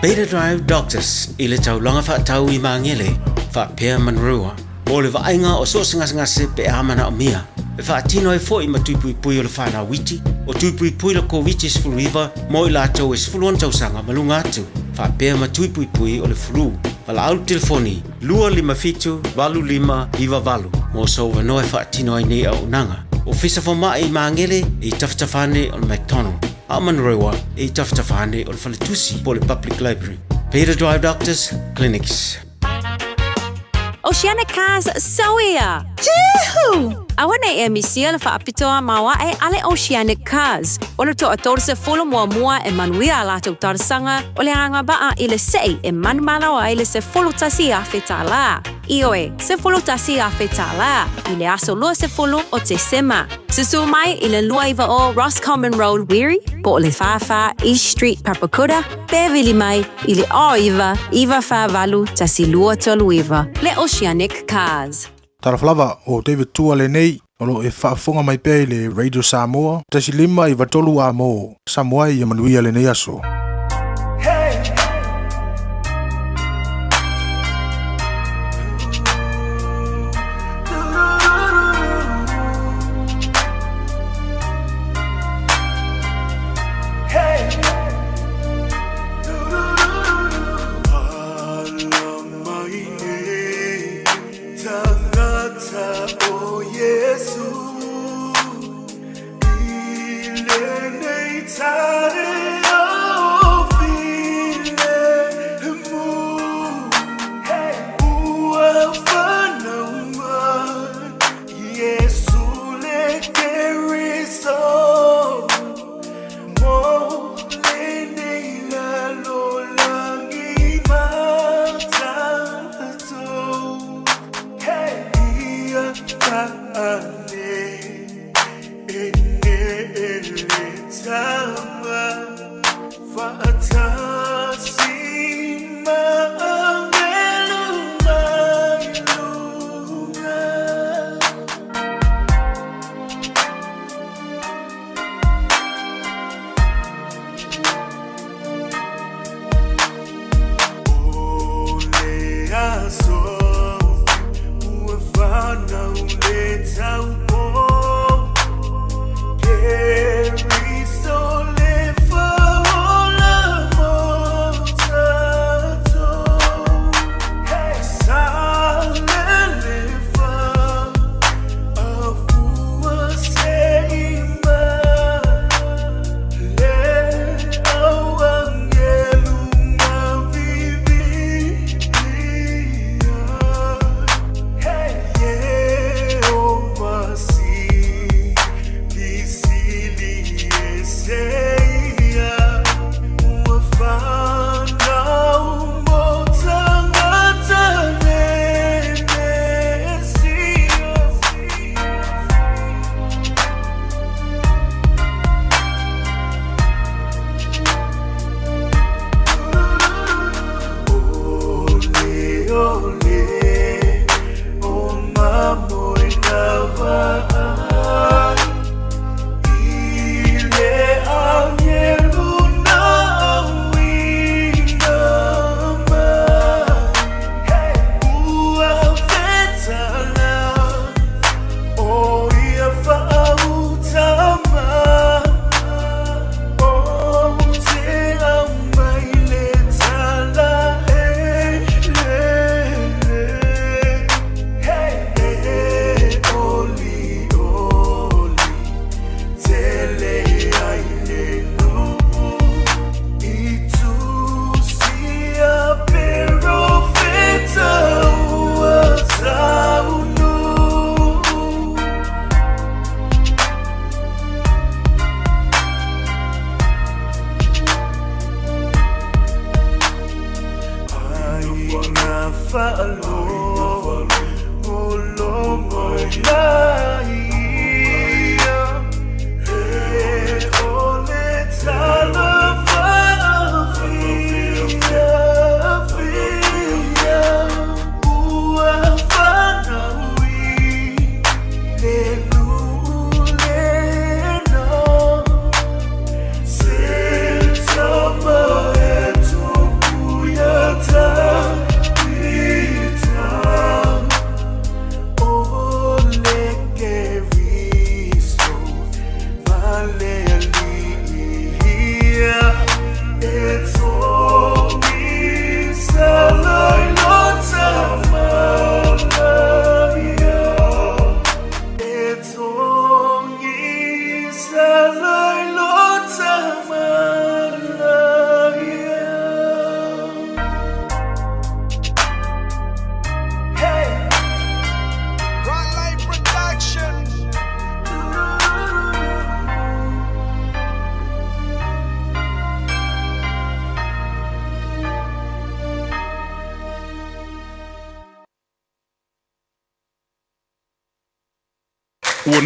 Beta Drive Doctors i le taulaga faatau i Magele faapea Manurewa mo le vaaiga o so o se gasegase pe a manaomia. E faatino ai foi ma tui puipui o le fanau iti, o tui puipui le Koviti-19 mo i latou e 16 tausaga ma luga atu, faapea ma tui puipui o le flu. Valaau le telefoni 257 8598 mo sou avanoa e faatino ai nei auaunaga. Ofisa Fomai i Magele e i tafatafa ane o le McDonald, a o Manurewa e i tafatafa ane o le Faletusi po o le Public Library. Peter Drive Doctors Clinics. Oceanic Cars Soia! Juhu! Aua nei e misia le faapitoa maoae a le Oceanic Cars. O le toa 30 muamua e manuia a latou talosaga o le agavaa i le sei e manumalo ai le $11,000. Ioe, $11,000 i le aso 20 o Tesema. Susu mai i le 29 Roscommon Road, Wiri, po o le 44 East Street, Papakura, pe vili mai i le 09 948 1239. Le Oceanic Cars. Talofa lava, o David Tua lenei, o lo o e faafofoga mai pea i le Radio Samoa, 1.5 93 A mo Samoa ia manuia lenei aso.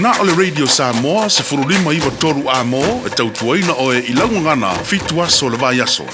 na o le Radio Samoa 15 93 A-mo e tautuaina oe i lau gagana fitu aso o le vaiaso.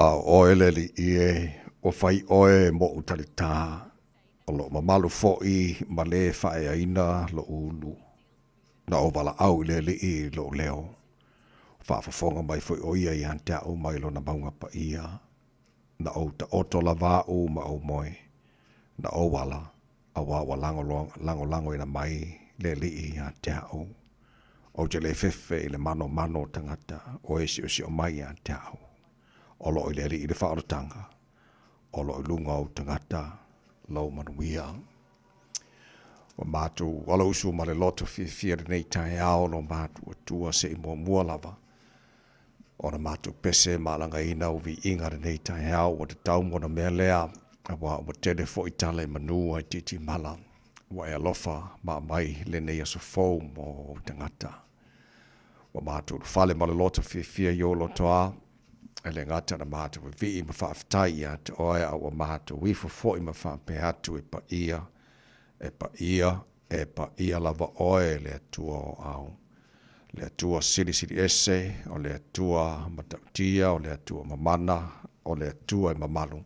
A ʻo ʻoe le aliʻi e, ua fai ʻoe moʻu talitā, o loʻu mamalu foʻi ma lē faeaina loʻu ulu. Na ou walaʻau i le aliʻi i loʻu leo, faafofoga mai foʻi ʻo ia iā te aʻu mai lona mauga paʻia. Na ou taoto lava aʻu ma ou moe, na ou ala, auā ua lagolagoina mai le aliʻi iā te aʻu. Ou te le fefe i le manomano o tagata o e siʻosiʻo mai iā te aʻu. O loo i le aliʻi le faaolataga, o loo i luga o ou tagata lou manuia. Ua matou alausu ma le loto fiafia lenei taeao lo matou Atua se i muamua lava ona matou pese ma alagaina o viiga lenei taeao ua tatau mo na mea lea auā ua tele foʻi tala i manu ai titimala ua e alofa ma aumai lenei aso fou mo ou tagata. Ua matou ulufale ma le loto fiafia i ou lotoa E le gata na matou vivii ma faafetai ia te oe a ua matou ifo foi ma faapea atu e paia, e paia, e paia lava oe le Atua o au. Le Atua silisili ese, o le Atua matautia, o le Atua mamana, o le Atua e mamalu,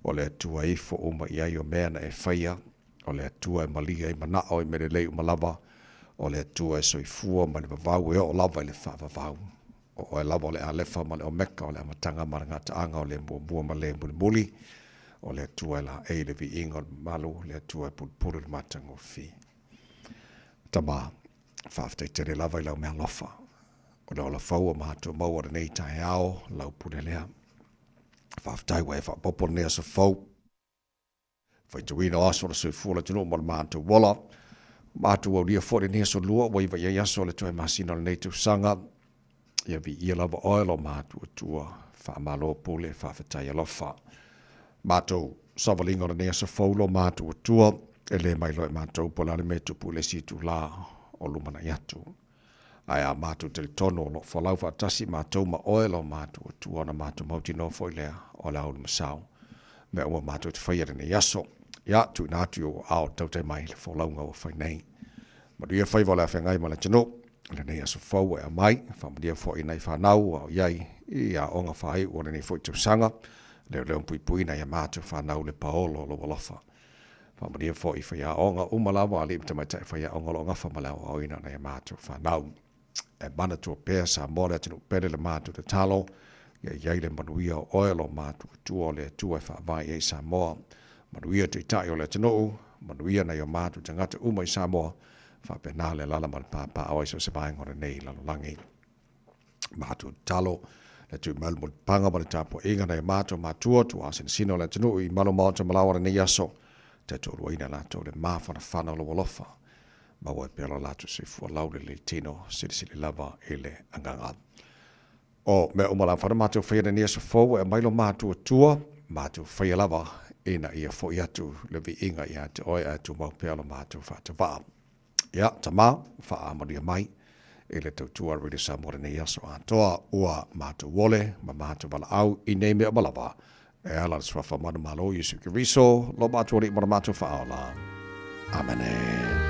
o le Atua e ifo uma i ai o mea na e faia, o le Atua e malie ai manao i mea lelei uma lava, o le Atua e soifua mai le vavau e oo lava i le faavavau. O oe lava o le Alefa ma le Omeka, o le Amataga ma le Gataaga, o le Muamua ma le Mulimuli, o le Atua e laei le viiga o le mamalu, le Atua e pulupulu i le matagofie. Tama, faafetai tele lava i lau meaalofa. O le ola fou ua matou maua lenei taeao, lau pule lea. Faafetai ua e faaopoopo lenei aso fou. Faitauina o aso o le soifua o le atunuu ma le matou ola. Matou aulia foi lenei aso lua ua iva i ai aso o le toe masina o lenei tausaga. Ia viia lava oe lo matou Atua, faamalo pule, faafetai alofa. Matou savaliga o lenei aso fou lo matou Atua, e le mai loa e matou po o le a le mea e tupu i le isi itulā o lumanai atu. Ae a matou talitonu o lo o folau faatasi matou ma oe lo matou Atua ona matou mautinoa foi lea o le aoauli masao mea uma matou te faia lenei aso. Ia, tuuina atu i ou aao tautai mai le folauga ua fai nei. Manuia faiva o le afeagai ma le atunuu i lenei aso fou ua e aumai, faamanuia foi i nai fanau ua o i ai i aoga faaiu o lenei foi tausaga, leoleo ma puipuiina i a matou fanau le paolo o lou alofa. Faamanuia foi i faiaoga uma lava, alii ma tamaitai faiaoga o lo o gafa ma le aoaoina o nai a matou fanau. E manatua pea Samoa le atunuu pele le matou tatalo, ia i ai le manuia o oe lo matou Atua o le Atua e faavae i ai Samoa. Manuia Taitai o le atunuu, manuia nai o matou tagata uma i Samoa, faapena le alala ma le pāpāo ai so o se vaega o lenei lalolagi. Matou tatalo, le tui mai le mulipapaga ma le tapuaiga nai matou matua tuasinasina o le atunuu i malu maota ma laoa lenei aso, tautoaluaina latou le mafanafana o lou alofa. Maua ai pea lo latou soifua laulelei tino, silisili lava i le agaga. O mea uma lava na matou faia lenei aso fou e aumai lo matou Atua, matou faia lava ina ia foi atu le viiga ia te oe ae tumau pea lo matou faatavaa. Ia, Tama, faamanuia mai i le tautua a Radio Samoa lenei aso atoa, ua matou ole ma matou valaau i nei mea uma lava, e ala i le Suafa manumalo o Iesu Keriso, lo matou Alii ma lo matou Faaola. Amene.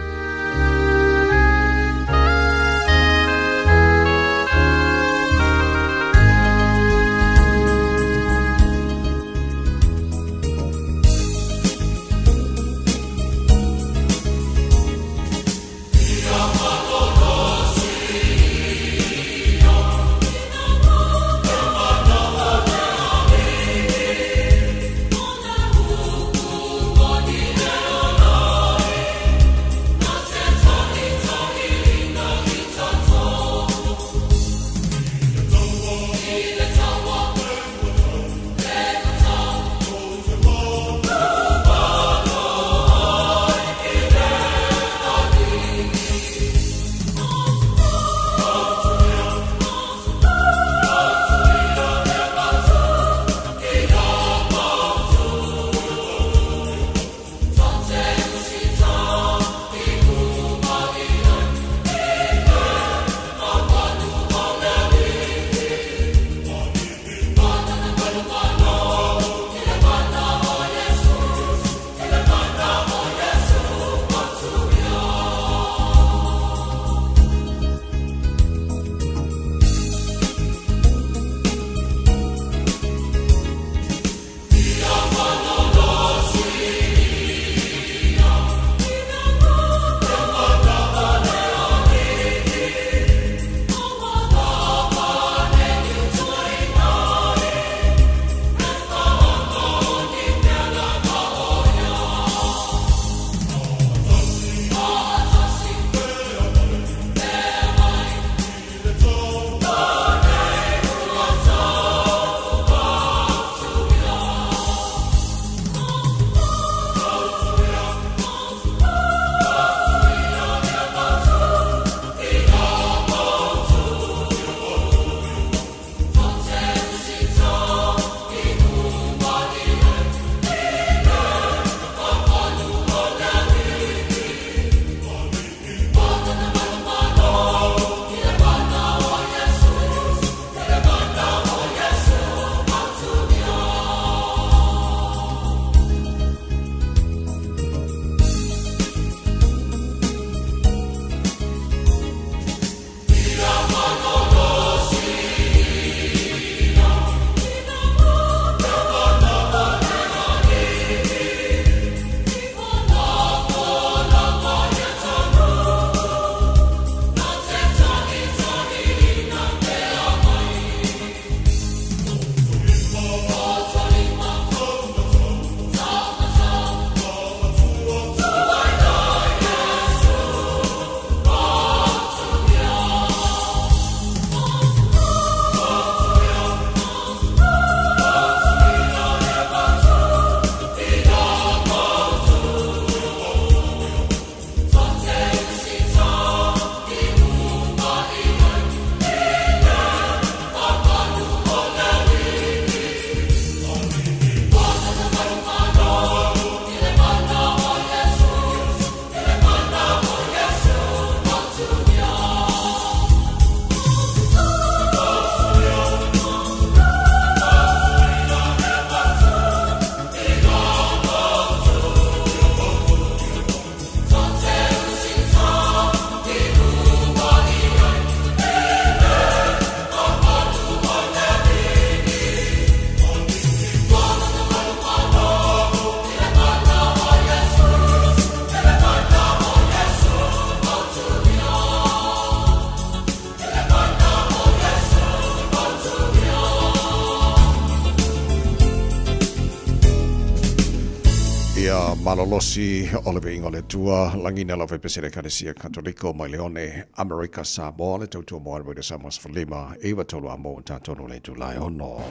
Ia malolosi o le viiga o le Atua, lagina lau faipese le Ekalesia Katoliko mai Leone, Amerika Samoa, le tautua mo Radio Samoa 15, 93 a mo tatonu le itula e ono.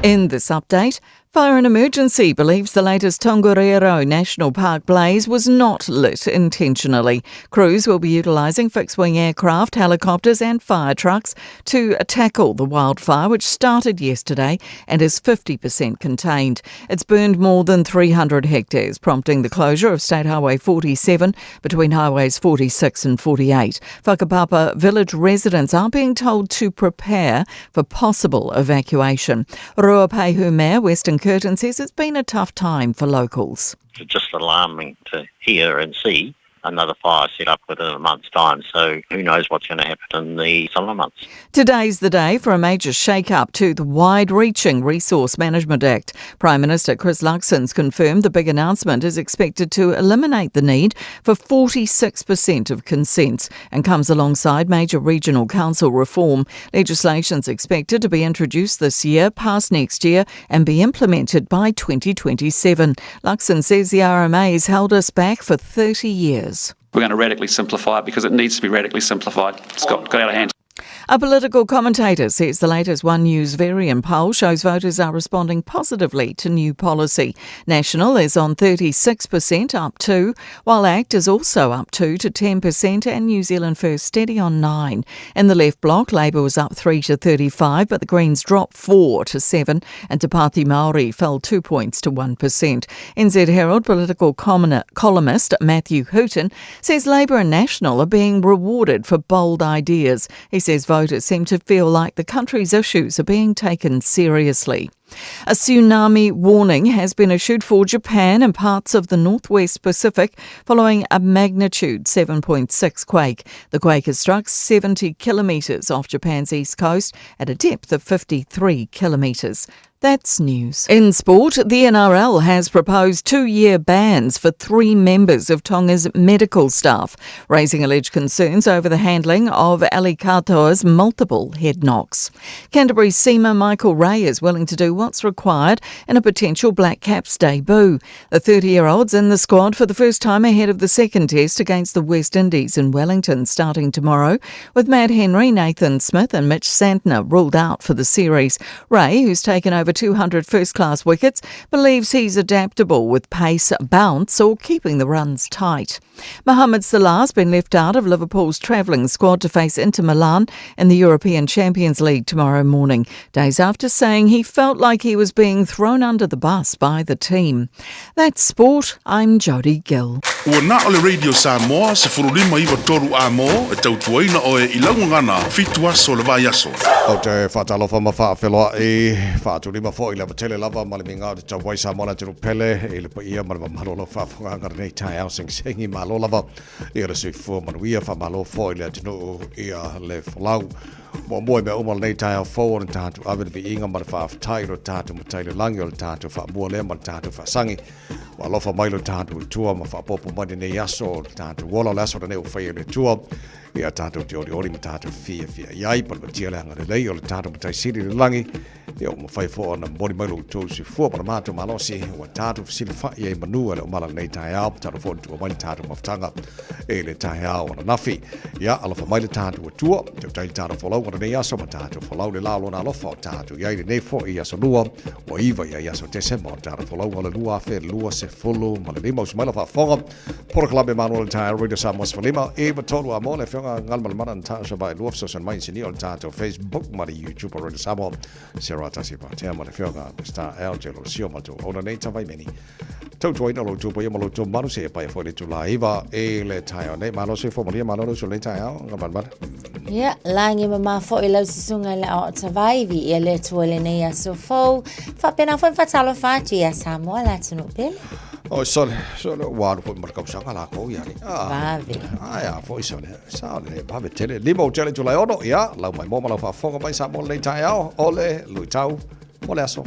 In this update, Fire and Emergency believes the latest Tongariro National Park blaze was not lit intentionally. Crews will be utilising fixed-wing aircraft, helicopters and fire trucks to tackle the wildfire, which started yesterday and is 50% contained. It's burned more than 300 hectares, prompting the closure of State Highway 47 between Highways 46 and 48. Whakapapa village residents are being told to prepare for possible evacuation. Ruapehu Mayor Weston Curtin says it's been a tough time for locals. It's just alarming to hear and see another fire set up within a month's time. So who knows what's going to happen in the summer months. Today's the day for a major shake-up to the wide-reaching Resource Management Act. Prime Minister Chris Luxon's confirmed the big announcement is expected to eliminate the need for 46% of consents and comes alongside major regional council reform. Legislation's expected to be introduced this year, passed next year and be implemented by 2027. Luxon says the RMA has held us back for 30 years. We're going to radically simplify it because it needs to be radically simplified. It's got, got out of hand. A political commentator says the latest One News Verian poll shows voters are responding positively to new policy. National is on 36%, up 2, while ACT is also up 2 to 10% and New Zealand First steady on 9. In the left bloc, Labour was up 3 to 35, but the Greens dropped 4 to 7 and Te Pāti Māori fell 2 points to 1%. NZ Herald political columnist Matthew Hooton says Labour and National are being rewarded for bold ideas. He says voters seem to feel like the country's issues are being taken seriously. A tsunami warning has been issued for Japan and parts of the northwest Pacific following a magnitude 7.6 quake. The quake has struck 70 kilometres off Japan's east coast at a depth of 53 kilometres. That's news. In sport, the NRL has proposed 2-year bans for 3 members of Tonga's medical staff, raising alleged concerns over the handling of Ali Katoa's multiple head knocks. Canterbury seamer Michael Ray is willing to do what's required in a potential Black Caps debut. The 30-year-old's in the squad for the first time ahead of the second test against the West Indies in Wellington starting tomorrow, with Matt Henry, Nathan Smith and Mitch Santner ruled out for the series. Ray, who's taken over 200 first-class wickets, believes he's adaptable with pace, bounce or keeping the runs tight. Mohamed Salah's been left out of Liverpool's travelling squad to face Inter Milan in the European Champions League tomorrow morning, days after saying he felt like he was being thrown under the bus by the team. That's sport. I'm Jodie Gill. Ua na o le Radio Samoa 1593 a mo e tautuaina oe i lau gagana 7 aso o le vaiaso. Ou te faatalofa ma faafeloai, faatulima foi le ava tele lava ma le miga o te tauai Samoa le atunuu pele i le paia ma le mamalu o lau faafofogaaga lenei taeao segisegi malo lava ia le soifua manuia faamalo foi le atunuu ia le folau. Muamua i mea uma lenei taeao fou o le tatou ave le viiga ma le faafetai i lo tatou Matai i le lagi o le tatou faamua lea ma le tatou faasagi. Ua alofa mai lo tatou Atua ma faaopoopo mai lenei aso o le tatou ola, o le aso lenei ua faia e le Atua ia tatou te olioli ma tatou fiafia i ai, palematia le agalelei o le tatou Matai Sili i le lagi, ia ua mafai foi ona momoli mai lo outou soifua ma le matou malosi, ua tatou fesilafai ai manu e le o mala lenei taeao, tatalo foi ona tua mai le tatou mafutaga i le taeao ananafi. Ia alofa mai le tatou Atua, tautai le tatou folauga lenei aso ma tatou folau le la o lona alofa o tatou i ai lenei foi aso lua, ua 9 ia i aso Tesema o le tatou folauga o le 2025. Usu mai lau faafofoga, polokalame malo le taeao Radio Samoa 15, 93 a mo le afioga Galumalemana Natasha Vaelua fesoasoani mai inisinia o le tatou Facebook ma le YouTube o Radio Samoa, Sarah Tasi Patea ma le afioga Mr. LJ Lolosio ma le tou auauna nei Tavaimeni. Tautuaina lo outou paia ma lo outou mamalu seia paia foi le itula 9 i le taeao nei. Malo soifua malia, malo le uso i lenei taeao, Galumalemana. Ia, lagi mama foi lau susuga i le aoao Tavaivi ia le Atua i lenei aso fou. Faapena foi ma faatalofa atu ia Samoa le atunuu pele. Oi sole, sole, ua alu foi ma le tausaga lakou ia ni. Ah, Vave. Ai a foi sole, sao le vave tele. Lima o tele itula e ono, ia, lau mai mo ma lau faafofoga mai Samoa lenei taeao, o le luitau mo le aso.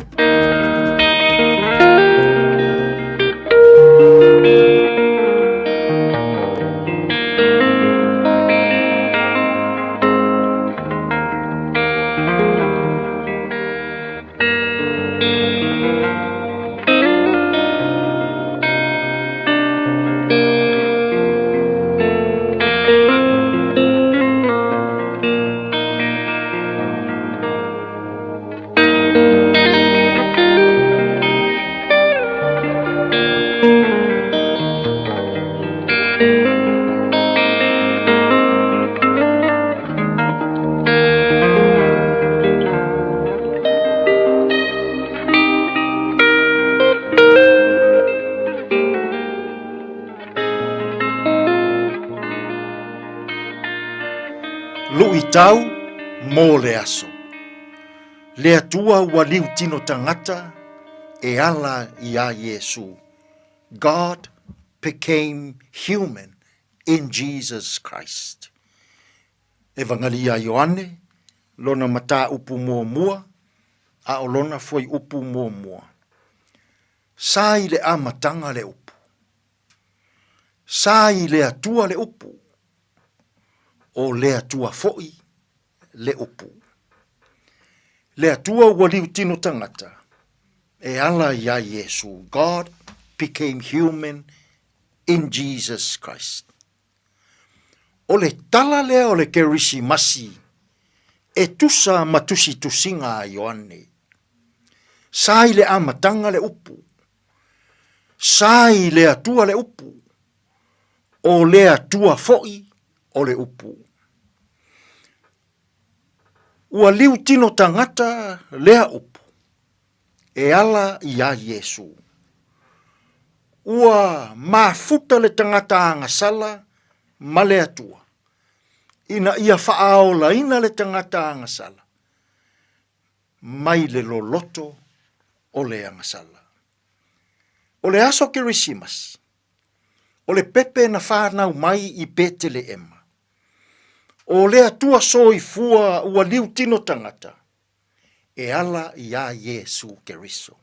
Tau mo le aso. Le Atua ua liutino tagata e ala iā Iesu. God became human in Jesus Christ. Evangalia a Ioane, lona mataupu muamua, a o lona fuaiupu muamua. Sa i le amataga le upu. Sa i le Atua le upu. O le Atua foi le upu. Le Atua ua liutino tagata, e ala iā Iesu, God became human in Jesus Christ. O le tala lea o le Kerisimasi e tusa ma tusitusiga a Ioane. Sa i le amataga le upu. Sa i le Atua le upu. O le Atua foi o le upu. Ua liutino tagata lea upu e ala iā Iesu. Ua mafuta le tagata agasala ma le Atua, ina ia faaolaina le tagata agasala mai le loloto o le agasala. O le aso Kerisimasi, o le pepe na fanau mai i Peteleema. O le Atua soifua ua liutino tagata, e ala iā Iesu Keriso.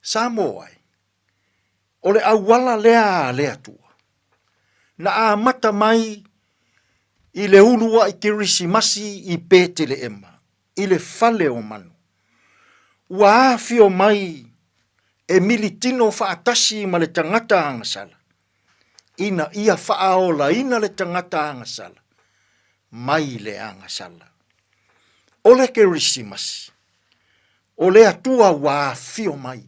Samoa e, o le auala lea a le Atua, na amata mai i le uluaʻi Kerisimasi i Peteleema, i le fale o manu. Ua afio mai e militino faatasi ma le tagata agasala, ina ia faaolaina le tagata agasala mai le agasala. O le Kerisimasi, o le Atua ua afio mai.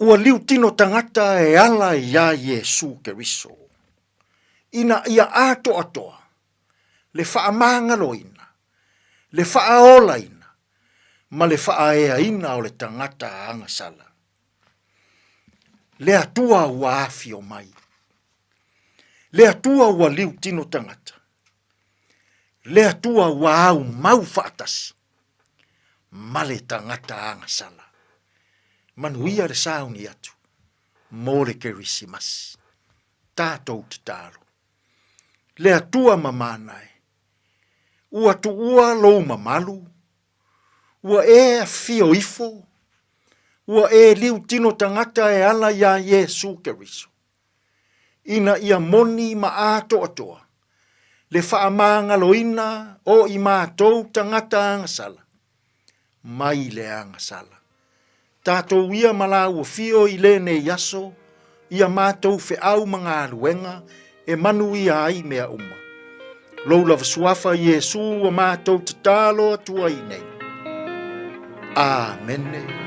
Ua liutino tagata e ala iā Iesu Keriso, ina ia atoatoa le faamagaloina, le faaolaina, ma le faaeaina o le tagata agasala. Le Atua ua afio mai. Le Atua ua liutino tagata. Le Atua ua aumau faatasi ma le tagata agasala. Manuia le sauni atu mo le Kerisimasi. Tatou tatalo. Le Atua mamana e, ua tuua lou mamalu, ua e afio ifo, ua e liutino tagata e ala iā Iesu Keriso, ina ia moni ma atoatoa le faamagaloina o i matou tagata agasala mai le agasala. Tatou ia ma laua fio i lenei aso, ia matou feau ma galuega e manuia ai mea uma. Lou lava suafa Iesu ua matou tatalo atu ai nei. Amene.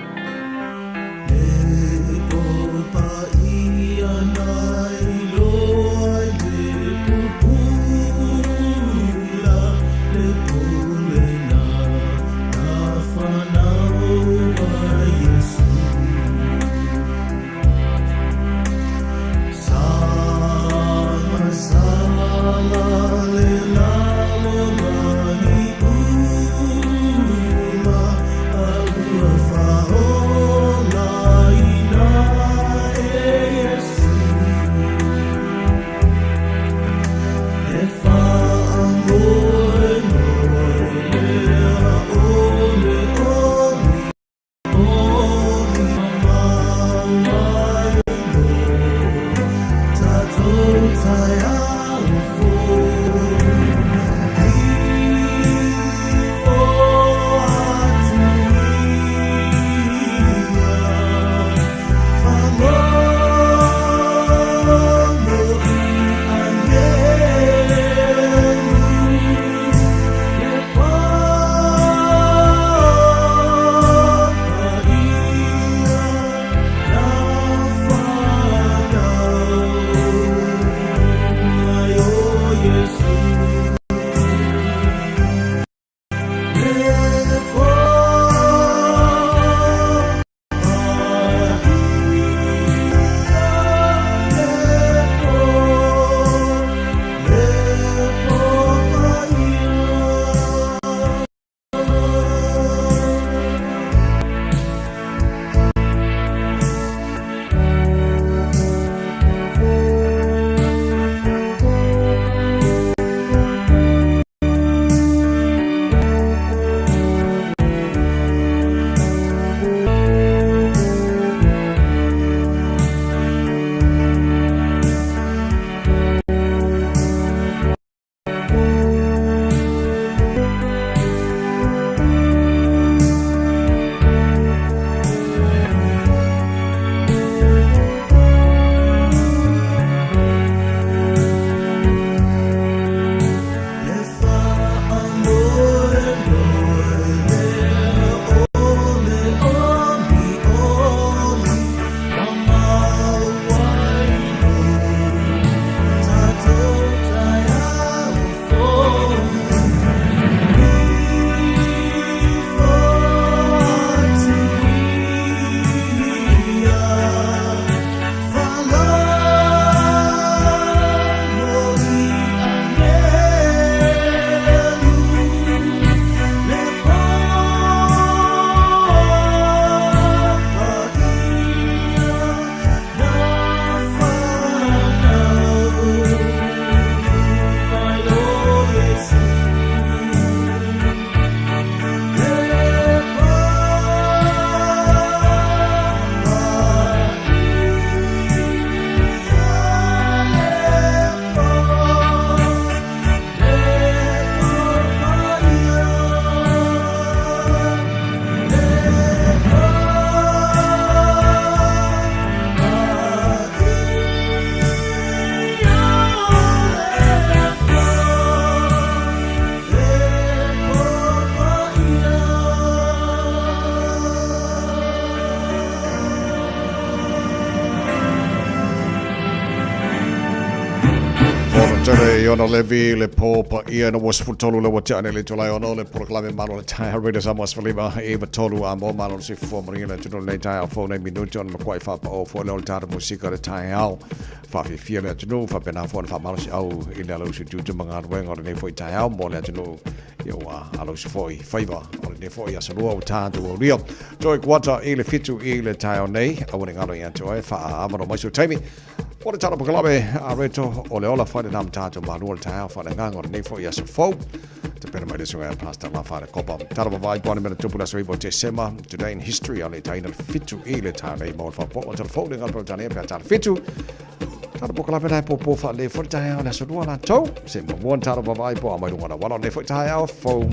Fiona Levy le pō paia ina ua 13 le ua tea nei le itula e ono le polokalame Malo le Taeao Radio Samoa 15 iva tolu a mo malo le soifua manuia le atunuu lenei taeao fou nei minute ona makuai faapaoa foi lea o le tatou musika le taeao faafiafia le atunuu faapena foi ona faamalosiau i le alausi tiute ma galuega o lenei foi taeao mo le atunuu ia ua alausi foi faiva o lenei foi aso lua ua tatou aulia toe kuata i le 7 i le taeao nei aua ne i galo ia te oe faaavanoa mai sou taimi O le tala polokalame a Reto o le ola fai lena ma tatou malua le taeao faaleagaga o lenei foi aso fou. Tapena mai le susuga ia Pastor Lafa le Kopa. Tala vavaai po ane mea na tupu le aso 9 o Tesema. Today in history a le taina le 7 i le taeao nei mo le faapopoga o tala fou le galo Peretania pe a tala 7. Tala polokalame la e pōpō faalelei foi le taeao le aso lua latou. Se muamua na tala vavaai po a mai luga o le auala o lenei foi taeao fou.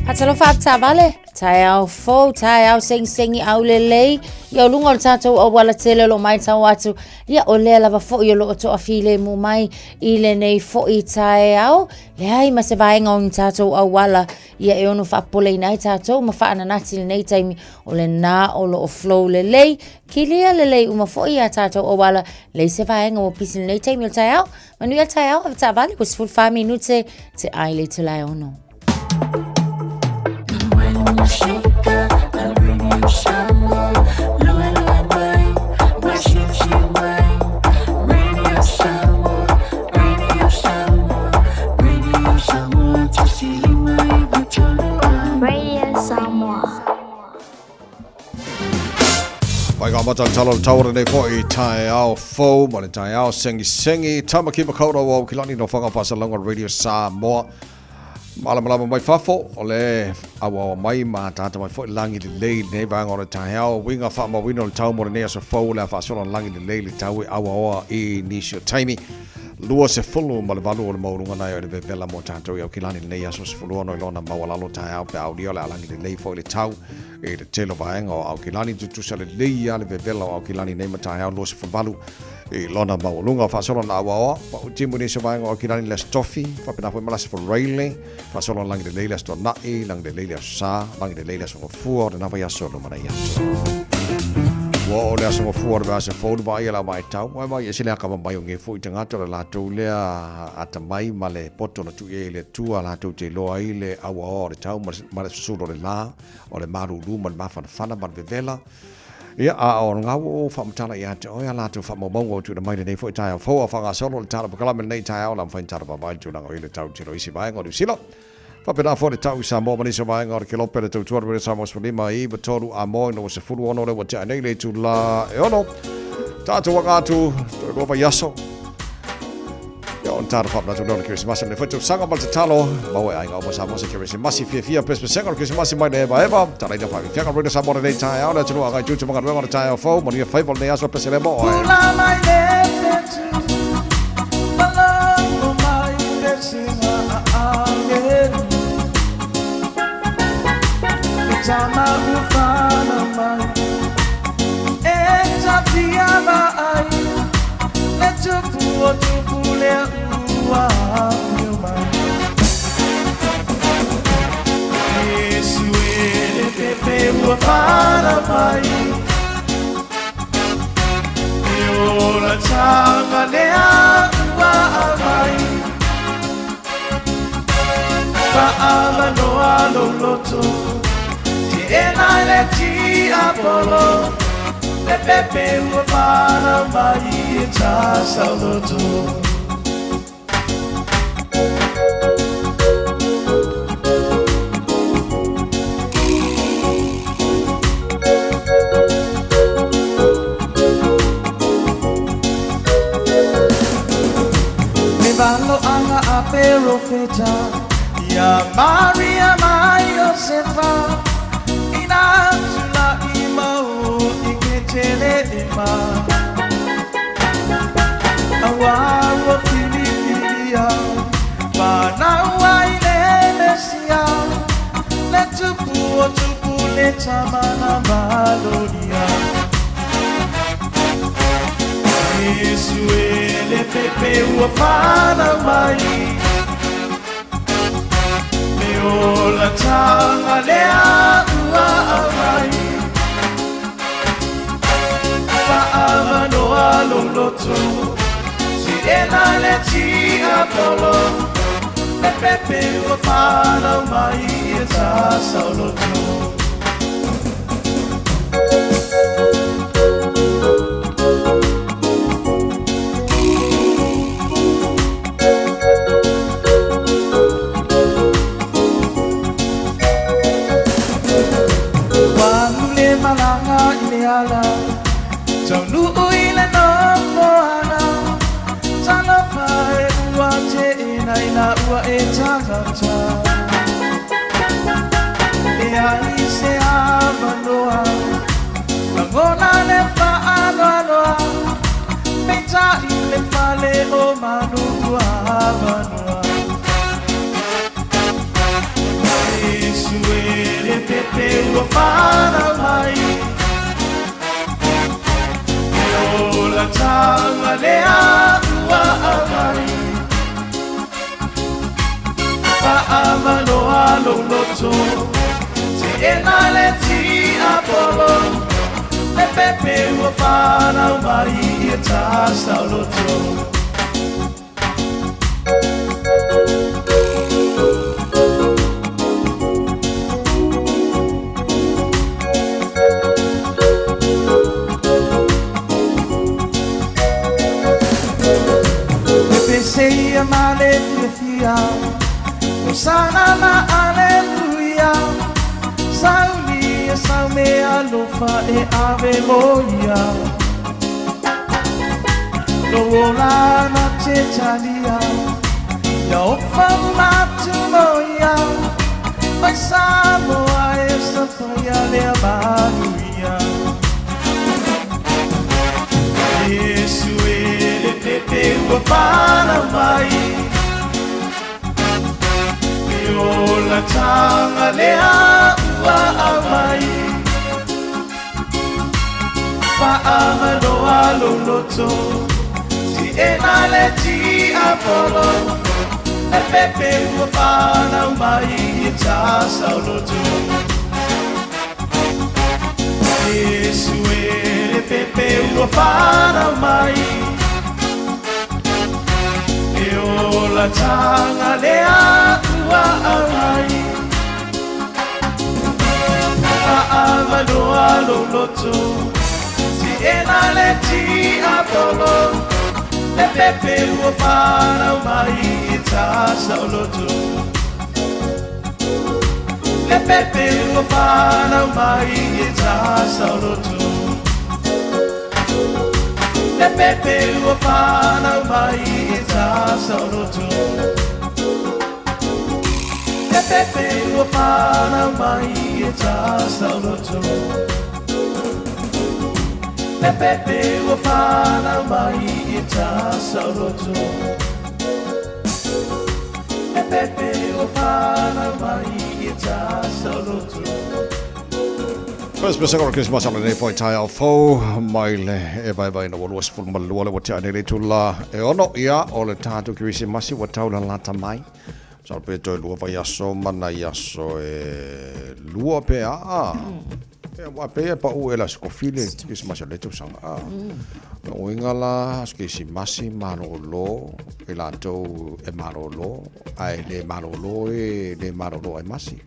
Faatalofa avetaavale, taeao fou, taeao segisegiʻi aulelei, ia o luga o le tatou auala tele o lo o matau atu, ia o lea lava foi o lo o toafilemu mai i lenei foi taeao, leai ma se vaega o ni tatou auala, ia e ono faapopoleina ai tatou ma faananati i lenei taimi, o lena o lo o flow lelei, kilia lelei uma foi a tatou auala, leai se vaega ua pisi i lenei taimi o le taeao. Manuia le taeao, avetaavale, ua 14 minute te ai le itula e ono. Radio Samoa. Mai ngā mata talo le taura nei foi taeao fou ma le taeao sengisengi Tamaki Makaurau o Aukilani no Whanga Whasalonga Radio Samoa. Malamalama mai fafo o le auaua mai ma ataata mai foi lagi lelei lenei vaega o le taeao. Uiga faamauina o le tau mo lenei aso fou o le a faasolo lagi lelei le tau e auaoa i nisi o taimi. 28 o le maualuga nai o le vevela mo tatou i Aukilani lenei aso 16 i lona maualalo taeao pe a aulia o le a lagi lelei foi le tau i le tele o vaega o Aukilani. Tutusa lelei lava le vevela o Aukilani nei ma taeao 28 i lona maualuga. Faasolo na auaoa pau timu i nisi o vaega o Aukilani le Aso Tofi, faapena foi ma le Aso Faraile. Faasolo lagi lelei le Aso Toana'i, lagi lelei le Aso Sa, lagi lelei le Aso Gafua o lena vaiaso lumanai atu. Ua oo le Aso Gafua o le vaiaso fou le vaaia o le au vaitau, ae vaai ese le akamamai o ge foi tagata o le latou lea atamai ma le poto na tuu i ai e le Atua latou te iloa ai le auaoa o le tau ma le susulu o le la, o le malūlū ma le mafanafana ma le vevela. Ia, a o lena ua ou faamatala ia te oe a latou faamaumauga ua tuuina mai lenei foi taeao fou a faagasolo le tala pakalame lenei taeao la mafai ona tala vaavaai le tulaga o i le tau tino isi vaega o Niu Sila. Faapena foi le tau i Samoa ma nisi o vaega o le Kelope le tautua le Samoa 15 i 3 a moe no 16 le ua tea nei le itula e ono. Tatou aga atu, toe lua vaiaso. Ia ona tatou faamanatu lea o le Kerisimasi lenei foi tausaga ma le tatalo maua e aiga uma Samoa se Kerisimasi fiafia pesepesega o le Kerisimasi mai le hevaheva talaina faafiafiaga Radio Samoa lenei taeao le atunuu agai tutu ma galuega o le taeao fou manuia faiva o lenei aso pese le mo oe. Pula mai le fetu, Malogo mai pesinga a angelu. E tama ufana mai, e tapiava ai, le tupu o tupu le ua afio mai. Yesu e le pepe ua fana mai, e ola tanga lea ua amai. Faamanoa lou loto, te ena i le tiapolo, le pepe ua fanau mai e ta sauloto. Le valoaga a perofeta ia Maria ma Iosefa ina tula'i mau i Ketelehema Auā ua filifilia fanau ai le Mesia le tupu o tupu le tama na malolia Iesu e le pepe ua fanau mai Le olataga lea ua aumai Faamanoa lou loto. Teena i le tiapolo, Le pepe ua fanau mai e Sasaoloto. Ua alu le malaga i le ala, taunuu i le nofoaga, Talofa e ua teena ina ua e tagata. Leai se avanoa, lagona le faanoanoa, peitai le fale o manu ua avanoa. Iesu e le pepe ua fanau mai, Le olataga lea ua aumai, Faamanoa lou loto, Teena le tiapolo, Le pepe ua fanau mai ia Tasaoloto. Pepeseia ma le fiafia, Hosana ma Aleluia, Sauni e sau meaalofa e ave mo ia. Lou ola na te talia, Ia ofa uma atu mo ia, Mai Samoa e sapaia lea manuia. Iesu e le pepe ua fanau mai, Le olataga lea ua aumai. Faamanoa lou loto, Teena le tiapolo, Le pepe ua fanau mai i Tasaoloto. Iesu e le pepe ua fanau mai, Le olataga lea ua aumai. Faamanoa lou loto, Teena le tiapolo, Le pepe ua fanau mai i Tasaoloto. Le pepe ua fanau mai i Tasaoloto. Le pepe ua fanau mai i Tasaoloto. Le pepe ua fanau mai i Tasaoloto. Le pepe ua fanau mai i Tasaoloto. Le pepe ua fanau mai i Tasaoloto. Christmas o Christmas o lenei foi taeao fou mai le e vaevaeina ua 22 le ua tea nei le itula e ono ia o le tatou Kerisimasi ua tau lalata mai. Masalo pe toe lua vaiaso ma nai aso e lua pe aa. E aua pei e pau e le aso kofi le Kerisimasi o lenei tausaga. A. Lona uiga la, aso Kerisimasi malolo i latou e malolo, ae le malolo e le malolo ai masi.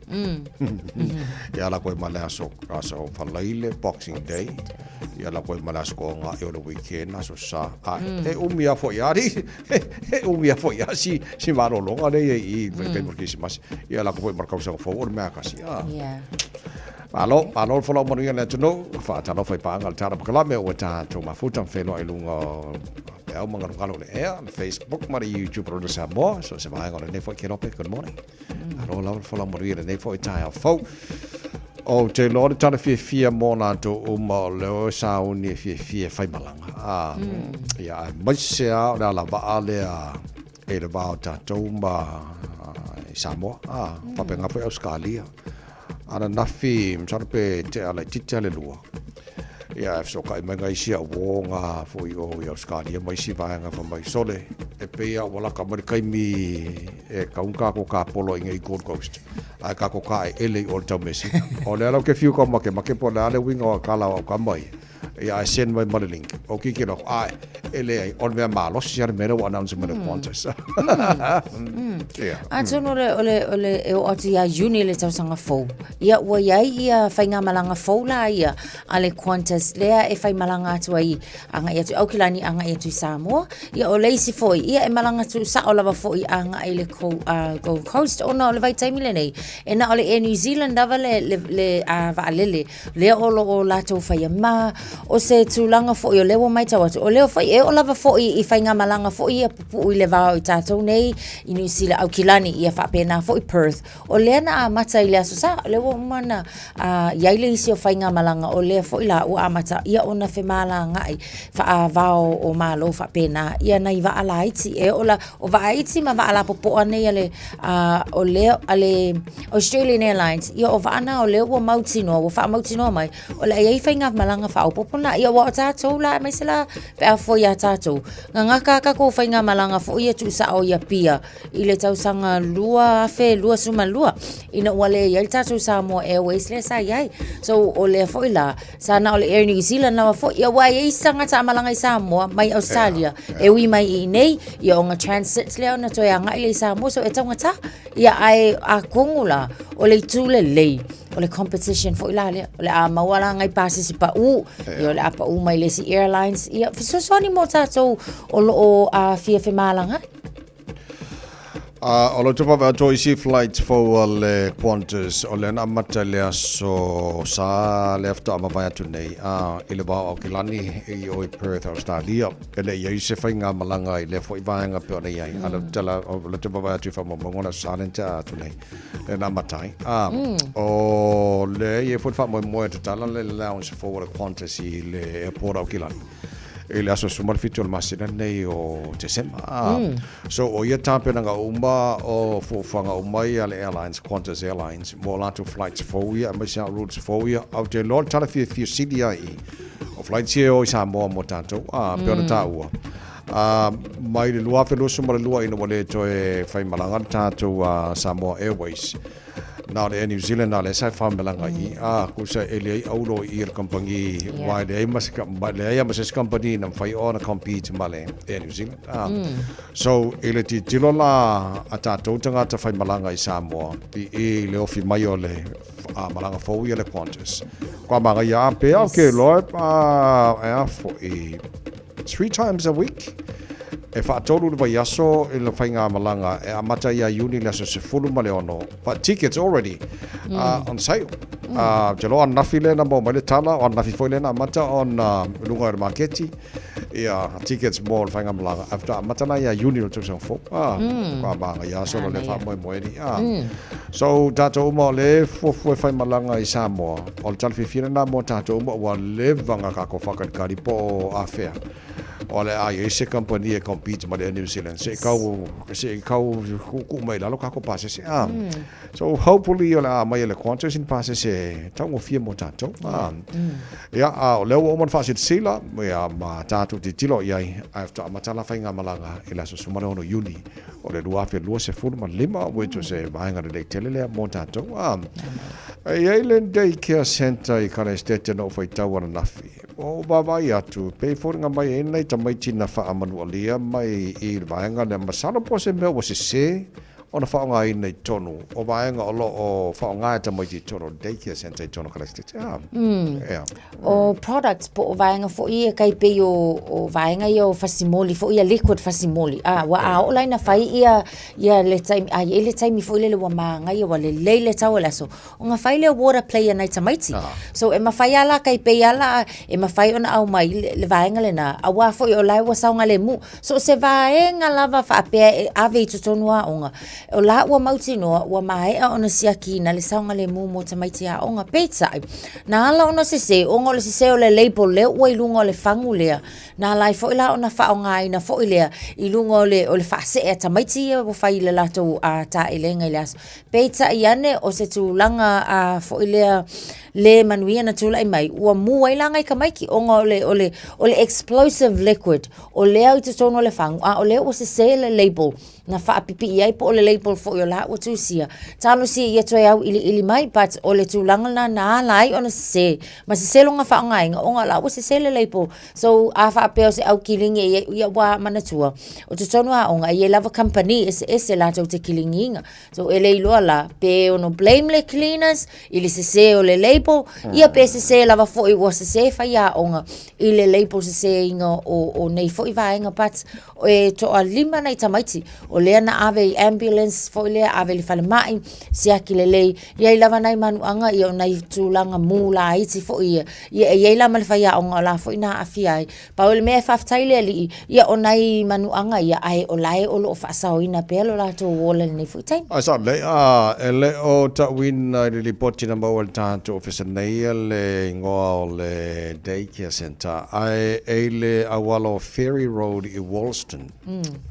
Ia ala koe ma le aso, aso Falaile, Boxing Day. Ia ala koe ma le aso Koagaʻe o le weekend, aso Sa. A e umi a foi ari, e umi a foi a si, si malologa lea i i mm. taimi o le Kerisimasi. Ia ala koe foi ma le tausaga fou o le mea kasi. A. Yeah. Malo, malo le folau manuia le atunuu, faatalofa i paaga le tala pakalame ua tatou mafuta ma feiloai i luga o peau ma galugalu o le ea, le Facebook ma le YouTube o Radio Samoa, so se vaega o lenei foi Kelope, good morning. Malo lava le folau manuia lenei foi taeao fou. Ou te iloa le tala fiafia mo latou uma o lea e sauni e fiafia e faimalaga. Ah, ia, aemaise lava o le alavaa lea e le va o tatou ma i Samoa, ah, faapena foi Ausetalia. Ananafi, masalo pe tea laitiiti lava le lua, ia e fesootai mai nai isi au uō na foi o i Ausetalia ma isi vaega fai mai, Sole, e pei lava ua lata mai le taimi e tatau ona tatou tapolo ai nei i Gold Coast, ae tatou taeele i o i le Taumeasina. O lea la ou te fiu tau makemake po o le a le uiga o tala o au tama ia, ia ae send mai ma le link. Ou tilotilo atu, ae, E leai, o le mea malosi lava le mea lea ua announce mai le Qantas. Ia. Atonu o le, o le, o le, e oo atu ia Iuni le tausaga fou, ia ua i ai ia faigamalaga fou la ia a le Qantas lea e faimalaga atu ai agai atu i Aukilani agai atu i Samoa. Ia o le isi foi, ia e malaga tuusao lava foi agai i le Gold Coast ona o le vaitaimi lenei, e na o le Air New Zealand lava le, le, le vaalele lea o lo o latou faia. Ma o se tulaga foi o lea ua matau atu, o lea foi e oo lava foi i faigamalaga foi ia pupuu i le va o i tatou nei i Niu Sila, Aukilani, ia faapena foi Perth. O lea na amata i le Aso Sa, o lea ua uma ona i ai le isi o faigamalaga, o lea foi la ua amata ia ona femalagaai faava o Malo faapena ia nai vaa laiti. E oo la, o vaa iti ma vaa lapopoa nei a le, o lea, a le Australian Airlines, ia o vaa na o lea ua mautinoa, ua faamautinoa mai, o le a i ai faigamalaga faaopoopo na. Ia aua o tatou la, aemaise la pe a foi ia tatou, gagaka a tatou faigamalaga foi ia tuusao i Apia i le tausaga 2022 ina ua leai ai le tatou Samoa Airways lea sa i ai. So o lea foi la, sa na o le Air New Zealand lava foi, ia aua e i ai isi tagata a malaga i Samoa mai Australia, e ui mai i inei, ia ona transit lea ona toe agai lea i Samoa, so e taugata. Ia ae atonu la, o le itu lelei, o le competition foi la lea, o le a maua la nai pasese pau, ia o le a pau mai le isi airlines, ia fesoasoani mo tatou o lo o fia femalagaai. O lo tupa vea atoa isi flights fou a le Qantas o lea na amata i le aso Sa lea faatoa mavae atu nei i le va o Aukilani i o i Perth, Australia. E le i ai se faigamalaga i lea foi vaega pei ona i ai. A o le tala o le tupa vea atu i faamaumauga o le aso Sa lea na tea atu nei lea na amata ai. O lea e i ai foi le faamoemoe e tatala le lounge fou a le Qantas i le airport o Aukilani i le aso 17 o le masina lenei o Tesema. So o ia tapenaga uma o fuafuaga uma ia a le airlines, Qantas Airlines, mo latou flights fou ia, aemaise lava routes fou ia. Ae ou te iloa le tala fiafia sili lava i i, o flights ia e o i Samoa mo tatou, a, pei ona taua, a, mai le 2022 ina ua le toe faimalaga le tatou Samoa Airways, Na o le Air New Zealand na lea sa e whamelaga i a kusa e leai aulo i le company yeah. wai leai ma se leai ma se company na mawhai ona compete ma le Air New Zealand ah. So i le titilo la a tātou tangata whai malanga i Samoa i i le ofi mai o le a malanga fou i le Qantas kua manga ia a pea yes. ke loa a e a fo i 3 times a week e faatolu le vaiaso i le faigamalaga e amata ia Iuni le aso 16, but tickets already on sale. Ou te iloa o ananafi lea na maua mai le tala, o ananafi foi lea na amata ona luga i le maketi ia tickets mo le faigamalaga ae faatoa amata la ia Iuni o le tausaga fou. Matua manaia solo le faamoemoe alii. So tatou uma o lea e fuafua e faimalaga i Samoa, o le tala fiafia lena mo tatou uma ua leva ona tatou faakalikali po o afea o le a i ai se kamupani e compete ma le Air New Zealand se i kau, se i kau kuukuu mai i lalo tatou pasese. Ah. So hopefully o le a aumai e le Qantas ni pasese taugofie mo tatou. Ah. Ia, a o lea ua uma ona faasilasila, ia, ma tatou tilotilo i ai, ae faatoa amata la faigamalaga i le aso 16 Iuni o le 2025, which was e vaega lelei tele lea mo tatou. A, e i ai le day care centre i Kalaestete na ou faitau ananafi. Ua ou vaavaai atu, pei foliga mai e i ai nai tamaiti na faamanualia mai i le vaega lea, masalo po o se mea ua sese ona faaaogaina i totonu o vaega o lo o faaaoga e tamaiti i totonu o le day care centre i totonu o Kalaestete. A, ea. O products po o vaega foi ia tai pei o, o vaega ia o fasimoli foi ia liquid fasimoli. A, ua a oo la ina fai ia, ia le taimi, a i ai le taimi foi lele ua magaia ua lelei le tau o le aso, ona fai lea o water play a nai tamaiti. So e mafai lava la tai pei lava la e mafai ona aumai le, le vaega lena, aua foi o la e ua saogalemu. So o se vaega lava faapea e ave i totonu o aoga, o la ua mautinoa ua maea ona siakiina le saogalemu mo tamaiti aoga. Peitai, na ala ona sese, ona o le sese o le label lea ua i luga o le fagu lea, na ala ai foi la ona faaaogaina foi lea i luga o le, o le faasee a tamaiti ia ua fai i le latou taelega i le aso. Peitai ane, o se tulaga foi lea le manuia na tulai mai, ua mu ai la nai tamaiti ona o le, o le, o le explosive liquid o lea i totonu o le fagu, a o lea ua sese le label na faapipii ai po o le label foi o la ua tusia. Talosia ia toe auiliili mai but o le tulaga lena na ala ai ona sese ma sese lona faaaogaina ona o la ua sese le label. So a faapea o se au kiligi e i ai, ia ua manatua o totonu o aoga e i ai lava kamupani eseese latou te kiligiina. So e le iloa la pe ono blame le cleaners i le sese o le label, ia pe sese lava foi ua sese faiaoga i le label seseina o nei foi vaega but e toalima nai tamaiti o lea na ave i ambulance foi lea ave i le falemai siaki lelei. E i ai lava nai manuaga ia o nai tulaga mu laiti foi ia, ia e i ai la ma le faiaoga o la foi na aafia ai. Pau le mea e faafetai le Alii, ia o nai manuaga ia ae o la e o lo o faasaoina pea lo latou ola i lenei foi taimi. Ae sao lelei, a e le o tauina i le lipoti na maua e le tatou ofisa nei le igoa o le Day Care Centre, ae e i le auala o Ferry Road i Wolston.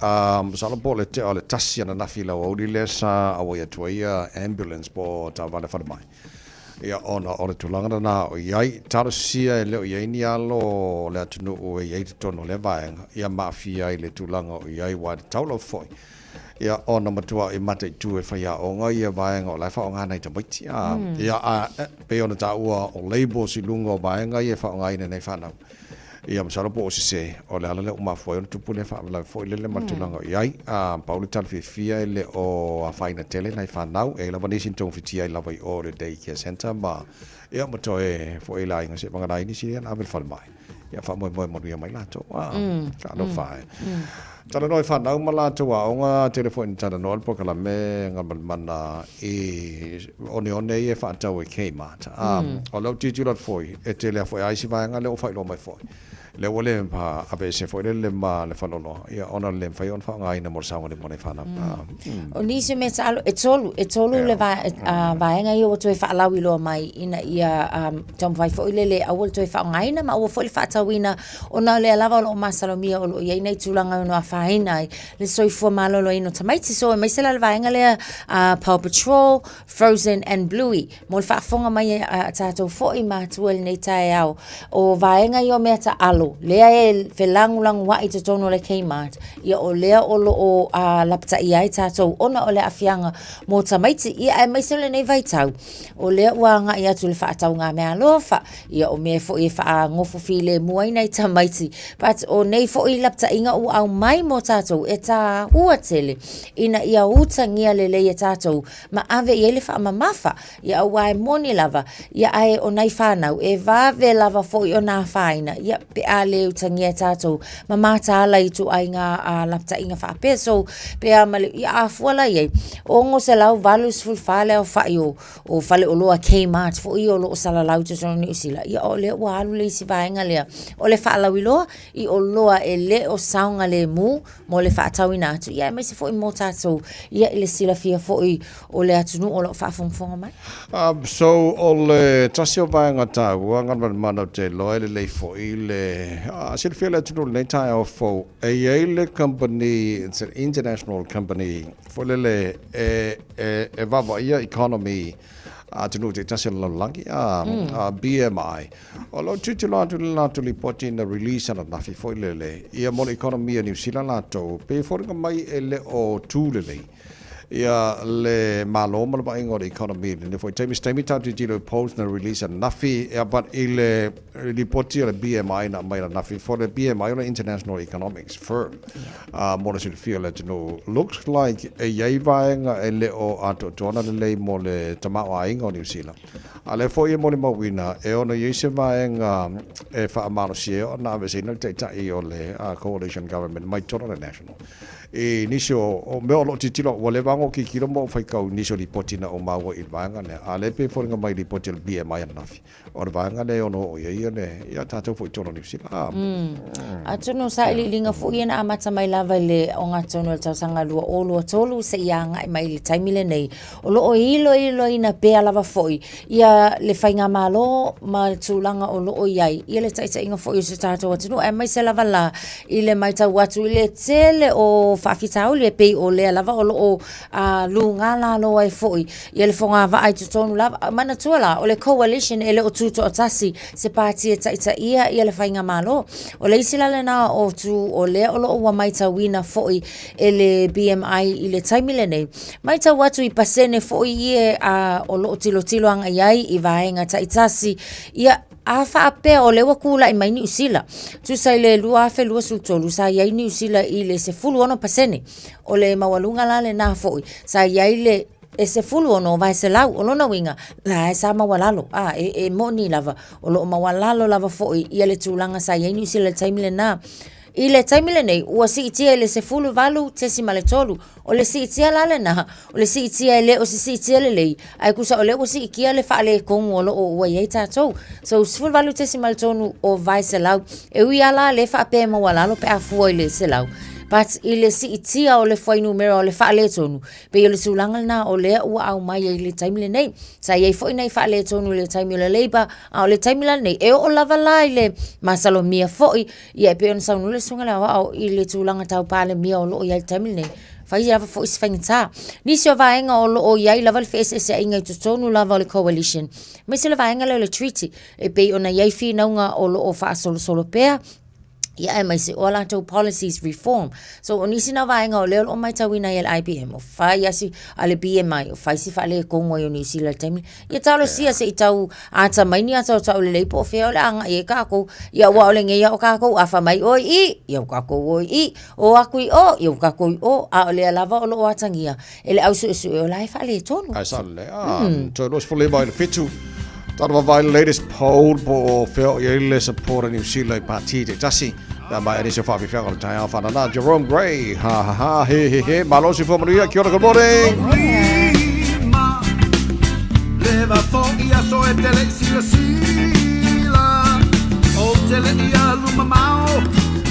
A masalo po o le tea o le 1 ananafi i le aoauli lea sa auai atu ai ia ambulance po o taavale falemai. Ia, ona o le tulaga lena o i ai, talosia e le o i ai ni alo o le atunuu e i ai i totonu o lea vaega, ia ma aafia ai le tulaga o i ai, aua e tatau lava foi, ia, ona matuai mataitu e faiaoga ia vaega o la e faaaoga nai tamaiti. A, ia, a, e pei ona taua o labels i luga o vaega ia e faaaogaina e nai fanau. Ia, masalo po o sese, o le ala lea ua mafua ai ona tupu lea faalavelave foi lele ma le tulaga o i ai. A, pau le tala fiafia e le o afaina tele nai fanau, e i ai lava nisi na togafitia ai lava i o i le day care centre ma, ia, ma toe foi i le aiga seivagana ai nisi ia na ave i le falemai. Ia, faamoemoe manuia mai latou. A, talofa e. Talanoa i fanau ma latou aoga, tele foi ina talanoa le polokalame Gamalemana i oneone ia e faatau e Kmart. O lau tilotilo atu foi, e tele lava foi a isi vaega lea ua faailoa mai foi, lea ua le aveese foi lele ma le faleoloa, ia ona le mafai ona faaaogaina mo le saogalemu o nai fanau. O nisi o mea taalo, e tolu, e tolu le vaega ia ua toe faalauiloa mai ina ia taumafai foi lele aua le toe faaaogaina ma aua foi le faatauina ona o lea lava o lo o masalomia o lo o i ai nai tulaga e ono afaina ai le soifua maloloina o tamaiti. So, aemaise la le vaega lea Paw Patrol, Frozen and Bluey. Mo le faafofoga mai a tatou foi matua i lenei taeao, o vaega ia o mea taalo, lea e felagolagoai i totonu o le Kmart, ia o lea o lo o lapataia ai tatou ona o le aafiaga mo tamaiti, ia aemaise o lenei vaitau, o lea ua agai atu i le faatauga meaalofa, ia o mea foi e faagofo filemu ai nai tamaiti. But o nei foi lapataiga ua aumai mo tatou e taua tele ina ia utagia lelei e tatou ma ave i ai le faamamafa, ia aua e moni lava, ia ae o nai fanau e vave lava foi ona afaina, ia pe a le utagia e tatou ma mataala i ituaiga lapataiga faapea. So, pe a ma le, ia a fua la i ai, 684 le aofai o, o faleoloa Kmart foi ia o lo o salalau i totonu o Niu Sila, ia o lea ua alu le isi vaega lea o le faalauiloa i oloa e le o saogalemu mo le faatauina atu, ia aemaise foi mo tatou, ia i le silafia foi o le atunuu o lo o faafogafoga mai. So, o le tasi o vaega taua, Galumalemana ou te iloa e lelei foi le silafia e le atunuu i lenei taeao fou, e i ai le company, it's an international company foi lele e, e, e vaavaaia economy atunuu taitasi o le lalolagi, a BMI. O lou tilotilo atu i le latou lipoti na release ananafi foi lele, ia mo le economy a Niu Sila latou, pei e foliga mai e le o tu lelei ia le Malo ma le vaaiga o le economy i lenei foi taimi. Se taimi tatou tilotilo i polls na release ananafi, ia but i le lipoti a le BMI na aumai ananafi, for le BMI o le International Economics Firm, mo le silafia e le atunuu, looks like e i ai vaega e le o atoatoa ona lelei mo le tamaoaiga o Niu Sila. A o lea foi e molimauina, e ono i ai se vaega e faamalosia ai ona aveeseina le taitai o le Coalition Government mai totonu o le National i nisi o mea o lo o tilotilo, ua leva lava ona ou tilotilo ma ou faitau i nisi o lipoti na ou maua i le vaega lea, a o lea e pei e foliga mai i lipoti a le BMI ananafi, o le vaega lea e ono oo i ai le, ia tatou foi i totonu o Niu Sila. Atonu o sailiiliga foi ia na amata mai lava i le ogatotonu o le tausaga 2023 seia agai mai i le taimi lenei. O lo o iloiloina pea lava foi ia le faigamalo ma le tulaga o lo o i ai ia le taitaiga foi o si o tatou atunuu, aemaise lava la i le matau atu i le tele o faafitauli e pei o lea lava o lo o luga lalo ai foi ia le fogavaa i totonu lava. Manatua la, o le coalition e le o tutoatasi se pati e taitaia ia le faigamalo. O le isi la lena o tu o lea o lo o ua maitauina foi e le BMI i le taimi lenei. Maitau atu i pasene foi ia o lo o tilotilo agai ai i vaega taitasi, ia a faapea o lea ua tulai mai Niu Sila, tusa i le 2023 sa i ai Niu Sila i le 16%. O le maualuga la lena foi sa i ai le e 16%. O lona uiga, la e sa maualalo, a, e moni lava, o lo o maualalo lava foi ia le tulaga sa i ai Niu Sila i le taimi lena. I le taimi lenei, ua siitia i le 18.3. O le siitia la lena, o le siitia e le o se siitia lelei, ae tusa o lea ua siitia le faaletonu o lo o ua i ai tatou. So, 18.3%. E ui lava la lea e faapea e maualalo pe a fua i le 100, but i le siitia o le fuainumera o le faaletonu, pei o le tulaga lena o lea ua aumai ai i le taimi lenei. Sa i ai foi nai faaletonu i le taimi o le Labour, a o le taimi la lenei, e oo lava la i le masalomia foi, Ia e pei ona saunoa le Susuga i le Aoao i le tulaga tau Palemia o lo o i ai i le taimi lenei, fai lava foi si faigata. Nisi o vaega o lo o i ai lava le feeseeseaiga i totonu lava o le coalition, aemaise le vaega lea o le treaty, e pei ona i ai finauga o lo o faasolosolo pea, ia aemaise o a latou policies reform. So o nisi na vaega o lea o lo o maitauina ai e le IBM, o fai lava si, a le BMI, o fai si faaletonu ai o Niu Sila i le taimi Ia talosia se i tau ata mai ni ata o taulelei po o fea o le a agai ai kākou. Ia aua o lenei a o kākou a fai mai ʻoe i i, ia ua kākou o i i, o aku i ʻō, ia ua kākou i ʻō, a o lea lava o lo o atagia e le au suesue o la e faaletonu. Ae sa lelei, ah, toe 25 i le 7. Tana vavaai le latest poll po o fea o i ai le support a Niu Sila i pāti taitasi. Nā mai nisi o whaawhiwhianga o le taeao whanana. Jerome Gray, ha ha ha, he he he, malo si manuia, kia ora, good morning. Leva fo'i aso e te lei sila sila O te lei alu mamao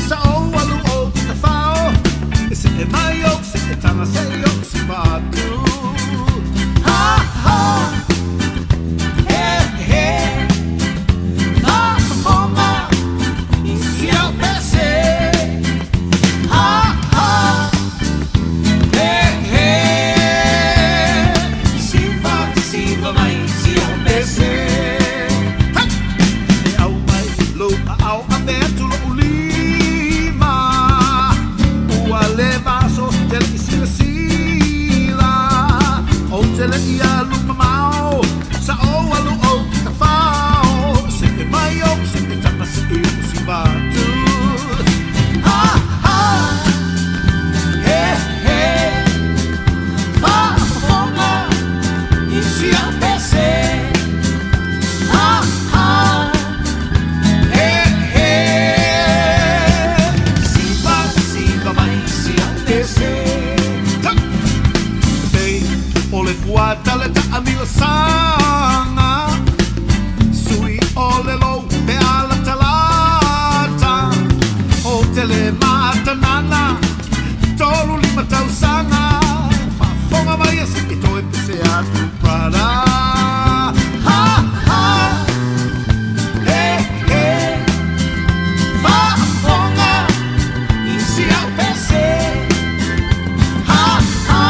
Sa o alu o ki te whao E se e mai o se e tanga se i o si wātu Ha ha He he Whakafonga Sa o alu o ki ta whao Se e mai o se e tata se e o si wātu Ha ha He he Whakafonga I si au pese Ha ha He he Siva siva mai si au pese O le fuata le taamilo sanga Sui o le lou pe ala talata O te le matanana 35 tausaga Faafofoga mai e se i toe pese atu brother Ha ha He he Faafofoga i si au pese Ha ha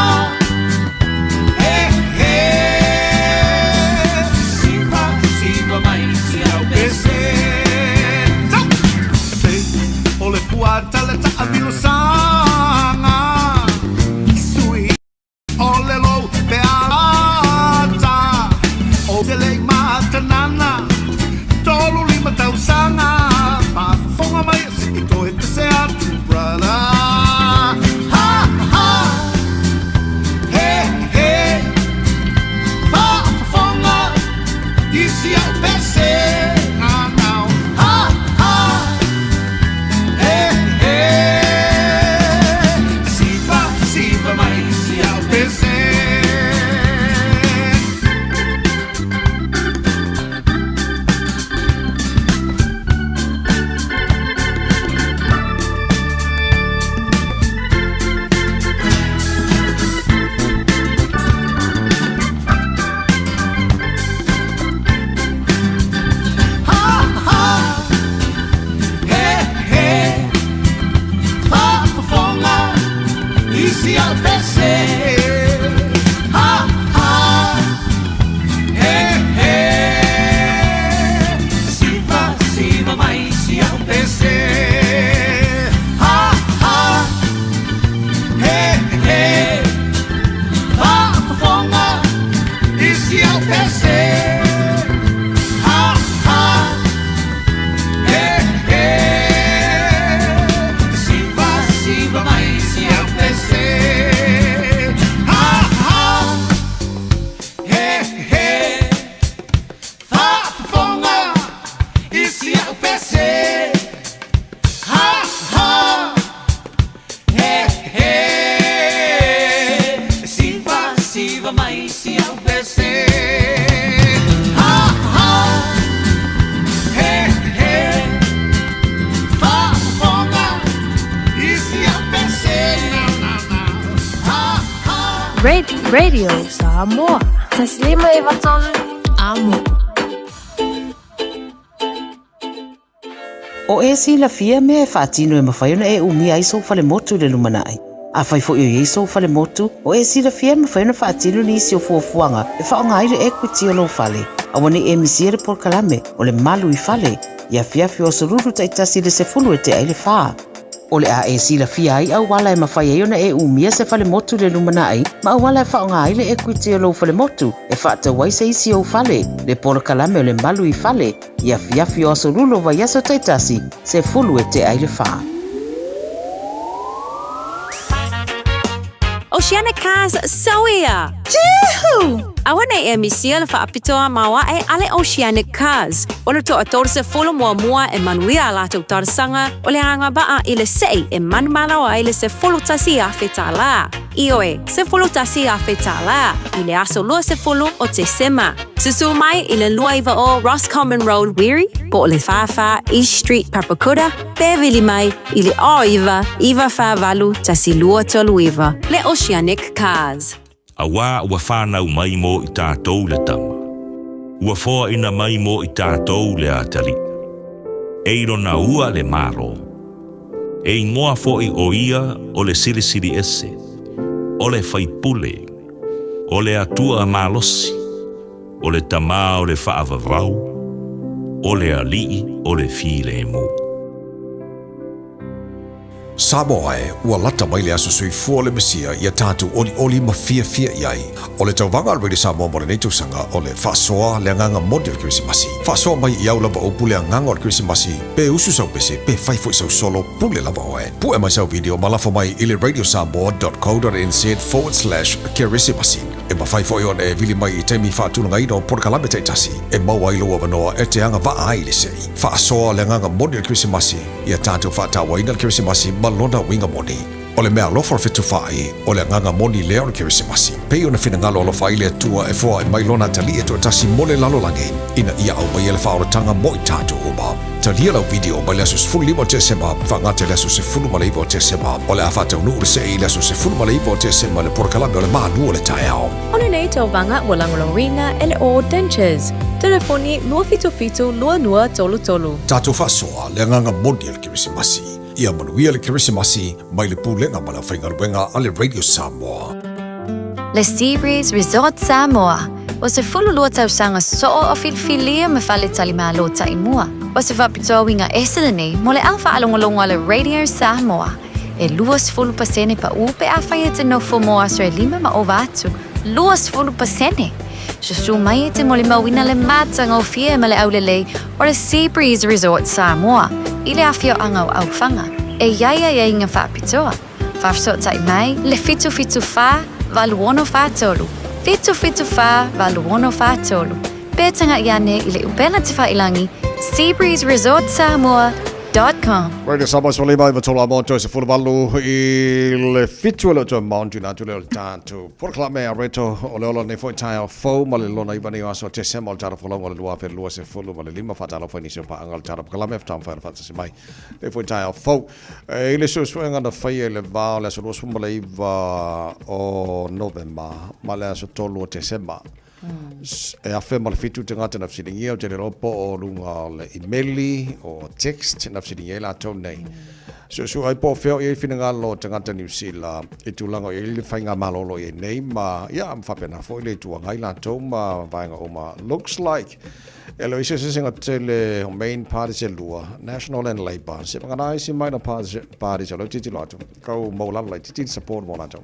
He he Siva siva mai si au pese Te o le fuata le taamilo sanga Sui o le lou pe alata. pese. Ha ha he he. Siva siva mai si au pese. Ha ha he he. Faafofoga i si au pese. Ha ha he he. Siva siva mai si au pese. Ha ha he he. Faafofoga i si au pese. Na na na. Ha ha. Radio Samoa. 153 Amo. O e silafia mea e faatino e mafai ona e umia ai sou falemotu i le lumanai. Afai foi o i ai sou falemotu, o e silafia e mafai ona faatino nisi o fuafuaga e faaaoga ai le equity o lou fale. Aua ne i e misia le polokalame o le Malu i Fale i afiafi o aso Lulu taitasi i le 10 e tea i le fa. O le a e silafia ai auala e mafai ai ona e umia se falemotu i le lumanai ma auala e faaaoga ai le equity o lou falemotu e faatau ai se isi ou fale, le polokalame o le Malu i Fale i afiafi o aso Lulu o vaiaso taitasi, 10 e tea i le fa. Oceanic Cars Soia! Juhu! Aua nei e misia le faapitoa maoae a le Oceanic Cars. O le toa 30 muamua e manuia a latou talosaga o le agavaa i le sei e manumalo ai le $11,000. Ioe, $11,000 i le aso 20 o Tesema. Susu mai i le 29 Roscommon Road, Wiri, po o le 44 East Street, Papakura, pe vili mai i le 09 948 1239. Le Oceanic Cars. Auā ua whānau mai mō i tātou le tama. Ua foaina mai mō i tātou le atalii. E i lona ua le Malo. E ingoa foʻi o ia o le Silisili Ese, o le Faipule, o le Atua malosi, o le Tamā o le Faavavau, o le Alii o le Filemu. Samoa e, ua lata mai le aso soifua o le Mesia ia tatou olioli ma fiafia i ai. O le tauvaga a le Radio Samoa mo lenei tausaga o le faasoa le agaga moni o le Kerisimasi. Faasoa mai i au lava upu le agaga o le Kerisimasi, pe usu sau pese, pe fai foi sau solo, pule lava oe. Pue mai sau video ma lafo mai i le radiosamoa.co.nz/kerisimasi. E mafai foi ona e vili mai i taimi faatulagaina o polokalame taitasi e maua ai lou avanoa e te agavaa ai i le sei. Faasoa le agaga moni o le Kerisimasi, ia tatou faatauaina le Kerisimasi ma lona uiga moni. O le meaalofa o le fetufaai, o le agaga moni lea o le Kerisimasi. Pei ona finagalo alofa ai le Atua e foai mai Lona Atalii e toatasi mo le lalolagi, ina ia aumaia le faaolataga mo i tatou uma. Talia lau video mai le aso 15 o Tesema faagata i le aso 19 o Tesema. O le a faataunuu le sei i le aso 19 o Tesema i le polokalame o le Malu o le Taeao. O lenei tauvaga ua lagolagoina e le All Dentures. Telefoni 277 2233. Tatou faasoa le agaga moni o le Kerisimasi. Ia manuia le Kerisimasi mai le Pulega ma le Aufaigaluega a le Radio Samoa. Le Sea Breeze Resort Samoa, ua 12 tausaga soo o filifilia ma faletalimalo taimua. O se faapitoa uiga ese lenei mo le au faalogologo a le Radio Samoa. E 20% paʻu pe afai e te nofo mo aso e lima ma ova atu. 20%! Susu mai e te molimauina le matagofie ma le aulelei o le Sea Breeze Resort Samoa i le afioaga o Aufaga e i ai aiaiga faapitoa. Faafesootai mai le 774 8643, 774 8643, pe tagai ane i le upega tafailagi seabreezeresortsamoa com. Radio Samoa sefulu lima iva tolu a moto 18 i le fitu o le toe mauntu na atu lea o le tatou polokalame a Reto o le ola nei foi taeao fou ma le lona iva nei o aso Tesema o le tatou folauga o le 2025 faatalofa i nisi o paaga o le tatou polokalame faataumafai ona faatasi mai nei foi taeao fou i le suesuega na faia i le va o le aso 29 o Novema ma le aso 3 o Tesema E 1007 tagata na fesiligia, ou te le iloa po o luga o le imeli o text na fesiligia ai latou nei. Suesue ai po o fea o i ai finagalo o tagata Niu Sila i tulaga o i ai le faigamalo o lo o i ai nei ma ia ma faapena foi le Itu Agai latou ma vaega uma. Looks like e le o i se eseesega tele o main parties e lua, National and Labour. Se vagana isi minor parties o lea ou tilotilo atu, kau maualalo laitiiti le support mo latou.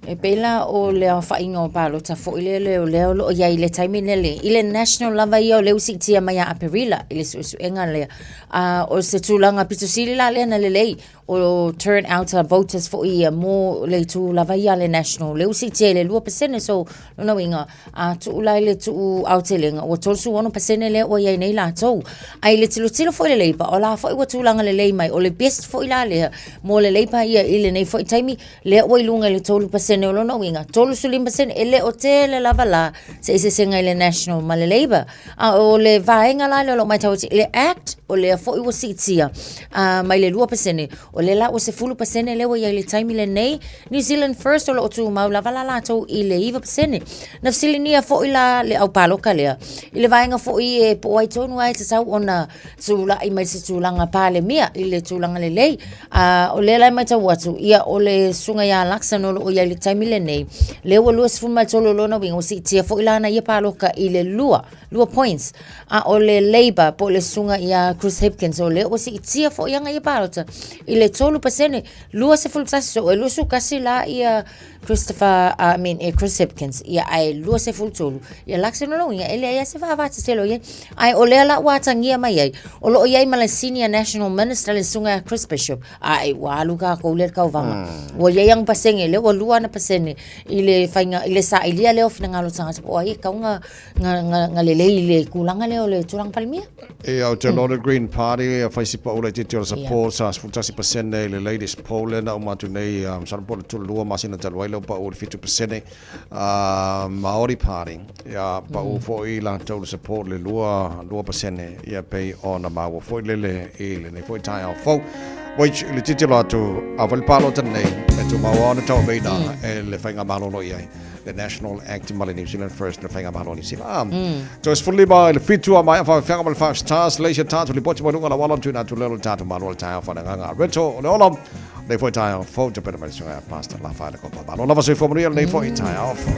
E pei la o le aofaiga o palota foi lea le o lea o lo o i ai i le taimi lenei, i le national lava ia o lea ua siitia mai ia Aperila i le suesuega lea. A o se tulaga pito sili la lea na lelei o turn out a voters foi ia mo le itu lava ia a le national, lea ua siitia i le 2%. So lona uiga, a tuu la i le tuu aotelega, ua 36% lea ua i ai nei latou. Ae i le tilotilo foi i le Labour, o la foi ua tulaga lelei mai, o le best foi la lea mo le Labour ia i lenei foi taimi, lea ua i luga i le 3%, o lona uiga, 35%, e le o tele lava la se eseesega i le National ma le Labour. A o le vaega la lea o lo o matau atu, le Act, o lea foi ua siitia mai le 2%, o lea la ua 10% lea ua i ai i le taimi lenei. New Zealand First o lo o tumau lava la latou i le 9%. Na fesiligia foi la le aupaloka lea i le vaega foi e po o ai tonu lava e tatau ona tulai mai se tulaga Palemia i le tulaga lelei. A o lea la e matau atu, ia o le susuga ia Luxon o lo o i ai i le taimi lenei, lea ua 23 o lona uiga ua siitia foi lana ia paloka i le 2, 2 points. A o le Labour po o le susuga ia Chris Hipkins, o lea ua siitia foi ana ia palota i le 3%, 21, so e 21 la ia Christopher, I mean, e Chris Hipkins, ia ae 23, ia Luxon o lona uiga, e leai lava se vaavatetele o i ai. Ae o lea la ua atagia mai ai, o lo o i ai ma le Senior National Minister le susuga ia Chris Bishop, ae ua alu tatou lea i le tauvaga. Ua i ai ana pasene, lea ua 2 ana pasene i le faiga, i le sailia lea o finagalo o tagata po o ai e tatau ona na lelei i le tulaga lea o le tulaga Palemia. Ia, ou te iloa le Green Party e fai si pau laitiiti o le support sa 11% i le latest poll lea na uma atu nei, masalo po o le 2 masina talu ai lea ua pau i le 7%. Maori Party, ia, pau foi latou le support i le 2%, ia pei ona maua foi lele i lenei foi taeao fou. Which i le tilotilo atu, a fai le palota nei, e tumau lava ona tauaveina e le faigamalo o lo o i ai. le National Act ma le New Zealand First le faigamalo a Niu Sila. Toe 15 i le 7 a maea faafeaga ma le Five Stars leisi a tatou lipoti mai luga o le auala tuuina atu lea o le tatou malo o le taeao faaleagaga a Rito o le ola lenei foi taeao fou te pena mai le susuga ia Pastor Lafa le Kopa. Malo lava soifua manuia lenei foi taeao fou.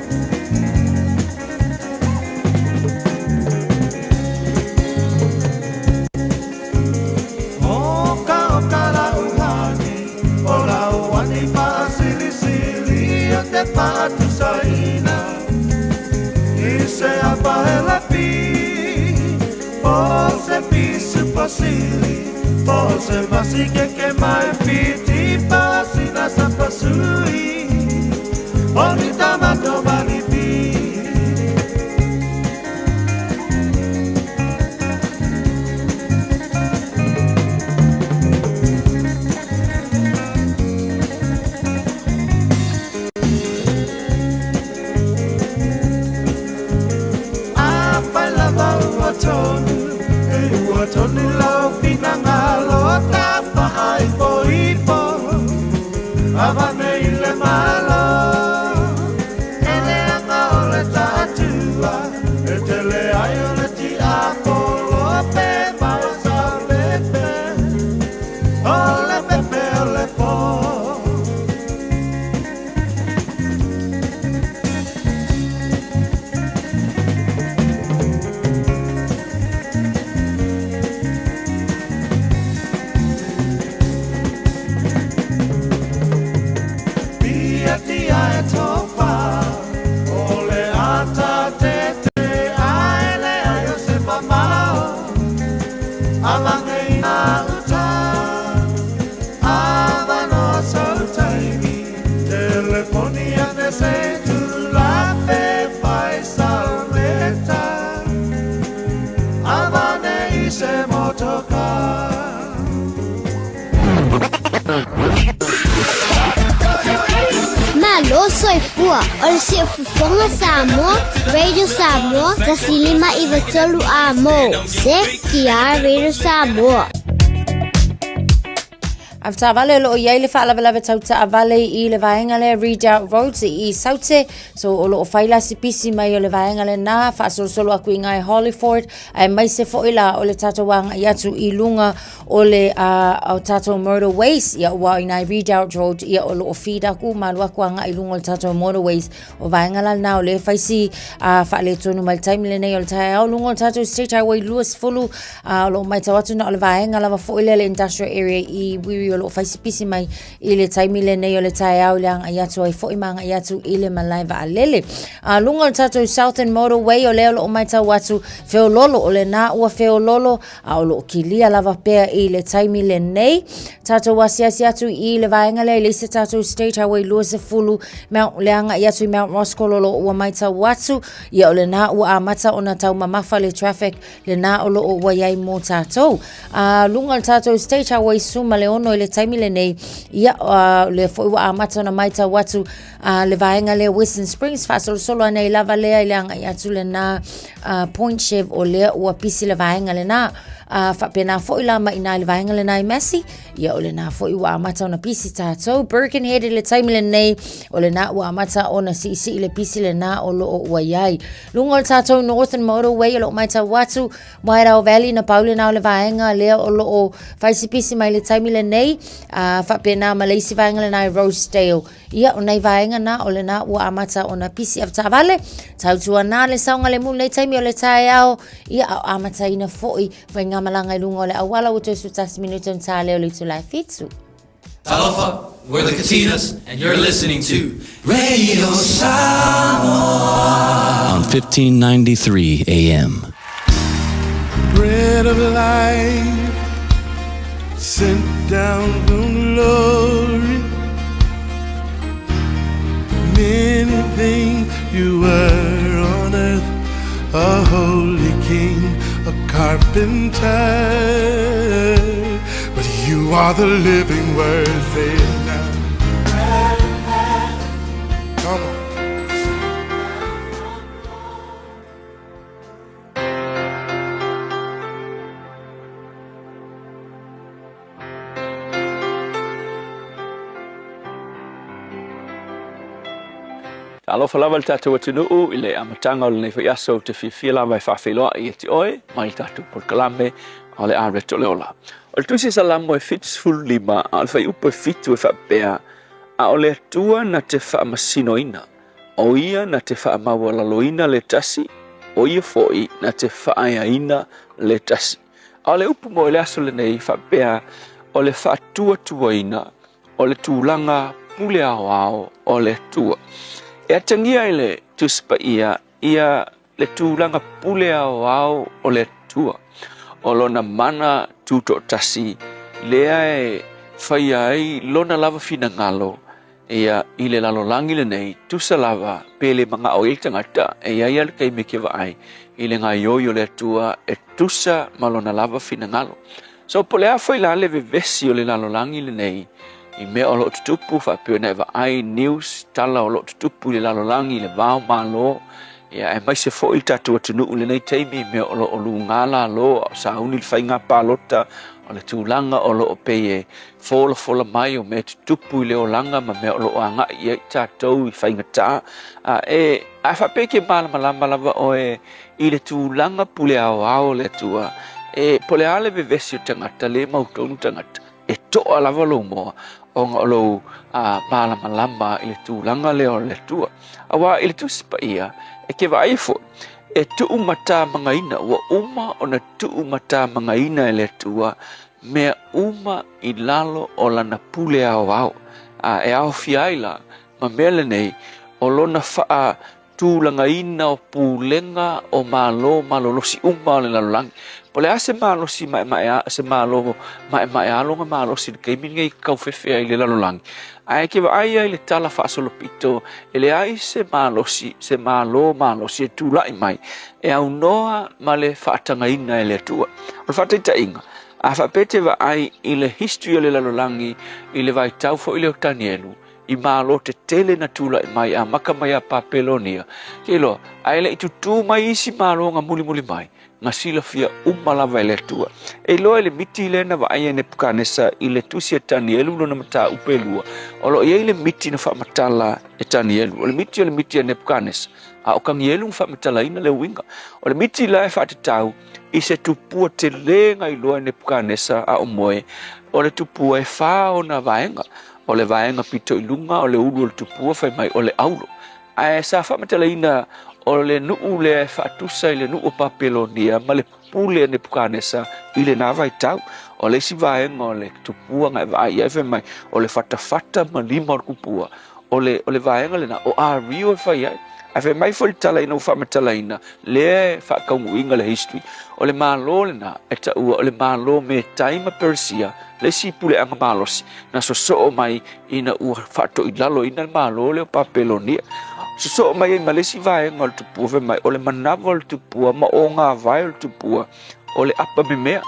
Malo soifua o le Siufofoga Samoa, Radio Samoa, 1593 A mo, CKR Radio Samoa. Avetaavale o lo o i ai le faalavelave tau taavale i le vaega lea Redoubt Road i Saute. So o lo o fai la sipisi mai o le vaega lena faasolosolo atu i ngai Hollyford aemaise foi la o le tatou agai atu i luga o le o tatou motorways ia ua i nai Redoubt Road ia o lo o feed aku ma alu atu agai i luga o le tatou motorways o vaega la lena o lea e fai si faaletonu mai le taimi lenei o le taeao luga o le tatou State Highway 20 o lo o matau atu na o le vaega lava foi lea le industrial area i Wiri o lo o fai se pisi mai i le taimi lenei o le taeao i le agai atu ai foi ma agai atu i le malae vaalele. A luga o le tatou Southern Motorway o lea o lo o matau atu feololo o lena ua feololo a o lo o kilia lava pea i le taimi lenei. Tatou asiasi atu i le vaega lea i le isi tatou State Highway 20 Mount, le agai atu i Mount Roskill o lo o ua matau atu ia o lena ua amata ona taumamafa le traffic lena o lo o ua i ai mo tatou. A luga o le tatou State Highway 16 i le taimi lenei, ia o lea foi ua amata ona matau atu a le vaega lea Western Springs faasolosolo ane ai lava lea i le agai atu lena Point Chev o lea ua pisi le vaega lena. Faapena foi la mai i ina i le vaega lena i Massey, ia o lena foi ua amata ona pisi tatou. Birkenhead i le taimi lenei, o lena ua amata ona siisii le pisi lena o lo o ua i ai. Luga o le tatou Northern Motorway o lo o matau atu Wairau Valley na pau lena o le vaega lea o lo o fai si pisi mai le taimi lenei, faapena ma le isi vaega lena i Rosedale. Ia, o nei vaega na, o lena ua amata ona pisi avetaavale, tautuana le saogalemu i lenei taimi o le taeao, ia, a o amataina foi faigamalaga i luga o le auala ua toe 11 minute ona ta lea o le itula e 7. Talofa, we're the Katinas, and you're listening to Radio Samoa on 1593 AM. Bread of life sent down from glory. Many things you were on earth, a holy king, a carpenter. But you are the living word, say it now. Come on. Talofa lava le tatou atunuu i le amataga o lenei foi aso ou te fiafia lava e faafeiloai ia te oe mai le tatou polokalame o le Areto le Ola. O le tusi Salamo e 75 a o le fuaiupu e 7 e faapea, A o le Atua na te faamasinoina, O ia na te faamaualaloina le tasi, o ia foi na te faaeaina le tasi. A o le upu mo le aso lenei faapea, o le faatuatuaina o le tulaga pule aoao o le Atua. E atagia i le Tusi Paia ia le tulaga pule aoao o le Atua, o lona mana tutoatasi lea e faia ai lona lava finagalo ia i le lalolagi lenei, tusa lava pe le magao i ai le tagata, e i ai lava le taimi e te vaai i le gaoioi o le Atua e tusa ma lona lava finagalo. So po o le a foi la le vevesi o le lalolagi lenei i mea o lo o tutupu faapea ona e vaai news, tala o lo o tutupu i le lalolagi i le va o Malo, ia aemaise foi le tatou atunuu i lenei taimi i mea o lo o luga lalo a o sauni le faiga palota, o le tulaga o lo o pei e folafola mai o mea tutupu i le olaga ma mea o lo o agai i ai i tatou i faigata. A e, a faapea e te malamalama lava oe i le tulaga pule aoao o le Atua, e, po o le a le vevesi o tagata, le mautonu tagata, e toa lava lou moa ona o lou a, malamalama i le tulaga lea o le Atua. Aua i le Tusi Paia, e te vaai foi, e tuumatamagaina, ua uma ona tuumatamagaina e le Atua mea uma i lalo o lana pule aoao, a e aofia ai la ma mea lenei o lona faatulagaina o pulega o malo malolosi uma o le lalolagi. Po o le a se malosi maemaea, se malo maemaea lona malosi i le taimi lenei e taufefe ai i le lalolagi, ae e te vaai ai i le tala faasolopito, e leai se malosi, se malo malosi e tulai mai e aunoa ma le faatagaina e le Atua. O le faataitaiga, a faapea e te vaai i le history o le lalolagi i le vaitau foi lea o Tanielu, i malo tetele na tulai mai amata mai ia Papelonia, te iloa, ae le i tutū mai isi malo na mulimuli mai, na silafia uma lava e le Atua. E iloa i le miti lea na vaai ai Nepukanesa i le tusi a Tanielu lona mataupu e lua, o lo o i ai le miti na faamatala e Tanielu. O le miti o le miti a Nepukanesa, A o Kanielu na faamatalaina le uiga. O le miti la e faatatau i se tupua tele na iloa e Nepukanesa a o moe, o le tupua e fa ona vaega. O le vaega pito i luga o le ulu o le tupua fai mai o le aulo. Ae sa faamatalaina O le nuu lea e faatusa i le nuu o Papelonia ma le pule a Nepukanesa i lena vaitau. O le isi vaega o le tupua na e vaai i ai fai mai, o le fatafata ma lima o le kupua. O le, o le vaega lena, o Ario e fai ai. Ae fai mai foi le tala ina ua faamatalaina, lea e faataunuuina le history, o le Malo lena e taua o le Malo Metai ma Peresia, le isi puleaga malosi na sosoo mai ina ua faatoilaloina le Malo lea o Papelonia. Sosoo mai ai ma le isi vaega o le tupua fai mai, o le manava o le tupua ma ogāvae o le tupua, o le apa memea.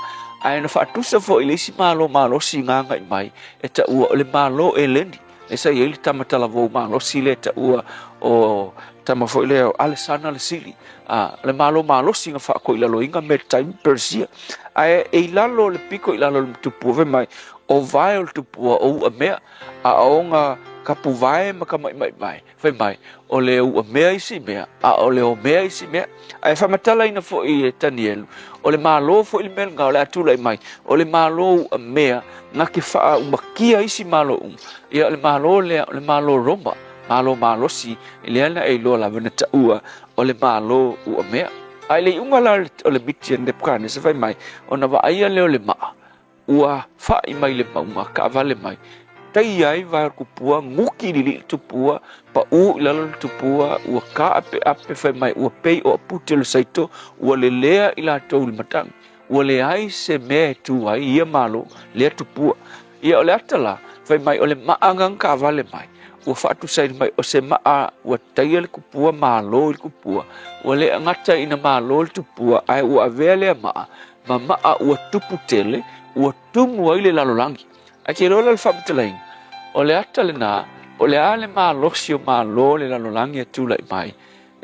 Ae na faatusa foi i le isi Malo malosi na agai mai, e taua o le Malo Eleni. Lea sa i ai le tama talavou malosi lea e taua o tama foi lea o Alesana le Sili. A, le Malo malosi na faatoilaloina Metai ma Peresia. Ae e i lalo o le pito i lalo o le tupua fai mai, o vae o le tupua o uamea, a o ona kapuvae ma kamaimaivae, fai mai, o le uamea isi mea, a o le omea isi mea. Ae faamatalaina foi e Tanielu, o le Malo foi le mea lena o le a tulai mai, o le Malo uamea na te faaumatia isi Malo uma. Ia, o le Malo lea, o le Malo Roma, Malo malosi, lea na e iloa lava na taua o le Malo uamea. A i le iuga la o le miti a Nepukanesa fai mai, ona vaaia lea o le maa, ua fa'i mai le mauga, taavale mai, taia ai vae o le tupua, guti lilii le tupua, paʻū i lalo le tupua, ua kāʻapeʻape, fai mai, ua pei o apute o le saito, ua lelea i latou i le matagi, ua leai se mea e tū ai ia malo, lea tupua. Ia, o le ata la, fai mai, o le maʻa na na taavale mai, ua faatusaina mai, o se maʻa ua taia le tupua, malo i le tupua, ua le gata ina malo le tupua, ae ua avea lea maʻa ma maa ua tupu tele, ua tumu ai le lalolagi. Ae te iloa la le faamatalaina, o le ata lena, o le a le malosi o Malo le lalolagi e tulai mai,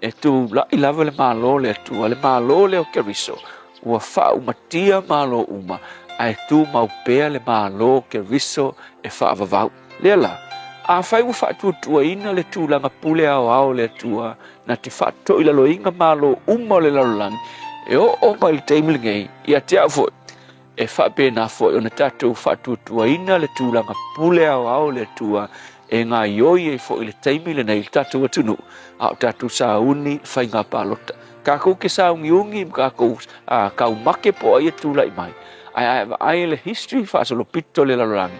e tulai lava le Malo o le Atua, le Malo lea o Keriso, ua faaumatia Malo uma, ae tumau pea le Malo o Keriso e faavavau. Lea la, afai ua faatuatuaina le tulaga pule aoao o le Atua na te faatoilaloina Malo uma o le lalolagi, e oo mai le taimi lenei, ia te au foi, e faapena foi ona tatou faatuatuaina le tulaga pule aoao o le Atua e gaoioi ai foi le taimi lenei i le tatou atunuu, a o tatou sauni i faiga palota. Tatou te sauniuni ma tatou taumate po o ai e tulai mai, ae a e vaai i le history faasolopito o le lalolagi,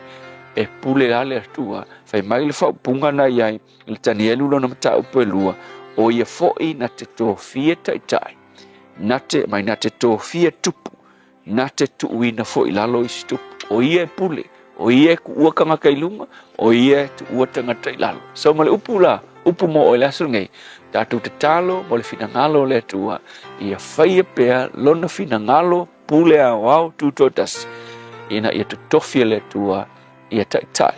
e pule lava le Atua. Fai mai le faaupuga na i ai i le Tanielu lona mataupu e lua, o ia foi na te tofia taitai, na te, mai na te tofia tupu, na te tuuina foi i lalo isi tupu. O ia e pule, o ia e tuua tagata i luga, o ia e tuua tagata i lalo. So ma le upu la, upu mo oe le aso lenei, tatou tatalo mo le finagalo o le Atua, ia faia pea lona finagalo pule aoao tutoatasi, ina ia totofi e le Atua ia taitai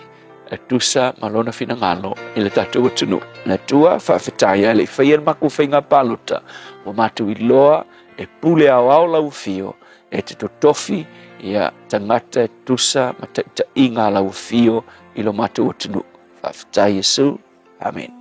e tusa ma lona finagalo i le tatou atunuu. Le Atua, faafetai ae le i faia le matou faiga palota, ua matou iloa e pule aoao lau afio e te totofi ia tagata e tusa ma taitaiga a lau afio i lo matou atunuu. Faafetai Iesu. Amen.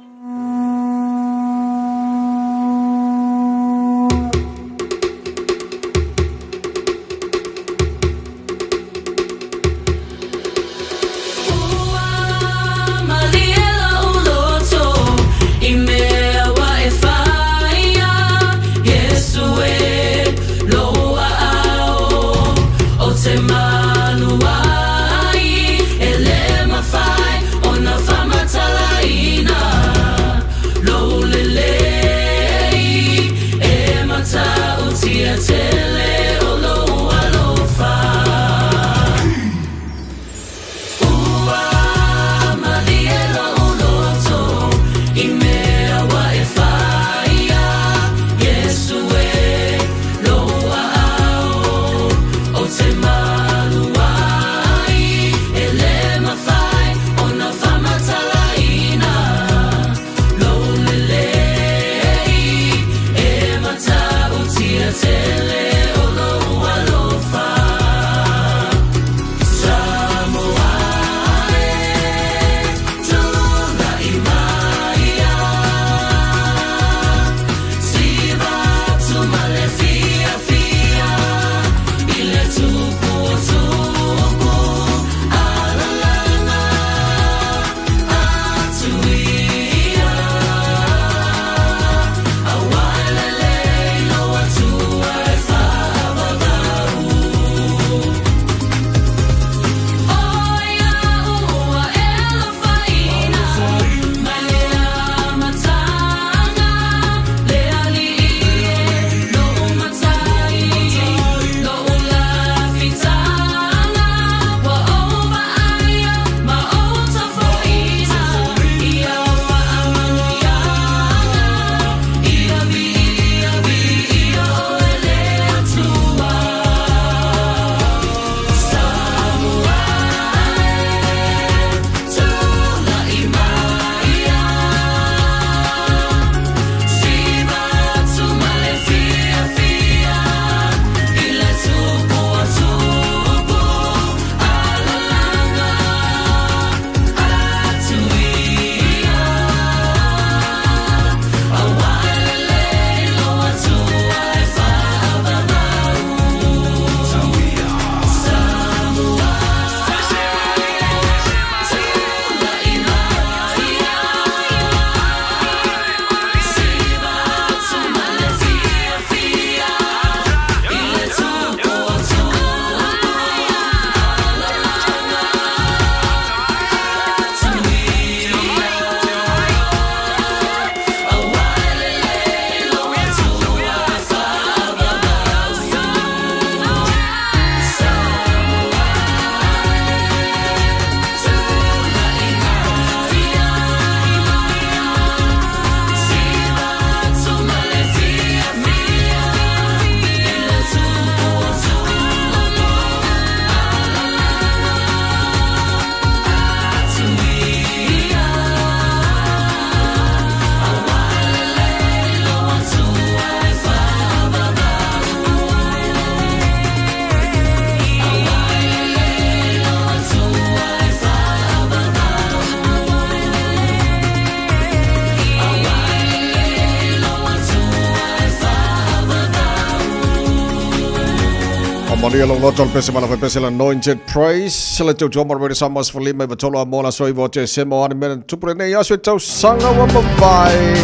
Faamanuia lou loto le pese malafa pese la anointed praise le tautua mo le Samoa 15 i tolu a mo la soi vo te sema o ani mena tupu lenei aso e tausaga ua mavae.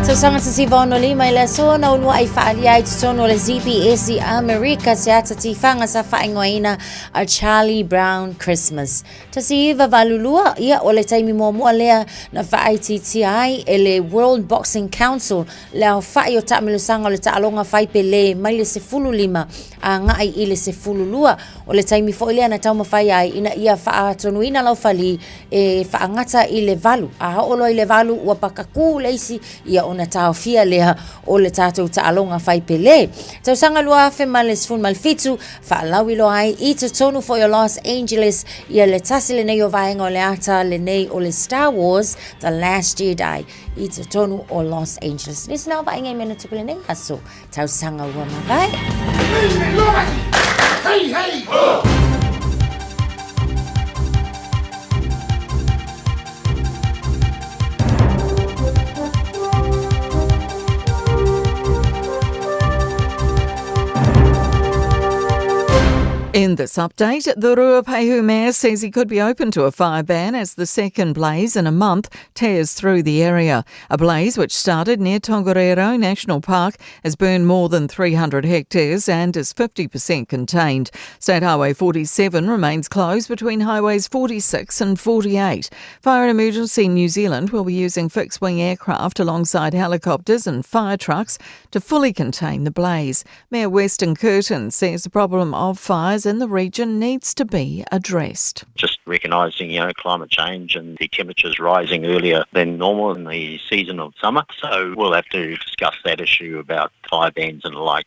Tausaga 1965 i le aso na uluai faaalia ai totonu o le ZBS i Amerika se ata tifaga sa faaigoaina a Charlie Brown Christmas. 1982, ia o le taimi muamua lea na faaitiitia ai e le World Boxing Council le aofai o taamilosaga o le taaloga fai pelē mai le 15 agai i le 12. O le taimi foi lea na taumafai ai ina ia faatonuina laufali e faagata i le valu. A oo loa i le valu ua pakakū le isi, ia ona taofia lea o le tatou taaloga fai pelē. Tausaga 2017, faalauiloa ai i totonu foi o Los Angeles ia le tasi lenei o vaega o le ata lenei o le Star Wars The Last Jedi i totonu o Los Angeles. Nisi na o vaaiga i mea na tupu lenei aso, tausaga ua mavae. Hey, hey! Oh! In this update, the Ruapehu mayor says he could be open to a fire ban as the second blaze in a month tears through the area. A blaze which started near Tongariro National Park has burned more than 300 hectares and is 50% contained. State Highway 47 remains closed between highways 46 and 48. Fire and Emergency New Zealand will be using fixed wing aircraft alongside helicopters and fire trucks to fully contain the blaze. Mayor Weston Curtin says the problem of fires in the region needs to be addressed. Just recognising, you know, climate change and the temperatures rising earlier than normal in the season of summer. So we'll have to discuss that issue about fire bans and the like.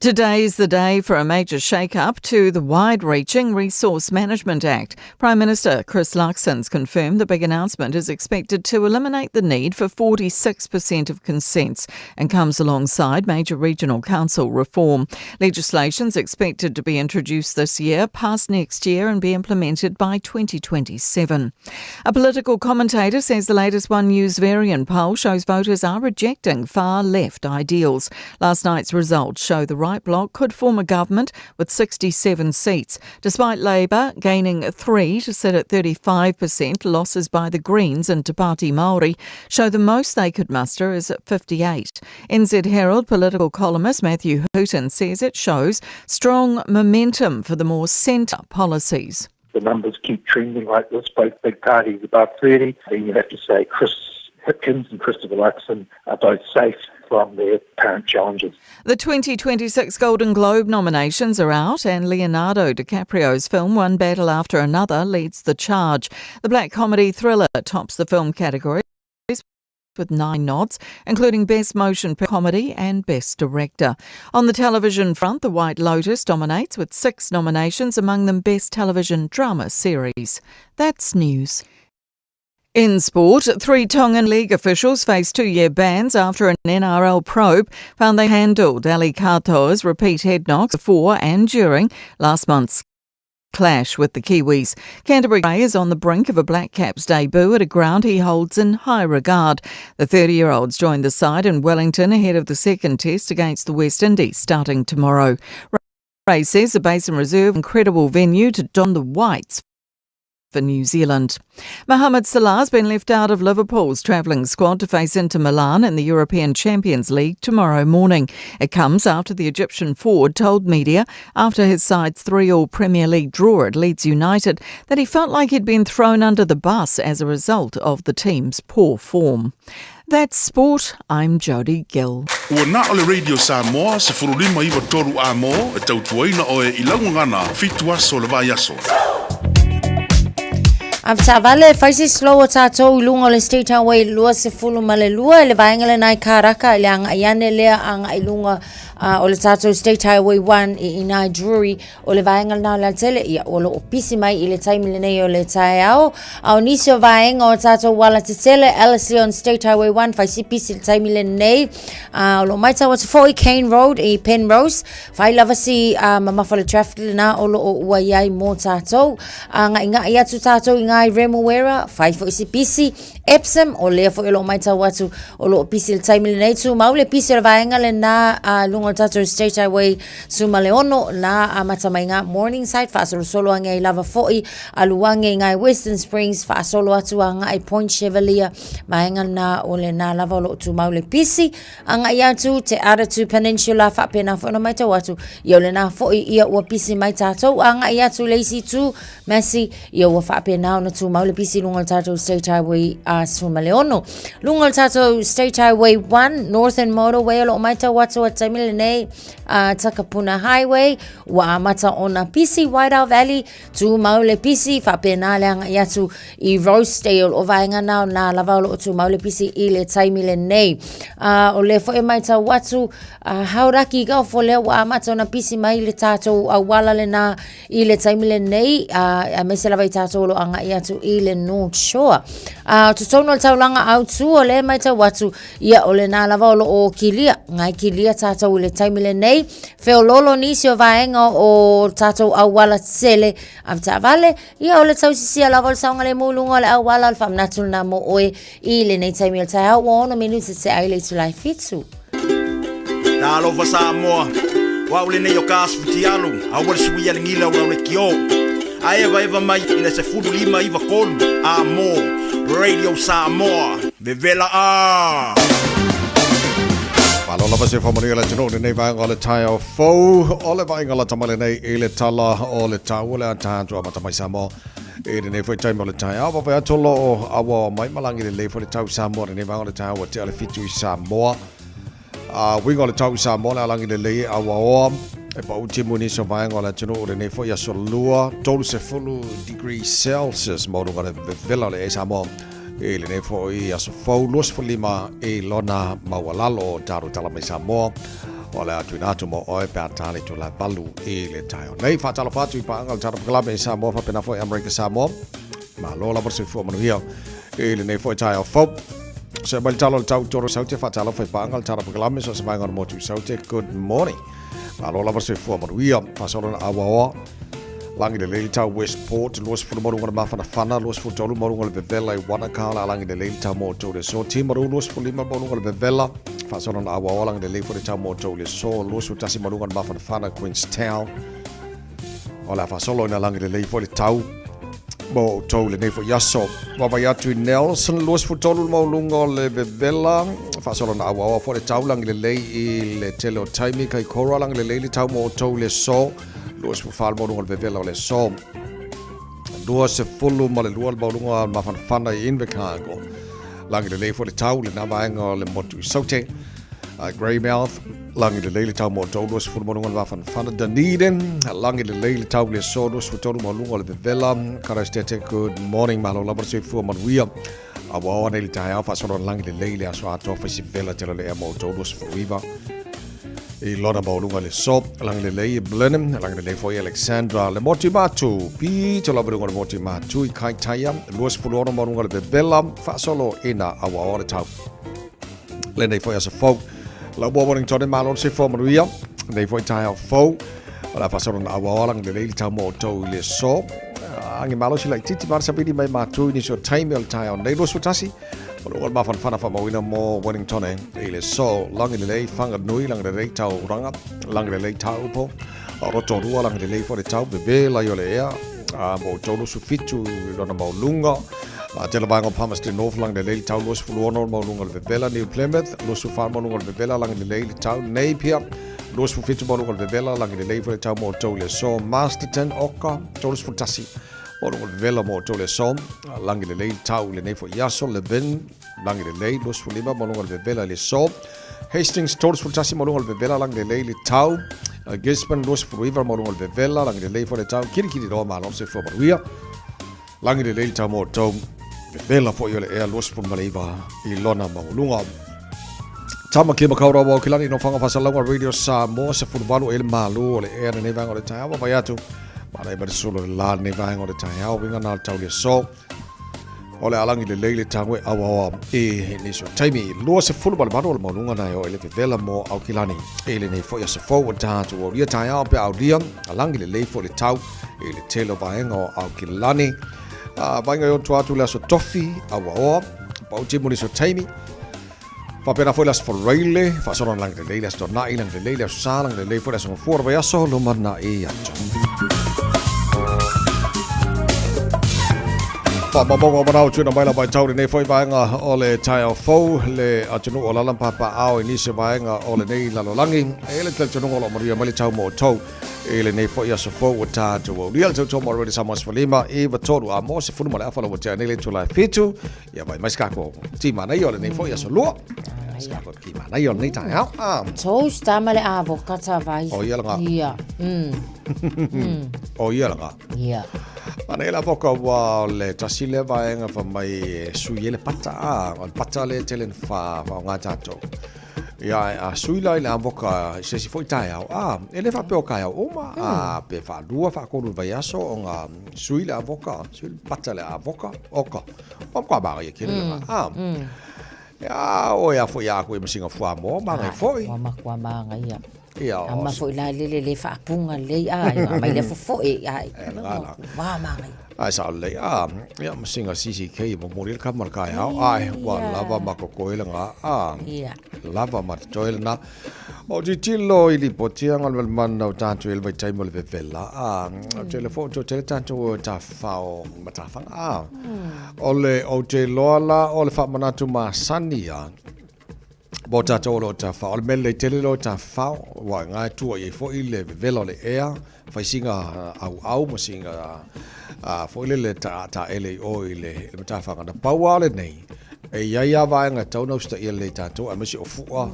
Today's the day for a major shake-up to the wide-reaching Resource Management Act. Prime Minister Chris Luxon's confirmed the big announcement is expected to eliminate the need for 46% of consents and comes alongside major regional council reform. Legislation's expected to be introduced this year, passed next year and be implemented by 2027. A political commentator says the latest One News Verian poll shows voters are rejecting far-left ideals. Last night's results show the right bloc could form a government with 67 seats. Despite Labour gaining 3 to sit at 35%, losses by the Greens and Te Pāti Māori show the most they could muster is at 58. NZ Herald political columnist Matthew Hooton says it shows strong momentum for the more centre policies. The numbers keep trending like this, both big parties above 30. Then you have to say Chris Hipkins and Christopher Luxon are both safe from their current challenges. The 2026 Golden Globe nominations are out and Leonardo DiCaprio's film One Battle After Another leads the charge. The black comedy thriller tops the film category with 9 nods, including Best Motion Comedy and Best Director. On the television front, The White Lotus dominates with 6 nominations, among them Best Television Drama Series. That's news. In sport, 3 Tongan League officials face 2-year bans after an NRL probe found they handled Ali Katoa's repeat head knocks before and during last month's clash with the Kiwis. Canterbury Gray is on the brink of a Black Caps debut at a ground he holds in high regard. The 30-year-olds joined the side in Wellington ahead of the second test against the West Indies starting tomorrow. Ray says the Basin Reserve, incredible venue to don the whites for New Zealand. Mohamed Salah's been left out of Liverpool's travelling squad to face Inter Milan in the European Champions League tomorrow morning. It comes after the Egyptian forward told media after his side's 3-all Premier League draw at Leeds United that he felt like he'd been thrown under the bus as a result of the team's poor form. That's sport. I'm Jodie Gill. Ua na o le Radio Samoa 1593 A mō e tautuaina oe i lau gagana 7 aso o le vaiaso. Avetaavale, fai se slow o tatou i luga o le State Highway 22 i le vaega lena i Karaka i le agai ane lea agai luga o le tatou State Highway 1 i ina i Drury o le vaega lena o le alatele ia o lo o pisi mai i le taimi lenei o le taeao. A o nisi o vaega o tatou ala tetele Ellerslie on State Highway 1 fai si pisi i le taimi lenei. O lo o maitau atu foi Cane Road i Penrose fai lava si mamafa le traffic lena o lo o ua i ai mō tātou. A ngaingai atu tātou i ngā i Remuera, fai foi si pisi Epsom, o lea foi o lo o matau atu o lo o pisi i le taimi lenei. Tumau le pisi o le vaega lena a luga o le tatou State Highway 16 na amata mai ngā Morningside faasolosolo ange ai lava foi alu ange i ngai Western Springs faasolo atu agai Point Chevalier vaega lena o lena lava o lo o tumau le pisi agai atu Te Aratū Peninsula faapena foi ona matau atu ia o lena foi ia ua pisi mai tatou agai atu le isi itu Massey, ia ua faapena ona tumau le pisi i luga o le tatou State Highway a 16. Luga o le tatou State Highway 1, Northern Motorway, o lo o matau atu a taimi lenei a Takapuna Highway, ua amata ona pisi Wairau Valley, tumau le pisi, faapena le agai atu i Rosedale, o vaega na o nā lava o lo o tumau le pisi i le taimi lenei. O lea foi e matau atu, Hauraki Gulf, o lea ua amata ona pisi mai le tatou auala lena I le taimi lenei, aemaise lava i tatou o lo o agai atu i le North Shore. O totonu o le taulaga autu o lea e matau atu, ia o lena lava o lo o kilia, ngai kilia tatou i le taimi lenei, feololo nisi o vaega o tatou auala tele avetaavale, ia o le tausisia lava o le saogalemu i luga o le auala, o le faamanatu lena mo oe I lenei taimi o le taeao ua 6 minute tea ai le itula e 7. Talofa Samoa, o au lenei o Kas Fitialu, aua le suia le gila o lau lekiō. A evaeva mai i le 15 9 3 a mō Radio Samoa, vevela ā! Malo lava se whamanuia le atunuu lenei vaega o le taeao fou o le vaaiga lata mai lenei i le tala o le tau o le ataatu amata mai Samoa. I lenei foi taimi o le taeao, vaavaai atu o lo o auaoa mai ma lagi lelei foi le tau i Samoa lenei vaega o le taeao ua tea le 7 i Samoa. A uiga o le tau i Samoa le alagi lelei e auaoa e pau timu i nisi o vaega o le atunuu o lenei foi aso lua, 30 degrees Celsius maualuga le vevela o le ea i Samoa i lenei foi aso fou 25 i lona maualalo o tatou tala mai Samoa o le a tuuina atu mo oe pe a ta le itula 8 i le taeao nei. Faatalofa atu i paaga o le tatou polokalame i Samoa faapena foi Amerika Samoa. Malo lava le soifua manuia i lenei foi taeao fou. Se mai le tala o le tau toro saute faatalofa i paaga o le tatou polokalame so se vaega o le motu saute. Good morning. Malo lava le soifua manuia. Faasolona auaoa. Lagi lelei le tau Westport, 20 maluga le mafanafana, 23 maluga le vevela i Wanaka, o le a lagi lelei le tau mo outou i le aso. Timaru, 25 maluga le vevela, faasolona auaoa lagi lelei foi le tau mo outou i le aso, 21 maluga le mafanafana Queenstown, o le a faasolo ina lagi lelei foi le tau mo outou i lenei foi aso. Vaavaai atu i Nelson, 23 le maualuga o le vevela, faasolona auaoa foi le tau lagi lelei i le tele o taimi, Kaikoura lagi lelei le tau mo outou i le aso. 24 le maualuga o le vevela o le aso. 22 le maualuga o le mafanafana i Invercargill. Lagi lelei foi le tau i lena vaega o le motu i Saute. Greymouth, lagi lelei le tau mo outou, 20 maualuga o le mafanafana. Dunedin, lagi lelei le tau i le aso, 23 maualuga o le vevela. Karastete, good morning, malo lava le soifua manuia. Ua oo nei le taeao faasolo lagi lelei le aso atoa fai si vela tele o le ea mo outou 29 i lona maualuga le aso. Lagi lelei i Blenheim, lagi lelei foi i Alexandra. Le motu i Matu, pito lava i luga o le motu i Matu i Kaitaia, 26 maualuga le vevela faasolo ina auaoa le tau. Lenei foi aso fou. Lau mua Wellington e malo le soifua manuia. Lenei foi taeao fou. O le a faasolo na auaoa lagi lelei le tau mo outou i le aso. Agi malosi laitiiti ma le savili mai Matu i nisi o taimi o le taeao nei 21. O le ua mafanafana faamauina mo Wellington i le aso. Lagi lelei Whanganui, lagi lelei Tauranga, lagi lelei Taupo. Rotorua, lagi lelei foi le tau, vevela i o le ea. Mo outou 27 i lona maualuga. Tele vaega o Palmerston North, lagi lelei le tau 26 le maualuga o le vevela. New Plymouth, 24 maualuga o le vevela, lagi lelei le tau. Napier, 27 maualuga o le vevela, lagi lelei foi le tau mo outou i le aso. Masterton, Oka, 31 maualuga o le vevela mo outou i le aso. Lagi lelei le tau i lenei foi aso. Levin, lagi lelei, 25 maualuga o le vevela i le aso. Hastings, 31 maualuga o le vevela, lagi lelei le tau. Gisborne, 29 maualuga o le vevela, lagi lelei foi le tau. Kirikiriroa, malo le soifua manuia. Lagi lelei le tau mo outou. Vevela foi o le ea 29 i lona maualuga. Tama ke makau rawa o kilani no whanga whasalauga Radio Samoa 18 e le malu o le ea lenei vaega o le taeao vaavaai atu ma le sulu o le la lenei vaega o le taeao uiga na o le tau le aso o le alagi lelei le tau e auaoa i nisi o taimi 28 o le maualuga na e oo i le vevela mo Aukilani i lenei foi aso fou o tatou aulia taeao pe aulia alagi lelei foi le tau i le tele o vaega o Aukilani. Vaega e oto atu le aso tofi auaoa. Paupau mo nisi o taimi. Faapena foi le Aso Faraile, faasolo na lagi lelei, le Aso Toonai, lagi lelei, le Aso Sa, lagi lelei foi le Aso Gafua o le vaiaso, lumanai atu. Faamaumauga o manao tuuina mai la vaitau lenei foi vaega o le taeao fou, le atunuu o alaala ma papaaao i nisi o vaega o lenei lalolagi. E i ai le talitonuga o lo o manuia mai le tau mo outou i lenei foi aso fou ua tatou aulia le tautoa mo Radio Samoa 15 9 3 a mo 10 ma le afa la ua tea nei le itula e 7. Ia vai mai se kako ti manaia o lenei foi aso lua. Se kako ti manaia o lenei taeao. Ah. Toast a ma le avokata vai. O ia langa. Ia. O ia langa. Ia. Ana ela voka ua o le tasi lea vaega fa mai e sui ai le pata a o le pata le tele na fa fa o ngā tātou. Ia a sui la i le avoka i se isi foi taeao a e le faapea o kaeao uma a pe faalua faatolu i le vaiaso ona sui le avoka sui le pata le avoka oka o kwa maga ia kele langa a ia o ia foi a ku i masinga fuamoa maga foi. Ua matua maga ia. Ia, A ma foi la lele le faapuga lelei a ia mai le fofoe a E la la. Wa maga. Ai sa lelei a ia ma singa CCK mo mo le ka ma ka hao ai wa lava ma ko ko ile nga a. Ia. Lava ma to ile na. O ti tilo i li potia ngal wel man na tantu il vai taimo le vevela a. O te le fo to te tantu o ta fao ma ta fanga a. O le o te loa la o le fa manatu ma sani a. Mo tātou o lo tawhao, o le mea lelei tele lo tawhao, ua ngā e tua i ai foi le vevela o le ea, whai singa au au ma singa foi le le ta, ta ele i o i le, le matawhanga. Na pau a le nei, e iai a vaenga e tau na usta ia lelei tātou, a masi o fua,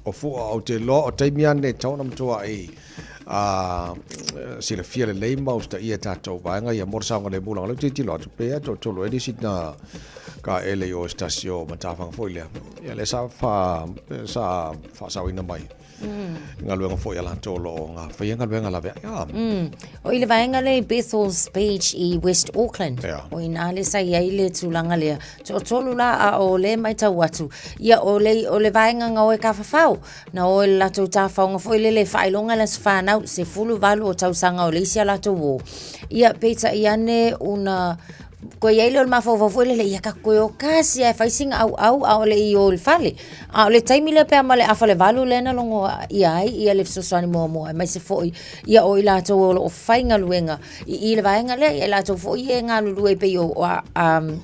o fua o te loa o taimi ane tau na matua i silafia lelei ma usta ia tātou vaenga ia mo le saoga le mulaga leo titilo atu pea to tolo e nisi na ka ele i o se tasi o matawhanga foi lea. Ia le sa wha, sa whaasaoina mai. Galuega foi a latou o lo o ngā whaia galuega lawe ai. Ah. O i le vaega lea i Bethells Beach i West Auckland. Yeah. O ina le sa i ai le tulaga lea. Toatolu la a o le matau atu. Ia o le, o le vaega nga oe ka whawhao. Na o e le latou tafaoga foi lele e faailoga le aso fanau, 18 o tausaga o le isi a latou o. Ia, peitai ane una koe iai lea o le mafaufau foi lele, ia ka koe o kasi ae fai sina auau a o le i o i le fale. A o le taimi lea pe a ma le afa le valu lea na logo ia ai ia le fesoasoani muamua aemaise foi ia o i latou o lo o faigaluega i i le vaega lea, ia i latou foi ia e galulue e pei o,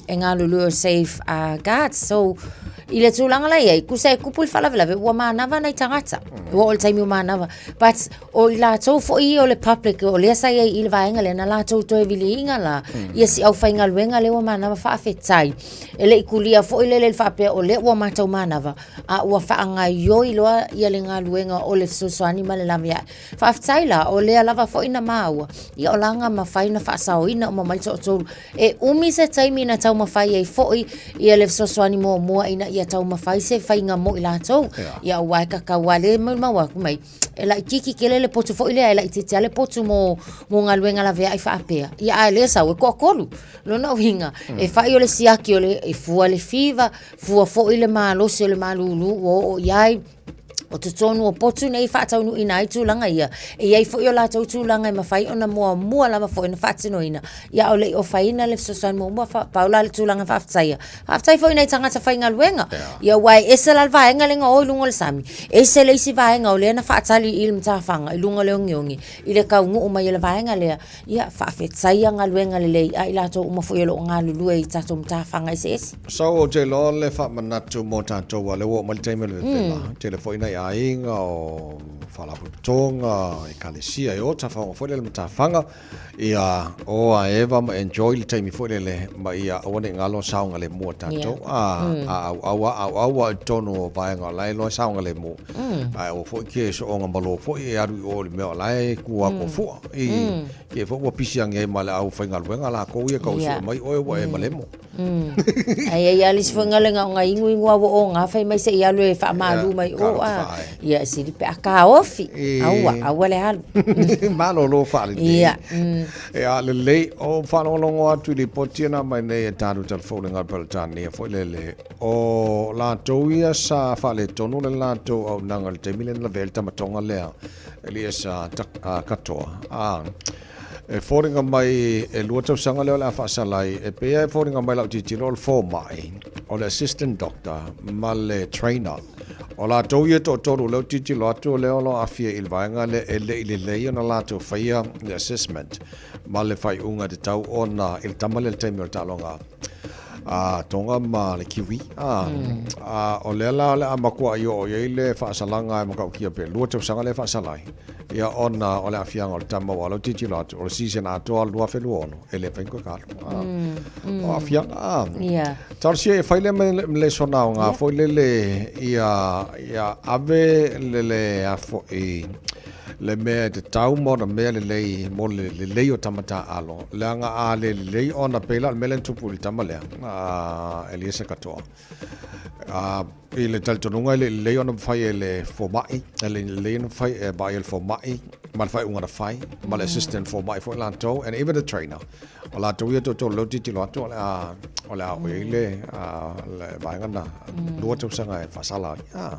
e galulue o safe guards. So, i le tulaga la i ai, tusa e tupu le faalavelave, ua manava nai tagata. Ua oo i le taimi ua manava. But, o i latou foi ia o le public, o lea sa i ai i le vaega lea, na latou toe viliina la, ia si aufaigaluega lea ua manava faafetai. E le i kulia foi lele i le faapea o lea ua matou manava, a ua faagaioi loa ia le galuega o le fesoasoani ma le laveai. Faafetai la, o lea lava foi na maua, ia o laga mafai ona faasaoina uma mai le toatolu. E umi se taimi na taumafai ai foi ia le fesoasoani muamua ina ia taumafai se faiga mo i latou. Ia aua e kakau lava le maumau atu mai, e laitiiti tele le potu foi lea, e laitiiti lava le potu mo, mo galuega laveai faapea. Ia a le sau e toatolu. Lona uiga, e fai o le siaki o le, e fua le fiva, fua foi le malosi o le malulu ua oo i ai. O totonu o potu nei e faataunuuina ai tulaga ia, e i ai foi o latou tulaga e mafai ona muamua lava foi ona faatinoina, ia a o le i ofaina le fesoasoani muamua, pau la le tulaga faafetaia. Faafetai foi i nai tagata faigaluega, ia aua e ese la le vaega lea na o i luga o le sami, ese le isi vaega o lea na faatali i le matafaga i luga o le ogiogi i le taunuu mai o le vaega lea, ia faafetaia galuega lelei a i latou uma foi o lo o galulue i tatou matafaga eseese. So ou te iloa le faamanatu mo tatou a lea ua oo mai le taimi o le vevela. Tele foi nai aiga o faalapotopotoga, ekalesia e o tafaoga foi lele ma tafaga ia o a eva ma enjoy le taimi foi lele ma ia aua nei galo saogalemu o tatou a a auau a auau a i totonu o vaega o la e iloa e saogalemu ae aua foi ke sooga malo foi e alu i o i le mea o la e ku atu o fua i ke foi ua pisi ane ai ma le aufaigaluega lakou ia kau sue mai oe ua e malemo. Ai ai a le isi foi galuega o nga iguigu a ua oga fai mai se i alu e faamalu mai o a. Ia e sili pe a taofi. Aua, aua le alu. Malolo faalelei. Ia. Ia lelei o faalogologo atu i lipoti na mai nei e talu talafou le galu Peretania foi lele o latou ia sa faaletonu le latou auaunaga i le taimi lea na lavea ai le tamatoga lea Eliesa Katoa. A E foliga mai e lua tausaga lea o le a faasala ai, e pei lava e foliga mai lau tilotilo o le fomai, o le assistant doctor ma le trainer. O latou ia e toatolu lea ou te tilotilo atu o lea o lo o aafia i le vaega lea e le i lelei ona latou faia le assessment ma le faaiuga e tatau ona i le tama lea i le taimi o le taaloga a Tonga ma le Kiwi. A, a, o lea la o le a matuai oo i ai le faasalaga e matautia pe 2 tausaga lea e faasala ai, ia ona o le aafiaga o le tama aua o lea ou te tilotilo atu o le season atoa 2026 e le mafai ona toe talo. A, o aafiaga, a. Talosia ia fai lea ma le sona aoga foi lele ia, ia ave le, le a foi, le mea e tatau ma ona mea lelei mo le lelei o tama taaalo, leaga a le lelei ona pei la o le mea lea na tupu i le tama lea, a Eliesa Katoa. A, i le talitonuga e le i lelei ona fai e le fomai, e le i lelei ona fai e vaai e le fomai ma le faaiuga na fai, ma le assistant fomai foi latou, and even the trainer. O latou ia toatolu lea ou te tilotilo atu o le a, o le a oo i ai le, le vaega lena, 2 tausaga e faasala ai. Ah.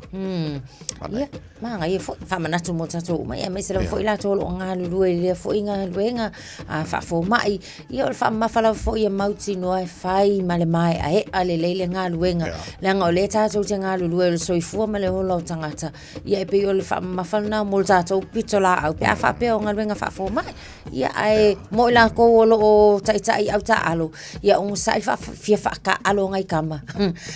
Ia, manaia foi, faamanatu mo tatou uma, ia aemaise lava foi latou o lo o galulue i lea foi galuega faafomai. Ia o le faamamafa lava foi ia mautinoa e fai ma le maeaea lelei le galuega, leaga o lea tatou te galulue o le soifua ma le ola o tagata. Ia e pei o le faamamafa lena mo le tatou pitolaau pe a faapea o galuega faafomai. Ia, ae mo i lakou o lo o taitai au taaalo, ia onosai le fia faataaalo nai tama.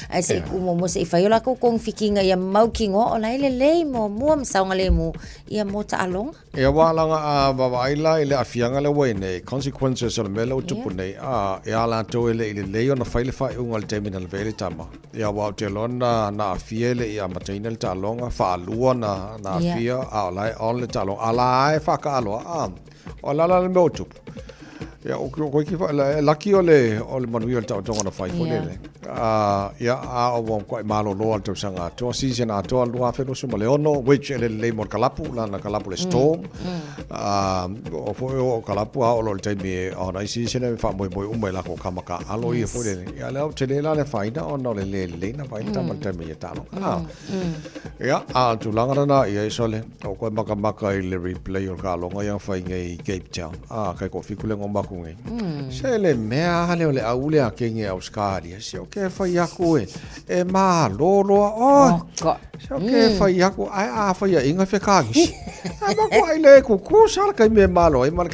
Ae se i tuu muamua se i fai o latou togafitiga ia mautinoa o la e lelei muamua ma saogalemu ia mo taaloga. Ia aua leaga a vaavaai la i le aafiaga lea ua i ai nei, consequences o le mea lea ua tupu nei, a, ia latou e le i lelei ona fai le faaiuga i le taimi na lavea ai le tama. Ia aua ou te iloa na, na aafia e le i amataina le taaloga, faalua na, na aafia, a o la e on le taaloga, a la e faataalo lava, a, o le a la le mea ua tupu? Ia, o, o koe ki wha, e laki o le, o le manuia o le taotoga na whai foi lele. Ia, a o wong koe malolo al tausaga atoa, season atoa 2026, which e le lelei mo le kalapu, lana kalapu le storm. O foi o kalapu a o lo le taimi e ona isi isi le faamoemoe uma i lako kama ka alo ia foi lele. Ia lea o tele la le whaina ona o le le lelei na whaina tama le taimi ia talo. Ia, a tulaga lana ia i sole, o koe makamaka i le replay o le kaloga ia whai nei i Cape Town. A, kai ko fiku le ngomaku nei. Se le mea ale o le au le a kenge au Australia. Se o ke whai aku e, e malolo a oe. Oh, God. Se o ke whai aku, ai a whai a inga whekangisi. Ai ma ko ai le kuku sa le kai me malo ai ma le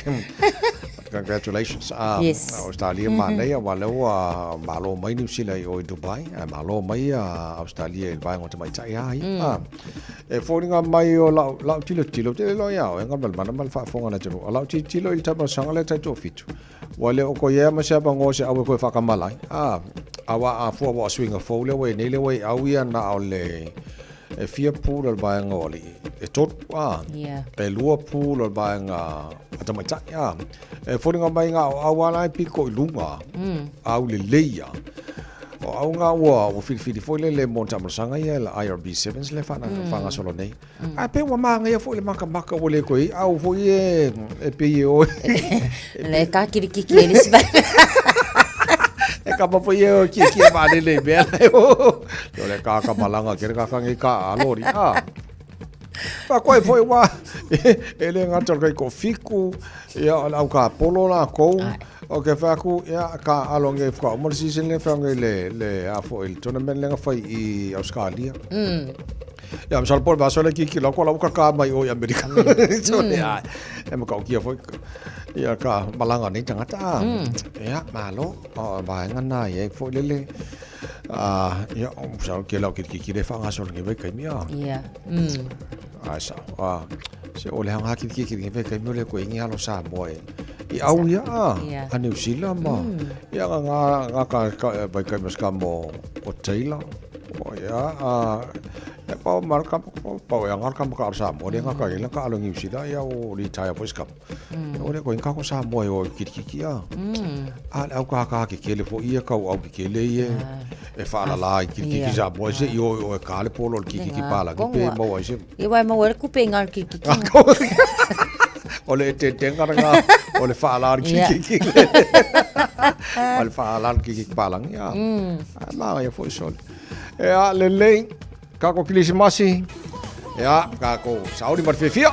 Congratulations. Yes. Australia ma nei a wale ua malo mai New Zealand i o i Dubai. A malo mai a Australia i le vaega o tamaitai a ia. E foliga mai o lau, lau tilotilo, te le loa ia oe, ngā mana ma le faafofoga a le atunuu. O lau tilotilo i le taumasaga lea tai toafitu. Ua le o koe ea ma se avanoa se aue koe whakamala ai. A, aua a fua wa suiga fou lea ua i nei lea ua i au ia na o le e fia pool o le vaega o alii. E tolu, a, e lua pool o le vaega a tamaitai, a. E foliga mai ngā o au ala e piko i lunga, au lelei ia. O au ngā ua, ua whiriwhiri foi lele mo tamasaga ia le IRB Sevens le whana, whangasolo nei. Ae pei ua māngaia foi le makamaka ua le koe i au foi e, e pei e oe. Le ka kirikiki e le si vai. E kapa foi e oe kia kia maalele i mea lai o. O le ka ka malanga kere ka kangi ka alori. Ah. Fa koe foi wa e le ngata o le kai ko fiku ia o le au ka polo la kou. O ke whai aku ia ka alo nge whaka o le season le whai nge le le a fo i le tournament le nga whai i Australia. Ia, masalo po le vasa le kiki lau ko lau ka ka mai o i Amerika. So, ia, e ma kau kia foi. Ia, ka malanga nei tangata. Ia, malo, o vaenga nā ia e foi lele. Ah, ia, o masalo ke lau kiki kiki le whangaso le ngewe kai mia. Ia. Ai sa, ah, se o le hanga kiki kiki ngewe kai mia le koe ingi alo Samoa e. I au ia, ah, a New Zealand ma. Ia, nga, nga, nga ka, ka, vai kai mas ka mo o Taylor. O ia, a, e pau ma ka, pau ia ngā ka maka o Samoa, le ngā ka ila ka alo New Zealand, ia o li taia foi ska. O le ko inka ko Samoa o kirikiki a. A le au ka ka ke kele fo ia kau au ke kele ia e whaalala i kirikiki Samoa se i o o e ka le polo le kirikiki pala ki pe mau ai se. I wai mau le kupe ngā kirikiki. O le te tenga ngā o le whaalala kirikiki. O le whaalala kirikiki pala ia. A mā ia foi soli. E a lelei, kako kilisimasi, e a kako sauri ma le fiafia.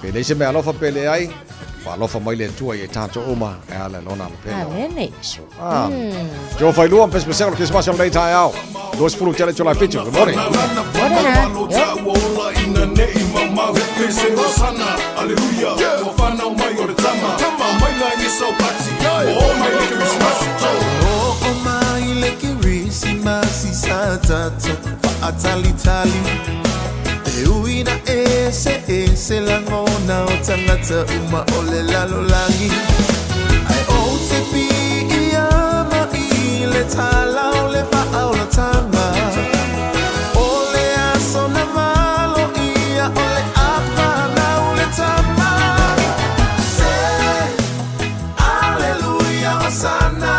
Pe leai se mea alofa pe leai, Faalofa mai le Atua ia i tatou uma e ala i Lona alo pele o Amene. Iesu. Amen. Joe Failua ma pesepesega o le Kerisimasi o lenei taeao. 20 tele July 7. Good morning. Morena. O'o mai le Kerisimasi sa tatou fa'atalitali E ui na eseese lagona o tagata uma o le lalolagi Ae ou te piiama i le tala o le faaolataga O le aso na valoia o le a fanau le tama Se Aleluia Hosana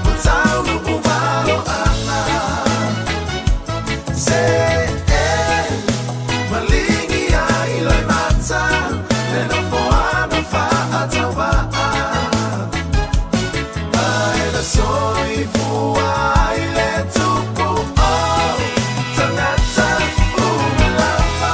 Ua taunuu valoaga Se e maligi ai loimata Le nofoaga faatauvaa Ae na soifua ai le tupu o tagata uma lava.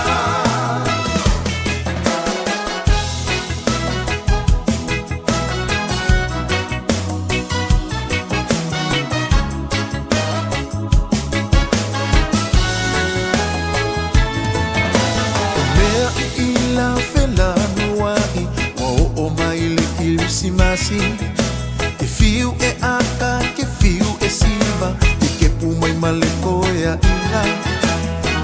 O mea iila felanuai ua oo mai le Kerisimasi Ke fiu e aka, ke fiu e siva Ke kepu mai ma le koeaʻina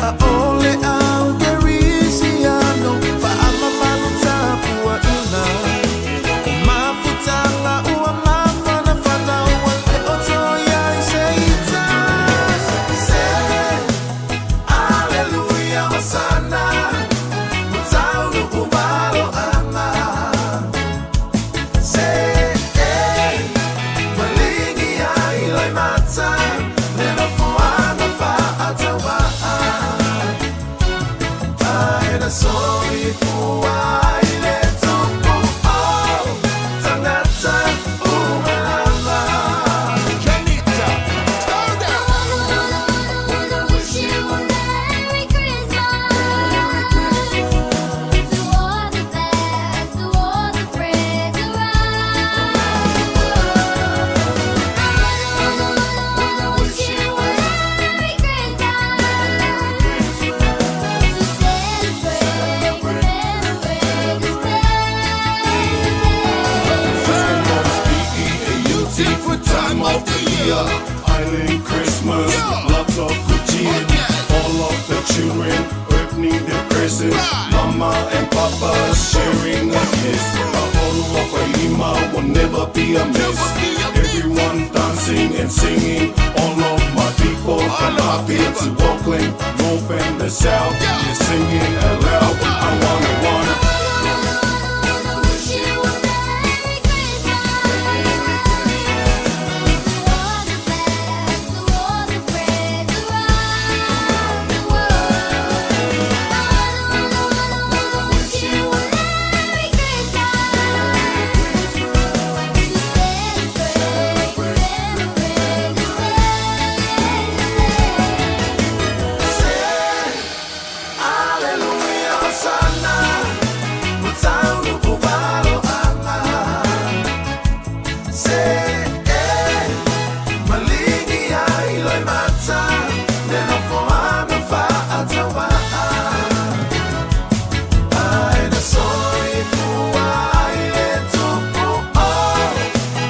ʻAʻole au Kerisiano faamamalu tapuaʻina O mafutaga ua mafanafana ua le oto iai se ita Se Aleluia Hosana Ua taunuu valoaga Se e maligi ai loimata Le nofoaga faatauvaa Ae na soifua ai le tupu o tagata uma lava. Janita, turn down. Wish you a Merry Christmas to all the fans, to all the friends around the world. I wanna wish you a Merry Christmas to celebrate, commemorate this P-E-A-U-T for time of the year. Island Christmas, lots of good cheer. All of the children opening their presents. Mama and Papa sharing a kiss. A bottle of Lima will never be a miss. Everyone dancing and singing. All of my people from up here to Auckland, North and the South. They're singing aloud. I wanna, wanna. Wish you a Merry Christmas to all the fans, to all the friends around the world. I wanna, wanna, wanna wish you a Merry Christmas to celebrate, commemorate this Se Aleluia Hosana Ua taunuu valoaga Se e maligi ai loimata Le nofoaga faatauvaa Ae na soifua ai le tupu o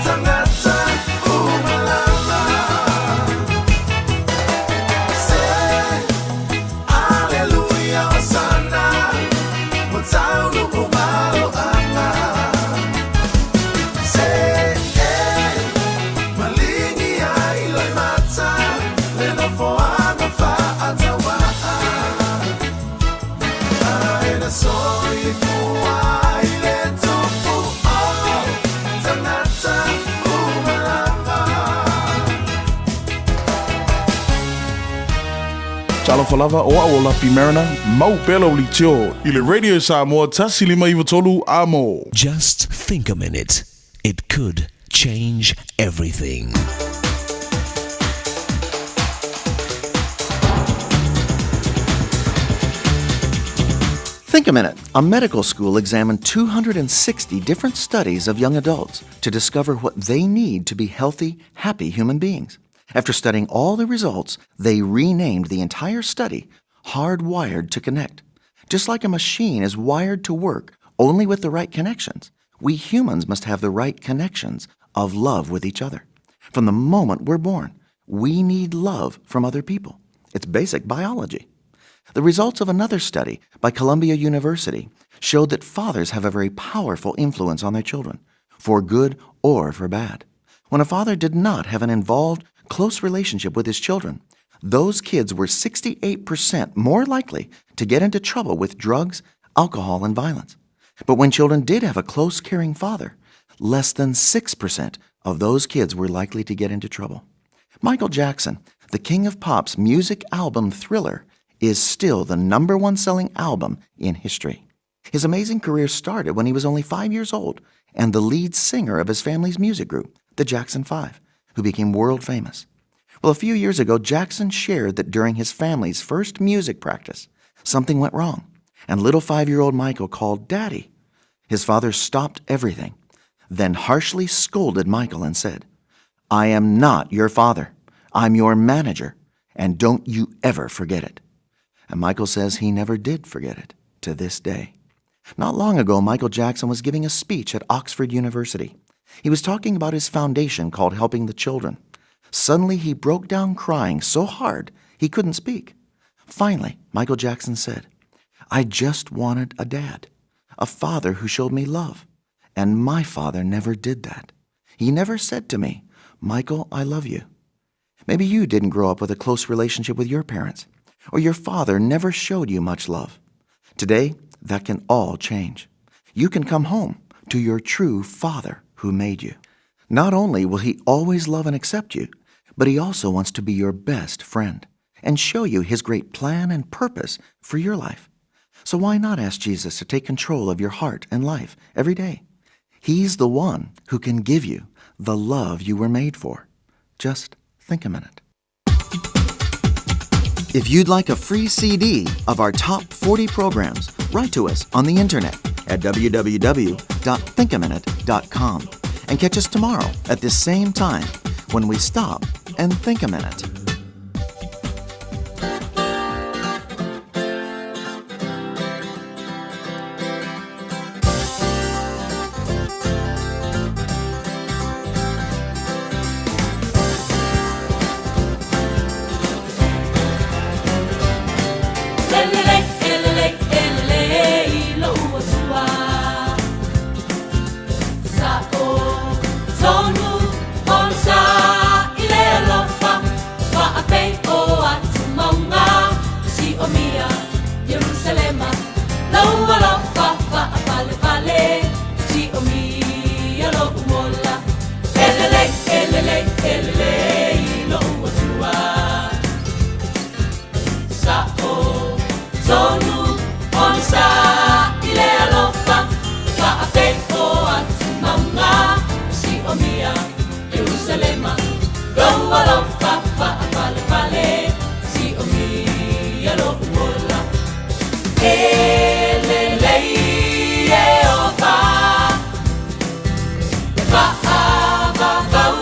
tagata uma lava Se Aleluia Hosana Ua taunuu valoaga Se e maligi ai loimata Le nofoaga faatauvaa Ae na soifua ai le tupu o tagata uma lava. Talofa lava o au o Lapi Mariner, mau pea lau leitio i le Radio Samoa 1593 Amo. Just think a minute. It could change everything. Think a minute. A medical school examined 260 different studies of young adults to discover what they need to be healthy, happy human beings. After studying all the results, they renamed the entire study Hardwired to Connect. Just like a machine is wired to work only with the right connections, we humans must have the right connections of love with each other. From the moment we're born, we need love from other people. It's basic biology. The results of another study by Columbia University showed that fathers have a very powerful influence on their children, for good or for bad. When a father did not have an involved, close relationship with his children, those kids were 68% more likely to get into trouble with drugs, alcohol, and violence. But when children did have a close, caring father, less than 6% of those kids were likely to get into trouble. Michael Jackson, the king of pop's music album Thriller, is still the number one selling album in history. His amazing career started when he was only five years old and the lead singer of his family's music group, the Jackson Five, who became world famous. Well, a few years ago, Jackson shared that during his family's first music practice, something went wrong, and little five year old Michael called Daddy. His father stopped everything, then harshly scolded Michael and said, I am not your father. I'm your manager, and don't you ever forget it. And Michael says he never did forget it to this day. Not long ago, Michael Jackson was giving a speech at Oxford University. He was talking about his foundation called Helping the Children. Suddenly, he broke down crying so hard he couldn't speak. Finally, Michael Jackson said, I just wanted a dad, a father who showed me love. And my father never did that. He never said to me, Michael, I love you. Maybe you didn't grow up with a close relationship with your parents, or your father never showed you much love. Today, that can all change. You can come home to your true father who made you. Not only will he always love and accept you, but he also wants to be your best friend and show you his great plan and purpose for your life. So why not ask Jesus to take control of your heart and life every day? He's the one who can give you the love you were made for. Just think a minute. If you'd like a free CD of our top 40 programs, write to us on the internet at www.thinkaminute.com and catch us tomorrow at this same time when we stop and think a minute. Elelei, elelei, elelei, lou Atua. Sa'o tonu ona sa i le alofa, faapei o atu mauga si'omia Ierusalema. Lou alofa fa'apalepale si'omia lo'u ola. Elelei, elelei, elelei, lo'u Atua. Sa'o tonu ona sa i le alofa, faapei o atu mauga si'omia Ierusalema. Lou alofa fa'apalepale si'omia lo'u ola. E lelei Ieova, e fa'avavau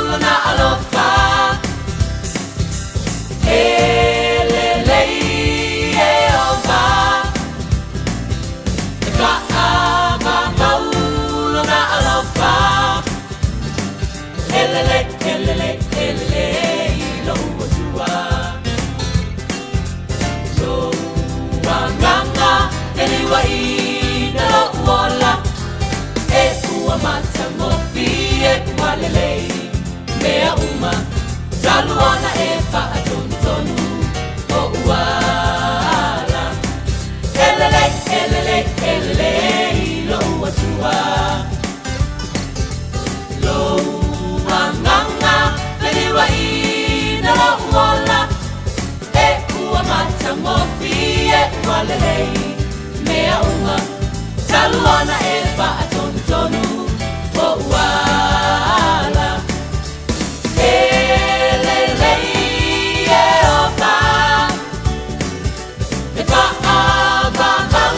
lona alofa. E lelei Ieova, e fa'avavau lona alofa. E lelei, e lelei, e lelei, lo'u Atua. Lou agaga feliuaʻina lo'u ola, e ua matagofie ua lelei mea uma talu ona e fa'atonutonu o'u ala. E lelei, e lelei, e lelei, lo'u Atua. Lou agaga feliuaʻina lo'u ola, e ua matagofie ua lelei mea uma talu ona e fa'atonutonu o'u ala. E lelei Ieova, e fa'avavau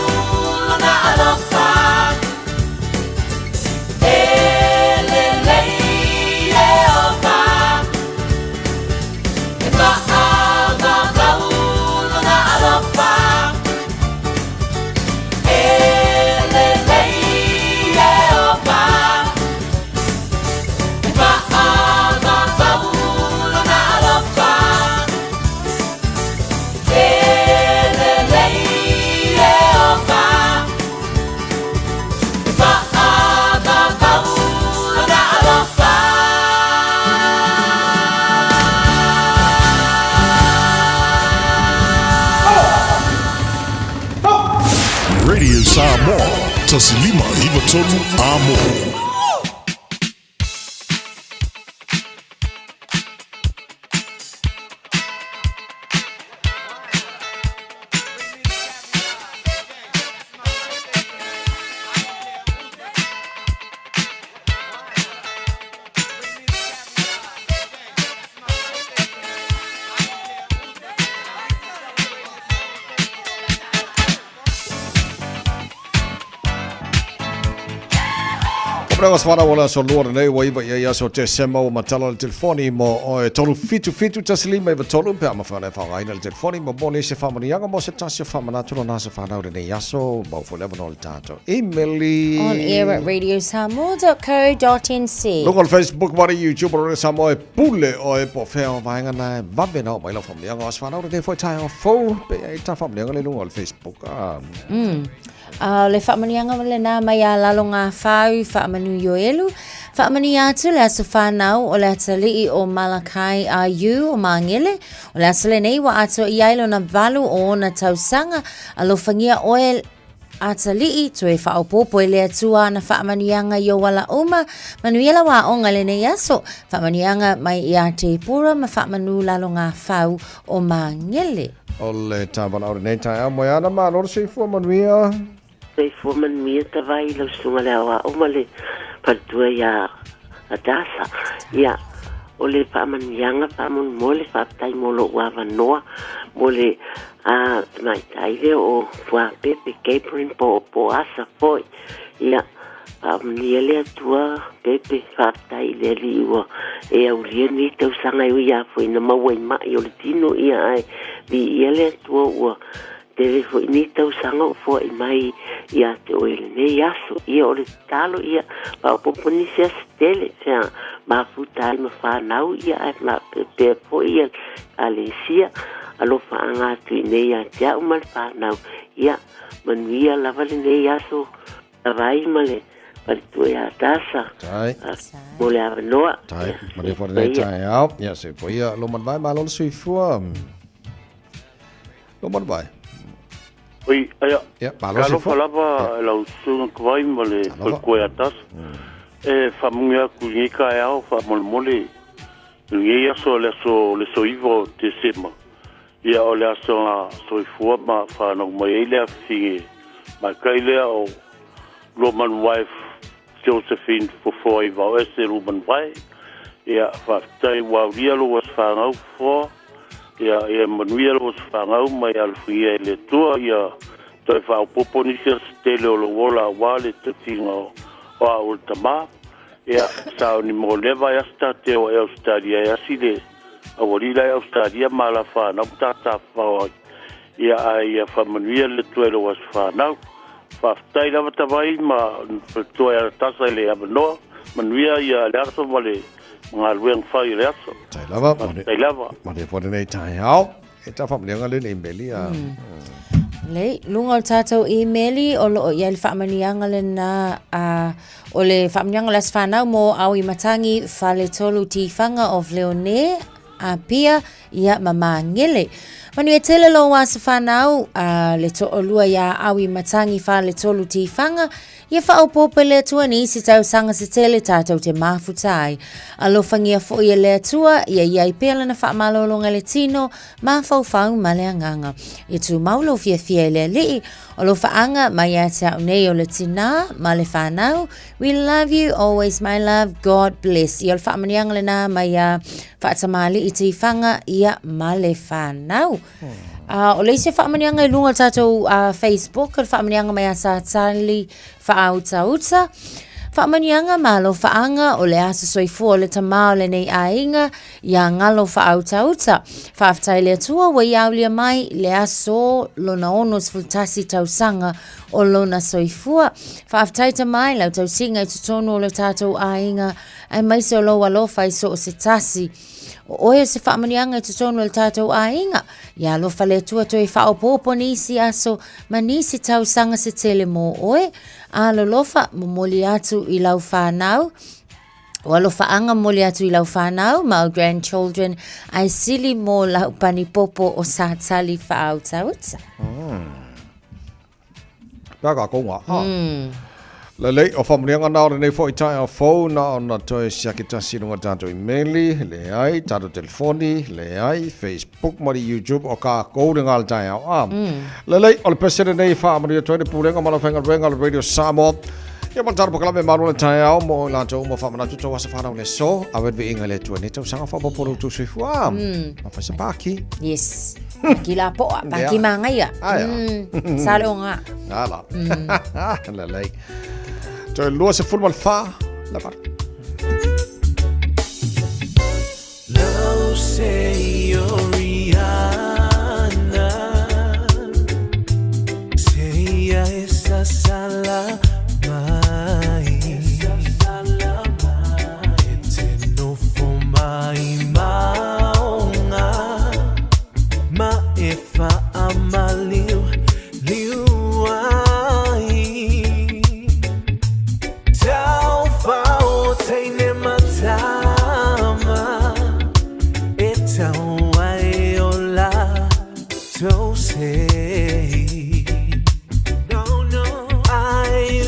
1593 a mo. O Brava Sfana wala so lua nei wa iwa ia so te sema o matala le telefoni mo o e tolu fitu fitu taslima i tolu pe ama whana whangaina le telefoni mo mo se whamanianga mo se tasi o whamanatu no nasa whanau le nei aso mo fo lewa no le tātou emaili On air at radiosamoa.co.nz. Look on Facebook, mo YouTube, o Samoa e pule o e po whea o vaenga na e wawe na o mai lau whamanianga o whanau le nei fo tai o fau pe ai ta whamanianga le lunga o le Facebook. Le whaamanianga le nā mai a lalo ngā whāu whaamanu ioelu. Whaamani atu le aso whānau o le atalii o Malakai a Yu o Māngele. O le aso le nei wa ato i ailo na valu o ona tausanga. Alofangia oe atalii toe whaopopo e le atua na whaamanianga i o wala uma. Manuela wa onga le nei aso. Whaamanianga mai i a te pura ma whaamanu lalo ngā whau o Māngele. O le tāwala o le nei tai au moe ana ma loro seifua manuia. Seifua manuia ta vai lau sunga le awa o ma le paletua ia Adasa. Ia, o le whaamanianga, whaamon mo le whaapatai mo lo uawa mo le a tamaitai le o Fuapepe, Gabriel po po asa foi. Ia, whaamania le atua pepe whaapatai le ali ua e aulia ni tausaga i ui a foi na maua i mai o le tino ia ai vi ia le atua ua tele foi ni tausaga o foaʻi mai ia te oe lenei aso ia o le tatalo ia faaopoopo nisi aso tele fea mafuta ai ma fanau ia ae mapeapea foi ia alesia alofaaga atu i nei ia te aʻu ma le fanau ia manuia lava lenei aso lavai ma le paletua ia tasa Tai. mo le avanoa Tai, ma le fo nei tai au. Ia se po ia lo man vai ma lo seifua. Lo man vai. Oi, aia. Ia, malo Ka alofa seifua. lava lau susuga kavai ma le falekoe atasi. E faamugi aku i lenei kaeao faamolemole i lenei aso le aso le soiva o Tesema. Ia o le aso na soifua ma whanau mai ai le afifige. Mai kai lea o Roman wife Josephine Fofoa i vao ese Roman wife. Ia faafetai ua aulia lou aso fagau Fofoa. Ia ia manuia lou aso fagau ma ia alofagia e le Atua ia toe faaopoopo nisi aso tele o lou ola auā le tausiga o o a'u o le tamā. Ia sa o ni mo leva e aso tate o e Australia e asi le aualii la e Australia ma ala whanau ma tātāwhao ai. Ia ae ia faamanuia le Atua i lou aso fanau. Faafetai lava tavai ma faletua e alatasa i le avanoa. Manuia ia le aso ma le galuega fai o le aso. Tai lava. Faafetai lava. Ma le fo nei tai au. E ta whamanianga le nei meli a. Lei, luga o le tātou imeli o loo i ai le faamaniaga lenā a o le faamaniaga o le aso fanau mo ao i matangi faletolu tifaga of Leone Apia ia ma Magele. Manuia tele lou aso fanau a le to'olua iā Au i Matangi Faletolu Tifaga ia faaopoopo e le Atua nisi tausaga se tele tātou te mafuta ai. Alofagia foi e le Atua ia i ai pea lana faamalologa i le tino, mafaufau ma le agaga. Ia tumau lou fiafia i le Alii, o lou faaga mai ia te au nei o le tinā ma le fanau. We love you always my love, God bless. Ia o le faamanuiaga lenā mai iā Faatamalii Tifaga ia ma le fanau. O le isi faamanuiaga i luga o le tatou Facebook, o le faamanuiaga mai a Satali Faautauta. Faamanuiaga ma alofaaga o le aso soifua o le tamā o lenei aiga iā Galo Faautauta. Faafetai i le Atua ua ia aulia mai le aso lona 61 tausaga o lona soifua. Faafetai tamā i lau tausiga i totonu o le tatou aiga aemaise o lou alofa i so o se tasi. O oe o se faamanuiaga i totonu o le tatou aiga. Ia alofa le Atua toe faaopoopo nisi aso ma nisi tausaga se tele mō oe. Alolofa, momoli atu i lau whanau. O alofaaga momoli atu i lau whanau ma au grandchildren ae sili mō lau panipopo o Satali Faautauta. Pea kākou ngā. Ah. Lelei, o whamunianga nā o lenei foi taeao fou na ona toe siaki tasi lunga tātou imeli, leai, tātou telefoni, leai, Facebook ma le YouTube o kākou le ngā le taeao. Ah. Lelei, o le pese lenei whaamanuia toi le pulega ma la whainga le Radio Samoa. Ia ma le tātou pakalame malo le taeao mo i lātou uma whaamanatu tau asa whanau le so. Awe le viinga le atua nei tausaga whaapopolo tau soifua. Ma whaisa pāki. Yes. Pāki la poa, pāki māngaia. Aia. Sa le o ngā. Ala. Lelei. Toe 24 le valu. Love say you're Rihanna. Say ya esa sala mai. E te nofo mai maonga. Ma e whaamaliu liu ai. Tau whao teine matama. E tau ai o la tau sei. No, no. Ai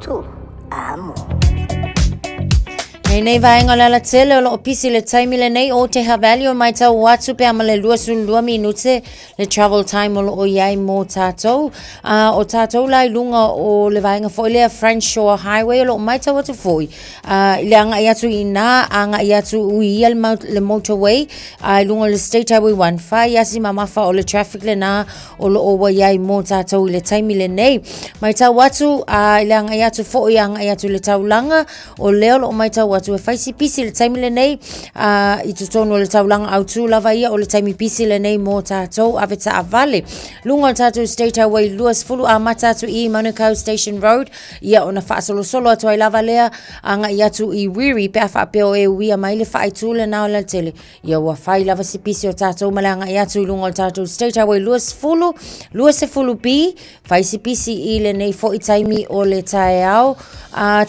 3, amo. Nei nei vaega o le alatele o loo pisi le taimi lenei o te Havali o maitau atu pe a ma le 22 minute le travel time o loo iai mo tatou. A o tatou la i luga o le vaega foi lea French Shore Highway o loo maitau atu foi a i le agai atu i ina agai atu ui ia le motorway a i luga o le State Highway 1 fai asi mamafa o le traffic lena o lo o ua i ai mō tātou i le taimi lenei. Maitau atu, a, i le agai atu foi, agai atu i le taulaga, o lea o lo o maitau atu e fai si pisi i le taimi lenei, a, i totonu o le taulaga autū lava ia o le taimi pisi lenei mō tātou ave taavale. Luga o le tātou State Highway 20 amata atu i Manukau Station Road, ia ona faasolosolo atu ai lava lea, agai atu i Wiri pe a faapea o e uia mai le faaitū lena o le alatele. Ia ua fai lava si pisi o tātou ma le agai atu i luga o le tātou State Highway 20, 20B, fai si pisi i lenei foi taimi o le taeao.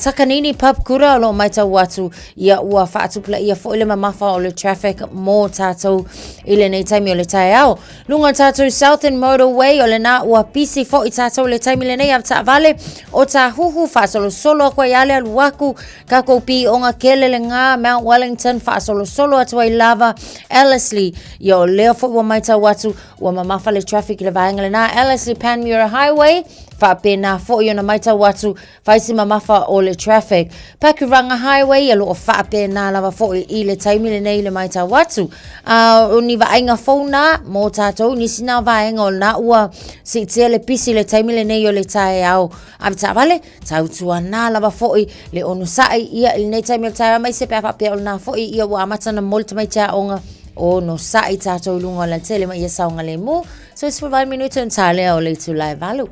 Takanini Pub Kura o lo o maitau atu, ia ua faatupulaia foi le mamafa o le traffic mō tātou i lenei taimi o le taeao. Luga o le tātou Southern Motorway o lena ua pisi foi tātou i le taimi lenei a taavale o Tāhuhu faasolosolo atu ai ale alu aku Kakou pioga kele lena Mount Wellington faasolosolo atu ai lava Ellerslie. Ia o lea foi ua maitau atu ua mamafa le traffic i le vaega lena Ellerslie Panmure Highway faapena foi ona maitau atu fai si mamafa o le traffic. Pakuranga Highway ia loo faapena lava foi i le taimi lenei le maitau atu. A o ni vaaiga fou na mō tātou nisi na vaega o lena ua siitia le pisi le taimi lenei o le taeao. Ave taavale, Tautuana lava foi le onosai ia i lenei taimi o le taeao aemaise pe a faapea o lena foi ia ua amata ona momoli tamaiti aoga onosai tātou i luga o le alatele ma ia saogalemu. So 18 minute ona tā lea o le itula e valu.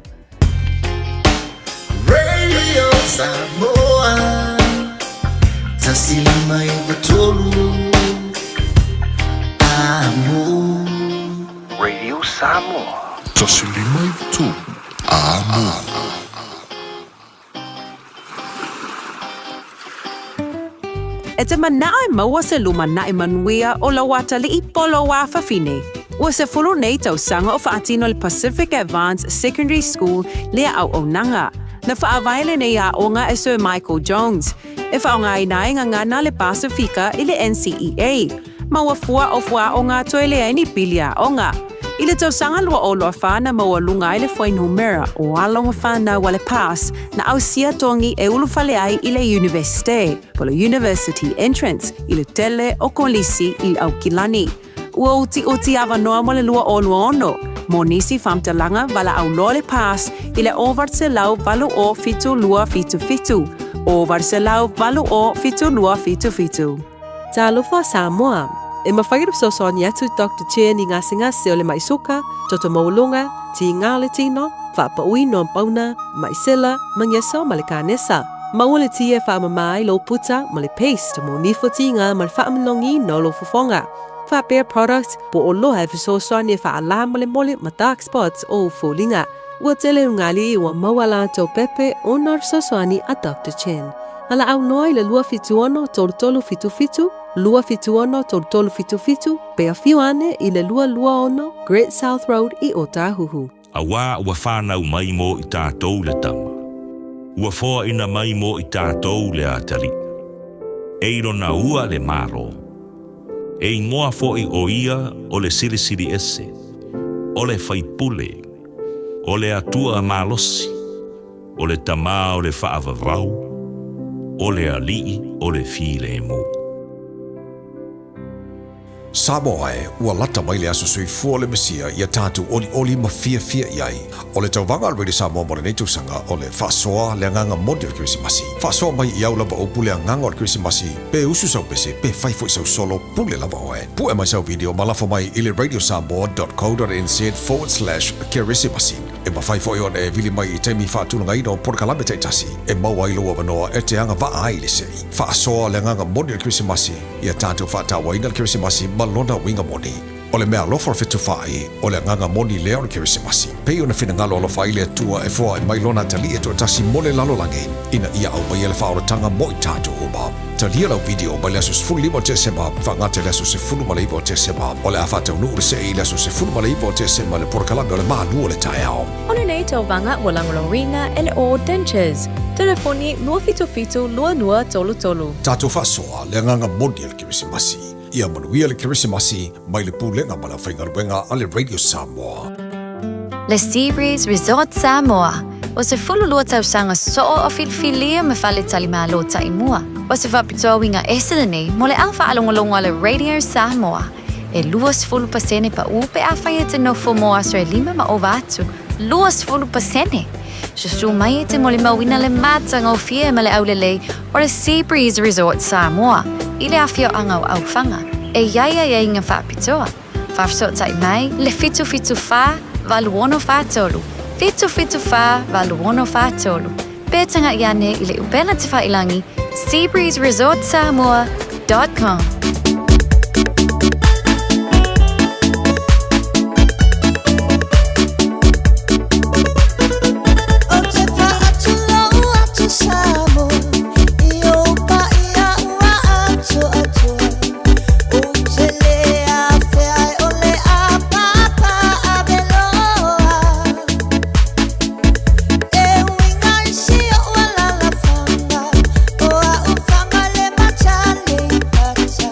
Radio Samoa 153 Amo. Radio Samoa. 153 Amo. E te manao e maua se lumanaʻi manuia o lou atalii po o lou afafine. Ua 10 nei tausaga o faatino le Pacific Advanced Secondary School lea auaunaga. Na faavae lenei aoga e Sir Michael Jones, e faaaogaina ai gagana le Pasifika i le NCEA. Ma ua fua o fuaaoga toe leai ni pili aoga. I le tausaga 2024 na maualuga ai le fuainumera o alo ma fanau a le PASS na ausia togi e ulufale ai i le Iunivesite, po o le University Entrance, i le tele o kolisi i Aukilani. Ua utiuti avanoa mo le 2026 mo nisi faamatalaga valaau loa le PASS i le 808 7277, 808 7277. Talofa Samoa! E mafai ona fesoasoani atu Doctor Chen i gasegase o le mai suka, toto maualuga, tiga o le tino, faapauina o pauna, mai sela, magesa ma le kanesa. Maua le ti e faamama ai lou puta ma le paste mo nifo tiga ma le faamalogiina o lou fofoga. Faapea product po o loa e fesoasoani e faalā molemole ma dark spots o ou foliga. Ua tele ugali ua maua latou pepe ona o le fesoasoani a Doctor Chen. Valaau loa i le 276 3377, 276 3377, pe afio ane i le 226 Great South Road i Ōtāhuhu. Auā ua whānau mai mō i tātou le tama. Ua foaina mai mō i tātou le atalii. E i lona ua le Malo. E ingoa foʻi o ia o le Silisili Ese, o le Faipule, o le Atua malosi, o le Tama o le Faavavau, o le Alii o le Filemu. Samoa e, ua lata mai le aso soifua o le Mesia ia tatou olioli ma fiafia i ai. O le tauvaga a le Radio Samoa mo lenei tausaga o le faasoa le agaga moni o le Kerisimasi. Faasoa mai i au lava upu le agaga o le Kerisimasi, pe usu sau pese, pe fai foi sau solo, pule lava oe. Pue mai sau video ma lafo mai i le radiosamoa.co.nz/kerisimasi. E mafai foi ona e vili mai i taimi faatulagaina o polokalame taitasi e maua ai lou avanoa e te agavaa ai i le sei. Faasoa le agaga moni o le Kerisimasi, ia tatou faatauaina le Kerisimasi ma lona uiga moni. O le meaalofa o le fetufaai, o le agaga moni lea o le Kerisimasi. Pei ona finagalo alofa ai le Atua e foai mai Lona Atalii e toatasi mo le lalolagi, ina ia aumaia le faaolataga mo i tatou uma. Talia lau video mai le aso 15 o Tesema faagata i le aso 19 o Tesema. O le a faataunuu le see i le aso 19 o Tesema i le polokalame o le Malu o le Taeao. O lenei tauvaga ua lagolagoina e le All Dentures. Telefoni 277 2233. Tatou faasoa le agaga moni o le Kerisimasi. Ia manuia le Kerisimasi mai le Pulega ma le Aufaigaluega a le Radio Samoa. Le Sea Breeze Resort Samoa, o se 12 tausaga soo o filifilia ma faletalimalo taimua. O se faapitoa uiga ese lenei mo le au faalogologo a le Radio Samoa. E 20% paʻu pe afai e te nofo mo aso e lima ma ova atu. 20%! Susu mai e te molimauina le matagofie ma le aulelei o le Sea Breeze Resort Samoa i le afioaga o Aufaga e i ai aiaiga faapitoa. Faafesootai mai le 774 8643, 774 8643, pe taga'i ane i le upega tafailagi seabreezeresortsamoa.com. Ou te faatulou atu Samoa i ou paia ua atoatoa. Ou te le afea ai o le apapa aveloa. E uiga i si o'u alalafaga o Aufaga le Mataleipata.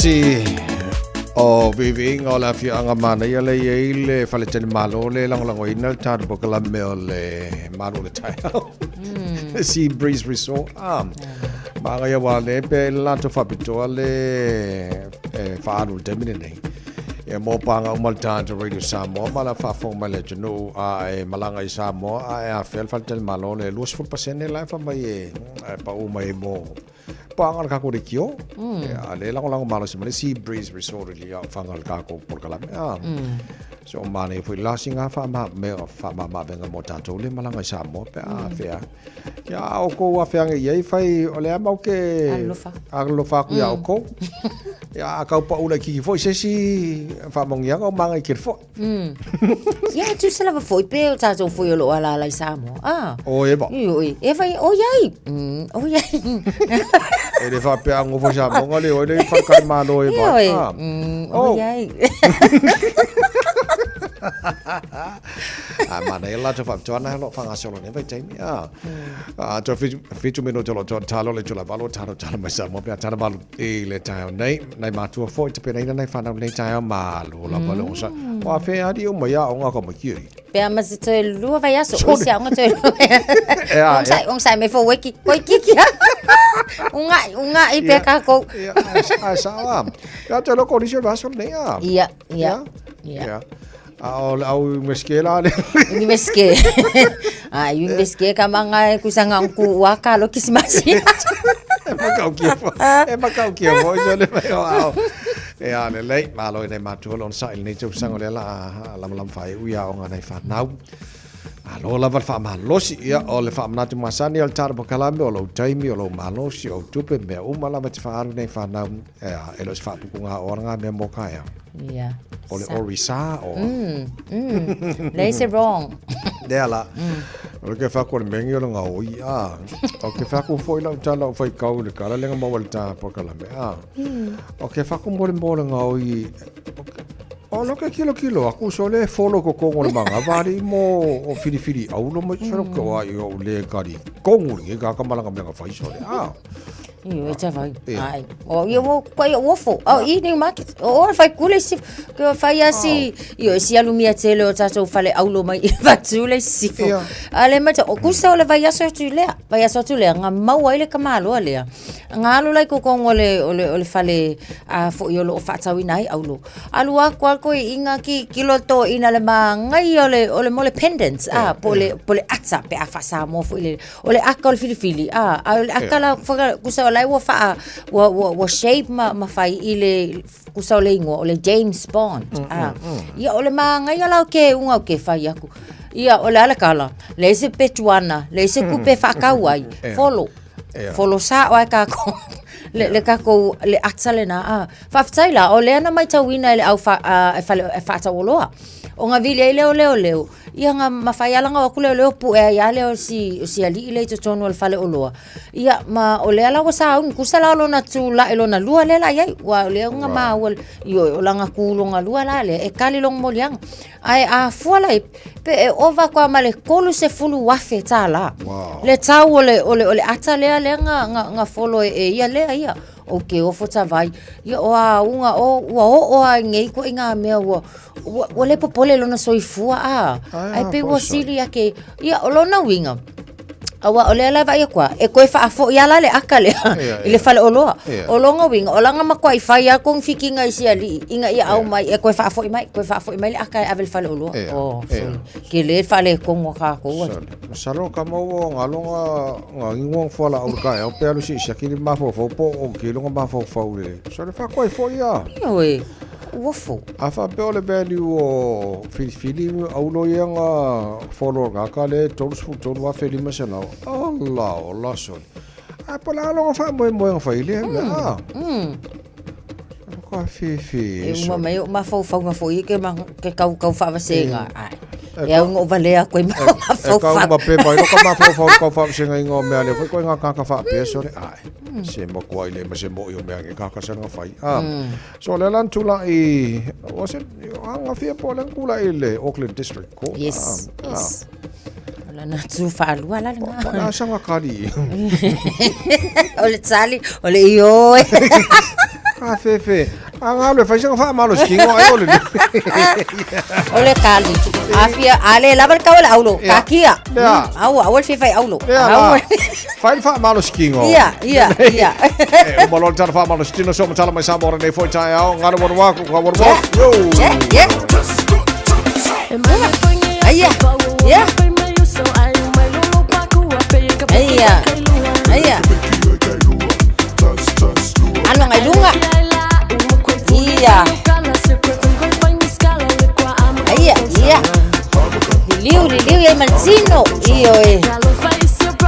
tasi o viiviiga o le afioaga manaia le i ai le faletalimalo le lagolagoina le tatou polokalame o le malu o le taeao. Le Sea Breeze Resort. Ah, Magaia wa le pe le latou faapitoa le e faaalu i le taimi lenei. Ia mo pāga uma le tatou Radio Samoa ma le faafofoga mai le atunuu a e malaga i Samoa a e afea le faletalimalo le 20% la e fai mai e pau mai mo pāga le kākou leitio. Ia, le lagolago malosi mai le Sea Breeze Resort i Lefaga le kākou polokalame. Ah. So manaia foi la siga faamama-avega mo tatou le malaga i Samoa pe a afea. Ia a outou afeaga i ai fai o lea matou te alolofa atu iā outou. Ia a tau pau laitiiti foi se isi faamanuiaga o magaia tele foi. Ia e tusa lava foi pe o tatou foi o loo alaala i Samoa. Ah. O Eva. Ioe. Eva o iai. O iai. E le faapea a nofo i Samoa na le o ai le faletalimalo e vai. Ioe. Ah. O iai. A manaia le latou faapitoa o lo o faagasolo nei vaitaimi. A, a toe 7 minute o lo o toe talo le itula 8 talo talo mai Samoa pe a tala 8 i le taeao nei. Nai matua foi tapenaina nai whanau nei taeao malo lava le osa. O a whea ari o mai a o ngā ka mai ki Pe a ma se toe lua vai aso. O se aonga toe lua vai aso. E a, Ong sai, ong sai me fo weki. Koi kiki. Unga, unga i pe kākou. Ia, ai sa a. Ia te loko ni se vaso nei a. Ia, ia. Ia. A o le au meske la le. Ni meske. A i meske ka manga e kusanga ku waka lo kisimasi. E makau kia fo. E makau kia fo i le mai o ao. E a le lei, malo i nei matua lona sa i lenei tausaga o lea la a lamalama faaiu ia aoga nai fanau. Malo lava le faamalosi, ia o le faamanatu masani o le tala polokalame o lou taimi, o lou malosi, o tupe, mea uma lava e te faaalu nei fanau, e a, e le o se faapupuga o ana ngā mea mō kaea. Yeah. O le orisa o. Leai se wrong. Lea la. O le ke whako le mengi o le ngā oi, a. O ke whako foi lau tala o whai kau le kala lenga maua le tā polokalame, a. O ke whako mo le mo le ngā oi, o lo ke kilo kilo aku so le folo ko kongo le manga vali mo o whiriwhiri aulo mo so ko ai o le kari kongo le ka kamalanga menga whai so le a. Io e tawai. Ai. O ia wo ko ia wofo. O i ni market. O o fai kule si ko fai asi. Io si alumia tele o tatou fale aulo mai i fatu le sifo. A le mata o kusa o le vai aso atu lea. Vai aso atu lea nga maua ai le kamaloa lea. Nga alu lai kokongo le o le o le fale a fo i o lo faatauina ai aulo. Alu aku al koe inga ki kilo to ina le mangai o le o le mole pendants a po le po le ata pe a fa Samoa fo i le o le aka o le filifili a a o le aka la whaka kusa o lai ua whaa ua, ua, ua shape ma, ma whai i le kusa o le ingoa o le James Bond a ia o le māngai ala o ke unga o ke whai aku ia o le ala kala le se petuana le se kupe whakau ai folo folo sa o ai kākou le, le kākou le ata le nā a whawhitai la o le ana mai tauina e le au wha, a, e whale, e whaatauoloa o ngā vili ai leo leo leo Ia nga ma fai ala nga aku leo leo pu e ia leo si si ali ile to tonu al fale oloa. Ia ma o le ala wa sa un kusa la lona tu la e lona lua le la iai wa o le nga ma wa io o langa ku longa lua la le e kali long molianga. Ai a fua la pe e ova kwa ma le kolu se fulu wafe ta la. Wow. Le tau o le o le o le ata lea lea nga nga nga folo e, e ia lea ia. O ke ofo ta vai. Ia o a unga o ua o o a ngei ko inga mea ua Ua, ua le popole lona soifua a. Ai pe ua sili ake. Ia, o lona uiga. Aua o lea la vai akua, e koe faafo ia la le aka lea, i le fale oloa. O longa uiga, o langa makuai i fai a kong fikinga i si alii, inga ia au mai, e koe faafoi mai, koe faafoi mai le aka e ave le fale oloa. Oh, sorry. Ke le fale kongo kākou atu. Masalo ka maua ngā longa ngā ingoa whala au ka au pe alu si si le mafaufau po o ke longa mafaufau le. So le whakoe fo ia. Ia oe. Uofo. A faapea o le value o filifili aulo ia nga follower nga ka le 33,500. Ala ola sole. A po la longa fa moe moe nga fai le mea. Ah. Ka fifi. E uma mai o mafaufauga foi ke ma ke kau kau faavasega. Ai. E au ngo valea koe ma E kau ma pe mai lo ka mafaufau kau faavasenga ingoa mea le foi koe nga kaka faapea sole. Ai. Se mo koa i le ma se mo i o mea nge kaka sa nga fai. Ah. So le lan tula i was it anga fia po le kula i le Auckland District Court. Yes. Yes. O lana tu whaalua la lenga. Po na sanga kali. O le tali, o le ioe. Ka fefe. A ngalo e faisanga wha malo skingo ai ole. O le kali. Afia ale lava le kau le aulo. Ia. Kakia. Ia. Au au le fai aulo. Ia Au. la. Fai wha malo skingo. Ia, ia, ia. E uma loa le tala wha malo stino so matala mai sa mora nei foi tai ao. Ngalo waru waku, ka waru waku. Yo. Yeah, yeah. Aia. Yeah. Aia. Aia. Alo ngai lunga. Ia. Aia, ia. Liliu, liliu ia maltino. Io e.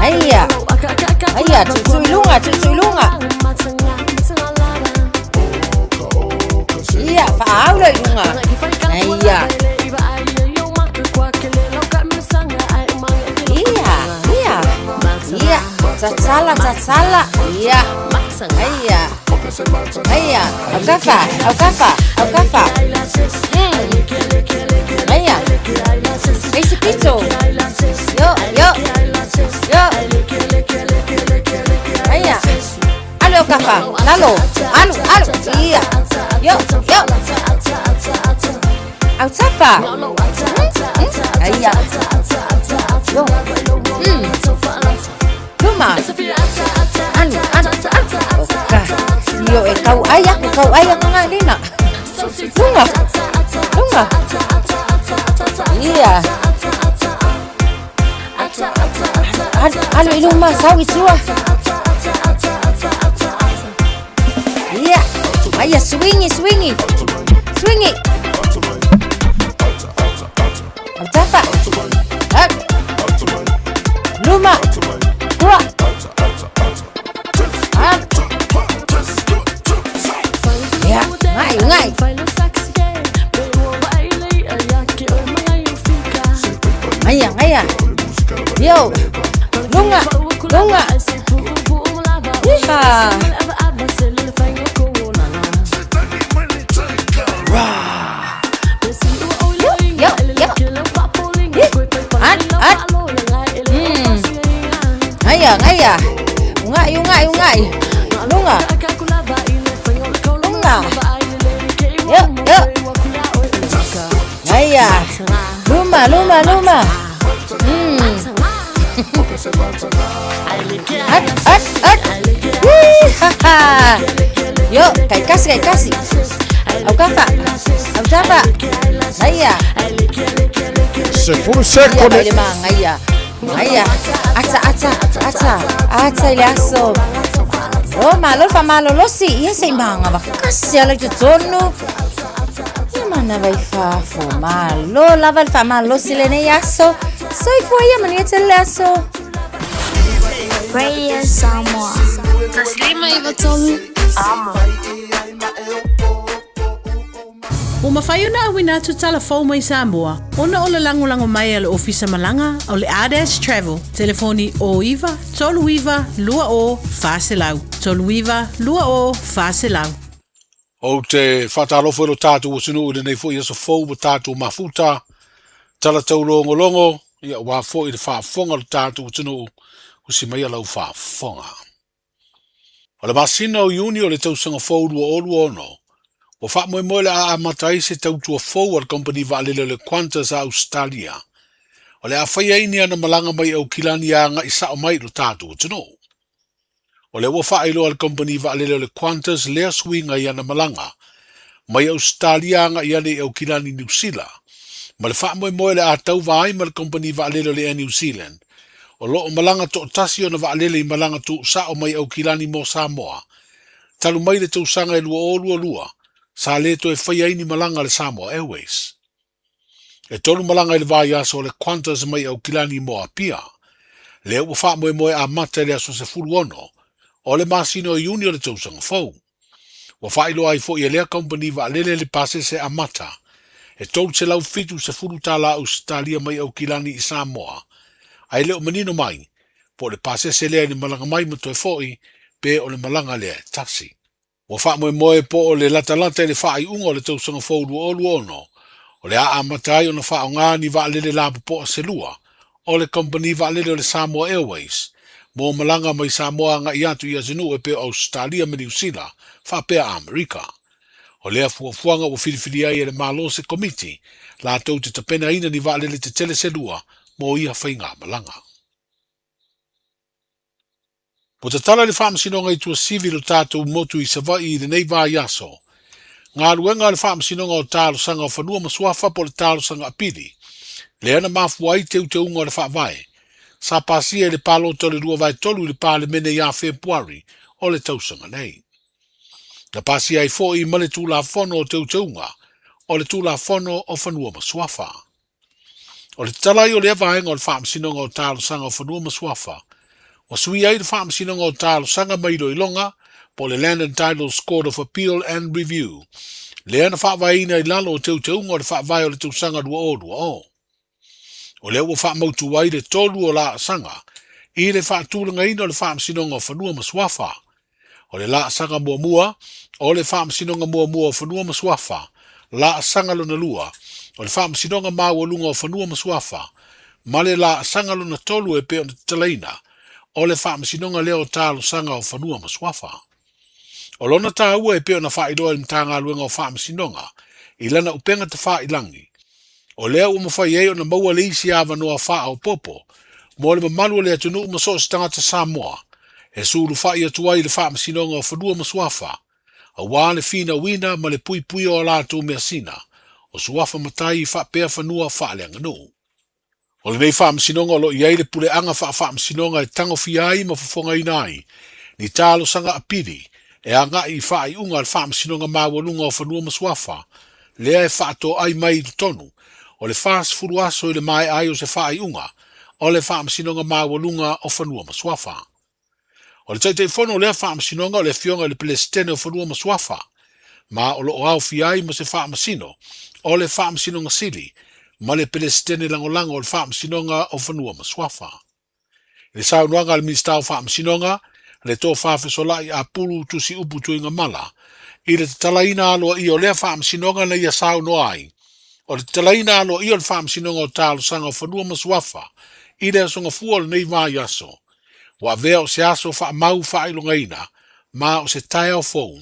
Aia. Aia, tutu i lunga, tutu i lunga. Ia, faaula i lunga. Aia. Ia, ia. Ia, tatala, tatala. Ia. Aia. Aia, aukafa, aukafa, aukafa. Aia. Eisi pito. Yo, yo. Yo. Aia. Alo aukafa. Lalo. Alu, alu. Ia. Yo, yo. Autafa. Aia. Yo. Luma. Anu, anu, anu. Oka. Io e kau ai aku, kau ai aku ngalina. Lunga. Lunga. Ia. Alu, alu i luma, sau i tua. Ia. Aia, swingi, swingi. Swingi. Autafa. Up. Luma. Tua. Up. Ia, ngai, ngai. Aia, aia. Yo. Lunga, lunga. Iha. Yo, yo, yo. Ih, At, at. Aia, aia. Ungai, ungai, ungai. Lunga. Lunga. Yo, yo. Aia. Luma, luma, luma. At, at, at. Wee, ha, ha. Yo, kai kasi, kai kasi. Aukafa. Autafa. Aia. Se fulu Ia, seko vai ne. le manga, ia. Aia. Ata, ata, ata. Ata i le aso. O, malo fa malo losi. Ia se i manga va kasi ala i totonu. Ia mana vai fafo. Malo lava le fa malosi lenei aso. Soifua ia manuia tele le aso. Radio Samoa. Taslima Ivatolu. Amo. Ua mafai ona auina atu tala fou mai Samoa, ona o le lagolago mai a le Ofisa Malaga o le Ardash Travel, telefoni 09 39 20 400, 39 20 400. Ou te whātālofo i lo tātou atunuu i lenei foi aso fou ma tātou mafuta, tala taulogologo, ia wā foi i le faafofoga o le tātou atunuu, usi mai a lau faafofoga. O le masina o Iuni o le tausaga fou 2026, ua faamoemoe o le a amata ai se tautua fou a le kamupani vaalele o le Qantas a Ausetalia, o le a faia ai ni ana malaga mai Aukilani agaʻi sao mai i lo tatou atunuu. O lea ua faailoa e le kamupani vaalele o le Qantas lea suiga i ana malaga mai Ausetalia agaʻi ane i Aukilani Niu Sila, ma le faamoemoe o le a tauva ai ma le kamupani vaalele o le Air New Zealand, o lo o malaga toʻatasi ona vaalele i malaga tuusao mai Aukilani mo Samoa, talu mai le tausaga e 2022, sa lē toe faia ai ni malaga a le Samoa Airways. E tolu malaga i le vaiaso o le Qantas mai Aukilani mo Apia, lea ua faamoemoe amata i le aso 16 o le masina o Iuni o le tausaga fou. Ua faailoa ai foi e lea kamupani vaalele le pasese amata e $370 tala Ausetalia mai Aukilani i Samoa, ae le o manino mai po o le pasese lea i le malaga mai ma toe foʻi pe o le malaga lea e tasi. Ua faamoemoe po o le latalata i le faaiuga o le tausaga fou 2026, o le a amata ai ona faaaogā ni vaalele lapopoa se lua o le kamupani vaalele o le Samoa Airways mo malaga mai Samoa agaʻi atu i atunuu e pei o Ausetalia ma Niusila faapea Amerika. O lea fuafuaga ua filifilia ai e le Malo se komiti latou te tapenaina ni vaalele tetele se lua mo ia faigamalaga. Ua tatala le Faamasinoga i Tuasivi lo tatou motu i Savaii i lenei vaiaso. Galuega a le Faamasinoga o Talosaga o Fanua ma Suafa po o le Talosaga Apili, lea na mafua ai teuteuga o le Faavae, sa pasia i le palota o le 2/3 i le Palemene ia Fepuari o le tausaga nei. Na pasia ai foi ma le Tulafono o Teuteuga o le Tulafono o Fanua ma Suafa. O le tatala ai o lea vaega o le Faamasinoga o Talosaga o Fanua ma Suafa, ua suia ai le Faamasinoga o Talosaga ma Iloiloga po o le Land and Titles Court of Appeal and Review, lea na faavaeina i lalo o teuteuga o le Faavae o le tausaga 2020. O lea ua faamautu ai le tolu o laasaga i le faatulagaina o le Faamasinoga o Fanua ma Suafa. O le laasaga muamua, o le Faamasinoga muamua o Fanua ma Suafa, laasaga lona lua, o le Faamasinoga Maualuga o Fanua ma Suafa, ma le laasaga lona tolu e pei ona tatalaina, o le Faamasinoga lea o Talosaga o Fanua ma Suafa. O lona taua e pei ona faailoa e le Matagaluega o Faamasinoga i lana upega tafailangi, o lea ua mafai ai ona maua le isi avanoa faaopoopo mo le mamalu o le atunuu ma so o se tagata Samoa e sulufai atu ai i le Faamasinoga o Fanua ma Suafa aua le finauina ma le puipuia o a latou measina o suafa matai faapea fanua faaleaganuu. O lenei faamasinoga o lo o i ai le puleaga faafaamasinoga e tagofia ai ma fofogaina ai ni talosaga apili e agai i faaiuga a le Faamasinoga Maualuga o Fanua ma Suafa lea e faatoai mai i totonu o le 40 aso i le maea ai o se faaiuga o le Faamasinoga Maualuga o Fanua ma Suafa. O le Taitaifono o lea Faamasinoga o le Afioga i le Peresetene o Fanua ma Suafa, ma o lo o aofia ai ma se Faamasino o le Faamasinoga Sili ma le Peresetene Lagolago o le Faamasinoga o Fanua ma Suafa. I le saunoaga a le Minisita o Faamasinoga, le Tofa Fesola'i Apulu Tusiupu Tuigamala, i le tatalaina aloaia o lea Faamasinoga na ia saunoa ai, o le tatalaina aloaia o le Faamasinoga o Talosaga o Fanua ma Suafa i le Aso Gafua o lenei vaiaso, Ua avea o se aso faamau faailogaina ma o se taeao fou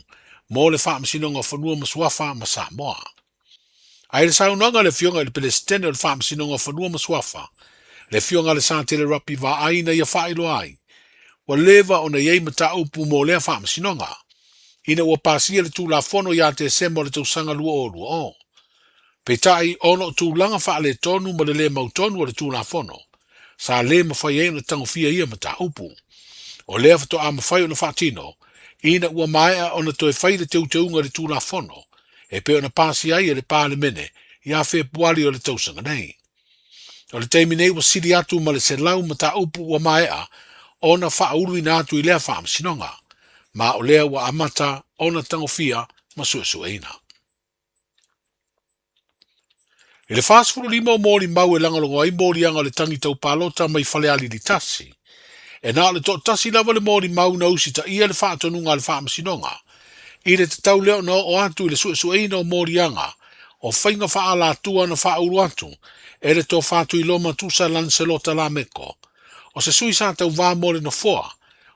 mo le Faamasinoga o Fanua ma Suafa ma Samoa. A i le saunoaga a le Afioga i le Peresetene o le Faamasinoga o Fanua ma Suafa, le Afioga a le Satele Rapi Vaai na ia faailoa ai, ua leva ona i ai mataupu mo lea Faamasinoga, ina ua pasia le Tulafono ia Tesema o le tausaga 2020. Peitai, ona o tulaga faaletonu ma le lē mautonu o le Tulafono, sa lē mafai ai ona tagofia ia mataupu. O lea faatoa mafai ona faatino, ina ua maea ona toe fai le teuteuga i le Tulafono, e pei ona pasia ai e le Palemene ia Fepuari o le tausaga nei. O le taimi nei ua sili atu ma le 100 mataupu ua maea ona faauluina atu i lea Faamasinoga, ma o lea ua amata ona tagofia ma suesueina. I le 45 o molimau e lagolago ai moliaga o le tagi tau palota mai Falealili 1, e na o le toatasi lava le molimau na usitaia le faatonuga a le Faamasinoga i le tatau lea ona oo atu i le suesueina o moliaga o faiga faaalatua na faaulu atu e le Tofa Tuiloma Tusa Lancelota Lameko, o se sui sa tauva mo le Nofoa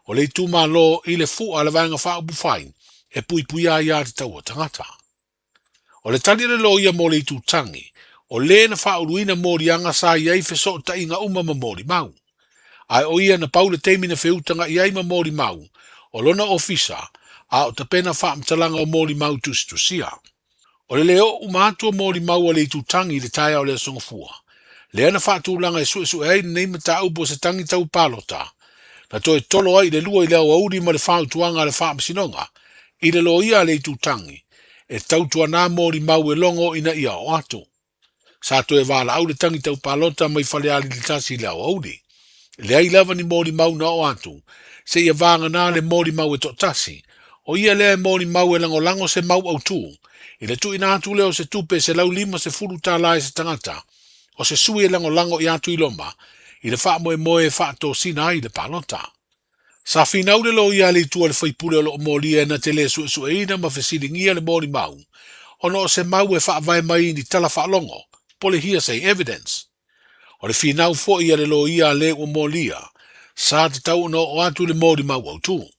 o le itumalo i le Fua a le Vaega Faaupufai e puipuia ai aiatatau a tagata. O le tali a le loia mo le itutagi, o le na faauluina moliaga sa i ai fesootaiga uma ma molimau. Ae o ia na pau le taimi na feutaga i ai ma molimau o lona ofisa a o tapena faamatalaga o molimau tusitusia. O le le oo uma atu o molimau a le itutagi i le taeao o le Aso Gafua, lea na faatulaga e suesue ai lenei mataupu o se tagi tau palota, na toe tolo ai i le 2 i le aoauli ma le fautuaga a le Faamasinoga i le loia a le itutagi e tautuana molimau e logo ina ia oo atu. Sa toe valaau le tagi tau palota mai Falealili 1 i le aoauli. E leai lava ni molimau na oo atu, seia vagana le molimau e toatasi, o ia lea e molimau e lagolago se mau autū, i le tuuina atu lea o se tupe e $150 i se tagata, o se sui e lagolago iā Tuiloma i le faamoemoe e faatosina ai le palota. Sa finau le loia a le itu a le faipule o lo o molia e na te le suesueina ma fesiligia le molimau ona o se mau e faavae mai i ni tala faalogo po o le hearsay evidence. O le finau foi a le loia a le ua molia, sa tatau ona oo atu i le molimau autu.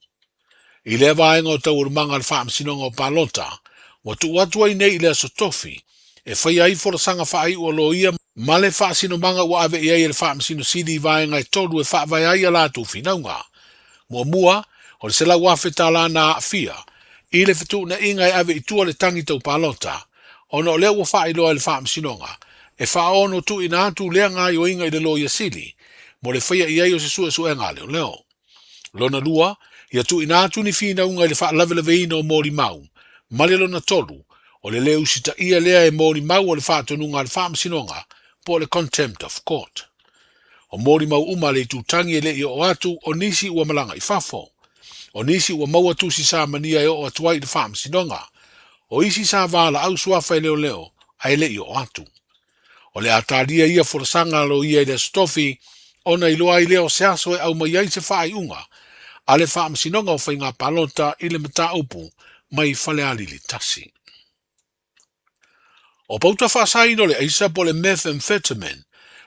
I lea vaega o taualumaga a le Faamasinoga o Palota, ua tuu atu ai nei i le Aso Tofi e faia ai folasaga faaiu a loia ma le faasinomaga ua ave i ai e le Faamasino Sili i vaega e tolu e faavae ai a latou finauga. Muamua, o le $100,000 na aafia i le fetuunaiga e ave i tua le tagi tau palota, ona o lea ua faailoa e le Faamasinoga e faaono tuuina atu lea gaoioiga i le Loia Sili mo le faia i ai o se suesuega a leoleo. Lona lua, ia tuuina atu ni finauga i le faalavelaveina o molimau, ma le lona tolu, o le lē usitaia lea e molimau o le faatonuga a le Faamasinoga po o le Contempt of Court. O molimau uma a le itutagi e le i oo atu, o nisi ua malaga i fafo. O nisi ua maua tusi samania e oo atu ai i le Faamasinoga. O isi sa valaau suafa e leoleo ae le i oo atu. O le a talia ia folasaga a loia i le Aso Tofi ona iloa ai lea o se aso e aumai ai se faaiuga a le Faamasinoga o Faiga Palota i le mataupu mai Falealili 1. O pauta faasaina o le aisa po o le methamphetamine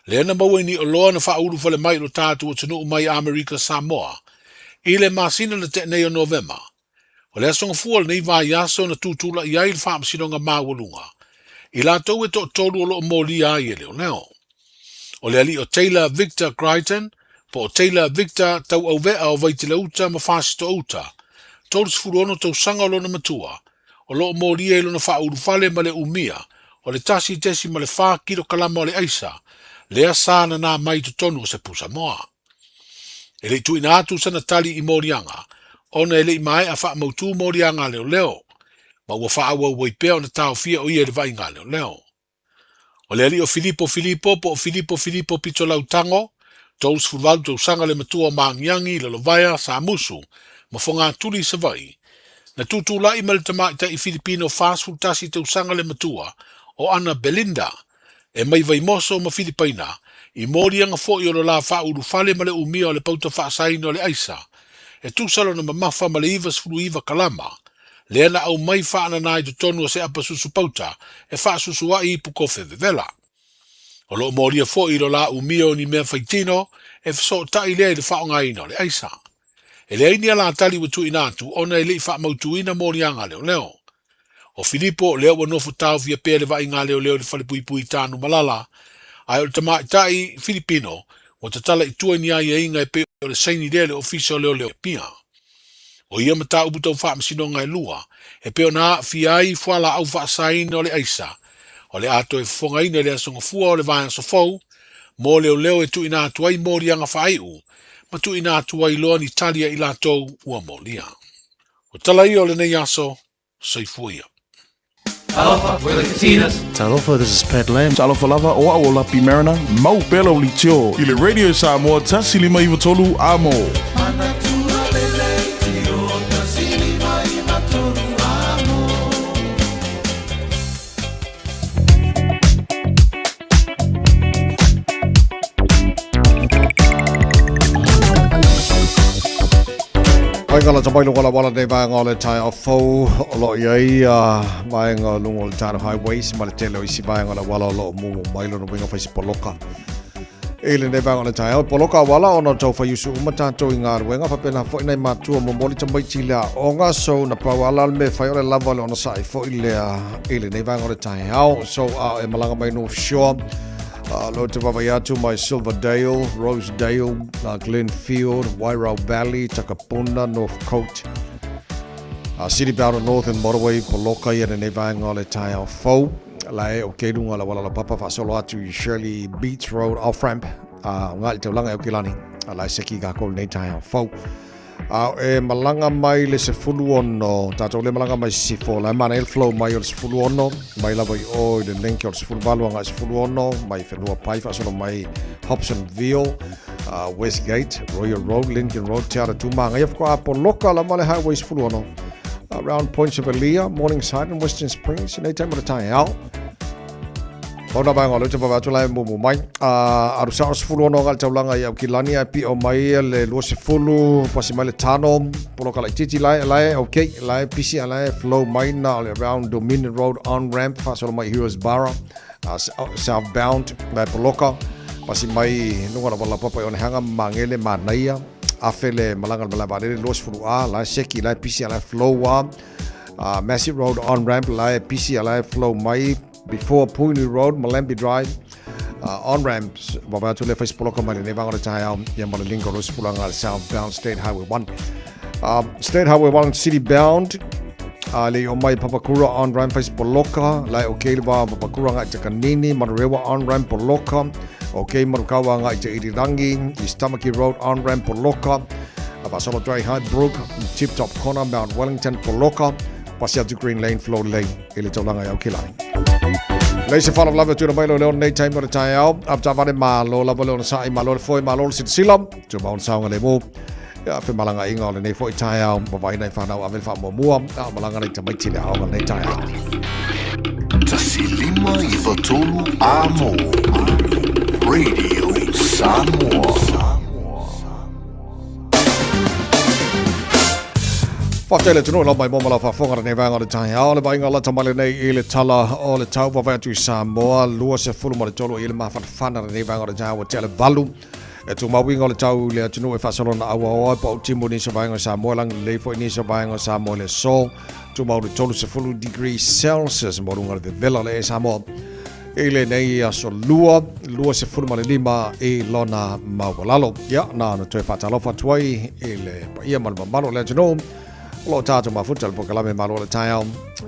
lea na maua i Niʻoloa na faaulu fale mai i lo tatou atunuu mai Amerika Samoa i le masina na tea nei o Novema. O le aso gafua o lenei vaiaso na tutulai ai le Faamasinoga Maualuga i latou e toatolu o lo o molia ai e leoleo. O le alii o Taylor Victor Crichton, po o Taylor Victor Tauauvea o Vaiteleuta ma Fasitouta, 36 tausaga o lona matua, o lo o molia i lona faaulufale ma le umia o le 1.4 kilokalama o le aisa, lea sa nanā mai i totonu o se pusamoa. E le i tuuina atu sana tali i moliaga, ona e le i maea faamautū moliaga a leoleo, ma ua faaauau ai pea ona taofia o ia i le vaaiga a leoleo. O le alii o Filipo Filipo po o Filipo Filipo Pitolau Tago, 38 tausaga le matua o Maagiagi, Lalovaea, Samusu, ma Fogatuli i Savaii, na tutulai ma le tamaitai Filipino 41 tausaga le matua o Ana Belinda, E mai Vaimoso ma Filipaina, i moliaga foi o lo la faaulufale ma le umia o le pauta faasaina o le aisa, e tusa lona mamafa ma le 99 kalama, lea na aumai faanana i totonu o se apa susu pauta e faasusuai ipu kofe vevela. O lo o molia foi i lo la umia o ni mea faitino e fesootai lea i le faaaogaina o le aisa. E leai ni alatali ua tuuina atu ona e le i faamautuina moliaga a leoleo. O Filipo, lea ua nofo taofia pea le vaaiga a leoleo i le falepuipui i Tanumalala, ae o le tamaitai Filipino ua tatala i tua i ni aiaiga e pei o le saini lea i le Ofisa o Leoleo i Apia. O ia mataupu tau faamasinoga e lua, e pei ona aafia ai fualaau faasaina o le aisa, o le a toe fofogaina i le Aso Gafua o le vaiaso fou, mo leoleo e tuuina atu ai moliaga faaiu ma tuuina atu ai loa ni tali a i latou ua molia. O tala ia o lenei aso, soifua ia. Talofa, we're the Katinas. Talofa, this is Pat Lam. Talofa lava, o au o Lapi Mariner, mau pea lau litio i le Radio Samoa 153 Amo. Ai ka lata mai lunga la wala nei vaenga o le taeao fou o lo o i ai vaenga o luga o le Tana Highways ma le tele o isi vaenga o le auala o lo o mumu mai lona uiga fai se poloka. I lenei vaega o le taeao, e poloka auala ona o tau whaiusu uma tātou i galuega, faapena foi nai matua momoli tamaiti i le aoga, so na pau ala le mea e fai o le lava o le onosai foi lea i lenei vaega o le taeao. So a e malaga mai North Shore, lo te vaavaai atu mai Silverdale, Rosedale, Glenfield, Wairau Valley, Takapuna, Northcote, City Bound and Northern Motorway, poloka ia lenei vaega o le taeao fou. La e o ke lunga la wala la papa faasolo atu i Shirley Beach Road off ramp o ngai le taulaga e Aukilani a la e seki kākou lenei taeao fou. A e malaga mai le 16, tātou le malaga mai sisifo, la e manaia le flow mai o le 16, mai lava i o i le link o le 18 agai 16, mai Whenua Pai faasolo mai Hobsonville, Westgate, Royal Road, Lincoln Road, Te Ara Tūmāngaia, whakaā poloka lava le Highway 16. Around Points of Elia, Morningside and Western Springs, nei taimi o le taeao. Pau nā vaega o le uta vave atu la e mumu mai. Aru sao 16 nga le taulaga i Aukilani ae pio mai le 20 pasi mai le tano poloka laitiiti lae lae okay lae pisi a lae flow mai na o le around Dominion Road on ramp faasolo mai Heroes Barra southbound lae poloka Pasi mai luga o le auala laupapa i Onehanga ma Magele, manaia, afe le malaga i le malae vaalele 20 A, la e seki, la e pisi a la e flow a. Massey Road on ramp, la e pisi a la e flow mai before Puhinui Road, Malambi Drive. On ramps, wawe atu le Facebook mai lenei vaega o le taeao, ia ma le link o lo sefulaga le southbound State Highway 1. State Highway 1 city bound, le i o mai Papakura on ramp Facebook la e okay le wā Papakura ngai te Kanini, Manurewa on ramp poloka, okay Marukawa ngai te Irirangi, East Tamaki Road on ramp poloka, Vasolo Dry Highbrook, Tip Top Corner, Mount Wellington poloka, pasi atu Green Lane, Flow Lane, i le taulaga i Aukilani. Lei se faalavelave tuuina mai leo leo nei taimi o le taeao. Avetaavale malo lava le onosai, malo le foe, malo le silasila. Tumau le saogalemu. Ia femalagaaiga o lenei foi taeao, vavaina i fanau ave le faamuamua, a o malaga nei tamaiti i le aoga lenei taeao. 159 Amo Radio Samoa. Faafetai le atunuu lau mai mo ma lau faafofoga lenei vaega o le taeao. Le vaaiga lata mai lenei i le tala o le tau vavae atu i Samoa, 23 i le mafanafana lenei vaega o le taeao ua tea le valu. E tumau uiga o le tau i le atunuu e faasolo na auaoa e pau timu nisi o vaega o Samoa, lagi lelei foi nisi o vaega o Samoa i le aso. Tumau le 30 degrees Celsius mo luga o le vevela o le e Samoa. I lenei aso lua, 25 i lona maualalo. Ia, na ona toe faatalofa atu ai i le paia ma le mamalu o le atunuu. O lo o tatou mafuta le polokalame Malo o le Taeao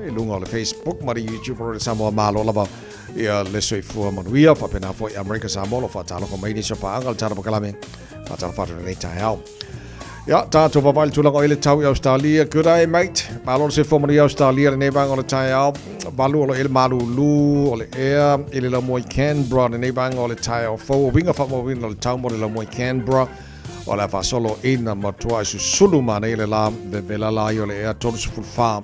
i luga o le Facebook ma le YouTube o le Samoa Malo lava ia le soifua manuia. Faapena foi Amerika Samoa o lo o faatalofa mai nisi o paaga o le tatou polokalame. Faatalofa atu i lenei taeao. Ia, tātou vavaai le tulaga o i le tau i Australia. Good day, mate. Malo le soifua manuia Australia lenei vaega o le taeao. Valu o lo i le malūlū o le ea i le laumua i Canberra lenei vaega o le taeao fou. O uiga faamauina o le tau mo le laumua i Canberra. O le a faasolo ina matua i susulu manaia le la vevela la i o le ea 34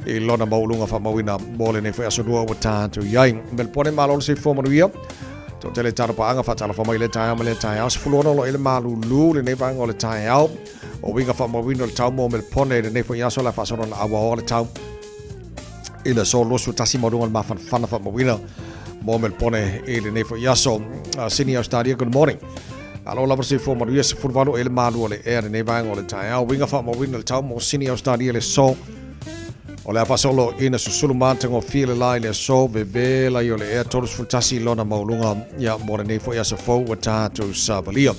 i lona maualuga faamauina mo lenei foi aso lua ua tātou i ai. Melbourne, malo le soifua manuia. Toatele talo paaga faatalofa mai le taeao ma le taeao. 16 lo i le malūlū lenei vaega o le taeao. O uiga faamauina o le tau mo Melbourne i lenei foi aso le a faasolo na auaoa le tau i le aso 21 maualuga o le mafanafana faamauina mo Melbourne i lenei foi aso. Sydney, Australia, good morning. Alo lava se soifua manuia 18 i le malu o le ea lenei vaega o le taeao. Uiga faamauina le tau mo Sydney, Australia le aso. O le a faasolo ina susulu matagofie le la i le aso vevela i o le ea 31 i lona maualuga ia mo lenei foi aso fou ua tatou savalia.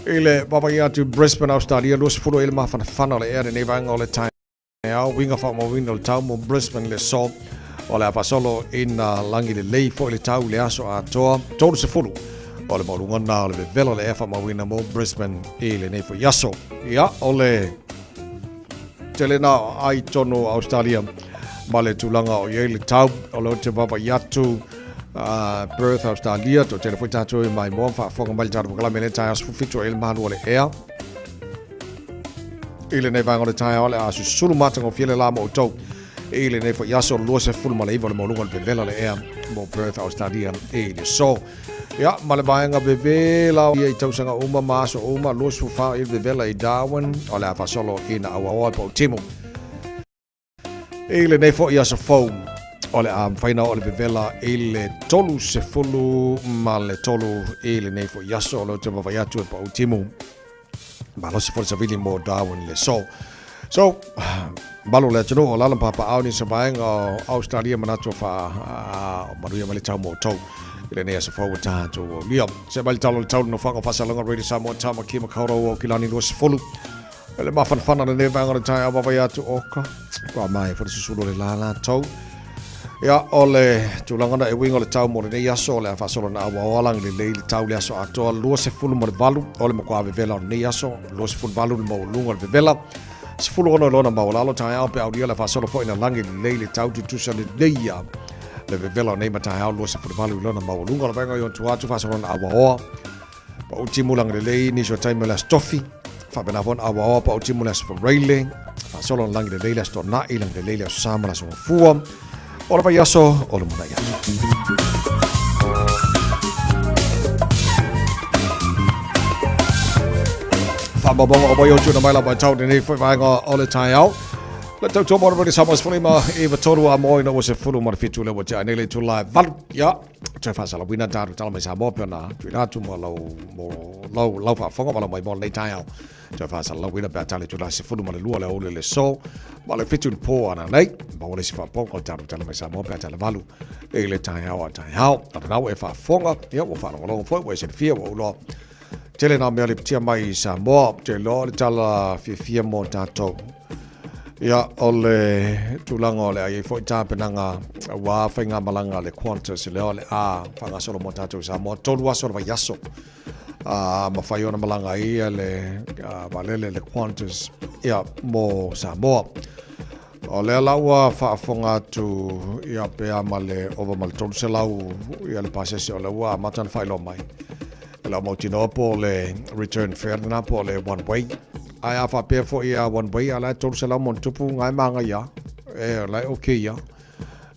I le vaavaai atu Brisbane, Australia, 20 i le mafanafana o le ea lenei vaega o le taeao, uiga faamauina o le tau mo Brisbane i le aso. O le a faasolo ina lagi lelei foi le tau i le aso atoa 30 o le maualuga na o le vevela o le ea faamauina mo Brisbane i lenei foi aso. Ia, o le Tele na ai tonu o Australia ma le tulaga o i ai le tau o lea ou te vaavaai atu Perth Australia to tele foi tātou i mai moa faafofoga mai le tatou polokalame le taeao 17 i le malu o le ea i lenei vaega o le taeao le a susulu matagofie le la mo outou i lenei foi aso 29 o le maualuga o le vevela o le ea mo Perth Australia i le aso. Ia, ma le vaega vevela ia i tausaga uma ma aso uma, 24 i le vevela i Darwin, o le a faasolo ina auaoa e Pautimu. I lenei foi aso fou, o le a mafai ona oo le vevela i le 33 i lenei foi aso, o lea ou te vaavaai atu e Pautimu. Malosi foi le savili mo Darwin le aso. So, malu le atunuu o lalo ma papaao nisi o vaega o Australia manatu o faa manuia mai le tau mo outou i lenei aso fou ua tatou aulia. Se mai le tala o le tau le nofoaga o Faasalauga Radio Samoa Tāmaki Makaurau o Kilani 20. Le mafanafana lenei vaega o le taeao vaavaai atu oka. Kua mai foi le susulu o le la latou. Ia, o le tulaga na e uiga o le tau mo lenei aso, o le a faasolo na auaoa lagi lelei le tau le aso atoa 28, o le matua vevela o lenei aso, 28 le maualuga o le vevela, 16 i lona maualalo taeao pe aulia le faasolo foi na lagi lelei le tau tutusa lelei ia le vevela o nei mataeao 28 i lona maualuga o le vaega i ona tua atu faasolo na auaoa Pau timu lagi lelei nisi o taimi o le Aso Tofi. Faapena foi ona auaoa pau timu le Aso Faraile. Faasolo ona lagi lelei le Aso Toonai, lagi lelei le Aso Sa ma le Aso Gafua. O le vaiaso o le lumanai atu. Faamaumauga o mai o tuna mai la mai tau lenei foi vaega o le taeao. Le tautua mo le Samoa 15 i 3 a mo ina ua 17 le ua tea nei le itula e 8. Ia, toe faasalauina tatou tala mai Samoa pe ona tuuina atu mo lau, mo lau, lau faafofoga ma lau maimoa lenei taeao. Toe faasalalauina pe a tala itula 12 le aoauli o le aso ma le 7 i le pō ananei. Maua le isi faafofoga o le tatou tala mai Samoa pe a tala 8 i le taeao a taeao. O lena ua e faafofoga, ia ua faalogologo foi, ua e silafia, ua ou iloa Tele nā mea lipotia mai i Samoa, ou te iloa o le tala fiafia mo tatou. Ia, o le tulaga o le a i ai foi tapenaga aua faigamalaga a le Qantas, lea o le a faagasolo mo tatou i Samoa, 3 aso o le vaiaso. A mafai ona malaga ai le vaalele le Qantas ia, mo Samoa. O lea la ua faafofoga atu ia pe a ma le ova ma le 300 ia le pasese o lea ua amata ona faailoa mai. E le o mautinoa po o le return fare lena po o le one way. Ae a faapea foi a one way, a la e 300 ma ona tupu nga e magaia. E, o la e okay ia.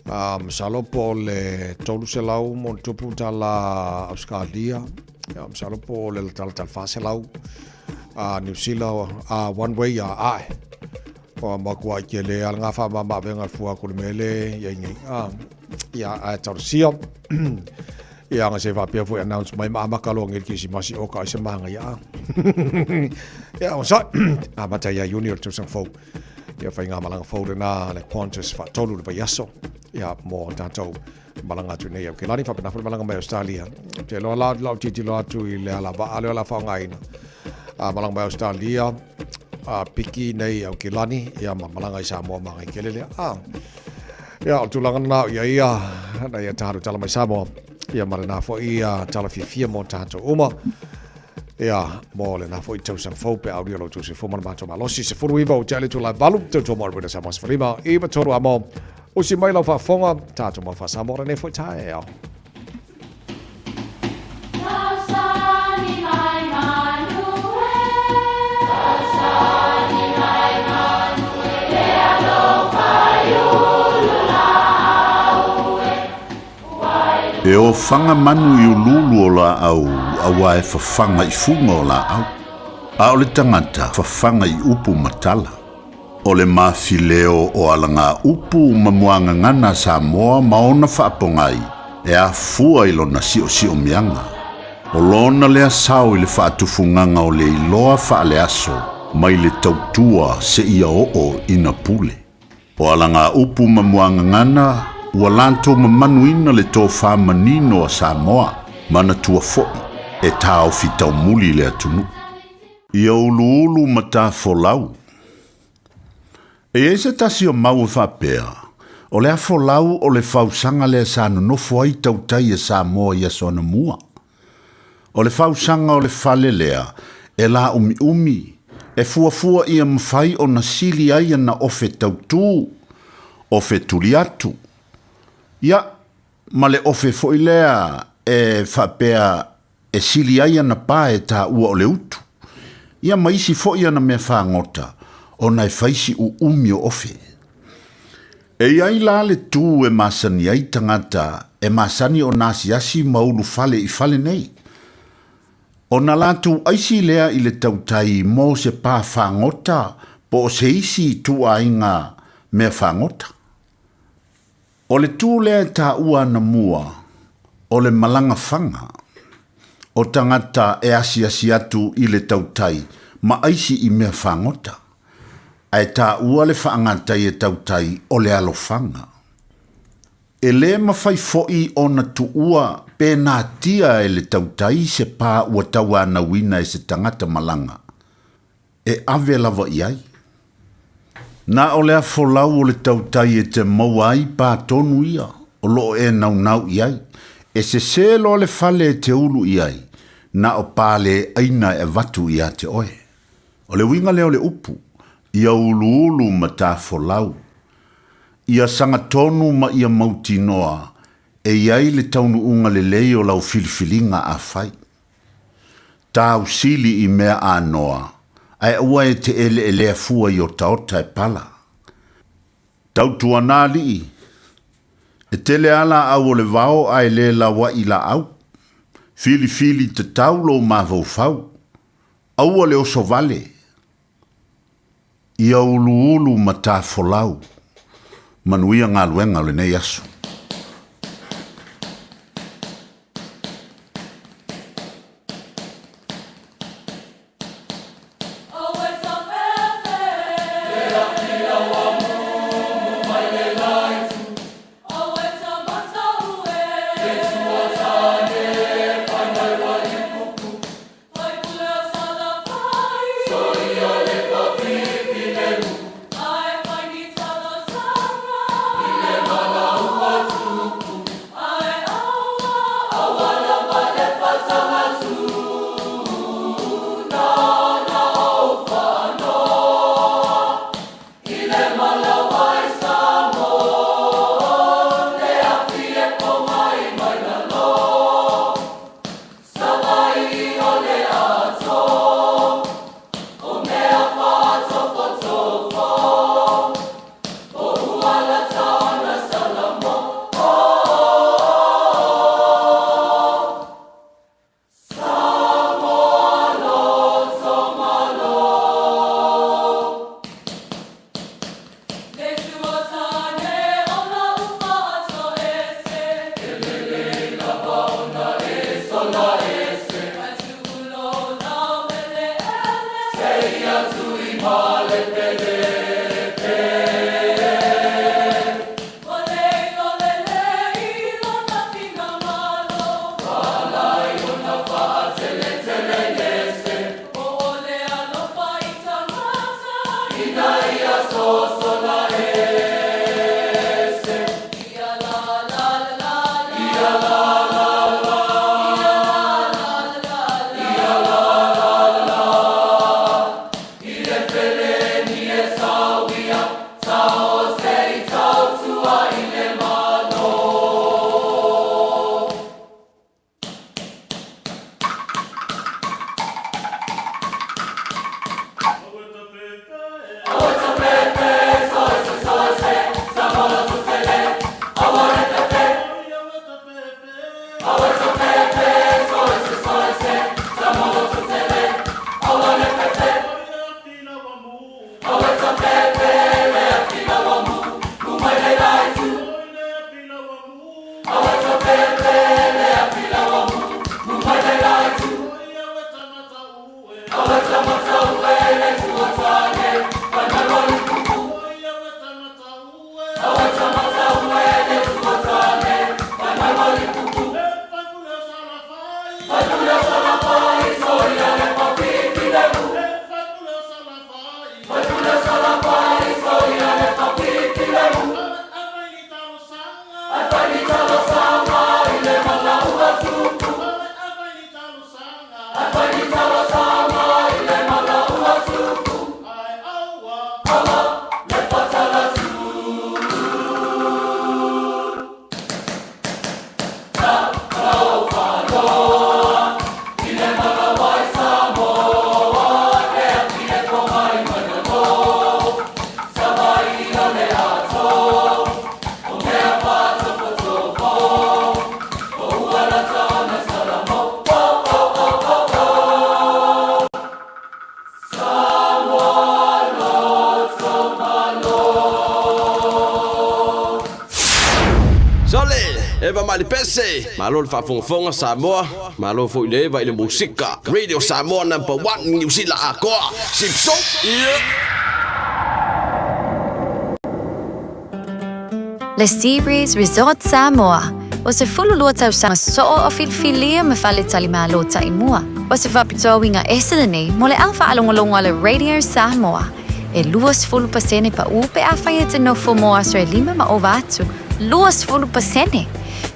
Masalo po o le 300 ma ona tupu tala Australia. Ia, masalo po o le tala tala 400 New Zealand one way ia ae. Ua matuai tele lava lena faamama-avega i le fua atu i le mea lea e i ai nei. Ia, ae talosia, ia ana se faapea foi announce mai ma amata loa nei le Kerisimasi oka ai se manaia. Ia, onosai, amata ia Iuni o le tausaga fou. Ia, faigamalaga fou lena le Qantas faatolu le vaiaso. Ia, mo tatou malaga atu nei i Aukilani, faapena foi le malaga mai Australia. Ou te iloa la, lau tilotilo atu i le alavaa lea o le a faaaogaina. A malaga mai Australia, a piki nei i Aukilani, ia ma malaga i Samoa magai tele lea. A, ia, o le tulaga lena o i ai ia, na ia talu tala mai Samoa, ia ma lena foi ia tala fiafia mo tatou uma. Ia, mo lena foi tausaga fou pe a aulia lo outou soifua ma le matou malosi. 19 o tea le itula e 8, tautua mo le Radio Samoa 15, 93 a mo. Usi mai lau faafofoga, tatou mau faa-Samoa lenei foi taeao. E ofaga manu i uluulu o laau auā e fafaga i fuga o laau, a o le tagata fafaga i upu ma tala. O le mafileo o alagaupu ma muagagana a Samoa ma ona faapogai e afua i lona siosiomiaga. O lona lea sao i le faatufugaga o le iloa faaleaso mai le tautua seia oo ina pule. O alagaupu ma muagagana ua latou mamanuina le tofa manino a Samoa, manatua foi e taofi taumuli le atunuu. Ia uluulu ma tafolau. E i ai se tasi o mau e faapea, o le afolau o le fausaga lea sa nonofo ai tautai e Samoa i aso anamua. O le fausaga o le fale lea e laumiumi, e fuafua ia mafai ona sili ai ana ofe tautū, ofe tuli atu, ia, ma le ofe foi lea e faapea e sili ai ana pa e taua o le utu, ia ma isi foi ana mea fagota, ona e fai si uumi o ofe. E i ai la le tu e masani ai tagata e masani ona asiasi ma ulu fale i fale nei. Ona latou aisi lea i le tautai mo se pa fagota po o se isi ituaiga mea fagota. O le tu lea e taua anamua, o le malaga faga o tagata e asiasi atu i le tautai ma aisi i mea fagota, ae taua le faagatai e tautai o le alofaga. E le mafai foi ona tuua pe natia e le tautai se pa ua tauanauina e se tagata malaga. e ave lava i ai. Na o le afolau o le tautai e te maua ai pā tonu ia o lo o e naunau i ai, e sesē loa le fale e te ulu i ai, na o pā le aina e avatu ia te oe. O le uiga lea o le upu, ia uluulu ma tafolau, ia sagatonu ma ia mautinoa e i ai le taunuuga lelei o lau filifiliga a fai. Tausili i mea anoa, ae aua e te eleelea fua i otaota e pala. Tautuana alii, e tele a laau o le vao ae le lauaʻi laau. Filifili tatau lou mafaufau. Aua le oso vale. Ia uluulu ma tafolau. Manuia galuega o lenei aso. Sole, Eva Malipese, malo le faafogafoga Samoa, malo foi le Eva i le musika. Radio Samoa number 1 Niu Sila atoa. Sipso, yeah. Le Seabreeze Resort Samoa, o se 12 tausaga soo o filifilia ma faletalimalo taimua. O se faapitoa uiga ese lenei mo le au faalogologo a le Radio Samoa. E 20% paʻu pe afai e te nofo mo aso e lima ma ova atu. 20%!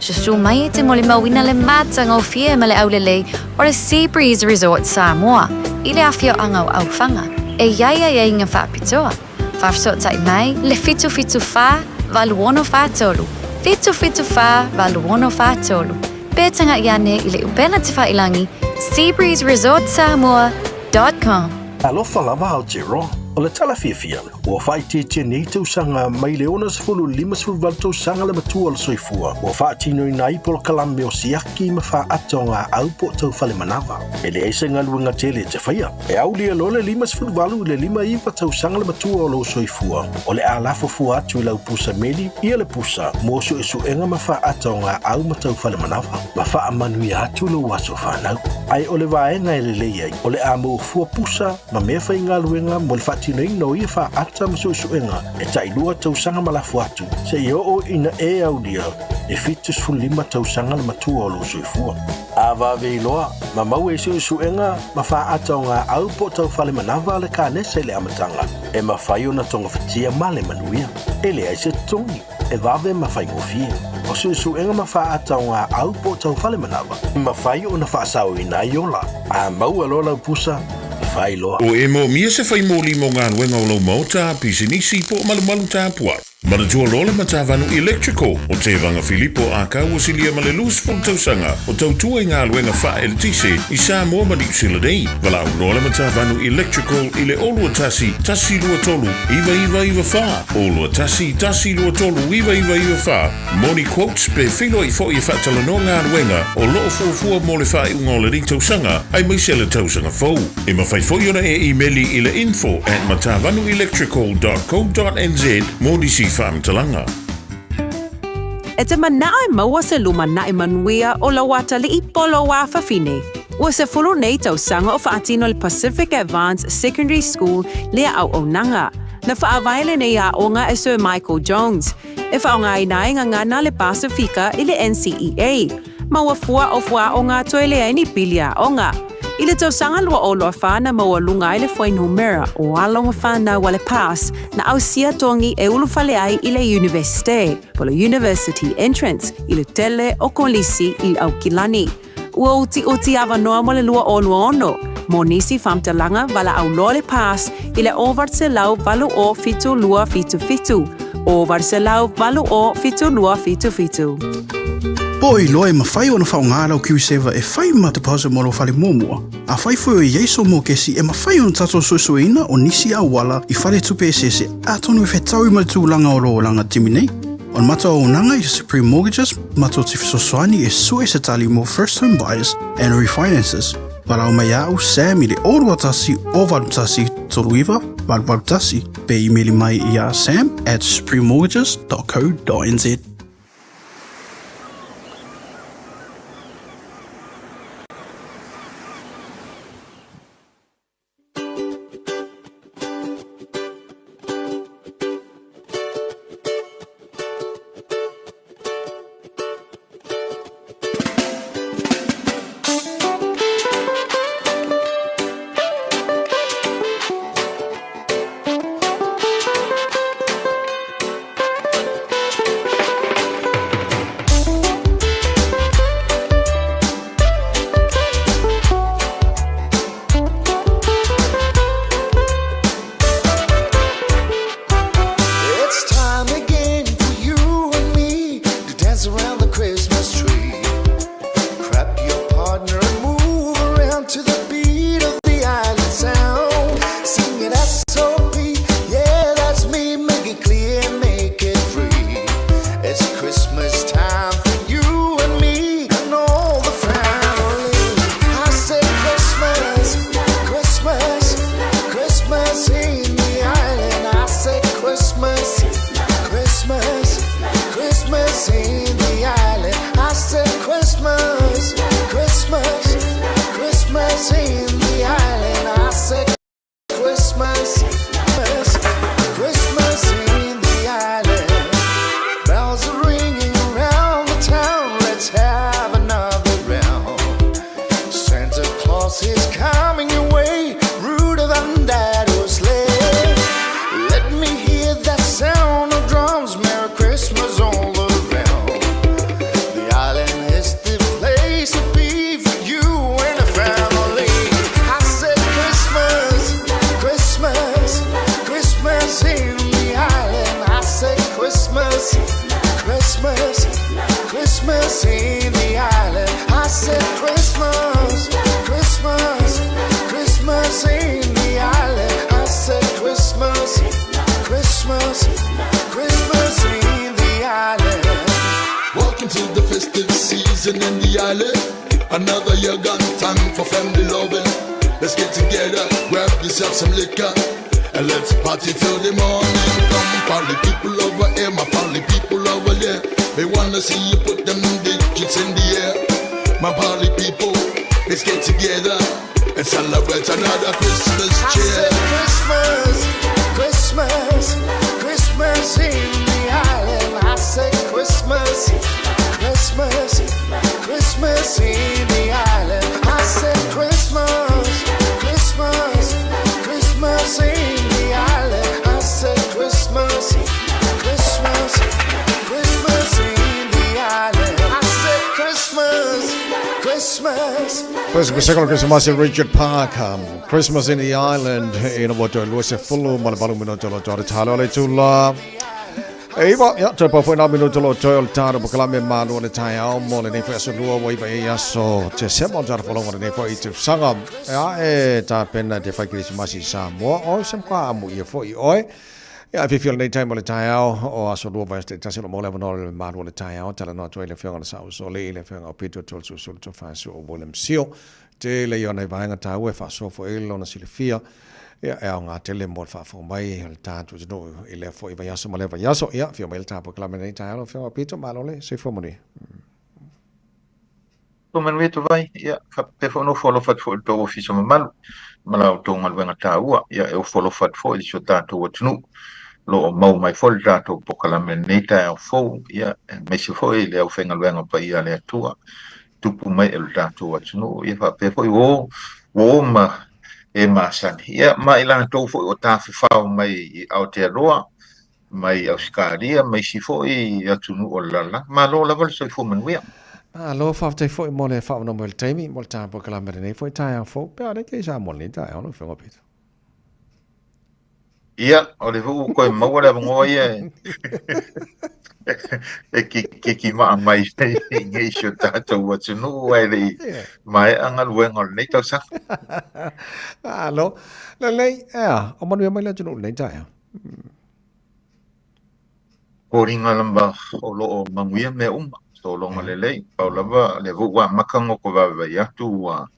Susū mai e te molimauina le matagofie ma le aulelei o le Seabreeze Resort Samoa i le afioaga o Aufaga. E i ai aiaiga faapitoa. Faafesootai mai le 774 8643, 774 8643. Pe tagaʻi ane i le upega tafailagi seabreezeresortsamoa.com. Alofa lava Aotearoa. O le tala fiafia, ua faaitiitia nei tausaga mai le 60 i le 58 tausaga le matua o le soifua ua faatinoina ai polokalame o siaki ma faata o gaau po o tau fale manava. E leai se galuega tele e te faia. E aulia loa le 58 i le 59 tausaga le matua o lou soifua, o le a lafo fua atu i lau pusa meli ia le pusa mo suesuega ma faata o gaau ma tau fale manava, ma faamanuia atu lou aso fanau. Ae o le vaega e lelei ai, o le a maua fua pusa ma mea faigaluega mo le faatinoina o ia faata ma suesuega e tailua tausaga ma lafo atu, seia oo ina e aulia e 75 tausaga le matua o lou soifua. A vave iloa, ma maua i suesuega ma faata o gaau po o tau fale manava le kanesa i le amataga, e mafai ona togafitia ma le manuia. E leai se totogi, e vave ma faigofie. O suesuega ma faata o gaau po o tau fale manava, e mafai ona faasaoina ai ola. A maua loa lau pusa, fai loa. O e moomia se fai moli mo galuega o lou maota, pisinisi po o malumalu tapuai. Manatua loa le Matavanu Electrical o Tevaga Filipo Akau ua silia ma le 20 tausaga o tautua i galuega faaeletise i Samoa ma Niu Sila nei. Valaau loa le Matavanu Electrical i le 021 123 9994, 021 123 9994 mo ni quotes pe feiloai foi e faatalanoa galuega o lo o fuafua mo le faaiuga o lenei tausaga aemaise le tausaga fou. E mafai foi ona e imeli i le info at matavanuelectrical dot co dot nz mo nisi faamatalaga. E te manao e maua se lumanai manuia o lou atalii po o lou afafine. Ua 10 nei tausaga o faatino le Pacific Advance Secondary School lea auaunaga. Na faavae lenei aoga e Sir Michael Jones, e faaaogaina ai gagana le Pasifika i le NCEA, ma ua fua o fuaaoga toe leai ni pili aoga. I le tausaga 2024 na maualuga ai le fuainumera o alo ma fanau a le PASS na ausia togi e ulufale ai i le Iunivesite, po o le University Entrance, i le tele o kolisi i le Aukilani. Ua utiuti avanoa mo le 2026 mo nisi faamatalaga valaau loa le PASS i le 808 277, 808 7277. Po o iloa e mafai ona faaaoga lau KiwiSaver e fai ma deposit mo lou fale muamua? Afai foi o i ai sou mokesi e mafai ona tatou suesueina o nisi auala i faletupe eseese atonu e fetaui ma le tulaga o lou olaga taimi nei. O le matou auaunaga i Supreme Mortgages matou te fesoasoani e sue se tali mo first home buyers and refinances. Valaau mai ia au Sam i le 021 081 39 881 pe imeli mai iā sam at suprememortgages.co.nz. It's time again for you and me to dance around the Christmas tree. Grab your partner and move around to the beat of the island sound. Sing it S.O.P. Yeah, that's me. Make it clear, make it free. It's Christmas time for you and me and all the family. I said Christmas, Christmas, Christmas in the island. I said Christmas, Christmas, Christmas in the island. I said Christmas, Christmas, Christmas in the island. I said Christmas, Christmas in the island. Bells are ringing around the town. Let's have another round. Santa Claus is coming your way, ruder than that old sleigh. Let me hear that sound of drums. Merry Christmas all around. The island is the place to be for you and the family. season in the island. Another year gone, time for family loving. Let's get together, grab yourself some liquor, and let's party till the morning. Come, party people over here, my party people over there. They wanna see you put them digits in the air. My party people, let's get together and celebrate another Christmas I cheer. said Christmas, Christmas, Christmas in the island. I said Christmas, Christmas, Christmas in the island. I said Christmas, Christmas, Christmas in the island. I said Christmas, Christmas, Christmas in the island. I said Christmas, Christmas. Christmas sekolo Christmas Richard Parker Christmas in the Island ina ua toe 20 ma le valu minuto lo toe talo le tula E iwa, ia, toe pau foi nā minuto lo toe o le tāro pakalame malu o le taeao mo lenei foi aso lua ua iva e aso te sema o le tāro folonga lenei foi i te usaga. E a e tāpena te whai Kirisimasi i Samoa o se mka amu ia foi oe. Ia, e whiwhi o lenei taimi o le taeao o aso lua vai te tasi o lo mo le avanoa le malu o le taeao tala noa atu ai le afioga o le Sa'u Soli i le afioga o Peter Tolsusul Tofasu o William Seal. Tele ia o nei vaega tāua e faasoa foi ai lona silafia ia e aoga tele mo le faafofoga mai o le tatou atunuu i lea foi vaiaso ma lea vaiaso. Ia, afio mai le tatou polokalame nei taeao lau Afioga Peter, malo le soifua manuia. Soifua manuia Tovai, ia faapea foi ona ofo alofa atu foi i le tou ofisa mamalu ma la outou galuega taua, ia e ofo alofa atu foi i si o tatou atunuu o lo o mau mai foi le tatou polokalame i lenei taeao fou, ia aemaise foi le aufaigaluega paia a le Atua tupu mai e lo tatou atunuu, ia faapea foi ua o ma e masani, ia ma i latou foi o tafafao mai i Aotearoa, mai Ausetalia ma isi foi atunuu o le lalolagi. Malo lava le soifua manuia. Malo, faafetai foi mo le faaavanoa mai o le taimi mo le tapue lenei foi taeao fou. Pe a le ke i Samoa lenei taeao lau Afioga Peter. Ia, o le foi ua toe maua le avanoa ia e kekimaa mai ai nei si o tatou atunuu ae le i maea galuega o lenei tausaga. Malo. Lelei, ea, o manuia mai le atunuu lenei taeao. Foliga lava o lo o manuia mea uma, sologa lelei. Pau lava lea foi ua amata ona ou vaivai atu ua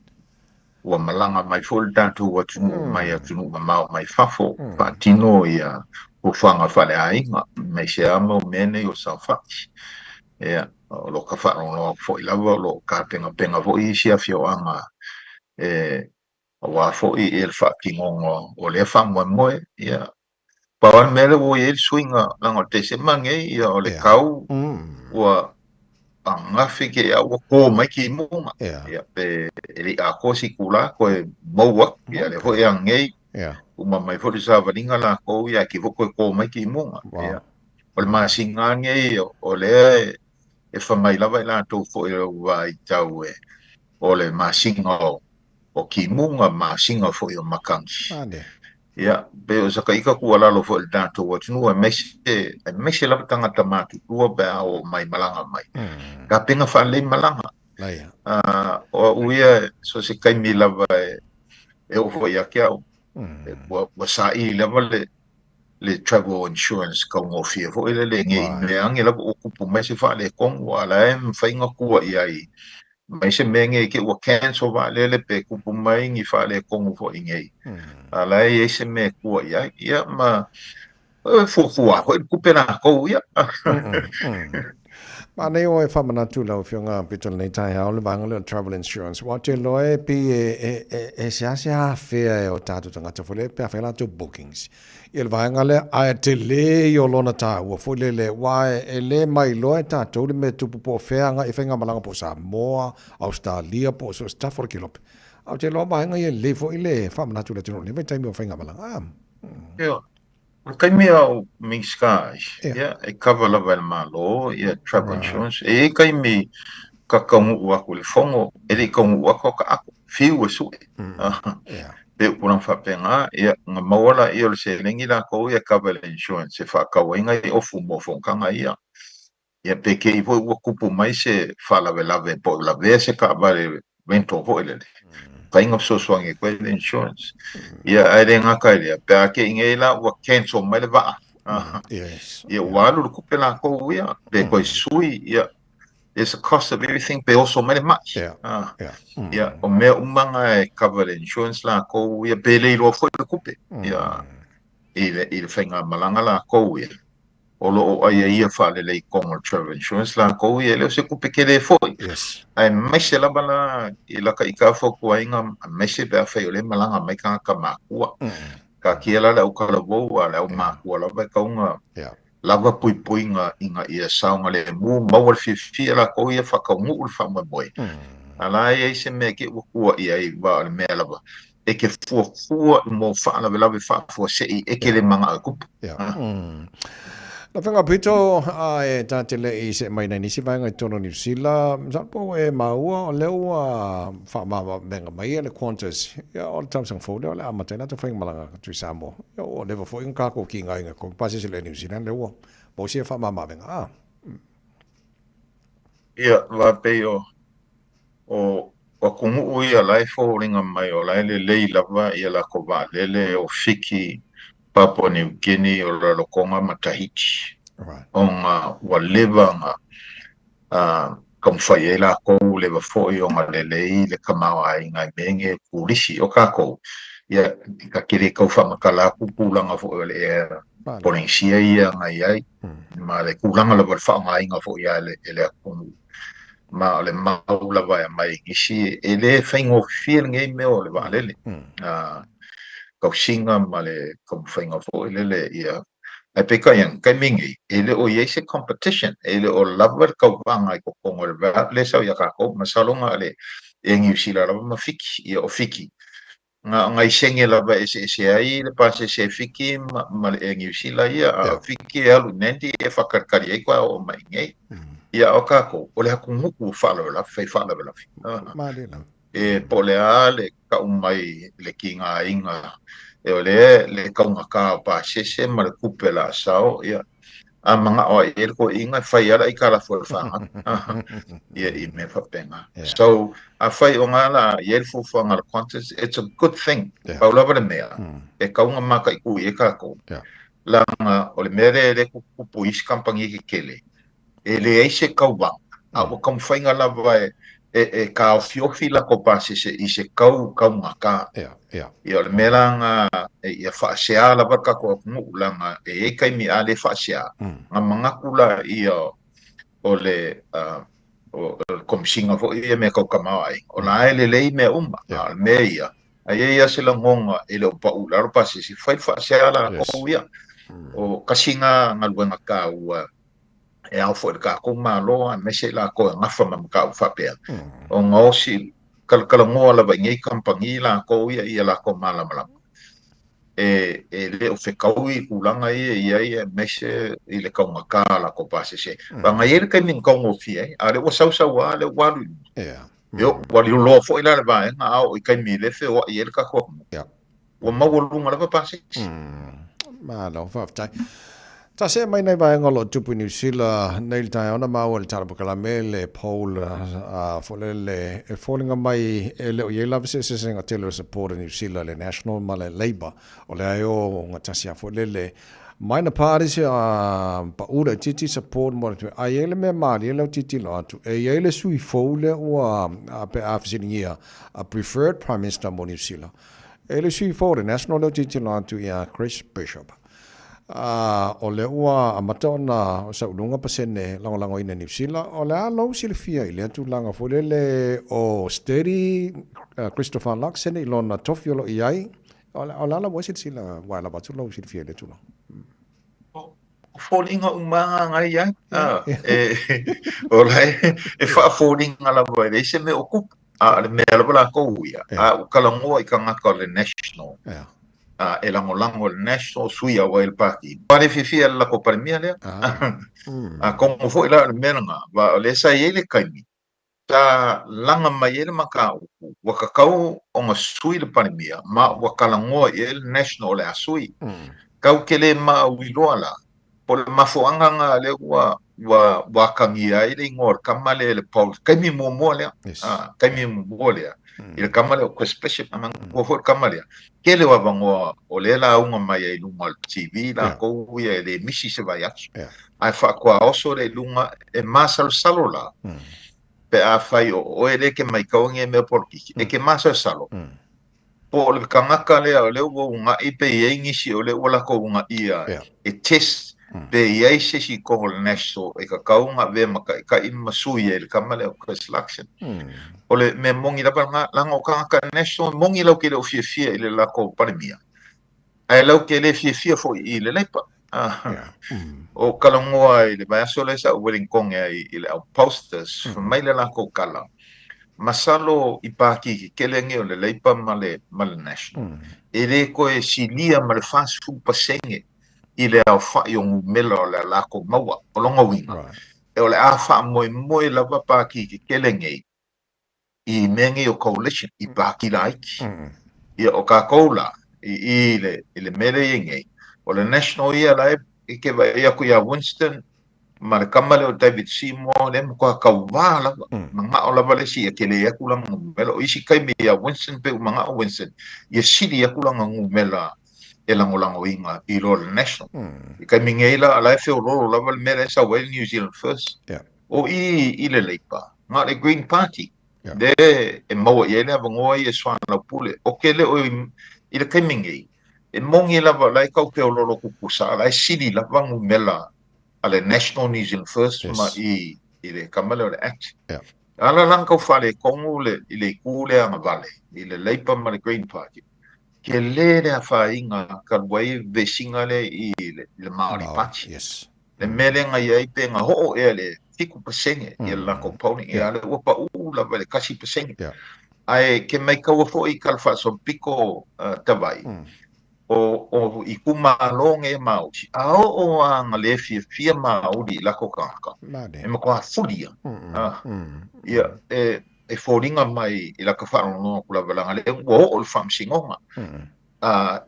ua malaga mai foi le tatou atunuu mai atunuu mamao mai fafo faatino ia fuafuaga faaleaiga aemaise lava mau mea nei o saofai. Ia, o lo o faalogologo atu foi lava o lo o tapenapena foi isi afioaga e aua foi le faatinoga o lea faamoemoe. Ia, Pau lava le mea lea ua i ai le suiga, leaga o le Tesema lenei, ia, o le kau ua agafe ke a ua kō mai kimuga. Ia, pe e le i atoa se itulā toe mou atu. Ia, lea foi e anei, uma mai foi le savaliga latou, ia, ake foi toe kō mai kimuga. Ia, o le masina lenei, o lea e fai mai lava i latou foi o le vaitau e, o le masina o o kimuga, masina foi o makani. Ia, pei o saka ika tuualalo foi i le tatou atunuu, aemaise, aemaise lava tagata matutua pe a oo mai malaga mai. Tapena faalelei malaga. O au ia, so se taimi lava e, e oo foi ia te au, ua, ua saili lava le, le travel insurance taugofie foi lele, ne i mea ane lava ua tupu mai se faaletonu, a o la e mafai ona tua i ai mai se mea nei te ua cancel vaalele pe tupu mai ni faaletonu foi nei, a la e i ai se mea e tua i ai. Ia ma e fuafua foi le tupe latou ia. Manaia oe faamanatu lau Afioga Peter lenei taeao le vaega lea o le travel insurance. Aua ou te iloa e pei e seasea afea e o tatou tagata foi lea pe a fai latou bookings ia le vaega lea, ae tele ia o lona taua foi lele, aua e le mailoa e tatou le mea e tupu po o fea agai i faigamalaga po o Samoa, Ausetalia po o so o se tafa o le kelope. Ae ou te iloa vaega ia e lelei foi le faamanatu i le atunuu i lenei vaitaimi o faigamalaga. Ioe. O le taimi a o Minisita ai, ia, e cover lava e le Malo ia travel insurance. E i ai taimi ka taunuu atu i le fono, e le i taunuu atu a o taato, fiu e sue. Pei o tulaga faapena, ia, ona maua laia o le seleni latou ia e cover i le insurance e faatau ai nai ofu mo fonotaga ia. Ia pe te i foi ua tupu mai se faalavelave po o lavea se taavale rental foi lele, mafai ona fesoasoani atu ai le insurance. Ia ae le gata i lea, pe a te i nei la ua cancel mai le vaa, ia ua alu le tupe latou ia, pe toe sui, ia. There's a cost of everything pe oso mai le ma'i. Ah, ia, o mea uma na e cover le insurance lakou ia, pe le iloa foi le tupe, ia, i le, i le faigamalaga lakou ia. O lo o aiaia faalelei i totonu o le travel insurance lakou ia, e le o se tupe tele foi. Aemaise lava la i lata ita fautuaina, aemaise pe afai o lea e malaga mai tagata matua. Taatia la le autalavou a le aumatua lava e tatau ona lava puipuiga ina ia saogalemu, maua le fiafia lakou ia faataunuu le faamoemoe. A la e i ai se mea e te ua tuuaia ai, aua o le mea lava e te fuafua mo faalavelave faafuasei e te le manao e tupu. Na whenga pito a e tā te le i se mai nei nisi vaenga i tonu Niu Sila, masalo po ua e maua o lea ua whaamama mai e le Qantas, ia o le tausaga fou lea o le a amata ai latou faigamalaga atu i Samoa. Ia ua leva foi ona kākou ki ngā inga ko pasese le Niu Zealand lea ua maua sia whaamama a. Ia, wa pei o O atunuu ia la e foliga mai o la e lelei lava ia latou vaalele o Fiki, Papua New Guinea, o Rarotonga ma Tahiti, ona ua leva ona taumafai ai latou, leva foi ona lelei le tamaoaiga i mea nei o turisi. O tatou, ia, ta te le tau faamatala atu tulaga foi o le Air Polynesia ia na i ai, ma le tulaga lava o le faaaogaina foi e le atunuu. Ma o le mau lava e aumai i nisi, e le faigofie lenei mea o le vaalele. Tausiga ma le taumafaiga foi lele ia. Ae peitai ane, taimi nei, e le o i ai se competition, e le o lava le tauvaga i totonu o le route lea e sau ia tatou. Masalo na o le Air Niu Sila lava ma Fiti. Ia o Fiti, Na o nai sene lava e eseese ai le pasese e Fiti ma le Air Niu Sila ia, a o Fiti e alu i Nandi e faakalikali ai koe a oo mai i nei. Ia a o tatou, o le atunuu ua faalavelave, fai faalavelave. E po o le a le tau mai le tigaina, e o lea le taugata o pasese ma le tupe o le a sao, ia, A manao ai i ai le toeaina e fai lava le aitalafu a le fanau ia i mea faapena. So, afai o nga la i ai le fuafuaga a le Qantas, it's a good thing. Pau lava le mea, e tatau ona mataitu i ai tatou, leaga o le mea lea e le tuputupu i isi kamupani tetele, e leai se tauvaga, a ua taumafaiga lava e taofiofi latou pasese i se tau taugata. Ia, o le mea la lena, ia faasea lava le tatou atunuu, leaga e i ai taimi a le faasea, ona manatu laia o le Komesina foi ia mea tau tamaoaiga, o la e lelei mea uma, a o le mea ia, a i ai lava se lagona e le o pau i lalo pasese, fai le faasea latou ia. O tasi lena galuega taua e ao foi i le tatou Malo aemaise i latou e gafa ma mataupu faapea, ona osi talatalanoa lava i nei kamupani latou ia ia latou malamalama e le o fetaui i tulaga ia e i ai aemaise i le taugata o latou pasese. Leaga e i ai le taimi na taugofie ai, a o lea ua sau sau lava, lea ua alu i luga. Ua liloa foi la le vaega a oo i taimi e le feoai ai le tatou atunuu. Ua maualuga lava pasese. Malo, faafetai. Ta see mai nei vaega o lo o tupu i Niu Sila nei le taeao na maua i le Tala Pokalame le poll a foi lele e foliga mai e le o i ai lava se eseesega tele o le support a Niu Sila i le National ma le Labour. O lea e o gatasi a foi lele minor parties a pau laitiiti support mo le a i ai le mea malie lea ua tilotilo atu e i ai le sui fou lea ua pe a fesiligia a preferred Prime Minister mo Niu Sila. E le sui fou o le National lea ou te tilotilo atu ia Chris Bishop. A, o lea ua amata ona saunoga pasene lagolagoina i Niu Sila. O le a lou silafia i lea tulaga foi lele o steady Christopher Luxon i lona tofi o lo o i ai? O le a la ua e silasila ua e lava atu lou silafia i lea tulaga? O foliga uma lava na i ai. O la e faafoliga lava e leai se mea o tupu. A o le mea lava latou ia, a ua talanoa i tagata o le National, e lagolago i le National, sui au ai le Pati. Ua le fiafia i le latou Palemia lea. Atonu foi la o le mea lena, aua o lea sa i ai le taimi sa laga mai ai le mataupu, ua tatau ona sui le Palemia, ma ua talanoa i ai le National o le a sui. Tatou te le mauiloa la, po o le mafuaaga lena lea ua ua ua akagia ai le igoa o le kama lea i le poll, taimi muamua lea, a, taimi muamua lea, i le kama lea o Chris Bishop, a manatua foi le kama lea, tele o avanoa o lea e lauga mai ai i luga o le TV latou ia e le misi se vaiaso, ae faatoa oso lea i luga e masalosalo la, pe afai o oe lea e te maitau i nei mea polokiki, e te masalosalo, po o le tagata lea o lea ua unaʻi pe i ai nisi o lea ua latou unaʻia e test pe i ai se isi i totonu o le National e tatau ona avea ma taitai ma sui ai le tama lea o Chris Luxon. O le mea moni lava lena, leaga o tagata National e moni latou te le o fiafia i le latou Palemia, ae latou te le fiafia foi i le Labour. O talanoa i le vaiaso lea sa ou Wellington ai i le au posters, fai mai le latou tala, masalo i pāti tetele nei o le Labour ma le, ma le National, e le toe silia ma le 40% i le aofaʻi o numera o le a latou maua. O lona uiga, o le a faamoemoe lava pāti tetele nei i mea nei o coalition, i pāti laiti. Ia, o kākou la, i i le, i le mea lea e i ai nei, o le National ia la e, e ke vaai aku iā Winston ma le kama lea o David Seymour, lea e matua tauvā lava, manao lava le isi ia tele atu lana numera. O isi taimi iā Winston pei ua manao Winston ia sili atu lana numera e lagolagoina i lo le National. I taimi nei la, la e feololo lava le mea lea e sau ai le New Zealand First. O i i le Labour, na o le Green Party lea e maua i ai le avanoa ia e soalaupule. O ke le o i le taimi nei, e moni lava la e tau feololo tutusa, a la e sili lava numera a le National New Zealand First ma i i le kama lea o le Act. A la la na tau faaletonu le i le itu lea agavale i le Labour ma le Green Party. Tele le afaina talu ai vesiga lea i le Māori Party. Le mea lea na i ai pe na oo ea le 7% ia le latou polling, ia lea ua paʻu lava i le 1%. Ae ke maitaua foi i tala faasolopito Tavaʻi, o itumalo nei e Māori, a oo lava na le fiafia Māori i latou tagata, e matua fuli ia. Ia, e foliga mai i laka faalogologo atu lava leaga lea ua oo le faamasinoga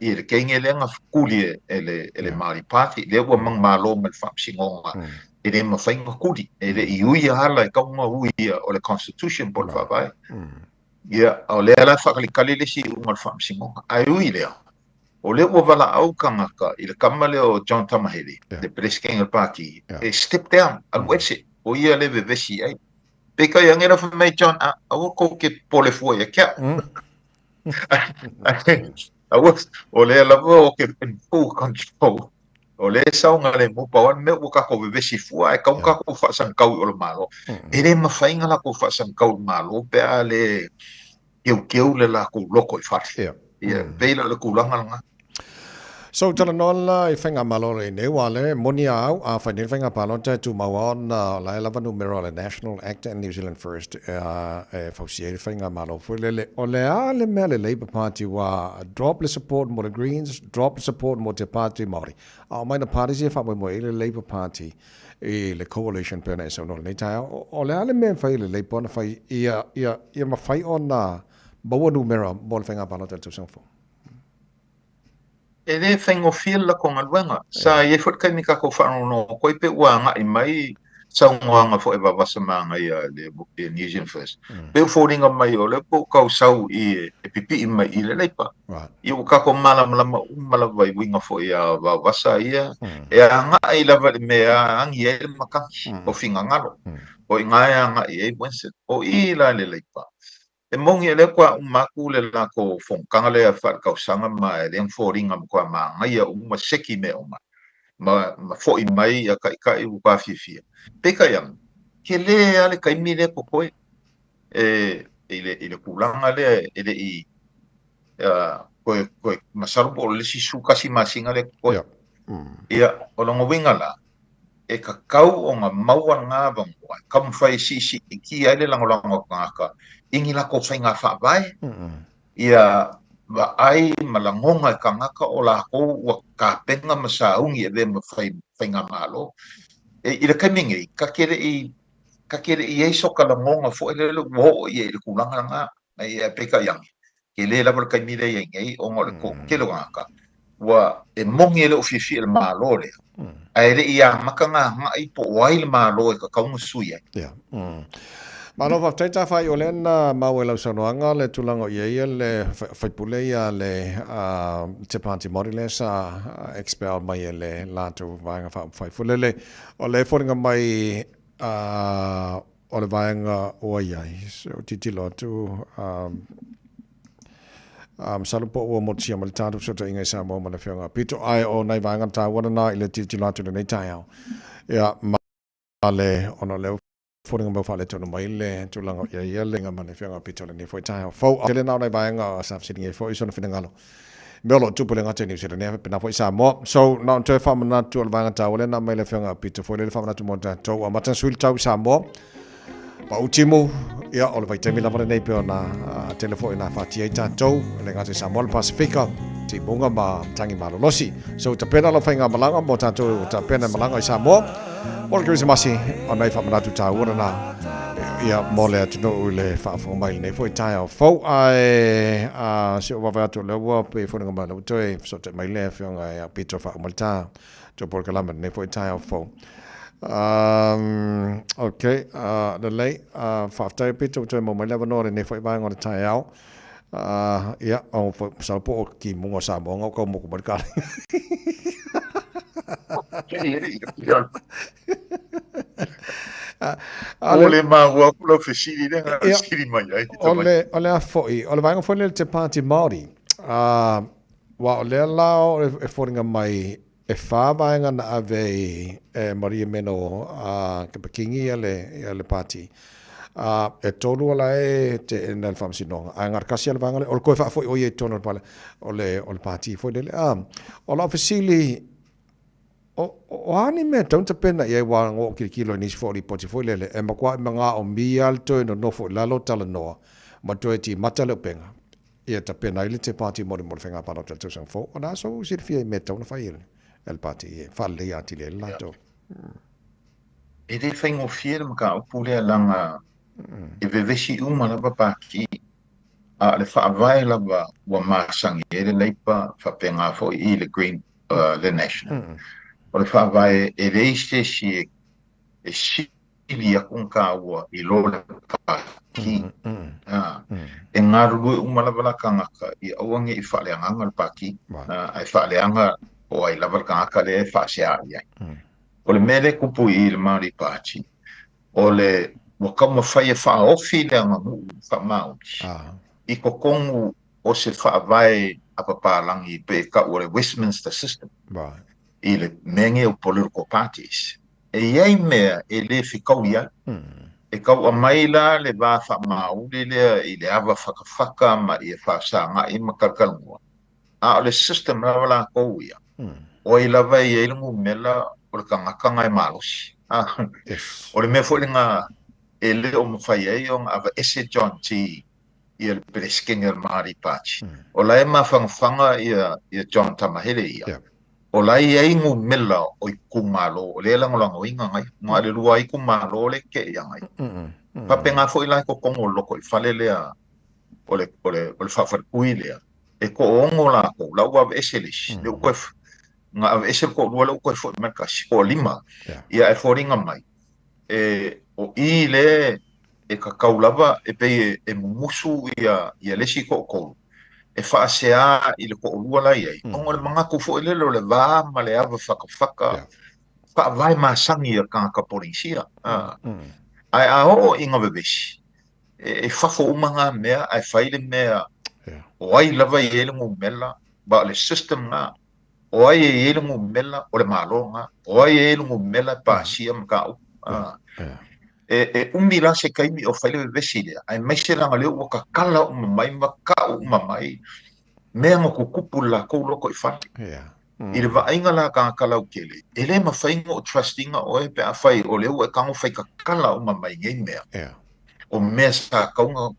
i le teine lea na tuli e le Māori Party, lea ua manumalo mai le faamasinoga e le mafai ona tuli, e le i uia ala e tatau ona uia o le Constitution po o le Faavae. Ia, o lea la e faakalikali le isi iuga o le faamasinoga. Ae ui lea, o lea ua valaau tagata i le tama lea o John Tamihere, le Peresetene o le Pati, e step down, alu ese, o ia lea e vevesi i ai. Peitai ane la fai mai John, a, aua kou te pole fua ia ke au. Aua, o lea lava o ke in full control. O lea e saogalemu pau lava le mea ua kakou vevesi fua ae kau kakou faasagakau i o le Malo. E le mafai ona latou faasagakau i le Malo pe a le keukeu le latou loko i fale. Ia, pei la o le tulaga lena. So, talanoa la i faigamalo lenei, aua o lea e moni a au, afai nei le faiga palota e tumau lava ona o la e lava numera o le National Act and New Zealand First e fausia ai le faigamalo foi lele. O le a le mea le Labour Party ua drop le support mo le Greens, drop le support mo te Pāti Māori. A o mai na parties ia e faamoemoe ai le Labour Party i le coalition pei ona e saunoa i lenei taeao. O le a le mea e mafai e le Labour ona fai ia, ia, ia mafai ona maua numera mo le faiga palota i le tausaga fou? E le faigofie le latou galuega. Sa i ai foi le taimi tatou faalogologo atu ai pe ua agai mai saunoaga foi a Vavasa Magaia i le New Zealand First. Pei ua foliga mai o lea po ua tau sau i e pipii mai i le Labour. Ia ua tatou malamalama uma lava i uiga foi a Vaovasa ia e agai lava i le mea e agi ai le matagi o finagalo. O i ina e agai ai Winston. O i la i le Labour. E moni o lea kua uma atu le latou fonotaga lea faaletausaga ma e lea na foliga matua manaia uma seki mea uma ma ma foi mai ia taitai ua matua fiafia. Peitai ane, tele lava le taimi lea totoe e i le i le tulaga lea e le i toe toe masalo po o le isi 11 masina lea totoe. Ia, o lona uiga la, e tatau ona maua lena avanoa e taumafai e siisiitia ai le lagolago a tagata i ni latou faiga faavae, ia vaai ma lagona e tagata o latou ua tapena ma sauni e avea ma faigamalo. I le taimi nei, ta te le i, ta te le i i ai soka lagona foi lele ua oo i ai i le tulaga lena, ae peitai ane, tele lava le taimi lea e i ai nei ona o le toatele o tagata. Ua e moni e le o fiafia i le Malo lea, ae le i amata ona agai po o ai le Malo e tatau ona sui ai. Ia. Malo faafetai Tafai o lea na maua i lau saunoaga le tulaga o i ai le faipule ia le Te Pāti Māori lea sa expel mai e le latou vaega faaupufai foi lele. O le foliga mai o le vaega ua i ai, so tilotilo atu masalo po ua motusia mai le tatou fesootaiga i Samoa ma le Afioga Pito, ae o nai vaega taua lena i le tilotilo atu i lenei taeao. Ia, ma le, ona o lea ua foliga mai ua faaletonu mai le tulaga o i ai ia le ma le Afioga Pito i lenei foi taeao fou. Tele na o nai vaega sa fesiligia ai foi sona finagalo mea o lo o tupu le gata i Niu Sila nei, faapena foi i Samoa. So, na ona toe faamanatu o le vaega taua lea na aumai le Afioga Pito foi lea le faamanatu mo tatou. Ua amata ona sui le tau i Samoa. Pau timu, ia, o le vaitaimi lava lenei pei ona tele foi na fatia ai tatou, e le gata i Samoa, le Pasifika, timuga ma matagi malolosi. So, tapena lau faigamalaga mo tatou tapena malaga i Samoa. Mo le Kerisimasi, o nai faamanatu taua lena, ia, mo le atunuu i le faafofoga mai i lenei foi taeao fou. Ae, si ou vaavaai atu o lea ua pei e foliga mai o lea ua toe fesootai mai le Afioga ia Pito faauma le ta. Tau polokalame lenei foi taeao fou. Ok, lelei, faafetai Pito ua toe maua mai le avanoa lenei foi vaega o le taeao. Ia, o masalo po o timuga o Samoa nga o kau moku mai le kale. O le maua aku lau fesili lea na fesili mai ai. O le, o le a foi, o le vaega foi lea le te Pāti Māori. Aua o lea la e foliga mai e whā vaega na ave ai e Maria Meno a Kepa Kingi ia le, ia le pāti. A, e tolu ala e teena le faamasinoga. Ae na o le tasi lava le vaega lea, o le toe faafoi o ia i totonu o le pale, o le, o le pāti foi lele. A, o lau fesili, o, o a ni mea e tatau ona tapena i ai aua na ou tilotilo i nisi foi o lipoti foi lele, e matuai manaomia lava le toe nonofo i lalo talanoa ma toe timata le upega. Ia tapena ai le Te Pāti Māori mo le Faiga Palota i le tausaga fou, o le a sou silafia i mea e tatau ona fai e le Pāti e faaleleia atili ai le latou. E le faigofie le mataupu lea leaga e vevesi uma lava Pāti, a o le faavae lava ua masani ai le Labour faapena foi i le Green, le National. O le faavae e leai se isi e sili atu ona taua i lo le Pāti. E galulue uma lava la tagata ia aua ne i faaleagaga le Pāti, ae faaleaga po o ai lava le tagata lea e faasea i ai. O le mea lea e tupu i i le Māori Party, o le ua taumafai e faaofi le aganuu faamaoni i totonu o se faavae a papalagi pe tau o le Westminster System i le mea nei o political parties. E i ai mea e le fetaui ai. E tau aumai la le va faamauli lea i le ava fatafata ma ia faasaga'i ma talatalanoa, a o le system lava latou ia, o ai lava e i ai le numera o le tagata na e malosi. O le mea foi lena e le o mafai ai ona aveese John Gee ia le Peresetene o le Māori Party. O la e mafanafana ia John Tamahere ia. O la e i ai numera o itumalo o lea e lagolagoina nai, na o le lua itumalo lea e teʻe nai. Faapena foi la i totonu o le lotoifale lea o le, o le, o le faafalepui lea, e toaono latou, la ua aveese le isi, lea ua toe, na aveese le toalua lea ua toe foi mai le tasi, toalima, ia ae foliga mai, e, o i lea e tatau lava e pei e mumusu ia ia le isi toatolu e faasea i le toalua la e i ai, ona o le manatu foi lele o le va ma le ava fatafata faavae masani a tagata Polenisia. Ae a oo ina vevesi, e fafo uma na mea ae fai le mea o ai lava e i ai le numera, ma o le system na. O ai e i ai le numera, o le Malo na. O ai e i ai le numera e pasia mataupu. E umi la se taimi o fai le vevesi lea, aemaise leaga lea ua tatala uma mai ma kau uma mai mea na tutupu i le latou lotoifale. I le vaaiga la a tagata lautele, e le mafai ona ou trust ina oe pe afai o lea ua e tago fai tatala uma mai nei mea, o mea sa tatau ona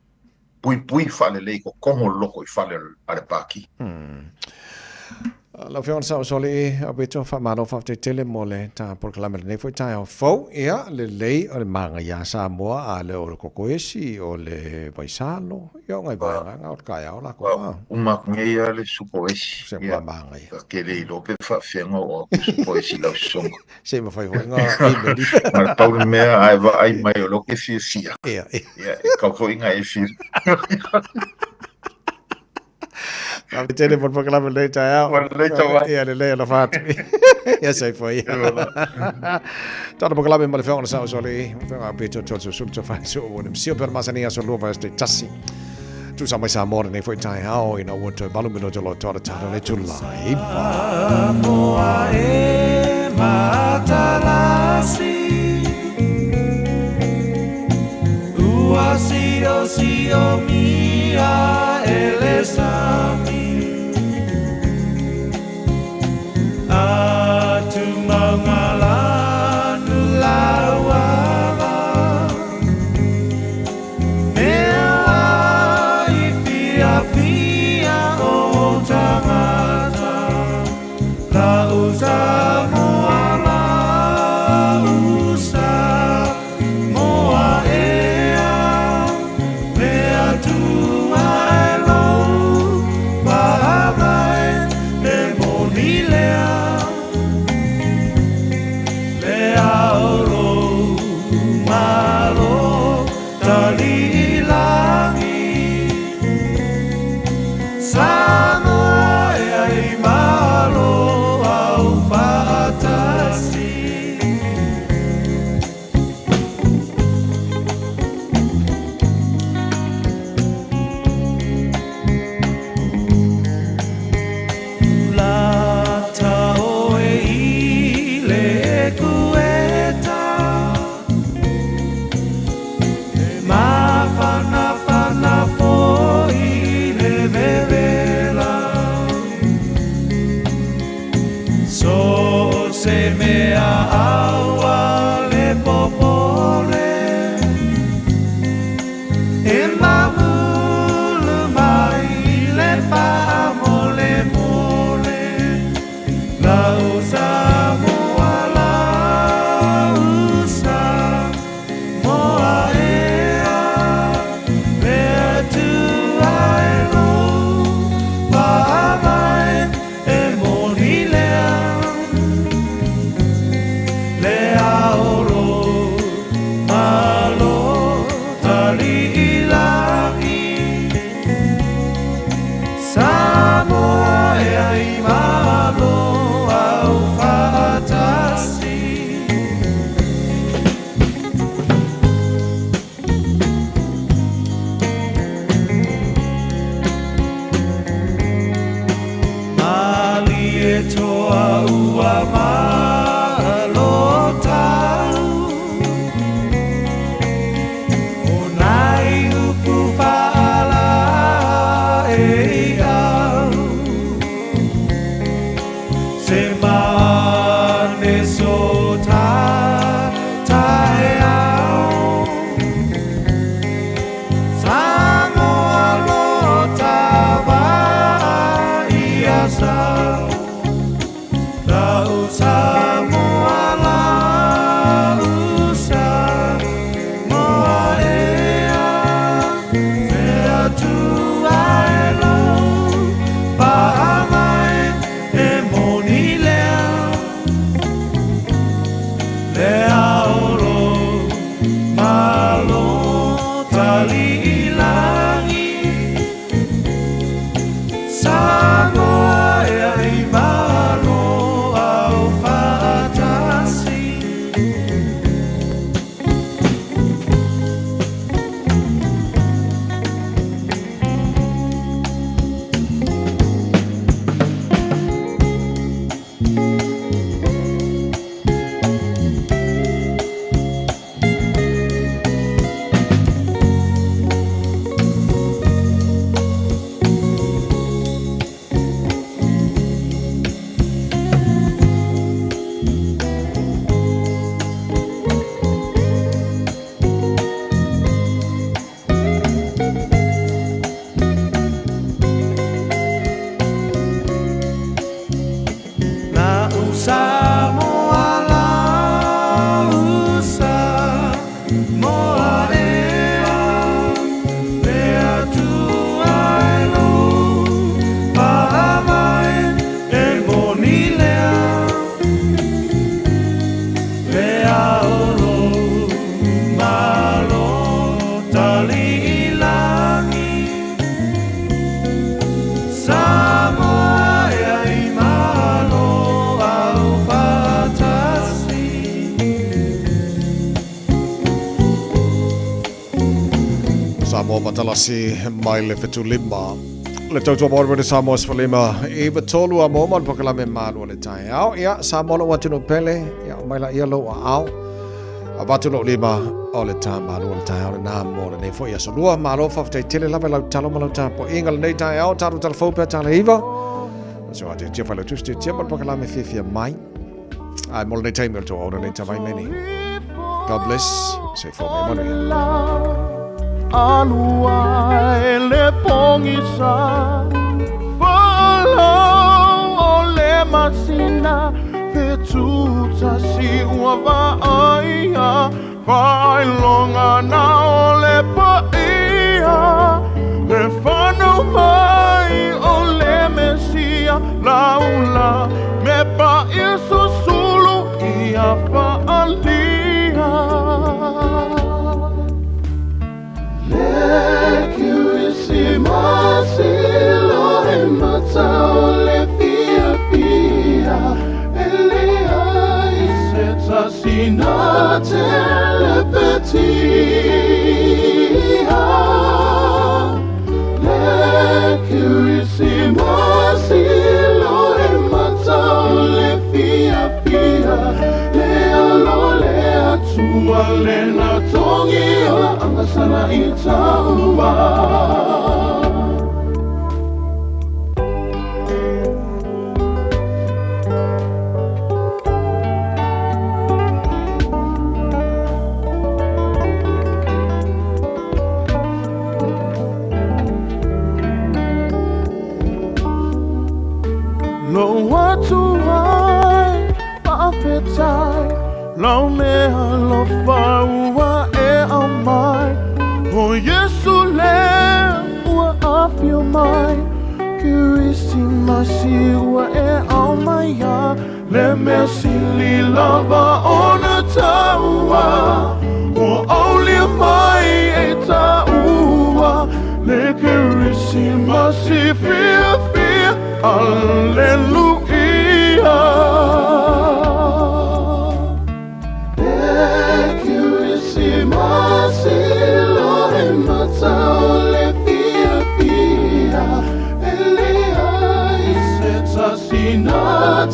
puipui faalelei i totonu o le lotoifale a le Pāti. Lau Afioga i le Saoasoalii Aupito, faamalo faafetai tele mo le ta polokalame i lenei foi taeao fou. Ia, lelei o le magaia a Samoa, a le o le kokoesi, o le vaisalo, ia o ngai vaega nga o le taeao lako. Ua uma atu nei lava le supo esi. Se ua magaia. Ta te le iloa pe faafefea ona oo atu supo esi i lau sosoga. Se i mafai foi ona email. Na o le pau le mea, a e vaai mai o lea ou te fiafia. Ia, ia. Ia, e tatau foi ona e fiafia. Faafetai tele mo le polokalame i lenei taeao. Ua lelei tau ai. Ia lelei alofa atu. Ia soifua ia. Tala polokalame ma le Afioga i le Saoasoalii, Afioga Aupito George Sulu Tofai Soo ua le msio pea le masani aso lua vaiaso taitasi. Tusa mai Samoa lenei foi taeao ina ua toe 8 minute o loa toa le tala le itula 9. Moa e matalasi Ua sio sio mia e le sami Atu maunga lanu lauala Mea ai pia pia o tangata La usa moa la usa moa ea Mea tua e lou paavae e moni lea Le ao lou malo tali i lagi. matalasi mai le 75. Le tautua maori mo le Samoa 15 i 3 a mōma le pokalame malu o le taeao. Ia, Samoa lou atunuu pele, ia, mai la ia lou aao. Avatu lou lima o le tā malu o le taeao lenā mo lenei foi aso lua. Malo faafetai tele lava i lau talo ma lau tapuaiga lenei taeao, tatou tala fou pea tala iva. So a te tia whalau tusi te tia ma le pokalame fiafia mai. Ai mo lenei taimi o le tō auna nei tawai meni. God bless. Soifua ma ia manuia. Alua e le pogisa Whaalau o le masina Fetutasi ua vaaia Faailoga na o le paia Le fanau mai o le Mesia Laula me paia susulu ia faalia Le Kerisimasi lohe mata o le fiafia E leai se tasi na telepetia Le Kerisimasi lohe mata o le fiafia Le alo le atua le na tongi o angasala i taua. Lou atu ai faafetai Lau mea alofa ua e aumai O Iesu lea ua afio mai Kerisimasi ua e aumaia Le mea sili lava ona taua Ua aulia mai e taua Le Kerisimasi fiafia Aleluia Le Kerisimasi lohe mata o le fiafia E leai se tasi na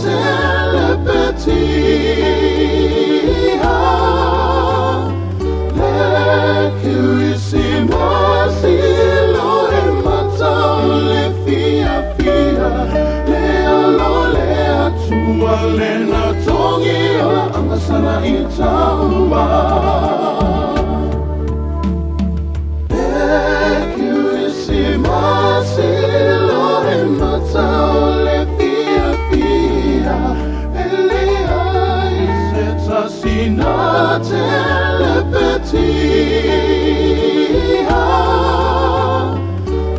telepetia Le Kerisimasi lohe mata o le fiafia Le alo le atua le na tongi o angasala i taua Le Kerisimasi lohe mata o le fiafia E leai se tasi na telepetia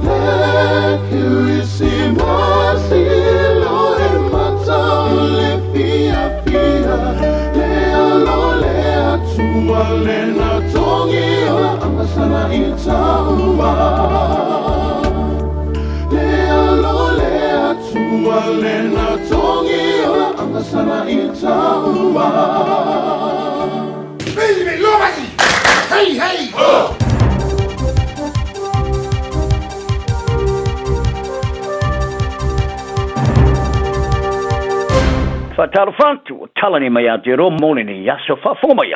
Le Kerisimasi lohe mata o le fiafia Le alo le atua le na tongi o angasala i taua Le alo le atua le na tongi o angasala i taua Hey, hey! Ho! Faatalofa atu, ua tala nei mai Aotearoa mo lenei aso faafofoga mai.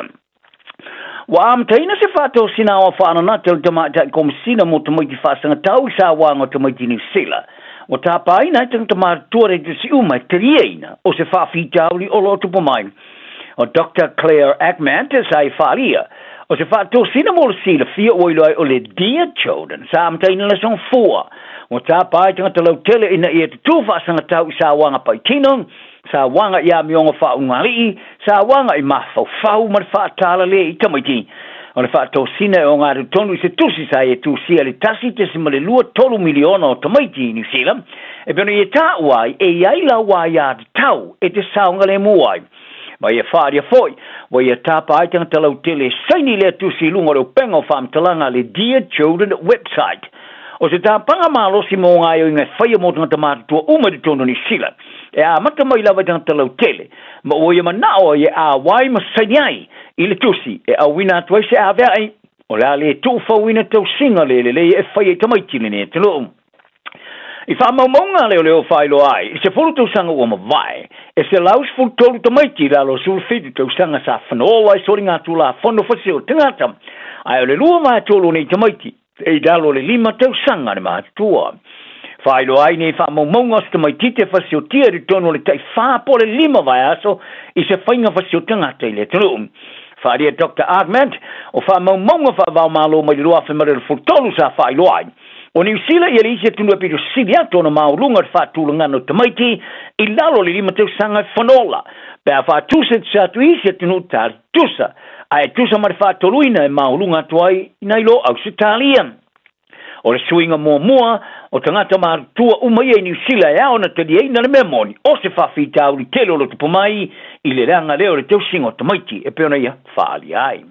Ua amataina se faatosina ao faananata o le Tamaitai Komesina mo Tamaiti Faasagatau i Sauaga o Tamaiti Niu Sila. Ua tapaina ai tagata matutua reitisi uma e taliaina o se faafitauli o lo o tupu mai. O Doctor Claire Acmant sa i faalia o se faatosina mo le silafia ua iloa ai o le Dear Children sa amataina le aso Gafua. Ua tapa ai tagata lautele ina ia tutū faasagatau i sauaga paitino, sauaga i amioga faaugali'i, sauaga i mafaufau ma le faatalale i tamaiti. O le faatosina e ogatotonu tonu i se tusi sa ia tusia i le 1.23 miliona o tamaiti i Niu Sila, e pei ona ia taua ai e i ai lau aiatatau e te saogalemu ai. Ma ia whaaria foi, ua ia tapa ai tagata lautele e saini lea tusi i luga o le upega o faamatalaga a le Dear Children website. O se tapaga malosi mō ngā ioinga e whaia mō tagata mātutua uma i totonu o Niu Sila, e amata mai lava i tagata lautele, ma ua ia manao ai e āwai ma saini ai i le tusi e auina atu ai se avea'i. O le a le tuufauina tausiga le lelei e faia i tamaiti i lenei atunuu. I faamaumauga a leoleo faailoa ai, i le 10 tausaga ua mavae, e 113 tamaiti i lalo o 17 tausaga sa fanola i soligatulafono fasioti tagata, ae o le lua vaetolu o nei tamaiti e i lalo o le lima tausaga le matutua. Faailoa ai nei faamaumauga o se tamaitiiti e fasiotia i totonu o le tai-fa po o le lima vaiaso i se faiga fasioti tagata i le atunuu. Faaalia Doctor Ahmed, o faamaumauga faava-o-Malo mai le 2023 sa faailoa ai, o Niu Sila ia le isi atunuu e pito sili atu ona maualuga le faatulagaga o tamaiti i lalo o le lima tausaga e fanola pe a faatusatusa atu i isi atunuu tali tusa, ae tusa ma le faatoluina e maualuga atu ai nai lo Ausetalia. O le suiga muamua o tagata matutua uma ia i Niu Sila e ao ona taliaina le mea moni o se faafitauli tele o lo tupu mai i le leaga lea o le tausiga o tamaiti e pei ona ia faaalia ai.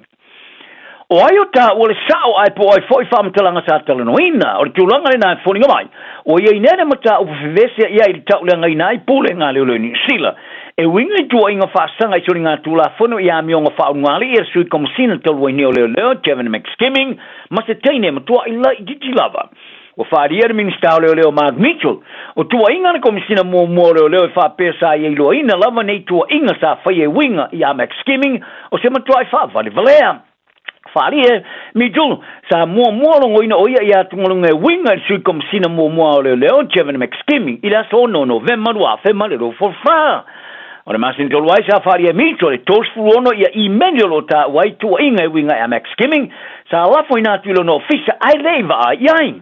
O ai o taua le sao ae po o ai foi faamatalaga sa talanoaina, o le tulaga lena e foliga mai, ua i ai nei le mataupu fevese i ai i le tauleagaina ai pulega a leoleo i Niu Sila e uiga i tuuaiga faasaga i soligatulafono i amioga faaulugalii a le Sui Komesina talu ai nei o Leoleo, Kevin McSkimming, ma se teine e matuai laitiiti lava. Ua faaalia e le Minisita o Leoleo Mark Mitchell, o tuuaiga a le Komesina muamua o Leoleo e faapea sa ia iloaina lava nei tuuaiga sa faia e uiga iā McSkimming o se matuai faavalevalea. Faaalia e Mitchell, sa muamua logoina o ia i atugaluga e uiga i le Sui Komesina muamua o Leoleo, Jevon McSkimming, i le aso 6 o Novema 2024. O le masina talu ai sa faaalia e Mitchell e 36 ia imeli o lo o taua ai tuuaiga e uiga iā McSkimming, sa lafoina atu i lona ofisa ae le i vaai i ai.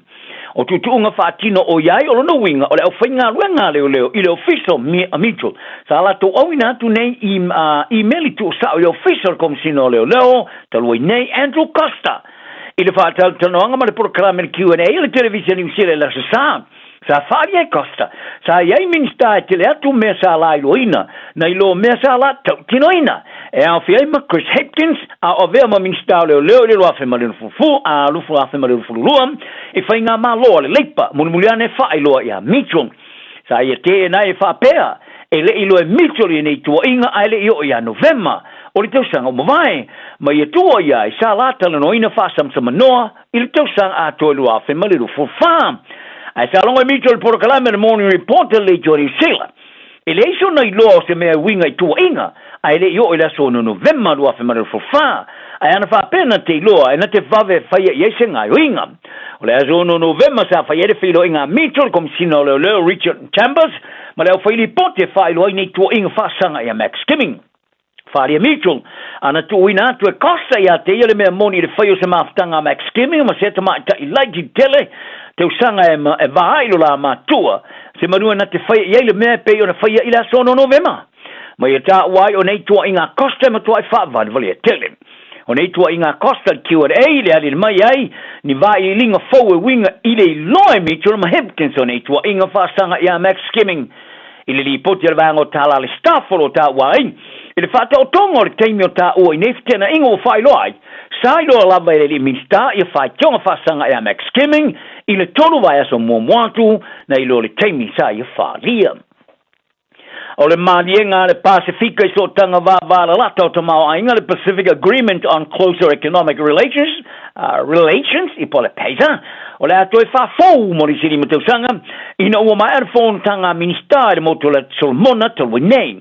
O tuutuuga faatino o i ai o lona uiga o le aufaigaluega a leoleo i le ofisa o Mitchell sa latou auina atu nei i imeli tuusao i le ofisa o le Komesina o Leoleo talu ai nei Andrew Coster i le faatalatalanoaga ma le polokalame le Q&A a le Televisa Niu Sila i le Aso Sa. Sa faaalia e Costa, sa i ai Minisita e tele atu mea sa lailoaina nai lo mea sa la tautinoina, e aofia ai ma Chris Hipkins, a o avea ma Minisita o Leoleo i le 2022 i faigamalo a le Leipa, mulimuli ane faailoa ia Mitchell. Sa ia teena ai e faapea, e le i iloa e Mitchell ia nei tuuaiga ae le i oo ia Novema o le tausaga ua mavae, ma ia tuuaia ai sa la talanoaina faasamsamanoa i le tausaga atoa 2024. Ae sa logo e Mitchell i le polokalame o le Morning Report a le Leitio a Niu Sila. E leai sona iloa o se mea e uiga i tuuaiga, ae le i oo i le aso 6 Novema 2024, ae ana faapea na te iloa e na te vave e faia i ai se gaoioiga. O le aso 6 Novema sa fai ai le feiloaiga a Mitchell, le Komesina o Leoleo Richard Chambers ma le aufailipoti e faailoa ai nei tuuaiga faasaga ia Max Skimming. Wharia Mitchell, ana tuuina atu e Costa ia te ia le mea moni i le whai o se mafutaga a Max Skimming ma se tamaitai laiti tele tausaga e, e vā ai lo la matua se manua na te whaia i ai le mea e pei ona whaia i le aso 6 Novema. Mai e tāua ai o nei tuaiga a Costa e matua ai whaavalevalea tele. O nei tuaiga a Costa le Q&A le ali mai ai ni vailiiliga fou e uiga i le iloa e Mitchell ma Hipkins o nei tuaiga faasaga ia Max Skimming. I le lipoti a le vaega o Tala a le Staff o lo o taua ai, i le faataotoga o le taimi o taua i nei fetenaʻiga ua faailoa ai, sa iloa lava e le alii Minisita ia faitioga faasaga ia Max Skimming i le tolu vaiaso muamua atu na iloa le taimi sa ia faaalia. O le maliega a le Pasefika i sootaga vavalalata o tamaoaiga, le Pacific Agreement on Closer Economic Relations, Relations, i po le PACER, o le a toe faafou mo le isi lima tausaga ina ua maea le fonotaga a Minisita i le motu o le Solomona talu ai nei.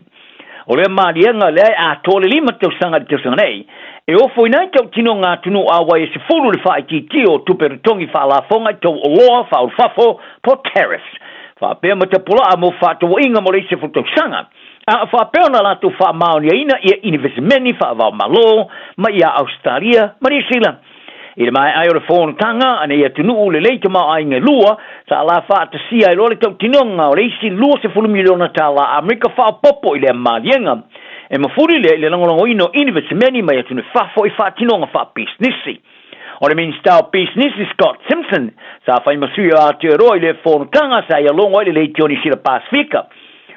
O lea maliega lea e atoa le lima tausaga i le tausaga nei, e ofoina ai tautino ngā atunuu āwai e 10 le faaitiitia o tupe totogi faalafoga i tau oloa faaulufafo po tariffs, faapea ma tapulaa mo faatauaiga mo le isi 10 tausaga, a faapea ona latou faamaoniaina ia inivesimeni faavao-Malo mai ia Ausetalia ma Niu Sila. I le maea ai o le fonotaga a nei atunuu lelei tamaoaiga e lua, sa la faatasia ai loa le tautinoga o le isi $20 miliona tala Amerika faaopoopo i lea maliega. E mafuli lea i le lagolagoina o inivesimeni mai atunuu i fafo i faatinoga faapisinisi. O le Minisita o Pisinisi Scott Simpson sa fai ma sui o Aotearoa i lea fonotaga sa ia logo ai le Leitio Niu Sila Pasefika.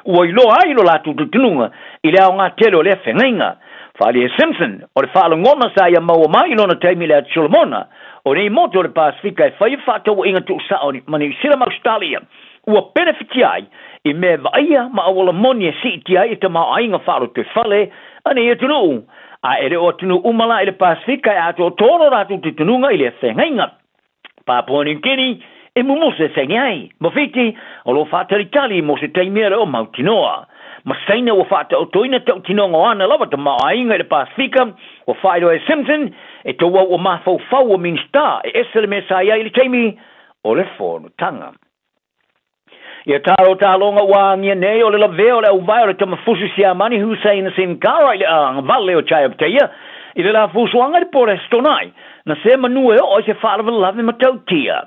Ua iloa ai lo latou talitonuga i le aoga tele o lea feagaiga. Faaalia e Simpson, o le faalogona sa ia maua mai i lona taimi i le Atu Solomona, o nei motu o le Pasefika e fai faatauaiga tuusao ma Niu Sila ma Ausetalia, ua penefitia ai i mea e vaaia ma auala moni e siitia ai e tamaoaiga faalotoifale a nei atunuu. A e le o atunuu uma la i le Pasefika e atoatoa lo latou talitonuga i lea feagaiga. Papua New Guinea e mumusu e saini ai, ma Fiti o lo o faatalitali mo se taimi e le o mautinoa. Ma Saina ua faataotoina tautinoga o ana lava tamaoaiga i le Pasefika, ua faailoa e Simpson e tauau ua mafaufau o Minisita e ese le mea sa i ai i le taimi o le fonotaga. Ia talo taloga ua agia nei o le lavea o le auvae o le tamafusi Siamani Hussein Sinkara i le agavale o Chayabteia i le la fusuaga i le po o le Aso Toonai, na se manu e oo ai se faalavelave matautia.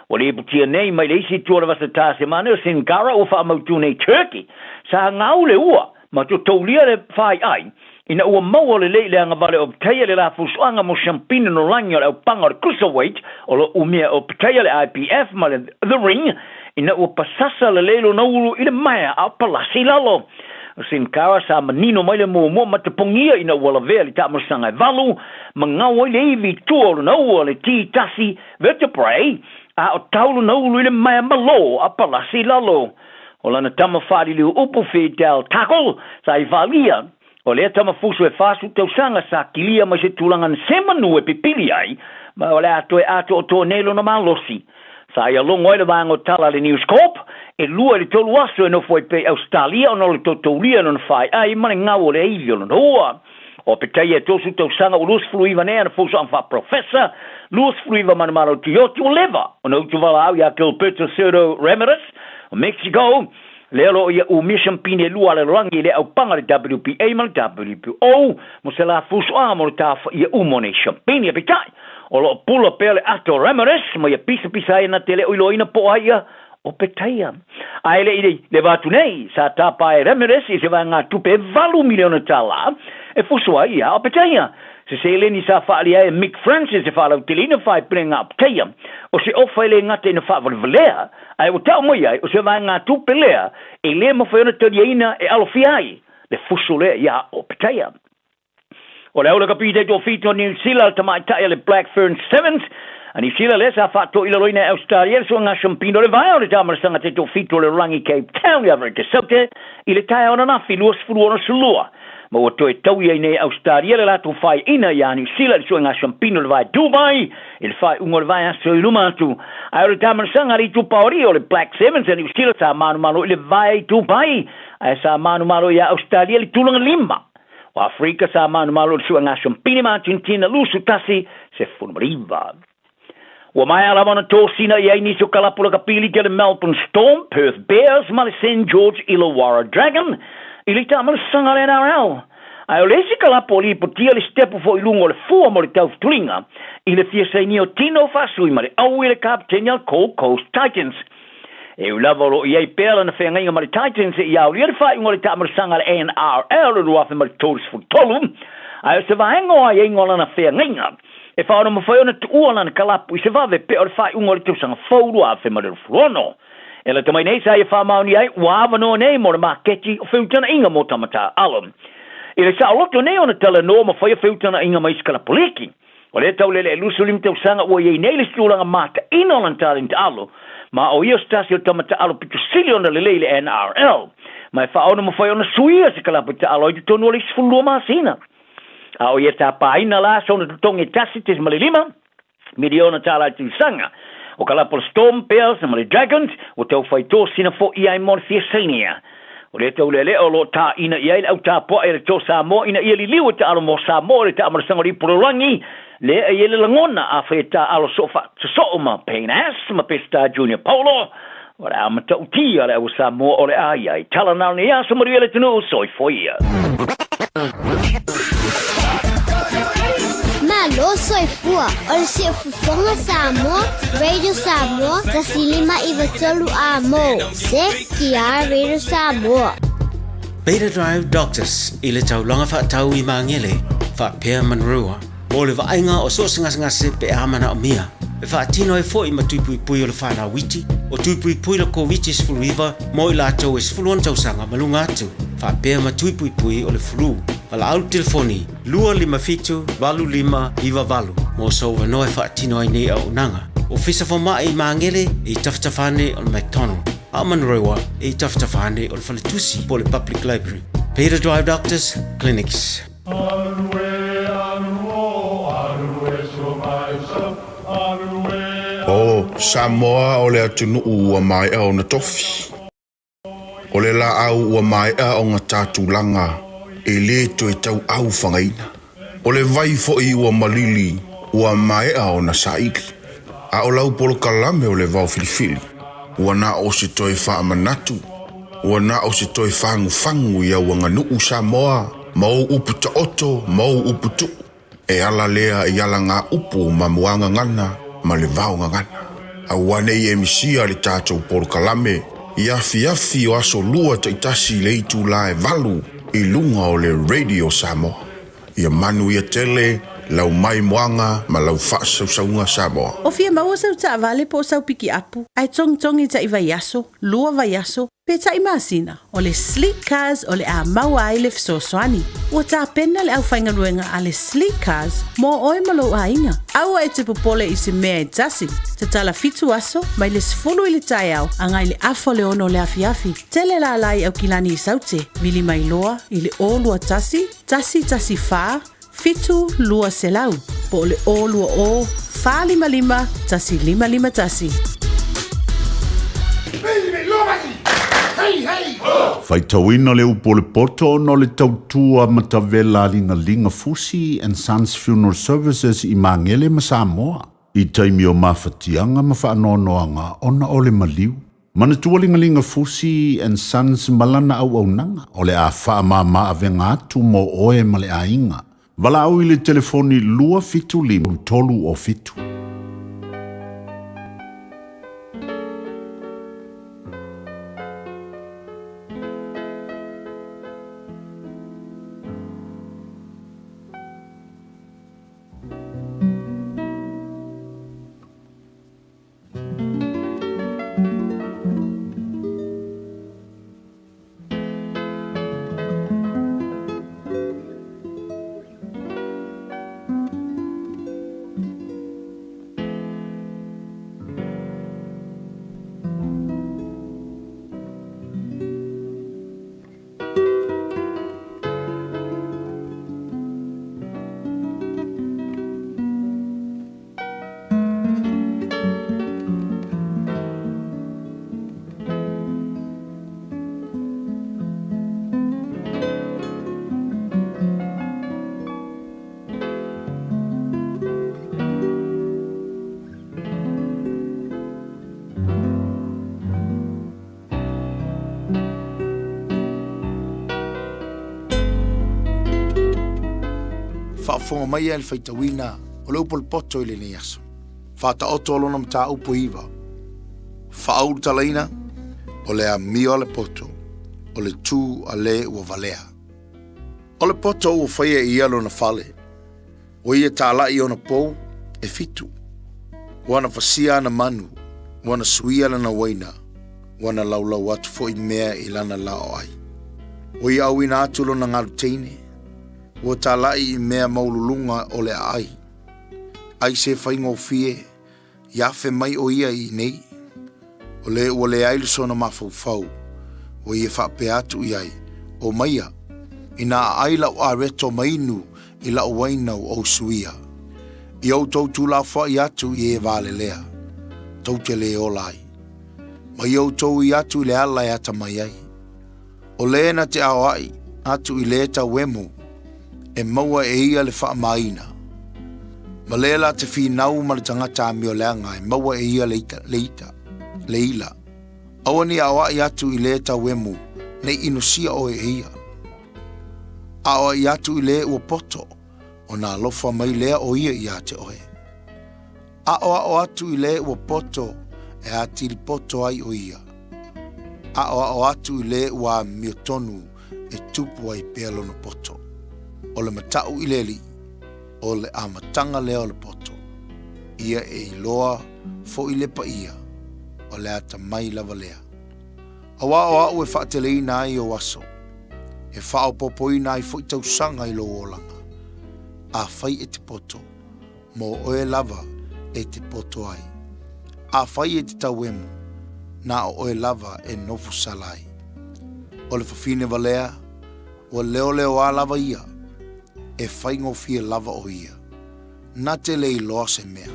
Ua lipotia nei mai le isi itu o le vasa Tasemane o Sinkara ua faamautu nei Turkey sa gau le ua ma totoulia le faiai Ina ua maua lelei le agavale o Ptaia le la fusuaga mo Siampini Nolagi o le aupaga o le Cruiserweight o lo umia o Ptaia le IBF ma le The Ring ina ua pasasa lelei lona ulu i le maea a o palasi i lalo. O Sin Cara sa manino mai le muamua matapogia ina ua lavea le taamalosaga e valu ma gau ai le ivi i tua o lona ua le T1 vertebrae a o tau lona ulu i le maea malo a palasi i lalo. O lana tama faaliliu upu Fidel Tackle sa i faalia O lea tama fusu e 40 tausaga sa kilia mai se tulaga na se manu e pipili ai, ma o le a toe atoatoa nei lona malosi. Sa ia logo ai le vaega o tala a le News Corp, e lua i le tolu aso e nofo ai pea i Ausetalia ona o le toutoulia lona faeai ma le gau o le ivi o lona ua. O Petaia e 30 tausaga ua 29 nei ana fusuaga faa-professor, 29 manumalo tioti ua leva ona utuvalaau ia Gilberto Cerdo Ramirez o Mexico, Lea o lo o ia umia siampini e lua a le lalolagi i le aupaga le WBA ma le WBO mo se la fusuaga mo le tafaia uma o nei siampini. Peitai, o lo o pula pea le ato Ramirez ma ia pisapisa ai na te le o iloaina po o ai ia o Petaia. A e le i leva atu nei, sa tapa e Ramirez i se vaegatupe e $8 miliona e fusu ai ia o Petaia. Se seleni sa faaalia ai e Mick Francis e faalauteleina faepelega a Petaia. O se ofa e le gata ina faavalevalea, Ae ua tau mai ai, o se vaegatupe lea e le mafai ona taliaina e alofia ai le fusu lea iā Opetaia. O le aula kapita i toafitu a Niu Sila, le tamaitai a le Black Ferns Sevens a Niu Sila lea sa faatoilaloina e Ausetalia le suaga Siampino le vae o le taamalasaga te toafitu o le lalolagi Cape Town i Aferika Saute i le taeao ananafi 26 ma ua toe taui ai nei e Ausetalia le latou faaiaina iā Niu Sila i le suega Siampino le vae Dubai i le faaiuga o le vaiaso i luma atu. Ae o le taamalasaga a le itupa o alii o le Black Sevens a Niu Sila sa manumalo i le vae i Dubai ae sa manumalo iā Ausetalia i le tulaga lima. O Aferika sa manumalo i le suega Siampini ma Argentina 21 19. Ua maea lava ona tosina i ai nisi o kalapu lakapi liki a le Melbourne Storm, Perth Bears ma le St George Illawarra Dragon i le taamalasaga a le NRL. Ae o le isi kalapu o lipotia le sitepu foi i luga o le fua mo le taufutuliga i le fia sainia o Tino Faasui ma le aui le kapeteni a le Gold Coast Titans. E ui lava o lo o i ai pea lana feagaiga ma le Titans e iaolia le faaiuga o le taamalasaga a le NRL i le 2033, ae o se vaega o aiaiga o lana feagaiga E faaonamafai ona tuua lana kalapu i se vave pea o le faaiuga o le tausaga fou 2026. E lata mai nei sa ia faamaonia ai ua avanoa nei mo le maketi o feutagaiga mo tama taaalo. I le saoloto nei ona talanoa ma faia feutagaiga ma isi kalapu liki. O lea taulele e 25 tausaga ua i ai nei le isi tulaga mataina o lana taleni taalo, ma o ia o se tasi o tama taaalo pito sili ona lelei i le NRL, ma e faaonamafai ona suia se kalapu e taaalo ai i totonu o le isi 12 masina. A o ia tapaina la sona totogi e $1.5 miliona i le tausaga. O ka lapo le Storm, Bears ma le Dragons ua tau fai tosina fo'i ai mo le fia sainia. O lea taulealea o lo o tāina i ai le au tapua'i a le Toa Samoa ina ia liliu e taalo mo Samoa i le taamalasaga o le ipu lalolagi, lea e i ai le lagona afai e taaalo soo faasosoo ma Payne Haas ma Pestar Junior Paulo, O le a matautia le au Samoa o le a i ai. Tala nao nei aso manuia le atunuu, soifua ia. Malo soifua, o le siufofoga Samoa, Radio Samoa, 1593 amo, CKR Radio Samoa. Beta Drive Doctors i le taulaga faatau i Magele, faapea Manrua. Mo le vaaiga o so o se gasegase pe a manaomia, e faatino ai foi ma tui puipui o le whanau iti, o tui puipui le Koviti-19 mo i latou e 16 tausaga ma luga atu, faapea ma tui puipui o le flu. Valaau le telefoni 257 8598 mo sou avanoa e faatino ai nei auaunaga. Ofisa Fomai i Magele e i tafatafa ane o le McDonald, a o Manurewa e i tafatafa ane o le Faletusi po o le Public Library. Peter Drive Doctors Clinics. Samoa o le atunuu ua maea ona tofi. O le laau ua maea ona ta tulaga e lē toe tauau fagaina. O le vai foi ua malili ua maea ona saili. A o lau polokalame o le vao filifili, ua na o se toe faamanatu, ua na o se toe fagufagu i au aganuu Samoa ma ou upu taoto ma ou upu tuu. E ala lea i alagaupu ma muagagana ma le vaogagana. Aua ne i e misia le tatou polokalame i afiafi o aso Lua taitasi i le itula e 8 i luga o le Radio Samoa. Ia manuia tele lau maimoaga ma lau faasausauga Samoa. O fia maua sau taavale po o sau pikiapu ae togitogi taʻi vaiaso, lua vaiaso, pe taʻi masina, o le Sleek Cars o le a maua ai le fesoasoani. Ua tapena le aufaigaluega a le Sleek Cars mo oe ma lou aiga. Aua e te popole i se mea e tasi. Tatala fitu aso, mai le 10 i le taeao agai le afa o le 6 o le afiafi. Tele lala i Aukilani i Saute, vili mai loa i le 021 114 7200 po o le 020 455 1551. Faitauina le upu o le poto ona o le tautua matavela a Ligaliga Fusi and Sons Funeral Services i Magele ma Samoa i taimi o mafatiaga ma faanoanoaga ona o le maliu. Manatua Ligaliga Fusi and Sons ma lana auaunaga o le a faamama avega atu mo oe ma le aiga. Valaau i le telefoni 275 307. Faafofoga mai e le faitauina o le upu o le poto i lenei aso. Faataoto o lona mataupu e iva. Faaulutalaina o le amio a le poto, o le tū a le ua valea. O le poto ua faia e ia lona fale, Ua ia tālaʻi ona pou e fitu. Ua na fasia ana manu, ua na suia lana uaina, ua na laulau atu foʻi mea i lana laoʻai. Ua ia ʻauina atu lona galu teine, ua tālaʻi i mea maualuluga o le ʻaʻai. Ai se faigofie I afe mai ʻo ia i inei? O le ua leai le sona mafaufau, ua ia faapea atu i ai, O maia, inā ʻai lau areto ma inu i laʻu waina ua ou suia. I outou tulafoaʻi atu i e valelea, tou te lē ola ai. Ma i outou i atu i le ala e atamai ai. O lē na te aoaʻi atu i lē tauemu e maua e ia le faamāina. Ma lē la te finau ma le tagata amioleaga e maua e ia le ita, le ita, le ila. Aua ne i aoaʻi atu i lē tauemu nei inosia ʻoe e ia. Aoaʻi atu i lē ua poto, ona alofa mai lea o ia iā te ʻoe. Aʻoaʻo atu i lē ua poto e atili poto ai ʻo ia. Aʻoaʻo atu i lē ua amiotonu e tupu ai pea lona poto. O le mataʻu i le aliʻi, o le amataga lea o le poto. Ia e iloa foʻi le paia, o le atamai lava lea. Auā o aʻu e faateleina ai ou aso, e faaopoopoina ai foʻi tausaga i lou olaga. Afai e te poto, Mō oe lava e te poto ai. Afai e te tauemu, na o oe lava e nofo sala ai. O le fafine valea, ua leoleoā lava ia, e faigofie lava o ia. Na te le iloa se mea.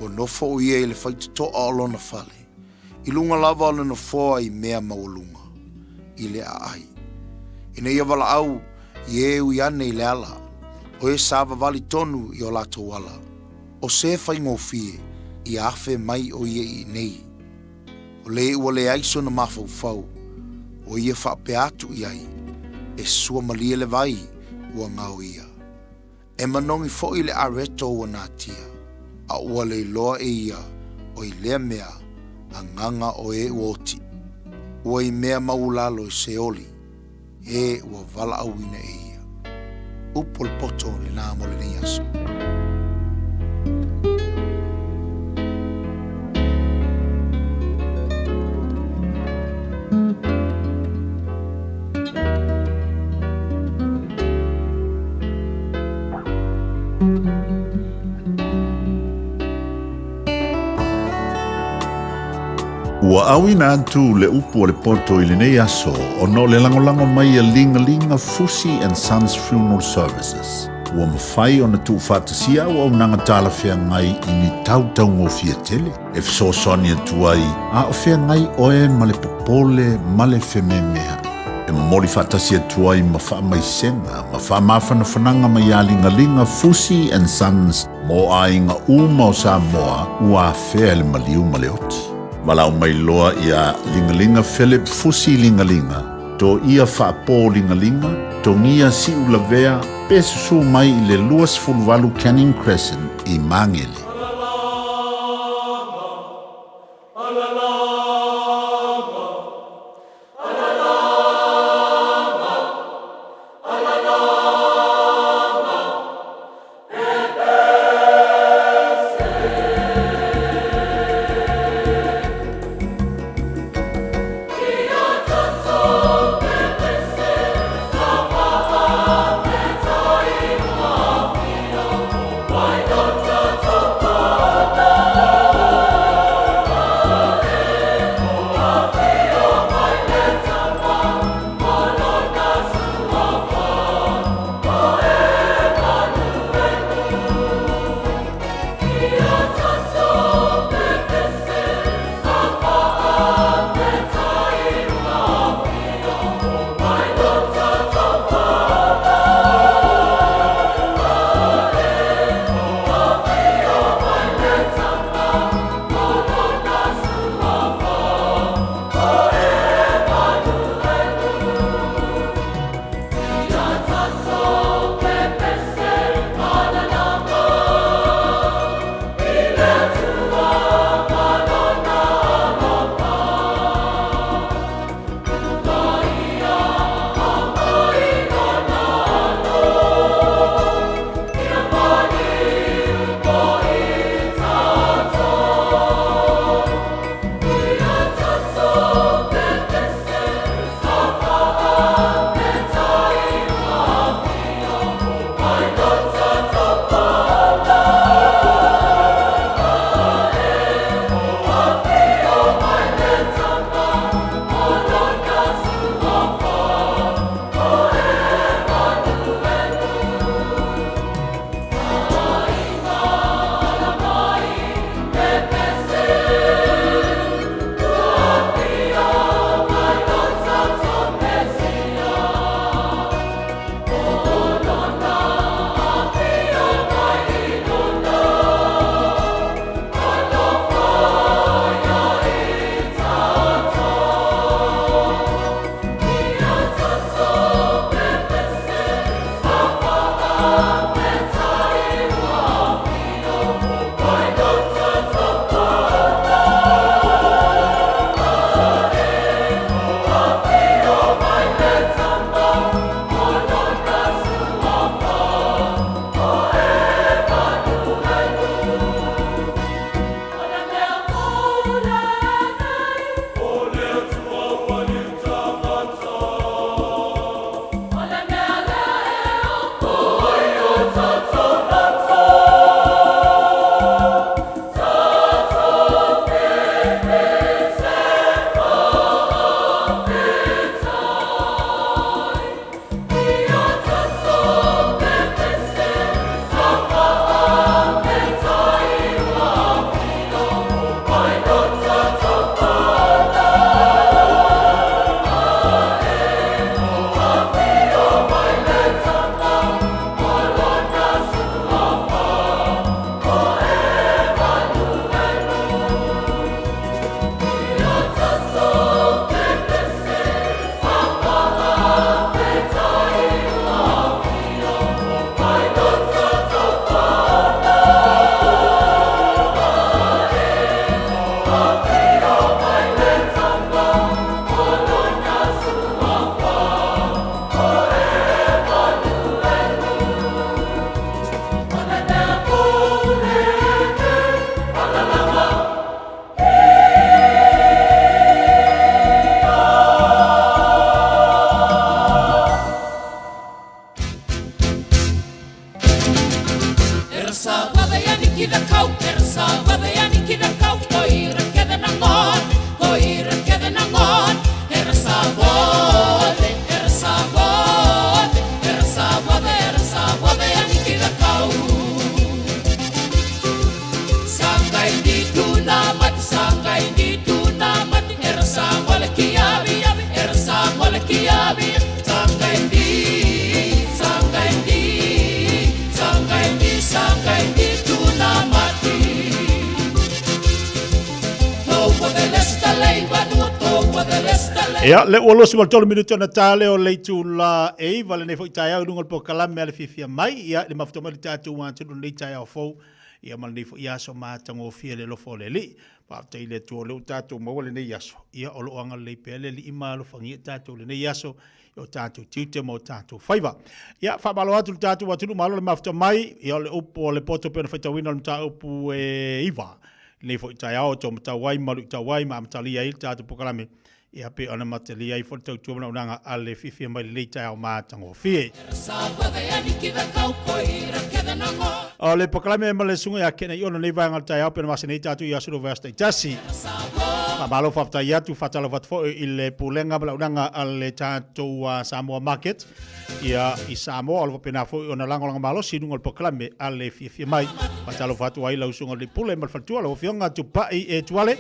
Ua nofo ʻo ia i le faitotoa o lona fale, i luga lava o le nofoa i mea maualuga, i le aai. Ina ia valaau i e ui ane i le ala, o e savavali tonu i o latou ala, o se faigofie ia afe mai ʻo ia i inei. O le ua leai sona mafaufau, ua ia faapea atu i ai, E sua malie le vai ua gaoia. E manogi foi le areto ua natia, a ua le iloa e ia o i lea mea agaga o e ua oti, ua i mea maualalo i Seoli, e ua valaauina e ia. Upu o le poto lenā mo lenei aso. Ua auina atu le upu o le poto i lenei aso ona o le lagolago mai a Ligalinga Fusi and Sons Funeral Services. Ua mafai ona tuufaatasia auaunaga talafeagai i ni tau taugofie tele e fesoasoani atu ai a o feagai oe ma le popole ma le fememea'i. E momoli faatasi atu ai ma faamaisega ma faamafanafanaga mai ia Ligaliga Fusi and Sons mo aiga uma o Samoa ua afea e le maliu ma le oti. Valaau mai loa ia Ligaliga Philip Fusi Ligaliga, Toia Faapo Ligaliga, Togia Siulavea pe susu mai i le 28 Canning Crescent i Magele. Ia, le ua 23 minuti ona ta lea o le itula e 9 lenei foi taeao i luga o le polokalame a le fiafia mai. Ia, le mafuta mai le tatou atunuu lenei taeao fou, ia ma lenei foi aso matagofie i le alofa o le Alii. Faafetai i le Atua o lea ua tatou maua lenei aso, ia o lo o agalelei pea le Alii ma alofagia tatou i lenei aso i o tatou tiute ma o tatou faiva. Ia, faamalo atu i le tatou atunuu, malo le mafuta mai, ia o le upu o le poto pei ona faitauina o le mataupu e 9. Lenei foi taeao e taumatau ai ma luitau ai ma amatalia ai le tatou polokalame, ia pei ona matalia ai foi le tautua ma le auaunaga a le fiafia mai lenei taeao matagofie. O le polokalame ma le susuga ia Kena Iona lenei vaega o le taeao pei ona masani ai tatou i aso lua vaiaso taitasi. Faamalo faafetai atu, faatalofa atu foi i le pulega ma le auaunaga a le tatou Samoa Market ia i Samoa, o lo o faapena foi ona lagolago malosi i luga o le polokalame a le fiafia mai. Faatalofa atu ai lau susuga i le pule ma le faletua, lau afioga Tupai e Tuale,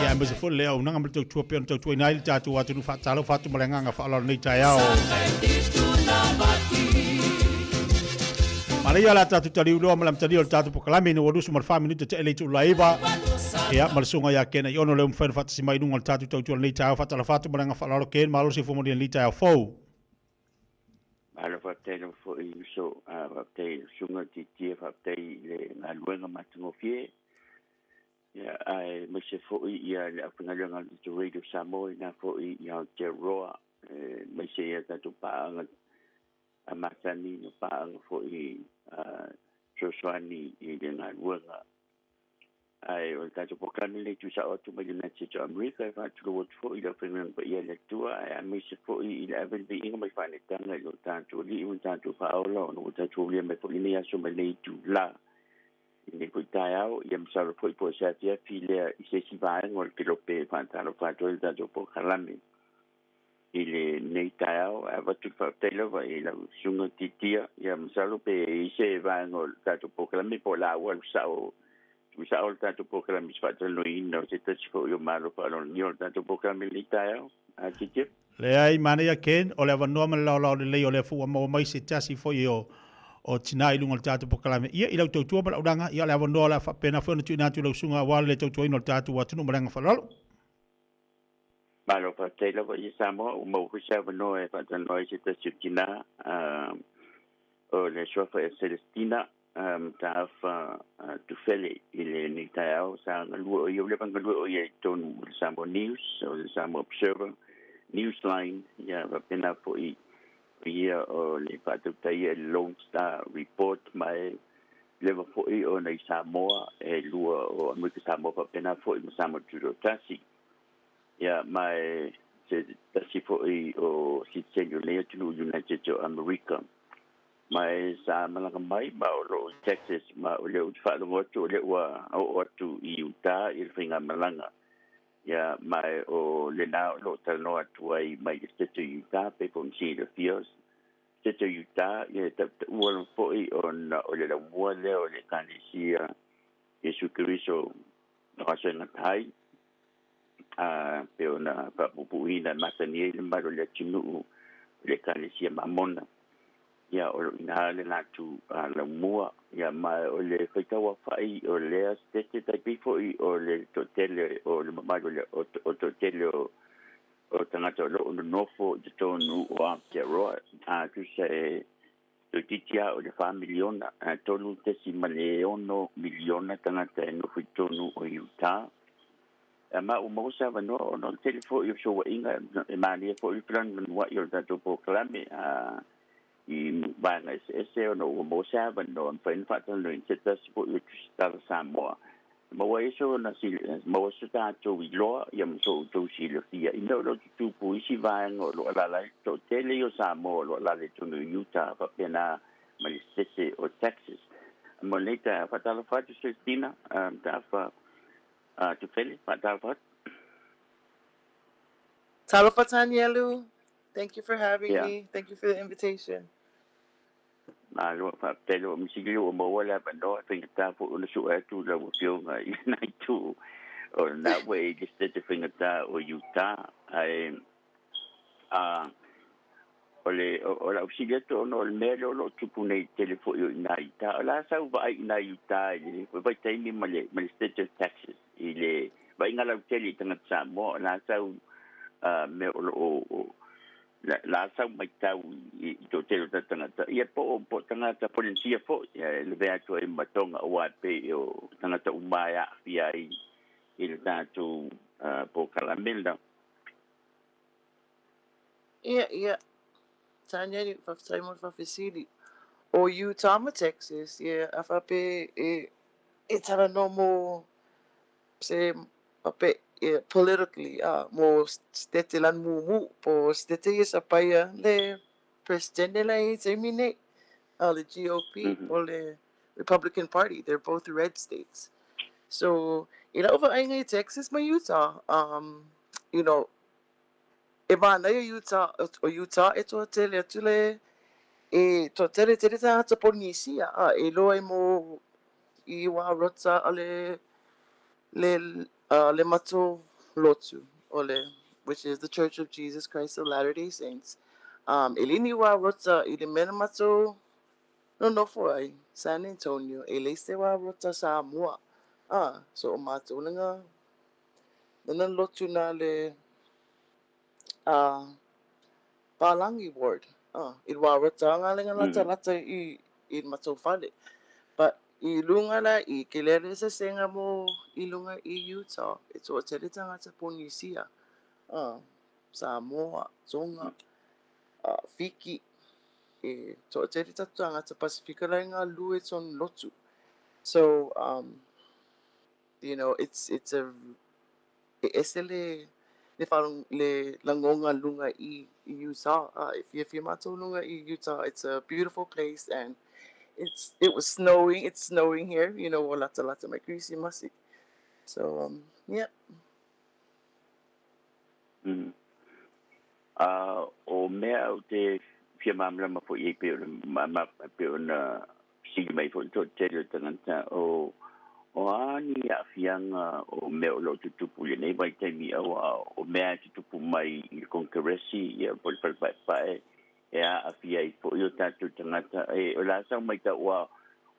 ia aemaise foi le auaunaga ma le tautua pei ona tautuaina ai le tatou atunuu. Faatalofa atu ma le agaga faaaloalo i lenei taeao. Manaia la tatou taliuloa ma le amatalia o le tatou polokalame ina ua 24 minute te ele i tula iva. Ia, ma le susuga ia Kena Iono lea ua mafai ona faatasi mai i luga o le tatou tautua i lenei taeao. Faatalofa atu ma le agaga faaaloalo Ken, malo le soifua manuia i lenei taeao fou. Malo faafetai lava foi uso, faafetai i le susuga Tiatia, faafetai i le galuega matagofie. Ia, aemaise foi ia le aufaigaluega a le Radio Samoa i na foi i Aotearoa, aemaise ia tatou paaga a masani ma paaga foi fesoasoani i le galuega. Ae o le tatou polokalame lenei tuusao atu mai le United States o Amerika e faatulou atu foi i le aufaigaluega paia a le Atua, ae aemaise foi i le ave le viiga ma le faaneetaga i lo tatou Alii ma lo tatou Faaola ona ua tatou aulia mai foi lenei aso ma lenei itula i lenei foi taeao. Ia masalo foi po o se afiafi lea i se isi vaega o le kelope e faatalofa atu ai le tatou polokalame i lenei taeao. Ae avatu le faafetai lava i lau susuga Titia. Ia masalo pe i ai se vaega o le tatou polokalame po o la ua alu sao sao le tatou polokalame i se faatalanoaina o se tasi foi o malo faaaloalogia o le tatou polokalame i lenei taeao. A Titia. Leai, manaia Ken, o le avanoa ma le laolao lelei o lea foi ua maua mai se tasi foi o o tina i luga o le tatou polokalame. Ia, i lau tautua ma lau auaunaga, ia o le avanoa o le a faapena foi ona tuuina atu i lau susuga aua le tautuaina o le tatou atunuu ma le agaga faaaloalo. Malo faafetai lava ia Samoa, ua maua foi se avanoa e faatalanoa ai se tasi o tina, o le suafa ia Celestina Mataafa Tufele i lenei taeao. Sa galue o ia, ua leva ona galue o ia i totonu o le Samoa News, o le Samoa Observer, Newsline, ia faapena foi o ia o le faatautaia i le Lone Star Report, ma e leva foi ona i Samoa e lua o Amerika Samoa faapena foi ma Samoa Tutoatasi. Ia, ma e se tasi foi o sitiseni o lenei atunuu United States o Amerika. Ma e sa malaga mai ma o loo i Texas, ma o lea ou te faalogo atu o lea ua oo atu i Utah i le faigamalaga. Ia, ma e o lena o loo talanoa atu ai mai le State o Utah, pei foi ona silafia State o Utah, ia e tautaua lava foi ona o le laumua lea o le Ekalesia Iesu Keriso o Aso e Gata ai, a pei ona faapuupuuina e masani ai le mamalu o le atunuu o le Ekalesia Mamona. Ia, o lo o i ina le latou laumua. Ia, ma o le faitauaofai o lea sitete tai pei foi o le toatele o le mamalu o le toatele o o tagata o lo o nonofo i totonu o Aotearoa, a tusa e toeitiiti lava o le 4 miliona, 3.6 miliona tagata e nofo i totonu o Utah. Ma ua maua se avanoa ona o le tele foi o fesoaina e manaia foi le felanulanuai o le tatou polokalame i vaega eseese ona ua maua se avanoa e mafai ona faatalanoaina se tasi foi o tusitala Samoa e maua ai so maua so tatou iloa ia ma so outou silafia i mea o lo o tutupu i isi vaega o lo o alaala ai le toatele ia o Samoa o lo o alaala i totonu o Utah faapena ma le sese o Texas. Mo lenei taeao, faatalofa atu Celestina, Mataafa Tufele, faatalofa atu. Talofa Tanielu. Thank you for having me. Thank you for the invitation. Malo, faafetai lava Misili ua maua le avanoa, e faigata foi ona sue atu lau afioga i lena itu o lena ua e i le state faigata o Utah. Ae a o le o lau fesili atu ona o le mea lea o lo o tupu nei i le tele foi o i ina i Utah. O le a sau vaai i ina i Utah i le vaitaimi ma le state of Texas i le Vaaiga lautele i tagata Samoa, o le a sau mea o lo o le a sau matau i toatele o tatou tagata, ia po o tagata Polenisia foi, e lavea atu ai ma Toga, aua e pei o tagata uma e aafia ai i le tatou polokalame lena. Ia, ia. Tanieli, faafetai mo le faafesili. O Utah ma Texas, ia, a faapea e, e talanoa mo se faapea, ia, politically, a, mo setete lana mumu, po o setete ia sapaia le Presidente la e i taimi nei, a, le GOP, po o le Republican Party, they're both red states. So, i la'u vaaiga i Texas ma Utah, um, you know, e manaia Utah, o Utah e toatele atu le, e toatele tele tagata Polenisia, a, e iloa ai mo i wā rota o le, le, le matou lotu, o le, which is the Church of Jesus Christ of Latter-day Saints. Um, e leai ni wā rota i le mea na matou nonofo ai, San Antonio, e leai se wā rota Samoa. Ah, so o matou lena, lena lotu na le, Palangi Ward. I le wā rota nga lenga latalata i, i le matou fale. But i lunga la i ke lea le eseesega mo i lunga i Utah, e toatele tagata Polenisia, Samoa, Tonga, Fiki, e toatele tatou tagata Pasifika la e galulue i totonu lotu. So, um, you know, it's, it's a, e ese le, le, le lagoga luga i, i Utah. E fiafia matou luga i Utah. It's a beautiful place and it's, it was snowing, it's snowing here, you know, ua latalata mai Kerisimasi. So, um, yeah. A o mea ou te fia malamalama foi i ai pei ona ma pei ona fesili mai foi le toatele o tagata, o o a ni aafiaga o mea o lo o tutupu i lenei vaitaimi, auā o mea e tutupu mai i le Konekaresi ia po o le Fale Paepae e aafia ai foi o tatou tagata. E o le a sau matau, aua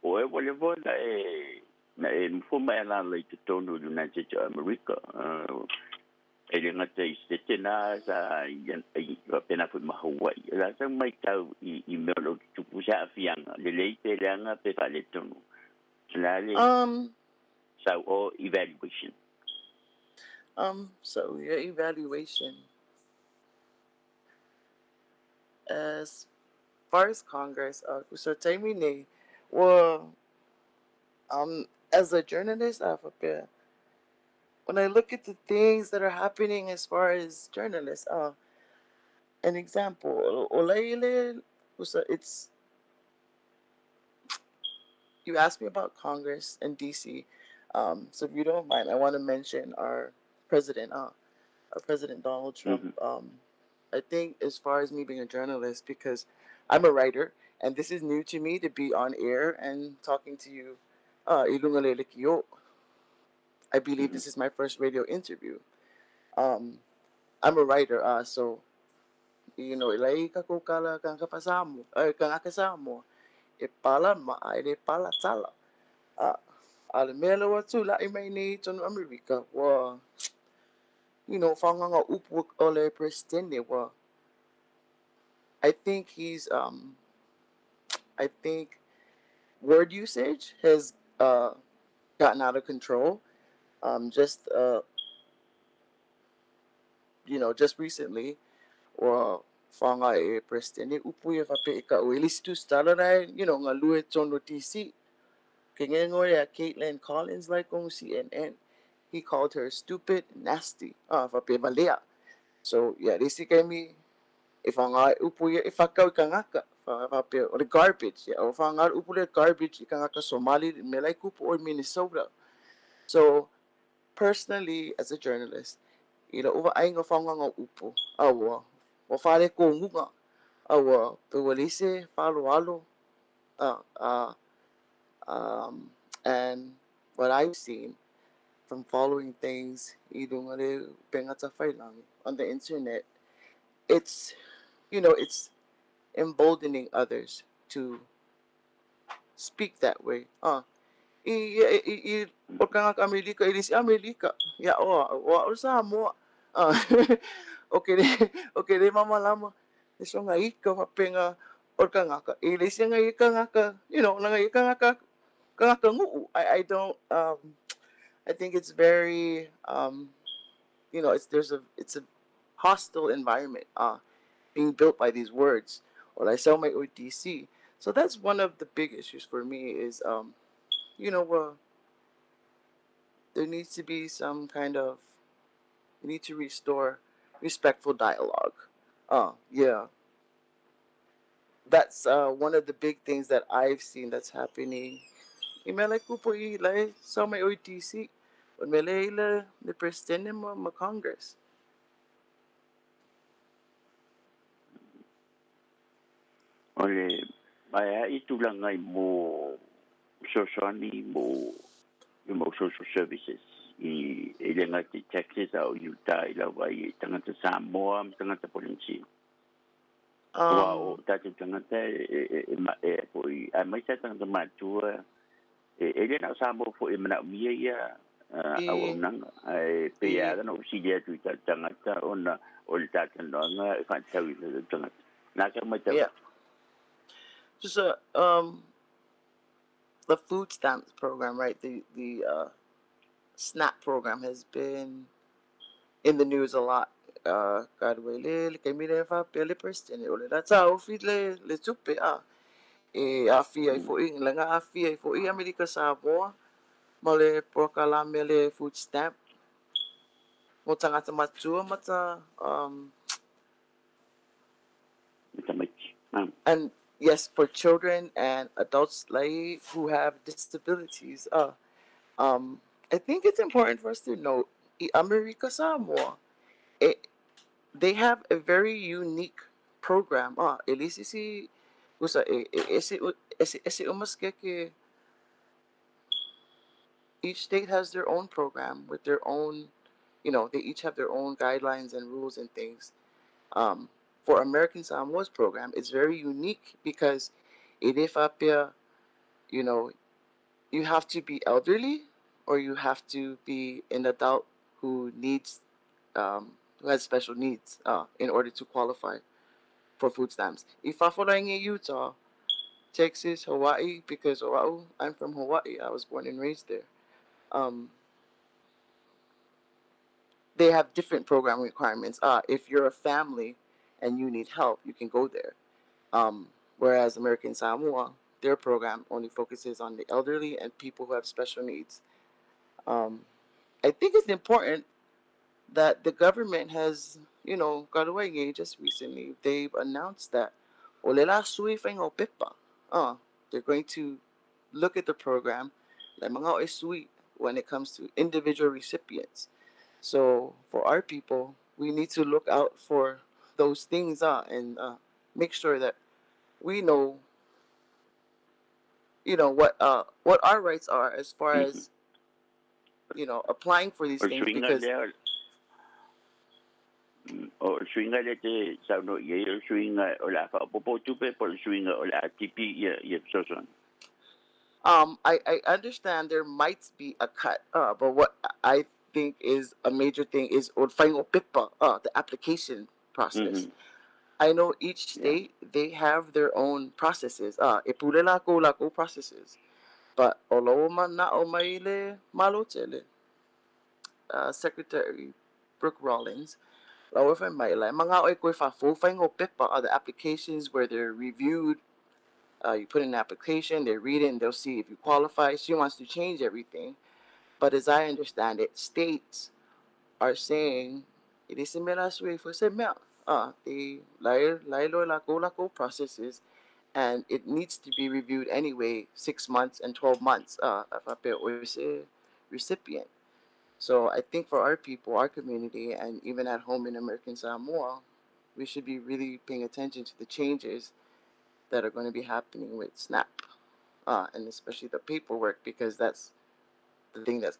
o oe ua leva ona e na e nofo ma e alaala i totonu o le United States o Amerika, e le gata i Setete na sa i faapena foi ma Hawaii. O le a sau matau i mea o lo o tutupu, se aafiaga lelei pe leaga pe faaletonu? O le a le sau o evaluation? So your evaluation as far as Congress, so taimi nei, ua, um, as a journalist, a faapea, when I look at the things that are happening as far as journalists, an example, o laile, it's, you asked me about Congress and DC, so if you don't mind, I want to mention our president, our President Donald Trump. I think as far as me being a journalist, because I'm a writer, and this is new to me to be on air and talking to you, i luga o le lekiō. I believe this is my first radio interview. I'm a writer, so, you know, e lai ka kala kanaka Samoa, kanaka Samoa, e pala ma'a e le pala tala. A le mea lea ua tula'i mai nei i totonu o Amerika, ua, you know, faaaogaga upu o le Peresetene, ua, I think he's, I think word usage has gotten out of control. Just, you know, just recently, ua faaaoga e Peresetene upu ia faapea e ka'u e le isi tusitala la e, you know, galue i totonu o DC. Ke ngego ia Caitlin Collins like on CNN. He called her stupid, nasty, faapea valea. So, yeah, le isi kaimi e faaaoga e upu ia e faakau i kanaka, faapea o le garbage. Yeah, o faaaoga le upu lea garbage i kanaka Somali, mea la e kupu o i Minnesota. So, personally, as a journalist, i la'u vaaiga o faaaogaga o upu, a ua, ua faaletonu, a ua, pe ua leai se faaaloalo, and what I've seen from following things i luga le upega tafailagi on the internet, it's, you know, it's emboldening others to speak that way. I i i o le tagata Amerika i le isi Amerika ia o a'u o a'u le Samoa o ke le o ke le mamalama le soga ika faapena o le tagata i le isi aga ia tagata laga ia tagata tagata nu'u. I don't I think it's very it's there's a it's a hostile environment being built by these words or I sell my ODC. So that's one of the big issues for me is there needs to be some kind of we need to restore respectful dialogue. Yeah. That's one of the big things that I've seen that's happening. I mea lai kupu i lai sau mai oi DC. O le mea lea i le le Presidente ma, ma Congress. O le ae i tulaga i mo fesoasoani mo i mo social services i e le gata i Texas a o Utah i lava i tagata Samoa ma tagata Polynesia. Aua o tatou tagata e e e ma e foi aemaise lava tagata matua e e le na o Samoa foi e manaomia ia auaunaga ae pei lava ona ou fesili atu i tatou tagata ona o le talatalanoaga e faatatau i tatou tagata. Na sau matau. Yeah. Just a the food stamps program, right? The SNAP program has been in the news a lot. Ka le le taimi lea faapea le President o le la taofi le le tupe a e aafia ai fo'i laga aafia ai fo'i Amerika Samoa ma le polokalame le food stamp mo tagata matua ma ta and yes, for children and adults like who have disabilities. I think it's important for us to note i Amerika Samoa it, they have a very unique program. E le se isi usa e e ese ese ese uma ke each state has their own program with their own, they each have their own guidelines and rules and things. For American Samoa's program, it's very unique because e le faapea, you have to be elderly or you have to be an adult who needs who has special needs in order to qualify for food stamps. I fafo i Utah, Texas, Hawaii, because Oahu, I'm from Hawaii. I was born and raised there. They have different program requirements. If you're a family and you need help, you can go there. Whereas American Samoa, their program only focuses on the elderly and people who have special needs. I think it's important that the government has, got away just recently. They've announced that o le la sui faiga o pepa. They're going to look at the program like mga o sui when it comes to individual recipients. So for our people, we need to look out for those things and make sure that we know, what our rights are as far as applying for these O le things suiga because lea o le suiga lea e te saunoa i ai, o le suiga o le a faaopoopo tupe po o le suiga o le a tipi ia fesoasoani? I understand there might be a cut, but what I think is a major thing is o le faiga o pepa, the application process. I know each state, they have their own processes. E pule lākou lākou processes. But o lo mana'o mai le Malo tele, Secretary Brooke Rollins, la ua fai mai la e manga'o e koe faafou faiga o pepa are the applications where they're reviewed. You put in an application, they read it, and they'll see if you qualify. She wants to change everything. But as I understand it, states are saying, it is similar for se mea. They lai lai lo lākou processes, and it needs to be reviewed anyway, 6 months and 12 months, faapea o se recipient. So I think for our people, our community, and even at home in American Samoa, we should be really paying attention to the changes that are going to be happening with SNAP, and especially the paperwork, because that's the thing that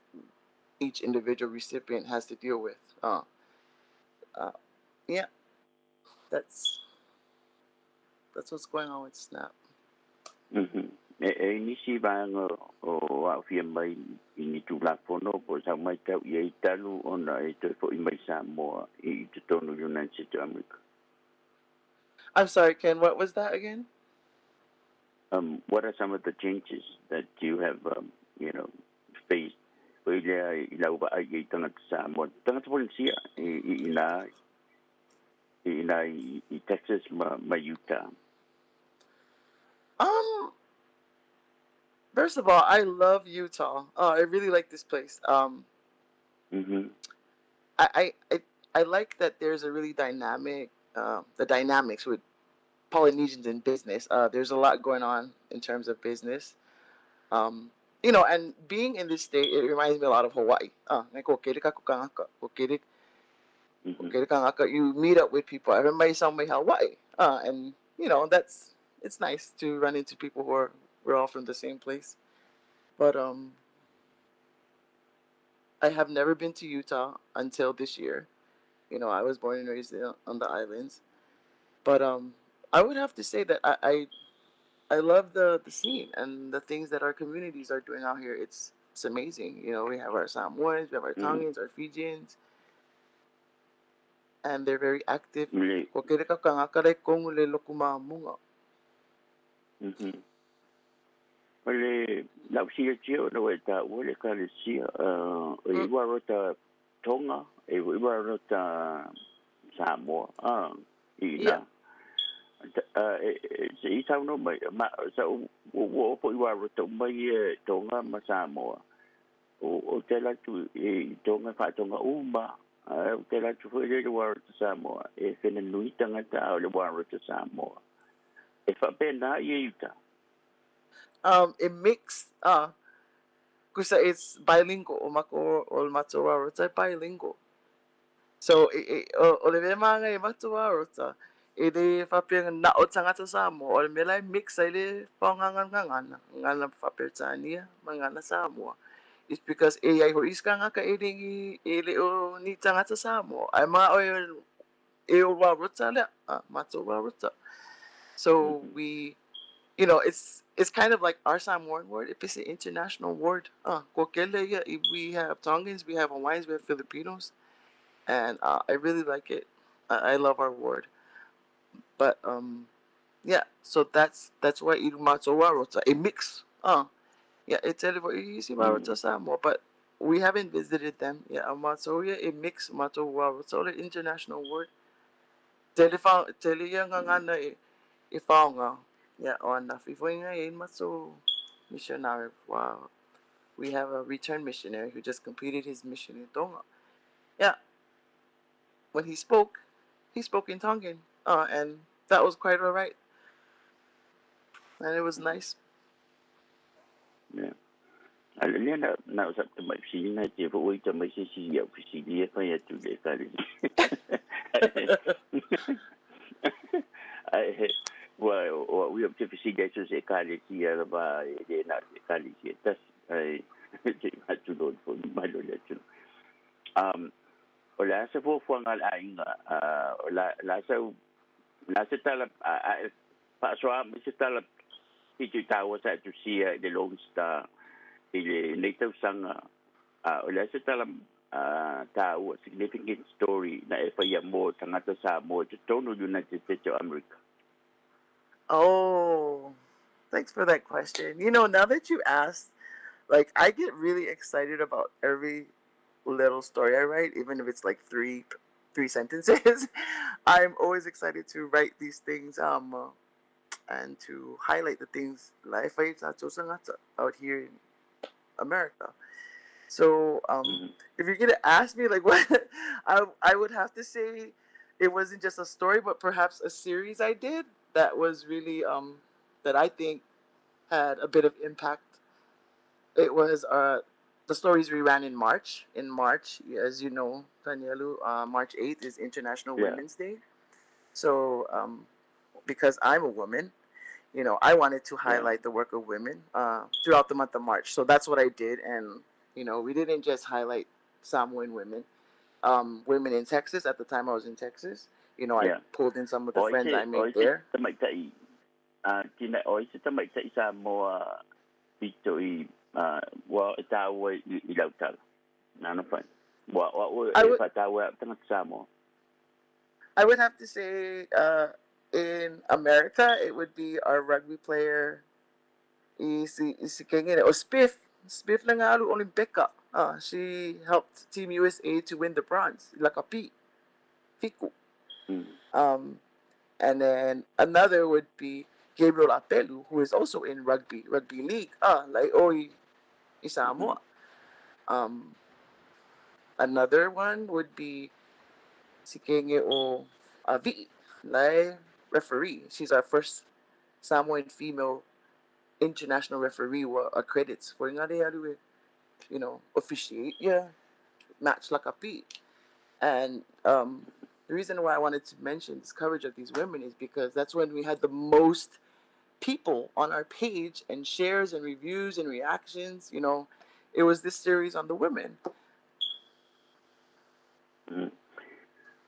each individual recipient has to deal with. Yeah, that's what's going on with SNAP. E e nisi vaega o aafia mai i ni tulafono po o sau maitau i ai talu ona e toe fo'i mai Samoa i totonu i United States o Amerika. I'm sorry, Ken, what was that again? What are some of the changes that you have faced foi lea i lau vaai i tagata Samoa, tagata Polenisia i ina i ina i Texas ma Utah? First of all, I love Utah. I really like this place. I like that there's a really dynamic, the dynamics with Polynesians in business. There's a lot going on in terms of business. And being in this state, it reminds me a lot of Hawaii. You meet up with people. Everybody's from Hawaii. And, you know, it's nice to run into people who are, we're all from the same place. But I have never been to Utah until this year. You know, I was born and raised on the islands. But I would have to say that I love the scene and the things that our communities are doing out here. It's amazing. You know, we have our Samoans, we have our Tongans, our Fijians, and they're very active. O le lau sia o na ta ua le kalesia o i warota Tonga, e i warota Samoa, i na. Se i tau no mai, ma, sa u o po i warota mai e Tonga ma Samoa. O te latu i Tonga whaatonga uma, o te latu foi le warota Samoa, e whena nui tangata o le warota Samoa. E whapena i e Utah. It mix, kusa it's bilingual, o mako o matua rota bilingual. So o le mea e matua rota, e le whapea na o tangata Samoa, o le mea mix ai le whaonganga ngana whaperitania ma ngana Samoa. It's because e ai ho iska ngaka e ringi e le o ni tangata Samoa. Ai ma o e o wa rota lea, matua rota. So we, you know, it's kind of like our Samoan word. If it's an international word, we have Tongans, we have Hawaiians, we have Filipinos, and I really like it. I love our word. But yeah, so that's why Irumatsowa rota, a mix. Yeah, it's a Samoa, but we haven't visited them. Yeah, Amatsoya, a mix Matowa rota, international word. Yeah, on missionary. Wow. We have a return missionary who just completed his mission in Tonga. Yeah. When he spoke in Tongan. And that was quite all right. And it was nice. Yeah. Well, we have to see that se kale ti ala ba e na kale ti tas ai te matu lo fo malo le tu. O la se fo fo ngal ainga la la se la se tala pa so a se tala ti tu tawa sa tu sia de Lone Star i le nei tausanga o la se tala ta ua significant story na e whaia mō tangata sa mō te tonu United States of America. Oh, thanks for that question. You know, now that you asked, like, I get really excited about every little story I write, even if it's like three sentences. I'm always excited to write these things and to highlight the things out here in America. So if you're gonna ask me, like, what I would have to say, it wasn't just a story, but perhaps a series I did that was really that I think had a bit of impact. It was the stories we ran in March. In March, as you know, Tanielu, March 8th is International Women's Day. So because I'm a woman, you know, I wanted to highlight the work of women throughout the month of March. So that's what I did. And, you know, we didn't just highlight Samoan women, women in Texas. At the time I was in Texas, you know, I pulled in some of the friends I made there. Tina, o ai se tamaitai Samoa pito i ua e tāua i lau tala? Nā na whai. Ua o au e whātāua au tangata Samoa. I would have to say in America it would be our rugby player i si kengene o Spiff Spiff Langalu Olympika. She helped Team USA to win the bronze, Lakapi Fiku. And then another would be Gabriel Apelu, who is also in rugby, rugby league. Like oi i Samoa. Another one would be Sikenge o Avi, lai referee. She's our first Samoan female international referee wa accredits for ngare officiate yeah match lakapi. And the reason why I wanted to mention this coverage of these women is because that's when we had the most people on our page and shares and reviews and reactions. It was this series on the women.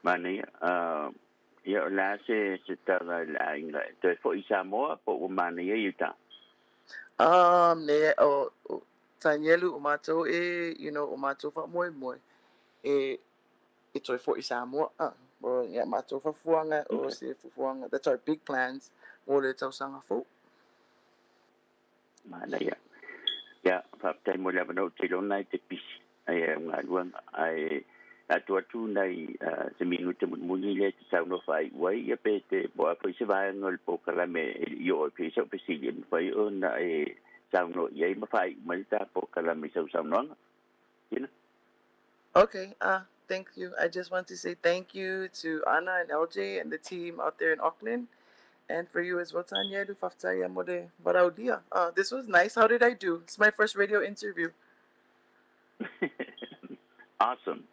Manaia, ia o la se tala i le aiga e toe fo'i i Samoa po ua manaia i uta? Ne o Tanielu o mātou e, o mātou whaamoemoe e e toe fo'i Samoa. O ia mātou whafuanga o se fufuanga. That's our big plans mo le tausaga fou. Manaia. Ia, faafetai mo le avanoa ou te iloa i te pisi ai e galuega ae atu atu nai se minute mulimuli lea e te saunoa faaiu ai ia pe te po o a foi se vaega o le polokalame e lei oo ai pea i sau fesili e mafai ona e saunoa i ai ma faaiu mai le ta polokalame i sau saunoaga. Tina. Okay, thank you. I just want to say thank you to Anna and LJ and the team out there in Auckland. And for you as well, Tanya, faafetai mo le valaulia. This was nice. How did I do? It's my first radio interview. Awesome.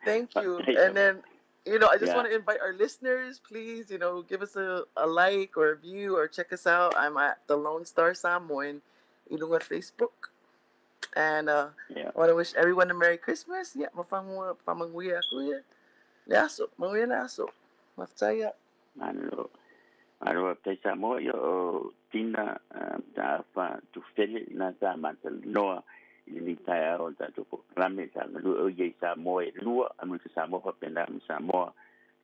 Thank you. And then, I just want to invite our listeners, please, give us a like or a view or check us out. I'm at the Lone Star Samoan i luga Facebook. And I want to wish everyone a Merry Christmas. Yeah, mafamua famanguia kuya. Le aso, manuia le aso. Faafetai. Malo. Malo faafetai Samoa ia o Tina Mataafa Tufele na sa matalanoa i lenei taeao o le tatou polokalame sa galue o ia i Samoa e lua, Amerika Samoa faapena ma Samoa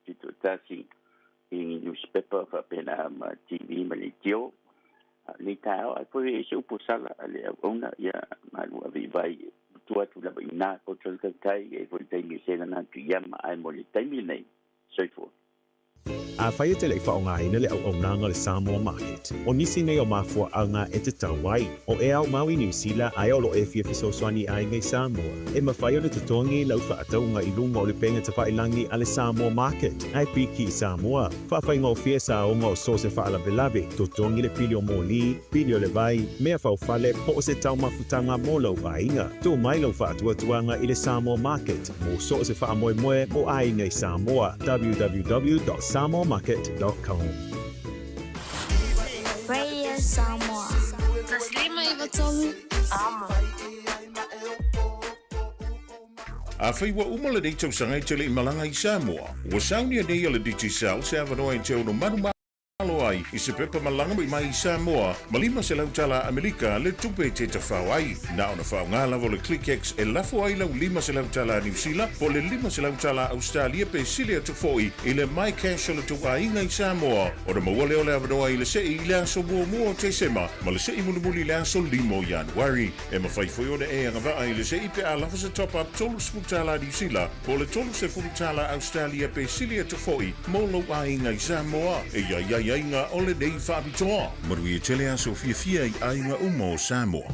Tutoatasi i newspaper faapena ma TV ma leitio. Lenei taeao ai foi e se upu sala a le auauna ia malu ave i vai tua atu lava i nā koutou le tautai e foi le taimi e selana atu i ama ae mo le taimi lenei. Soifua. Afai e te le i faaaogaina le auaunaga o le Samoa Market, o nisi nei o mafuaaga e tatau ai. O e aumau i Niu Sila ae o lo o e fia fesoasoani i aiga i Samoa, e mafai ona totogi lau faatauga i luga o le pega tafailagi a le Samoa Market ae piki i Samoa. Faafaigofie saoga o so o se faalavelave, totogi le pili o moli, pili o le vai, mea faufale po o se taumafutaga mo lou aiga. Tuu mai lau faatuatuaga i le Samoa Market mo so o se faamoemoe mo aiga i Samoa. www.samoamarket.com. Radio Samoa. 153 Amo. Afai ua uma lenei tausaga e te le i malaga i Samoa, ua saunia nei e le Digicel se avanoa e te ono manumalo ai i se pepa malaga mai mai i Samoa ma $500 tala Amerika le tupe e te tafao ai. Na ona faaaoga lava o le ClickX e lafo ai lau $500 tala Niu Sila po o le $500 tala Ausetalia pe sili atu foi i le MyCash o le tou aiga i Samoa ona maua lea o le avanoa i le se'i i le aso muamua o Tesema ma le se'i mulimuli i le aso 5 o Ianuari. E mafai foi ona e agavaa i le se'i pe a lafo se top-up $30 Niu Sila po o le $30 Ausetalia pe sili atu foi mo lou aiga i Samoa. E i ai aiaiga o lenei faapitoa. Manuia tele aso fiafia i aiga uma o Samoa.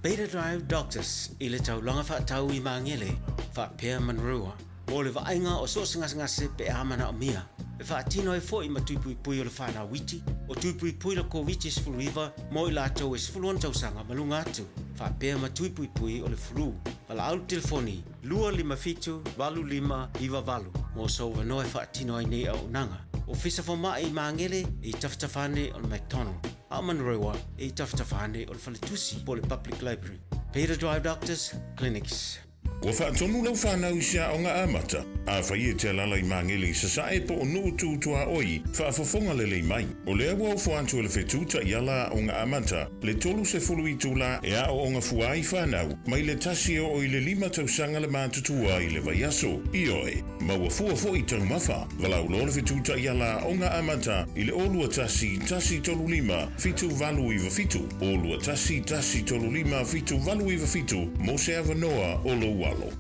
Beta Drive Doctors i le taulaga faatau i Magele, faapea Manurewa, mo le vaaiga o so o se gasegase pe a manaomia. E faatino ai foi ma tuipuipui o le whanau iti, o tuipuipui le Koviti-19 mo i latou e 16 tausaga ma luga atu, faapea ma tuipuipui o le flu. Valaau le telefoni 257 8598 mo sou avanoa e faatino ai nei auaunaga. Ofisa Fomai i Magele e i tafatafa ane o le McDonald, a o Manurewa e i tafatafa ane o le Faletusi po o le Public Library. Beta Drive Doctors Clinics. Ua faatonu lau fanau i se aoga amata, afai e te alaala i Magele i Sasae po o Nuu Tu Tuaoi, faafofoga lelei mai. O lea ua ofo atu e le Fetu Taiala Aoga Amata le 30 itula e aooga fua ai fanau mai le 1 e oo i le 5 tausaga le matutua i le vaiaso. Ioe, maua fua foi taumafa. Valaau loa le Fetu Taiala Aoga Amata i le 0 21 135 7897, 0 21 135 7897 mo se avanoa o lou alo.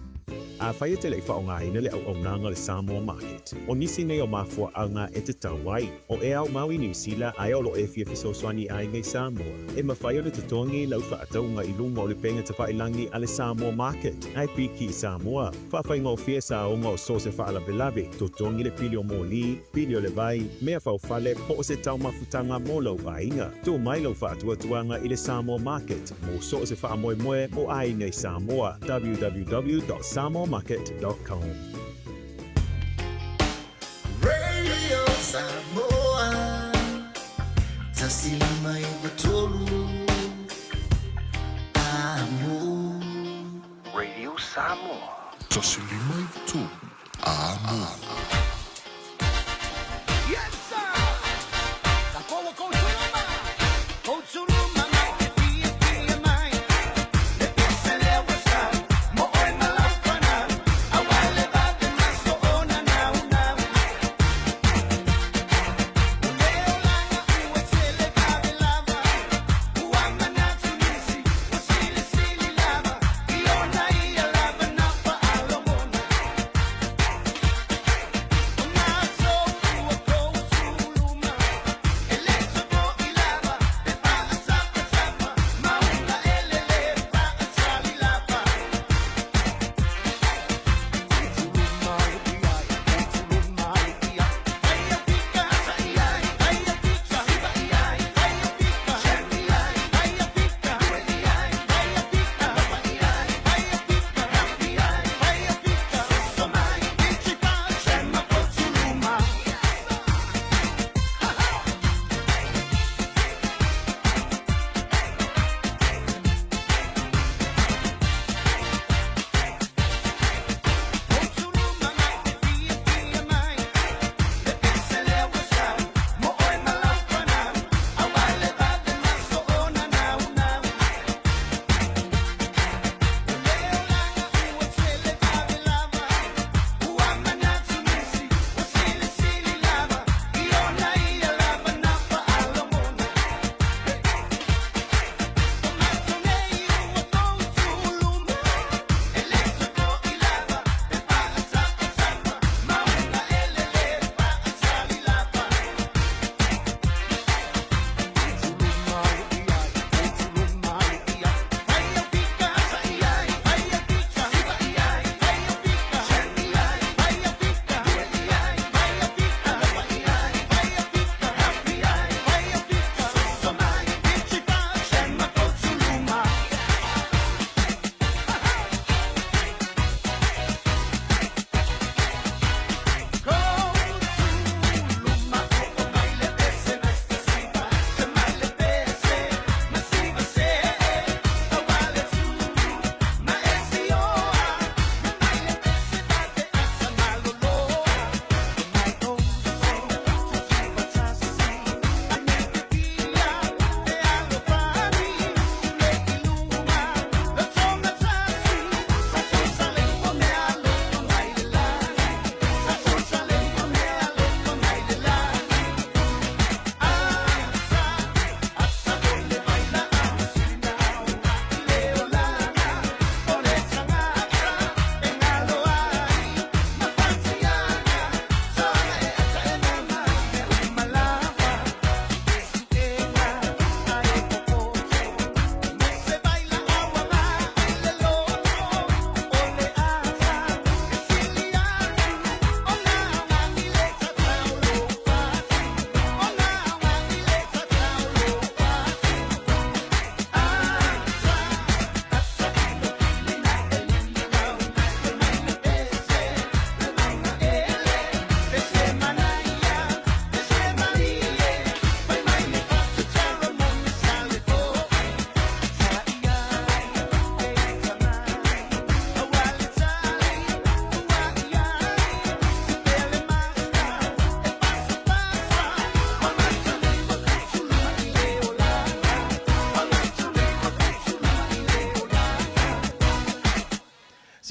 Afai e te le i faaaogaina le auaunaga o le Samoa Market, o nisi nei o mafuaaga e tatau ai. O e aumau i Niu Sila ae o lo o e fia fesoasoani i aiga i Samoa, e mafai ona totogi lau faatauga i luga o le upega tafailagi a le Samoa Market, ae piki i Samoa. Faafaigofie saoga o so o se faalavelave, totogi le pili o moli, pili o le vai, mea faufale, po o se taumafutaga mo lou aiga. Tuu mai lau faatuatuaga i le Samoa Market mo so o se faamoemoe mo aiga i Samoa, www.samoamarket.com. Radio Samoa 153 Amo. Radio Samoa. 153 Amo. Yes, sir! Ka koua kou tuluma, kou tuluma mai te pia pia mai. Le pese le wasa, mo oe malapana, a wale vave maso ona nau nau. O leo langa ua tele vave lava, ua manatu nisi, ua sili sili lava, i ona ia lava na pa alomona.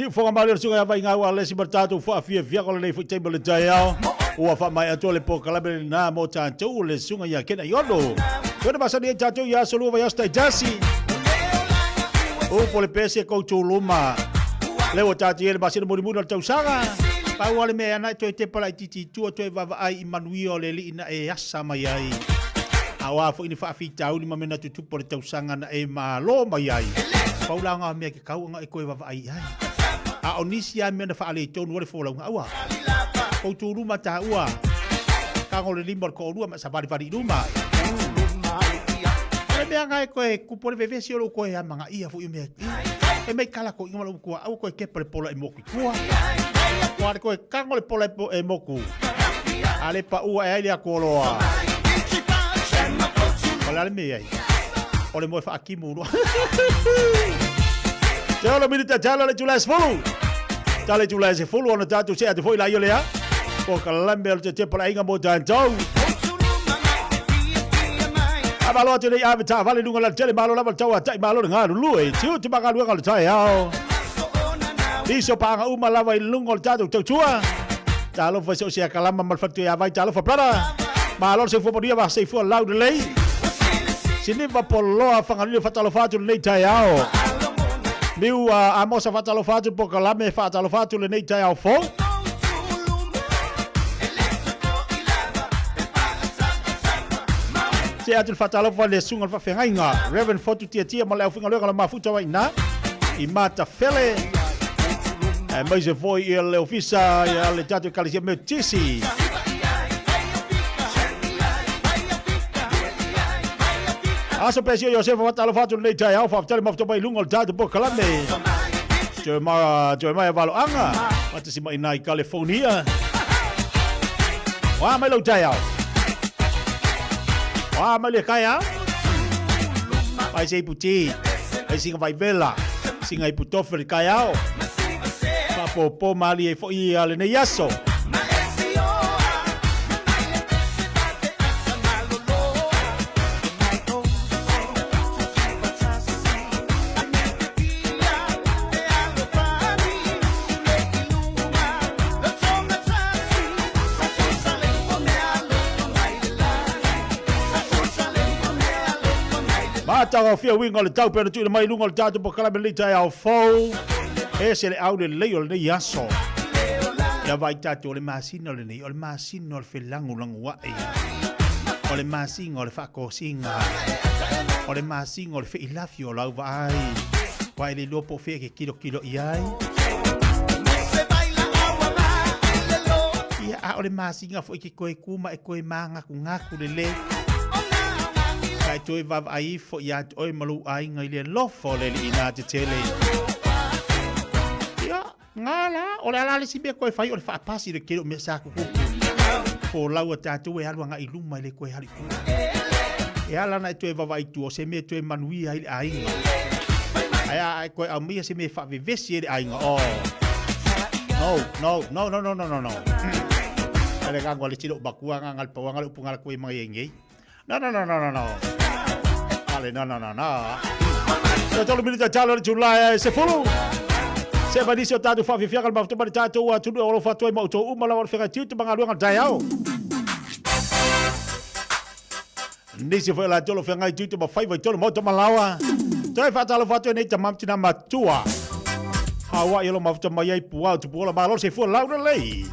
Siufoga malie le susuga ia Vaigau Alesi ma le tatou faafiafiaga o lenei foi taimi o le taeao. Ua faamaea atu le polokalame lena mo tatou o le susuga ia Kena Iono. Tuena masani ai tatou i aso lua vaiaso taitasi. Upu o le pese kou tūluma. Le ua tatou i ai le masina mulimuli o le tausaga. Pau lava le mea e ana e toe tepa laitiiti i tua toe vaavaai i manuia o le Alii na e asa mai ai. A o a foi ni faafitauli ma mea na tutupu o le tausaga na e malo mai ai. Pau la ngā mea ke kau anga e koe vaavaai i ai. A o nisi lava mea na faaletonu ai le folauga aua. Kou tūluma tāua, kago le lima o le toʻalua ma e savalivali i luma. O le mea nga e koe kupu le vevesi o lou koe amagaia foi o mea e mai kala ko inga ma lou kua aua koe kepa le pola e moku i tua. Ua le koe kago le pola e moku. A le paua e ai le akuoloa. O le a le mea ai? O le moe whaakimu roa. Te olo minita tala le tula e sefulu. Tala le tula e sefulu ona tātou se atu foi la ia lea. Po ka lambe o le te pala inga mo tātou. A malo atu nei ave tā vale lunga la tele malo lava le tau a tai malo le ngā lulu e tiu te makaluega le tai ao. Iso pānga uma lava i lunga o le tātou tautua. Talofa i so o se akalama ma le faletua ia Vai, talofa brother. Malo le soifua manuia ma soifua laulelei. Siniva Poloa Fagalii faatalofa atu lenei taeao. Niu Amosa faatalofa atu Pokalame faatalofa atu lenei taeao fou. Se atu le faatalofa le susuga le faafeagaiga Reverend Fotu Tiatia ma le aufaigaluega o le mafuta mai ina i Matafele. Aemaise foi ia le ofisa ia le tatou ekalesia Metisi. Aso Pesio Iosefa faatalofa atu lenei taeao faafetai le mafuta mai i luga o le tatou polokalame. Jeremiah, Jeremiah Valoaga, faatasi mai ina i California. Oa mai lau taeao. Oa mai le taeao. Vai se ipu ti, ai singa vai vela, singa ipu tofe le taeao. Faapopo malie ai foi ia lenei aso. Matagofie uiga o le tau pei ona tuuina mai i luga o le tatou polokalame lenei taeao fou. Ese le au lelei o lenei aso. Ia vaai tatou o le masina lenei, o le masina o le felagolagoaʻi, o le masina o le faatosina, o le masina o le feilafia o lau vaai. Ua e le iloa po o fea e ke kilokilo i ai. Ia, a o le masina foi ke koe ku ma e koe māgakugaku lelei. Ka e toe vaavaai ifo ia te oe ma lou aiga i le alofa o le Alii ina tetele. Ia, ngā la, o le a la le isi mea koe fai o le faapasi i le tele o mea sa tutupu. Folau a tatou e alu agai i luma i le toe alu i tua. E ala ona e toe vaavaai i tua, o se mea e toe manuia ai le aiga. Ae a e toe aumaia se mea e faavevesi ai le aiga, oh. No, no, no, no, no, no, no, no. Ale gango ale tino bakua nga ngal pawa ngale upu ngala kue mangai engei. No, no, no, no, no, no. Ale, no, no, no, no. So tolu minita talo le Julai e sefulu. Se vanisi o tātou whawhiwhianga le mafuta mari tātou a tunu e olo whatoa i mautou uma lawa le whenga tiuta ma ngā luanga taeao. Nisi foi la tolo whenga tiuta ma whaiwa i tolo mauta malawa. Toi whātalo whatoa nei ta mamtina matua. Hawa i olo mafuta mai ai puau tupu ola malo se fua laura lei.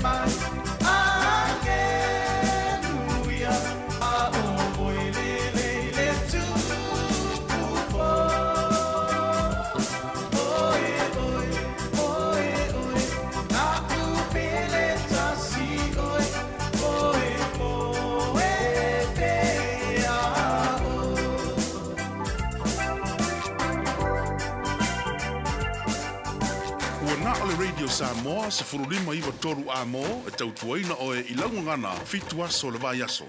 mai. Aleluia, a o moe le le le tupu fo. Oe, oe, oe, oe, na upele tasi oe, oe, oe, pe a o. Ua na o le Radio Samoa 1593 amo e tautuaina oe i laugagana 7 aso le vai aso.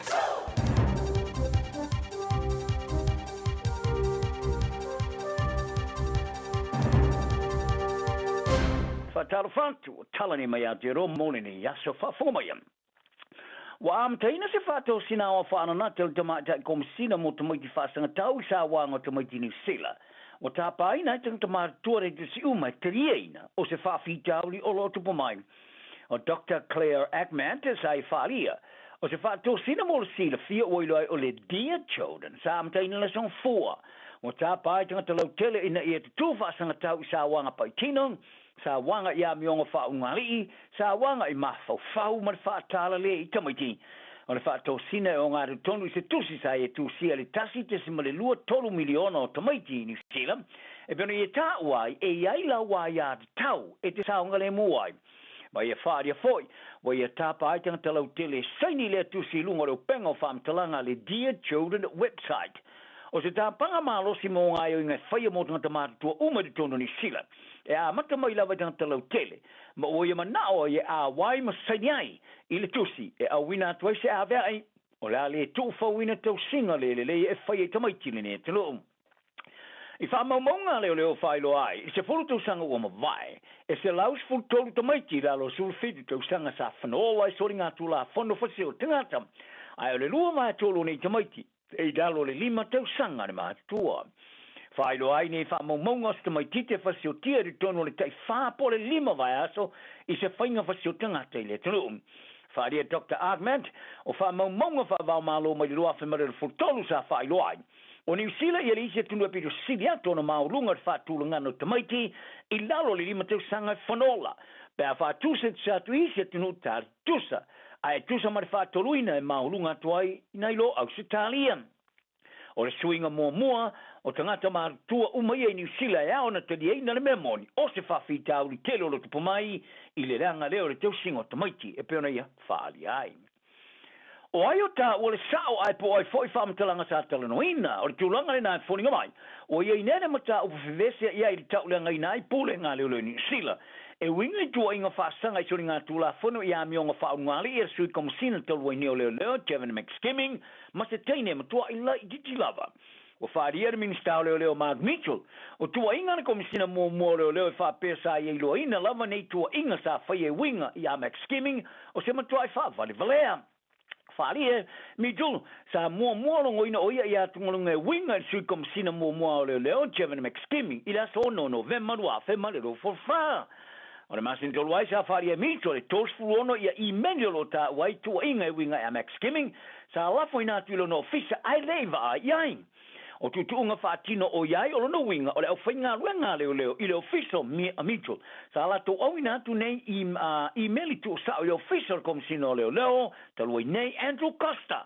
Faatalofa atu, o tala nei mai Aotearoa mo lenei aso faafofoga mai. Ua amataina se faatosina ao faananate o le Tamaitai Komesina mo Tamaiti Faasagatau i Sauaga o Tamaiti Niu Sila. Ua tapaina ai tagata matutua reitisi uma e taliaina o se faafitauli o lo o tupu mai. O Doctor Claire Acmant sa i faaalia o se faatosina mo le silafia ua iloa ai o le Dear Children sa amataina le aso Gafua. Ua tapa ai tagata lautele ina ia tutū faasagatau i sauaga paitino, sauaga i amioga faaugali'i, sauaga i mafaufau ma le faatalale i tamaiti. O le faatosina e ogatotonu i se tusi sa ia tusia i le 1.23 miliona o tamaiti i Niu Sila, e pei ona ia taua ai e i ai lau aiatatau e te saogalemu ai. Ma ia faaalia foi, ua ia tapa ai tagata lautele e saini i lea tusi i luga o le upega o faamatalaga a le Dear Children website. O se tapaga malosi mo gaoioiga e faia mo tagata matutua uma i totonu o Niu Sila, e amata mai lava i tagata lautele, ma ua ia manao ai e āwai ma saini ai i le tusi e auina atu ai se avea'i o le a le tuufauina tausiga le lelei e faia i tamaiti lenei atunuu. I faamaumauga a leoleo faailoa ai, i le 10 tausaga ua mavae, e 113 tamaiti i lalo o 17 tausaga sa fanola i soligatulafono fasioti tagata, ae o le 2/3 o nei tamaiti e i lalo o le 5 tausaga le matutua. Faailoa ai nei faamaumauga o se tamaitiiti e fasiotia i totonu o le tai-4 po o le 5 vaiaso i se faiga fasioti tagata i le atunuu. Faaalia Doctor Ahmed, o faamaumauga faava-o-Malo mai le 2023 sa faailoa ai, o Niu Sila ia le isi atunuu e pito sili atu ona maualuga le faatulagaga o tamaiti i lalo o le 5 tausaga e fanola pe a faatusatusa atu i isi atunuu tali tusa, ae tusa ma le faatoluina e maualuga atu ai nai lo Ausetalia. O le suiga muamua o tagata matutua uma ia i Niu Sila e ao ona taliaina le mea moni o se faafitauli tele o lo tupu mai i le leaga lea o le tausiga o tamaiti e pei ona ia faaalia ai. O ai o taua le sa'o ae po o ai foi faamatalaga sa talanoaina, o le tulaga lena e foliga mai, ua i ai nei le mataupu fevese i ai i le tauleagaina ai pulega a leoleo i Niu Sila e uiga i tuuaiga faasaga i soligatulafono i amioga faaulugalii a le Sui Komesina talu ai nei o Leoleo, Kevin McSkimming, ma se teine e matua'i laitiiti lava. Ua faaalia e le Minisita o Leoleo Mark Mitchell, o tuuaiga a le Komesina muamua o Leoleo e faapea sa ia iloaina lava nei tuuaiga sa faia e uiga i a McSkimming o se matua'i faavalevalea. Faaalia e Mitchell, sa muamua logoina o ia i atugaluga e uiga i le Sui Komesina muamua o Leoleo Kevin McSkimming i le aso 6 o Novema 2024. O le masina talu ai sa faaalia e Mitchell e 36 ia imeli o lo o taua ai tuuaiga e uiga i a McSkimming sa lafoina atu i lona ofisa ae le i vaai i ai. O tuutuuga faatino o i ai o lona uiga o le aufaigaluega a leoleo i le ofisa o Mitchell sa latou auina atu nei i imeli tuusao i le ofisa o le Komesina o Leoleo talu ai nei Andrew Coster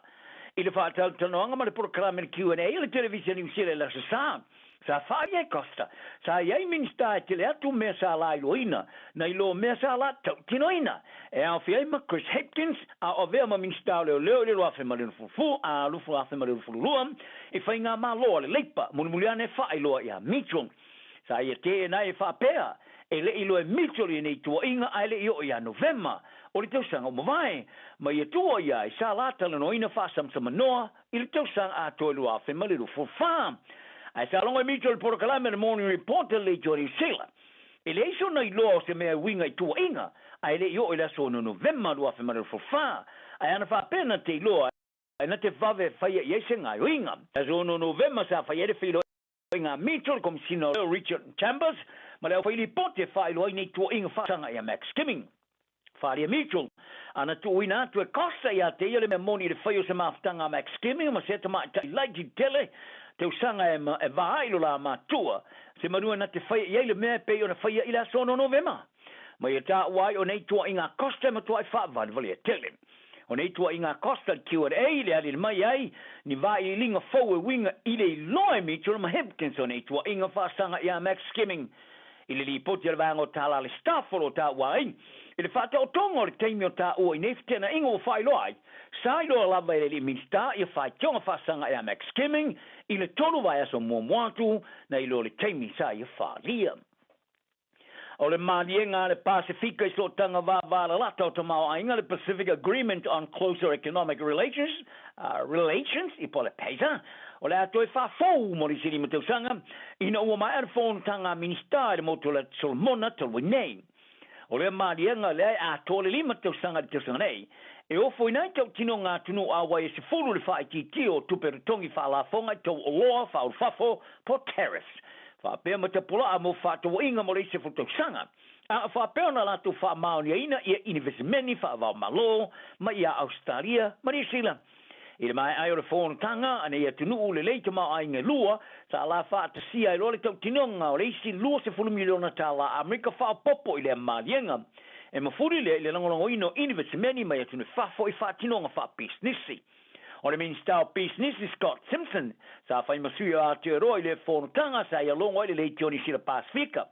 i le faatalatalanoaga ma le polokalame le Q&A a le Televisa Niu Sila i le Aso Sa. Sa faaalia e Costa, sa i ai Minisita e tele atu mea sa lailoaina nai lo mea sa la tautinoina, e aofia ai ma Chris Hipkins, a o avea ma Minisita o Leoleo i le 2022 i faigamalo a le Leipa, mulimuli ane e faailoa ia Mitchell. Sa ia teena ai e faapea, e le i loa e Mitchell i nei tuuaiga ae le i oo ia Novema o le tausaga ua mavae, ma ia tuua ia ai sa la talanoaina faasamsamanoa i le tausaga atoa i 2024. Ae sa logo e Mitchell i le polokalame a le Morning Report a le Leitio a Niu Sila. E leai sona iloa o se mea e uiga i tuuaiga, ae le i oo i le aso 6 Novema 2024, ae ana faapea na te iloa e na te vave faia i ai se gaoioiga. Aso 6 Novema sa fai ai le feiloaiga a Mitchell, le Komesina o Richard Chambers ma le aufailipoti e faailoa ai nei tuuaiga faasaga ia Max Skimming. Wharia Mitchell, ana tuuina atu e Costa ia te ia le mea moni i le whai o se mafutaga a Max Skimming ma se tamaitai laiti tele tausaga e, e vā i lo la matua se manua na te whai i ai le mea e pei ona whaia i le aso 6 Novema. Ma ia taua ai o nei tuuaiga a Costa e matuai faavalevalea tele. O nei tuuaiga a Costa i le Q&A i le aliali mai ai ni vailiiliga fou e uiga i le iloa e Mitchell ma Hipkins o nei tuuaiga faasaga ia Max Skimming i le lipoti a le vaega o tala a le staff o lo o taua ai i le faataotoga o le taimi o taua i nei feteenaiga ua faailoa ai sa iloa lava e le alii Minisita ia faitioga faasaga ia Max Skimming i le tolu vaiaso muamua atu na iloa le taimi sa ia faaalia. O le maliega a le Pasefika i sootaga vāvālalata o tamaoaiga, le Pacific Agreement on Closer Economic Relations, Relations, i po le PACER, o le a toe faafou mo le isi 5 tausaga, ina ua maea le fonotaga a Minisita i le motu o le Atu Solomona talu ai nei. O lea maliega lea e atoa le 5 tausaga i le tausaga nei, e ofoina ai tautinoga atunuu auai e 10 le faaitiitia o tupe totogi faalafoga i tau oloa faaulufafo po tariffs, faapea ma tapulaa mo fefaatauaiga mo le isi sefulu tausaga, a o faapea ona latou faamaoniaina ia inivesimeni faava-o-Malo mai ia Ausetalia ma Niu Sila. I le maea ai o le fonotaga a nei atunuu lelei tamaoaiga e lua, sa la faatasia ai loa le tautinoga o le isi $20 miliona tala Amerika faaopoopo i lea maliega. E mafuli lea i le lagolagoina o inivesimeni mai atunuu i fafo i faatinoga faapisinisi. O le Minisita o Pisinisi Scott Simpson sa fai ma sui o Aotearoa i lea fonotaga sa ia logo ai le Leitio Niu Sila Pasefika.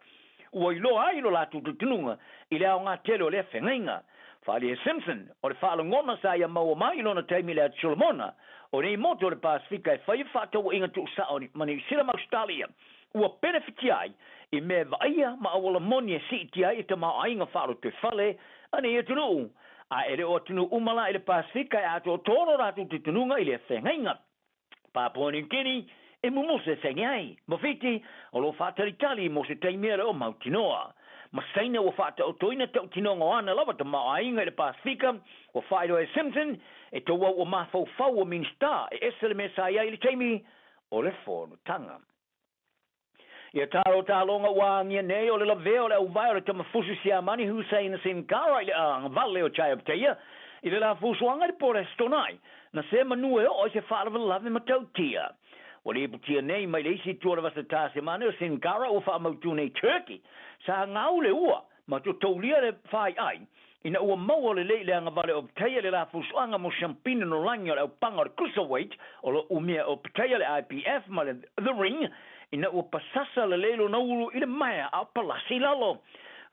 Ua iloa ai lo latou talitonuga i le aoga tele o lea feagaiga. Faaalia e Simpson, o le faalogona sa ia maua mai i lona taimi i le Atu Solomona, o nei motu o le Pasefika e faia fefaatauaiga tuusao ma Niu Sila ma Ausetalia, ua penefitia ai i mea e vaaia ma auala moni e siitia ai le tamaoaiga faalotoifale a nei atunuu, a e le o atunuu uma la i le Pasefika e atoatoa lo latou talitonuga i lea feagaiga. Papua New Guinea e mumusu e saini ai, ma Fiti o lo o faatalitali mo se taimi e le o mautinoa. Ma Saina ua faataotoina tautinoga o ana lava tamaoaiga i le Pasefika, ua faailoa e Simpson e tauau ua mafaufau o Minisita e ese le mea sa i ai i le taimi o le fonotaga. Ia talo taloga ua agia nei o le lavea o le auvae o le tamafusi Siamani Hussein Sinkara i le agavale o Chayabteia i le la fusuaga i le po o le Aso Toonai, na se manu e oo ai se faalavelave matautia. Ua lipotia nei mai le isi itu o le vasa Tasemane o Sinkara ua faamautu nei Turkey sa gau le ua ma totoulia le faiai Ina ua maua lelei le agavale o Petaia le lafusuaga mo siampina nolagi o le aupaga o le Cruiserweight o lo o umia e o Petaia le IBF ma le The Ring, ina ua pasasa lelei lona ulu i le maea a o palasi i lalo.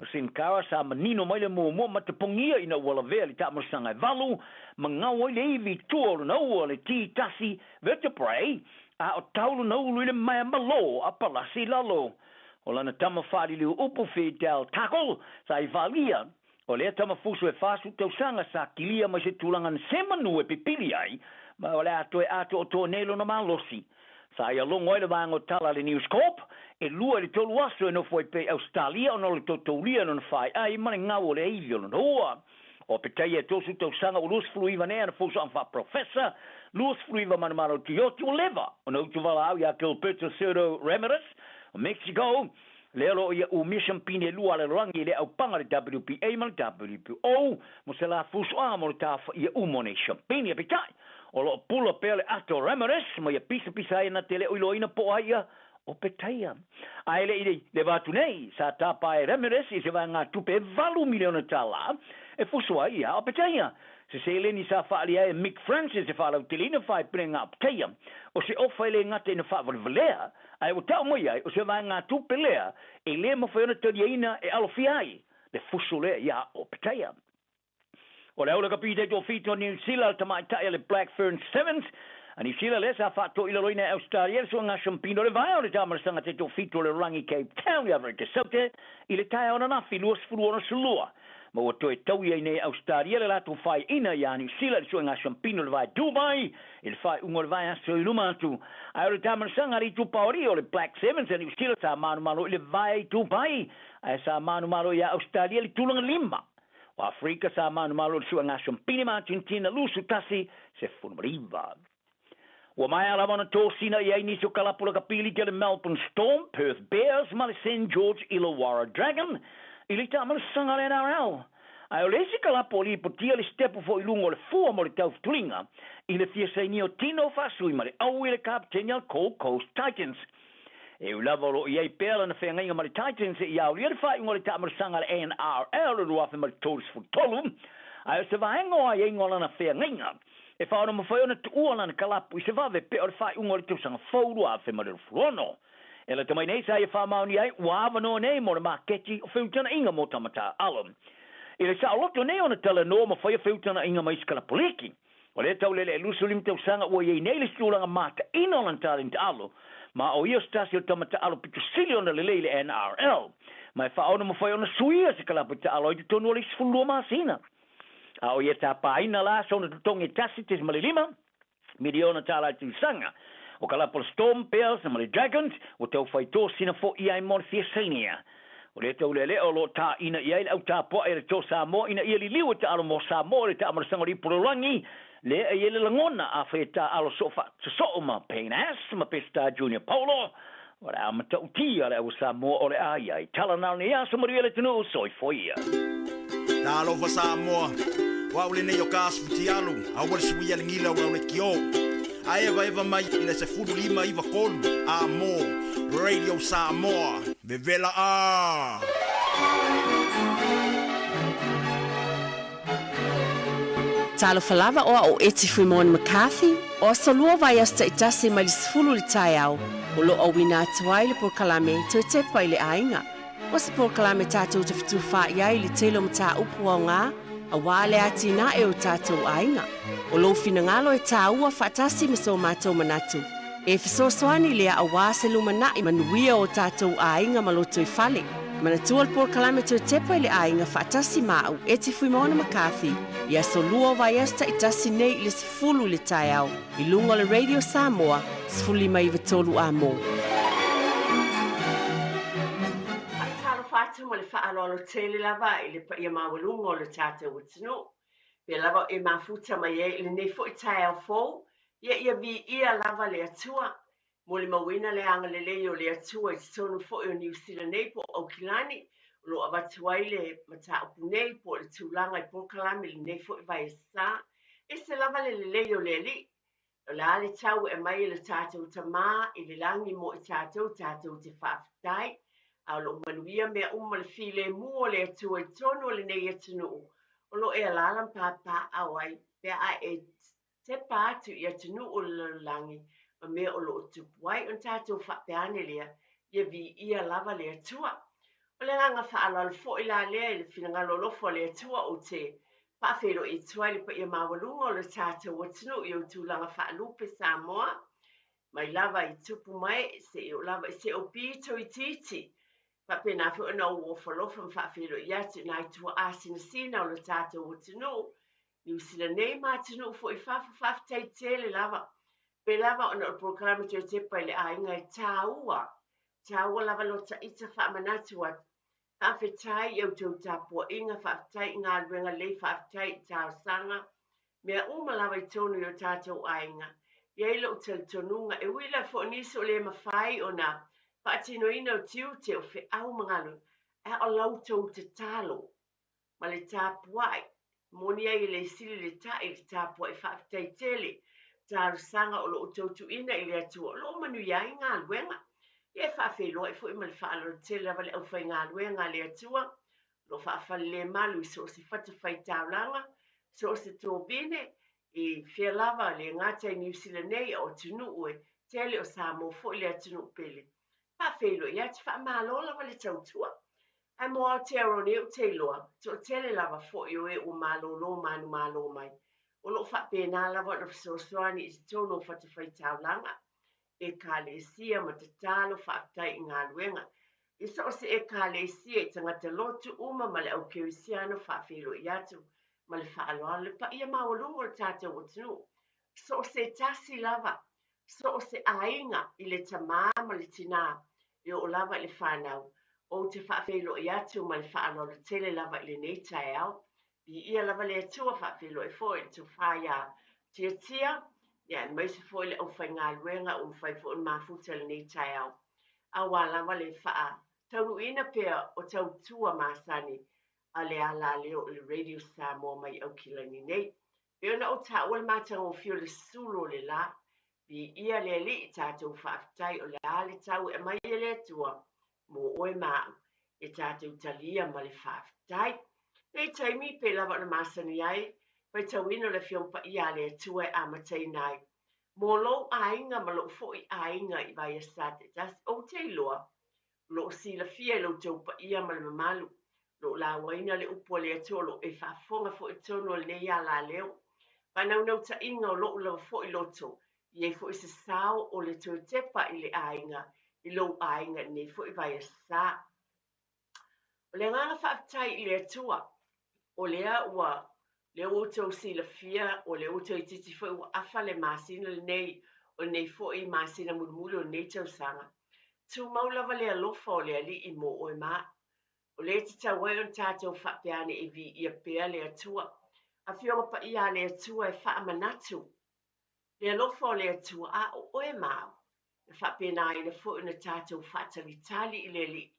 O Sin Cara sa manino mai le muamua matapogia ina ua lavea le taamalosaga e valu ma gau ai le ivi i tua o lona ua le T1 vertebrae a o tau lona ulu i le maea malo a palasi i lalo. O lana tama faaliliu upu Fidel Tackle sa i vaalia O lea tama fusu e 40 tausaga sa kilia mai se tulaga na se manu e pipili ai, ma o le a toe atoatoa nei lona malosi. Sa ia logo ai le vaega o tala a le News Corp, e lua i le tolu aso e nofo ai pea i Ausetalia ona o le toutoulia lona faeai ma le gau o le ivi o lona ua. O Petaia e 30 tausaga ua 29 nei ana fusuaga faa-professor, 29 manumalo Tioti ua leva ona utuvalaau ia Gilberto Cerdo Ramirez o Mexico, Lea o lo o ia umia siampini e lua a le lalolagi i le aupaga o le WBA ma le WBO mo se la fusuaga mo le tafaia uma o nei siampini. Peitai, o lo o pula pea le ato o Ramirez ma ia pisapisa ai na te le o iloaina po o ai ia o Petaia. A e le i leva atu nei, sa tapa e Ramirez i se vaegatupe e $8 miliona e fusu ai ia o Petaia. Se seleni sa faaalia ai e Mick Francis e faalauteleina faepulega a Petaia. O se ofa e le gata ina faavalevalea, Ae ua tau mai ai, o se vaegatupe lea e le mafai ona taliaina e alofia ai le fusu lea iā Opetaia. O le aula kapita i toafitu a Niu Sila, le tamaitai a le Black Ferns Sevens a Niu Sila lea sa faatoilaloina e Ausetalia le suaga Siampino le vaea o le taamalasaga te toafitu o le lalolagi Cape Town i Aferika Saute i le taeao ananafi 26 ma ua toe taui ai nei e Ausetalia le latou faaiuina iā Niu Sila i le suega Siampino le vae Dubai i le faaiuga o le vaiaso i luma atu. Ae o le taamalasaga a le itupa o alii o le Black Sevens a Niu Sila sa manumalo i le vae i Dubai ae sa manumalo iā Ausetalia i le tulaga lima. O Aferika sa manumalo i le suega Siampini ma Argentina 21 19. Ua maea lava ona tosina i ai nisi o kalapu lakapi liki a le Melbourne Storm, Perth Bears ma le St George Illawarra Dragon i le taamalasaga a le NRL. Ae o le isi kalapu o lipotia le sitepu foi i luga o le fua mo le taufutuliga i le fia sainia o Tino Faasui ma le aui le kapeteni a le Gold Coast Titans. E ui lava o lo o i ai pea lana feagaiga ma le Titans seia aulia le faaiuga o le taamalosaga a le NRL i le 2033, ae o se vaega o aiaiga o lana feagaiga e faaono mafai ona tuua lana kalapu i se vave pea o le faaiuga o le tausaga fou 2026. E lata mai nei sa ia faamaonia ai ua avanoa nei mo le maketi o feutagaiga mo tama taaalo. I le saoloto nei ona talanoa ma faia feutagaiga ma isi kalapu liki. O lea taulele e 25 tausaga ua i ai nei le isi tulaga mataina o lana taleni taalo, ma o ia o se tasi o tama taalo pito sili ona lelei i le NRL, ma e faaono mafai ona suia se kalapu e taalo ai i totonu o le isi 12 masina. A o ia tapaina la sona totogi e $1.5 miliona tala i le tausaga. O kalapu o le Storm, Bears ma le Dragons ua tau fai tosina foi ai mo le fia sainia. O lea taulealea o lo o taina i ai le au tapuai a le Toa Samoa ina ia liliu e taalo mo Samoa i le taamalosaga o le ipu lalolagi, lea e i ai le lagona afai e taaalo soo faasosoo ma Payne Haas ma Peseta Junior Paulo, o le a matautia le au Samoa o le a i ai. Tala na o lenei aso, manuia le atunuu, soifua ia. Talofa Samoa, o au lenei o Kas Futialu, aua le suia le gila o lau lekiō. A evaeva mai i le 15 93 a mō Radio Samoa, vevela a! Talofa lava o au o Eti Fuimoni McCarthy, o aso lua vaiaso taitasi mai le 10 i le taeao, o lo o auina atu ai le polokalame Toe Tepa i le Aiga. O se polokalame tatou te fetufaai ai i le tele o mataupu aoga aua le atinae o tatou aiga. O lou finagalo e tāua faatasi ma so matou manatu e fesoasoani lea aua se lumanai manuia o tatou aiga ma lotoifale. Manatua le polokalame Toe Tepa i le Aiga faatasi ma au Eti Fuimaono McCarthy i aso lua o vaiaso taitasi nei i le 10 i le taeao i luga o le Radio Samoa 15 93 A-mo. Faatalofa atu ma le faaaloalo tele lava i le paia maualuga o le tatou atunuu. Pea lava e mafuta mai ai i lenei foi taeao fou, ia ia viia lava le Atua. Molimauina le agalelei o le Atua i totonu foi o Niu Sila nei po o Aukilani, o lo o avatu ai le mataupu nei po o le tulaga i polokalame i lenei foi vaiaso. Ese lava le lelei o le Alii. O le a le tau e aumai e lo tatou Tama i le lagi mo i tatou, tatou te faafetai. A o lo o manuia mea uma le filemu o le Atua i totonu o lenei atunuu, o lo o e alaala ma papaaao ai pe a e tepa atu i atunuu o le lalolagi ma mea o lo o tupu ai. Ona tatou faapea ane lea, ia viia lava le Atua. O le agaga faaaloalo foi la lea i le finagalo alofa o le Atua ou te faafeiloai atu ai le paia maualuga o le tatou atunuu i ou tulaga faalupe Samoa, mai lava i tupu mae seia oo lava i se ou pito itiiti. Faapena foi ona ou ofalofa ma faafeiloai atu i nai tuaa sinasina o le tatou atunuu, Niu Sila nei ma atunuu foi i fafo, faafetai tele lava. Pei lava ona o le polokalame toe tepa i le aiga e taua, taua lava lo taita faamanatu atu. Faafetai i a outou tapuaiga, faafetai i galuega lelei, faafetai i talosaga, mea uma lava i totonu i o tatou aiga. E i ai lou talitonuga, e ui lava foi o nisi o le mafai ona faatinoina o tiute o feau ma galuega, ae o la outou tatalo ma le tapuai. Moni ai e le sili le ta'i i le tapuai faafetai tele. Talosaga o lo o outou tuuina i le Atua o lo o manuia ai galuega. Ia e faafeiloai foi ma le faaaloalo tele lava le aufaigaluega a le Atua o lo o faafalelemalu i so o se fatafaitaulaga, so o se tovine, i fea lava, le gata i Niu Sila nei a o atunuu e tele o Samoa foi le atunuu pele. Faafeiloai atu, faamalo lava le tautua. Ae mo Aotearoa nei ou te iloa, toatele lava foi o e ua malolo manumalo mai, o lo o faapena lava ona fesoasoani i totonu o fatafaitaulaga, Ekalesia ma tatalo faafetai i galuega. I so o se Ekalesia i tagata lotu uma ma le au kerisiano faafeiloai atu ma le faaaloalo le paia maualuga o le tatou atunuu. So o se tasi lava So o se aiga i le tamā ma le tinā e oo lava i le fanau, ou te faafeiloai atu ma le faaaloalo tele lava i lenei taeao. Viia lava le Atua, faafeiloai foi i le tofa iā Tiatia, ia aemaise foi le aufaigaluega ua mafai foi ona mafuta i lenei taeao, aua lava le faataunuuina pea o tautua masani a le alaleo o le Radio Samoa mai Aukilani nei. Pei ona ou taua le matagofie o le sulu o le la. Viia le Alii tatou faafetai o le a le tau e aumai e le Atua mo oe ma a'u e tatou talia ma le faafetai. Nei taimi pei lava ona masani ai, faitauina o le Afioga Paia a le Atua e amataina ai mo lou aiga ma lou foi aiga i Vaiasa taitasi. Ou te iloa o lo o silafia e lo outou paia ma le mamalu, o lo o laugaina le upu a le Atua o lo o e faafofoga foi i totonu o lenei alaleo. Faanaunautaiga o lou lava foi loto, i ai foi se sao o le toe tepa i le aiga, i lou aiga i lenei foi vaiasa. O le agaga faafetai i le Atua, o lea ua lea ua outou silafia, o lea ua toeitiiti foi ua afa le masina lenei, o lenei foi masina mulimuli o lenei tausaga. Tumau lava le alofa o le Alii mo oe ma a'u. O lea e tatau ai ona tatou faapea ane e viia pea le Atua. Afioga Paia a le Atua e faamanatu le alofa o le Atua, a o oe ma a'u, na faapena foi ona tatou faatalitali i le Alii,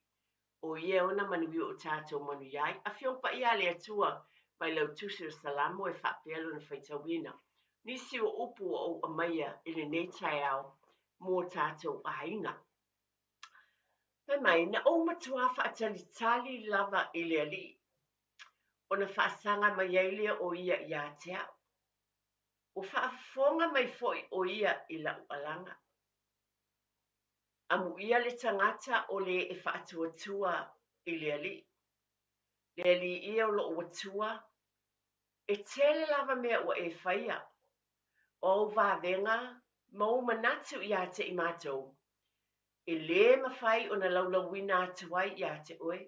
o ia e ona manuia o tatou manuia ai. Afioga Paia a le Atua, mai lau tusi o Salamo e faapea lona faitauina. Nisi o upu ua ou aumaia i lenei taeao mo tatou aiga. Fai mai, na ou matuā faatalitali lava i le Alii, ona faasaga mai ai lea o ia ia te a'u. Ua faafofoga mai foi o ia i la'u alaga. Amuia le tagata o le e faatuatua i le Alii. Le Alii e o lo'u Atua, e tele lava mea ua e faia. O au vavega ma ou manatu iā te i matou, e lē mafai ona laulauina atu ai iā te oe.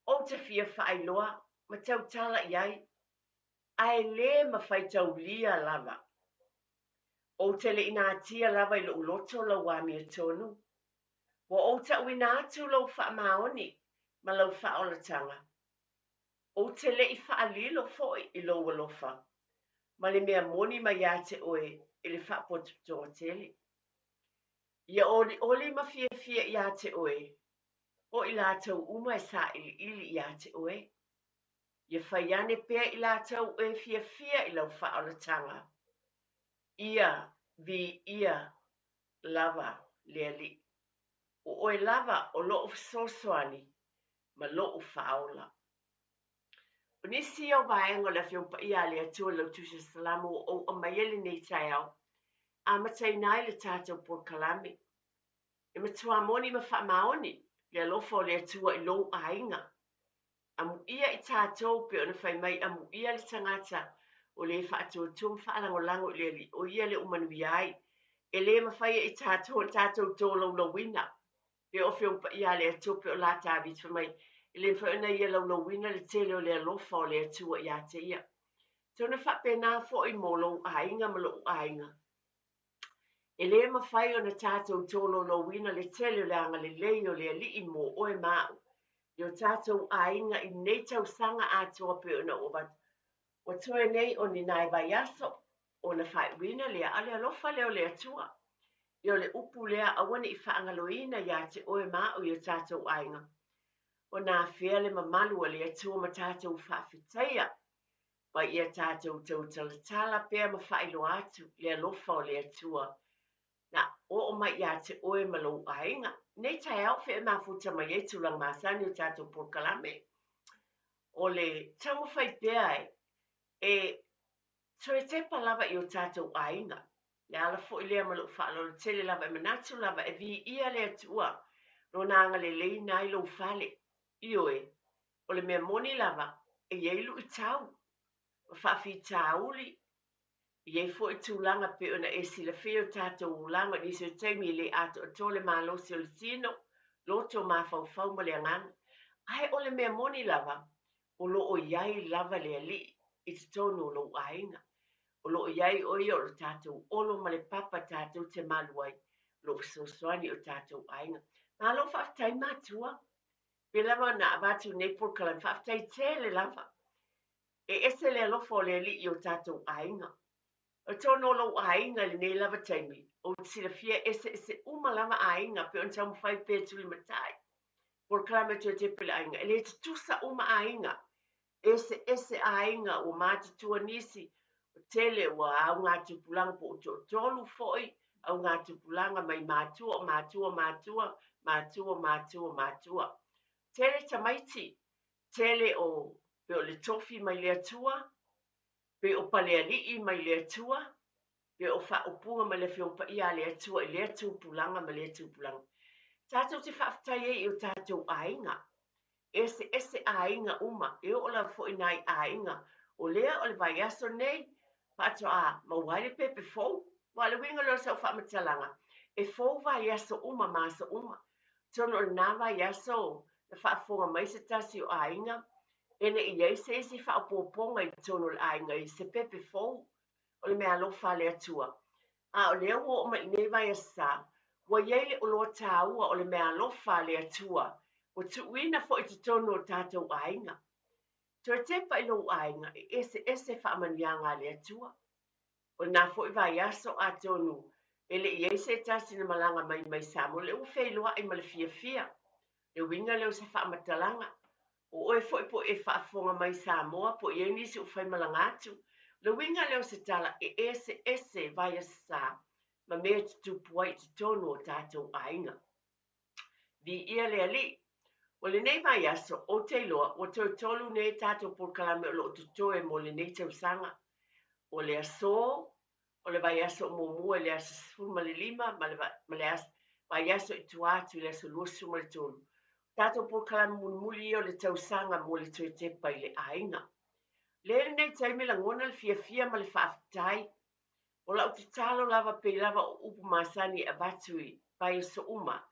Ou te fia faailoa ma tautala i ai, ae lē mafai taulia lava. Ou te le i natia lava i lo'u loto lau amiotonu. Ua ou ta'uina atu lou faamaoni ma lau faaolataga. Ou te le i faalilo foi i lou alofa ma le mea moni mai ia te oe i le faapotopotoga tele. Ia olioli ma fiafia iā te oe, o i latou uma e sailiili iā te oe. Ia fai ane pea i latou e fiafia i lau faaolataga. Ia viia lava le Alii. O oe lava o lo'u fesoasoani ma lo'u faaola. O nisi o vaega o le Afioga Paia a le Atua i lau Tusi o Salamo ua ou aumaia lenei taeao, amataina ai le tatou polokalame. E matuā moni ma faamaoni le alofa o le Atua i lou aiga. Amuia i tatou pei ona fai mai amuia le tagata o le faatuatua ma faalagolago i le Alii, o ia lea ua manuia ai. E lē mafai e i tatou ona tatou tolaulauina pei o Afioga Paia a le Atua pei o la Taviti fai mai, e lē mafai ona ia laulauina le tele o le alofa o le Atua iā te ia. Tonu e faapena foi mo lou aiga ma lo'u aiga. E lē mafai ona tatou tolaulauina le tele o le agalelei o le Alii mo oe ma a'u i o tatou aiga i nei tausaga atoa pei ona ou avatu. Ua toe nei o ni nai vaiaso ona faaiuina lea, a o le alofa lea o le Atua. Ia o le upu lea aua ne i faagaloina iā te oe ma a'u i o tatou aiga. Ona afea le mamalu a le Atua ma tatou faafetaia ma ia tatou tautalatala pea ma faailoa atu le alofa o le Atua na oo mai iā te oe ma lou aiga. Nei taeao fea e mafuta mai ai tulaga masani o tatou polokalame. O le taumafai pea e toe tepa lava i o tatou aiga. Le ala foi lea ma lou faaaloalo tele lava e manatu lava e viia le Atua lona agalelei na ai lou fale. Ioe, o le mea moni lava, e i ai luitau ma faafitauli, e i ai foi tulaga pei ona e silafia o tatou olaga i nisi o taimi e le atoatoa le malosi o le tino, loto, mafaufau ma le agaga. Ae o le mea moni lava, o lo o i ai lava le Alii i totonu o lou aiga. O lo o i ai o ia o le tatou olo ma le papa tatou te malu ai, o lo o fesoasoani i o tatou aiga. Malo faafetai matua. Pei lava ona avatu nei polokalame, faafetai tele lava. E ese le alofa o le Alii i o tatou aiga. O totonu o lou aiga i lenei lava taimi, ou te silafia e eseese uma lava aiga pei ona taumafai pea e tulimatai. Polokalame toe tepa i le aiga, e le tutusa uma aiga. Eseese aiga, ua matutua nisi, Ua tele ua augatupulaga po o toatolu foi augatupulaga mai matua o matua matua, matua matua matua. Tele tamaiti, tele o pe o le tofi mai le Atua, pe o palealii mai le Atua, pe o faaupuga mai le Afioga Paia a le Atua i lea tupulaga ma lea tupulaga. Tatou te faafetai ai i o tatou aiga. Eseese aiga uma, e oo lava foi i nai aiga o lea o le vaiaso nei faatoa maua ai le pepe fou. Aua o le uiga lea o sau faamatalaga, e fou vaiaso uma ma aso uma. Atonu o lena vaiaso na faafofoga mai se tasi o aiga e le i i ai se isi faaopoopoga i totonu o le aiga i se pepe fou o le meaalofa a le Atua. A o lea ua oo mai i lenei vaiaso sa, ua i ai le oloa taua o le meaalofa a le Atua ua tuuina foi i totonu o tatou aiga. Toe tepa i lou aiga e eseese faamanuiaga a le Atua. O lena foi vaiaso atonu e le i i ai se tasi na malaga mai mai Samoa, lea ua feiloai ma le fiafia. Le uiga lea o se faamatalaga, o oe foi po o e faafofoga mai Samoa po o i ai nisi ua faimalaga atu. O le uiga lea o se tala e eseese vaiaso sa ma mea e tutupu ai i totonu o tatou aiga. Viia le Alii! O lenei vaiaso, ou te iloa ua toe tolu nei tatou polokalame o lo o totoe mo lenei tausaga. O le asō, o le vaiaso muamua i le aso 15 ma le, ma le aso, vaiaso i tua atu i le aso 23. O tatou polokalame mulimuli ia o le tausaga mo le toe tepa i le aiga. Lea i lenei taimi lagona le fiafia ma le faafetai O lau tatalo lava pei lava o upu masani e avatu i vaiaso uma,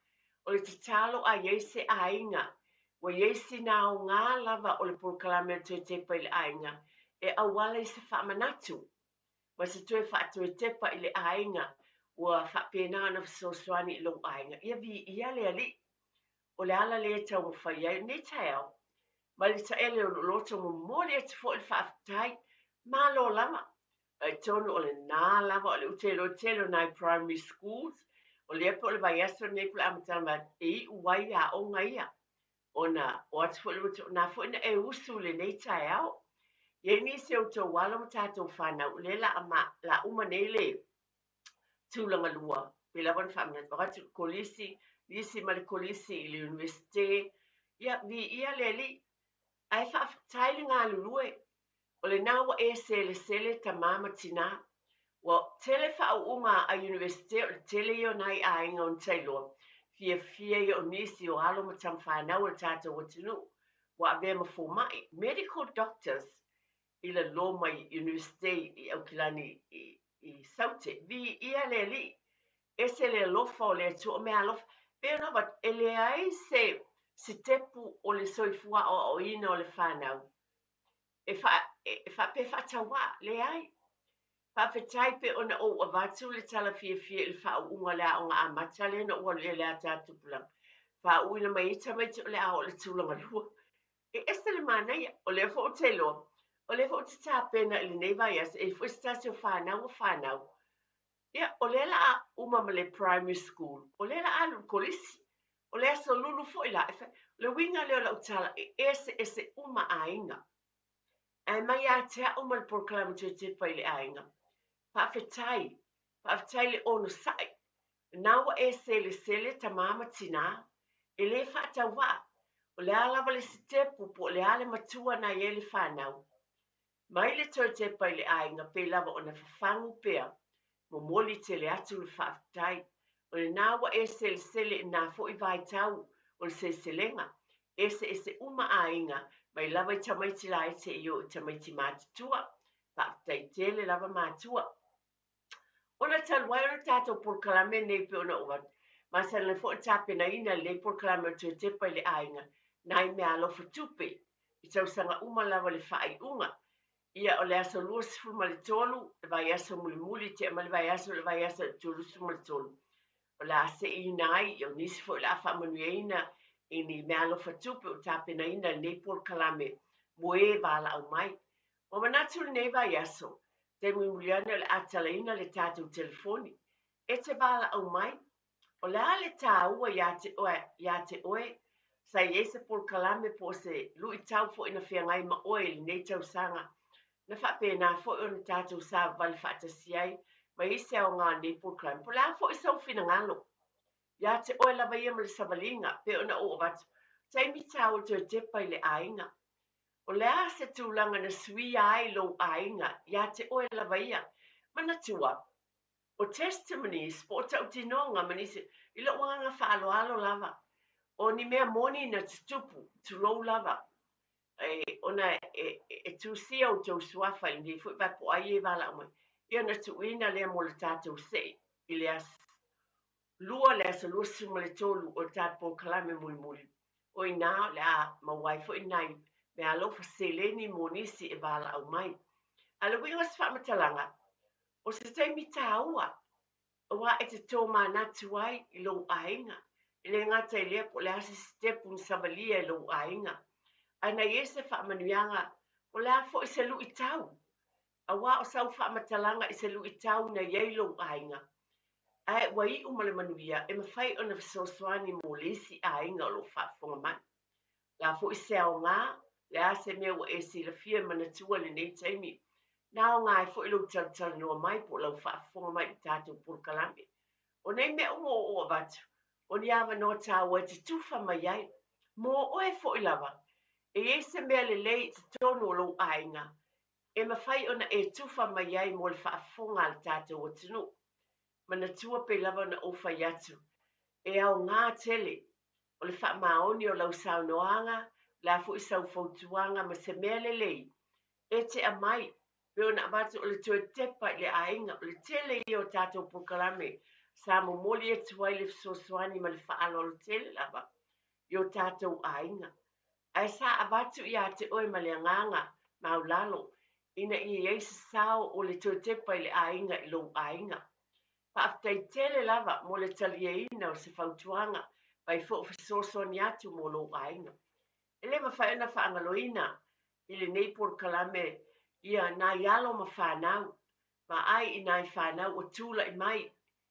o le tatalo a i ai se aiga ua i ai sina aoga lava o le polokalame o le toe tepa i le aiga e auala i se faamanatu ma se toe faatoetepa i le aiga ua faapena ona fesoasoani i lou aiga, ia viia le Alii. O le ala lea e taumafai ai lenei taeao mai le taele o lou loto momoli atu foi le faafetai. Malo lava. Atonu o lena lava o le uta iloa tele o nai primary schools, o lea po o le vaiaso lenei po o le amataga mai e iu ai aoga ia. Ona o atu foi le motu, na foi na e usu i lenei taeao. I ai nisi o outou alo ma tatou fanau, o lea la a ma, la uma nei le tulaga lua, pei lava ona faamanatu, o atu i le kolisi, nisi ma le kolisi i le Universite, ia, viia le Alii. Ae faafetai le galulue, O lena ua e selesele tamā ma tinā. Ua tele faauuga a Iunivesite o le tele ia o nai aiga o Ntailoa, fiafia ia o nisi o alo ma tamafanau o le tatou atunuu ua avea ma fomai, medical doctors, i lalo mai Iunivesite i Aukilani i Saute. Viia le Alii, ese le alofa o le Atua, o mea alofa. Pei ona avatu, e leai se sitepu o le soifua aoaoina o le fanau e, fa, e faapea faatauā, leai. Faafetai pe ona ou avatu le tala fiafia i le faauuga o le aoga amata lea na ou alu i ai i le ata tupulaga. Faauuina mai ai tamaiti o le a oo i le tulaga lua. E ese le manaia, o lea foi ou te iloa, o lea foi ou te tapena i lenei vaiaso, e i ai foi se tasi o fanau ua fanau. Ia, o lea la a uma ma le primary school, o lea la a alu i le kolisi. O le aso lulu foi la, e fai, o le uiga lea o lau tala, e eseese uma aiga. Ae mai ia te au ma le polokalame toe tepa i le aiga, faafetai, faafetai le onosai. Na ua e selesele tamā ma tinā, e le faatauvaa. O le a lava le sitepu po o le a le matua na i ai le fanau, Mai le toe tepa i le aiga pei lava ona fafagu pea, momoli tele atu le faafetai. O lena ua e selesele i na foi vaitau o le seleselega, eseese uma aiga, mai lava i tamaiti laiti e i o i tamaiti matutua. Faafetai tele lava matua. Ona talu ai o le tatou polokalame nei pei ona ou atu, masani ai foi le tapenaina lenei polokalame o le toe tepa i le aiga nai meaalofa tupe i tausaga uma lava le faaiuga. Ia o le aso 23, le vaiaso mulimuli, tea mai le vaiaso, le vaiaso i le 33, o le a seiina ai, ia o nisi foi o le a faamanuiaina i ni meaalofa tupe o tapenaina lenei polokalame mo e valaau mai. Ua manatu lenei vaiaso, taimi mulimuli ane o le a talaina le tatou telefoni. E te valaau mai, o le a le taua ia te oe, ia te oe, sa i ai se polokalame po o se luitau foi na feagai ma oe i lenei tausaga Na faapena foi ona tatou savavali faatasi ai ma i ai se aoga o lenei polokalame. Po o le a foi sou finagalo ia te oe lava ia ma le savaliga pei ona ou avatu, taimi taua toe tepa i le aiga. O le a se tulaga na suia ai lou aiga ia te oe lava ia? Manatua, o testimonies po o tautinoga ma nisi, i lou agaga faaaloalo lava, o ni mea moni na tutupu, tulou lava, e, ona e, e tusia outou suafa i lenei foi vae po o ai e valaau mai, ia ona tuuina lea mo le tatou sei i le aso lua, le aso 23 o le tatou polokalame mulimuli. O i ina o le a maua ai foi nai meaalofa seleni mo nisi e valaau mai. A o le uiga o se faamatalaga, o se taimi tāua Aua e te tōmanatu ai i lou aiga, e le gata i lea po o le a se sitepu na savalia i lou aiga, ae na i ai se faamanuiaga, po o le a foi se luitau, aua o sau faamatalaga i se luitau na i ai lou aiga, ae ua iu ma le manuia e mafai ona fesoasoani mo le isi aiga o lo o faafofoga mai. Le a foi se aoga, le a se mea ua e silafia e manatua i lenei taimi, na aoga ai foi lou talatalanoa mai po o lau faafofoga mai i le tatou polokalame. O nei mea uma ua ou avatu, o ni avanoa tāua e te tufa mai ai. Mo oe foi lava, e i ai se mea lelei i totonu o lou aiga e mafai ona e tufa mai ai mo le faafofoga a le tatou atunuu. Manatua pei lava ona ou fai atu, e aoga tele o le faamaoni o lau saunoaga, o le a foi sau fautuaga ma se mea lelei e te aumai, pei ona avatu o le toe tepa i le aiga, o le tele ia o tatou polokalame sa momoli atu ai le fesoasoani ma le faaaloalo tele lava i o tatou aiga. Ae sa avatu ia te oe ma le agaga maulalo ina ia i ai se sao o le toe tepa i le aiga i lou aiga. Faafetai tele lava mo le taliaina o se fautuaga fai foi o fesoasoani atu mo lou aiga. E le mafai ona faagaloina i lenei polokalame ia nai alo ma fanau, vaai i nai fanau ua tulai mai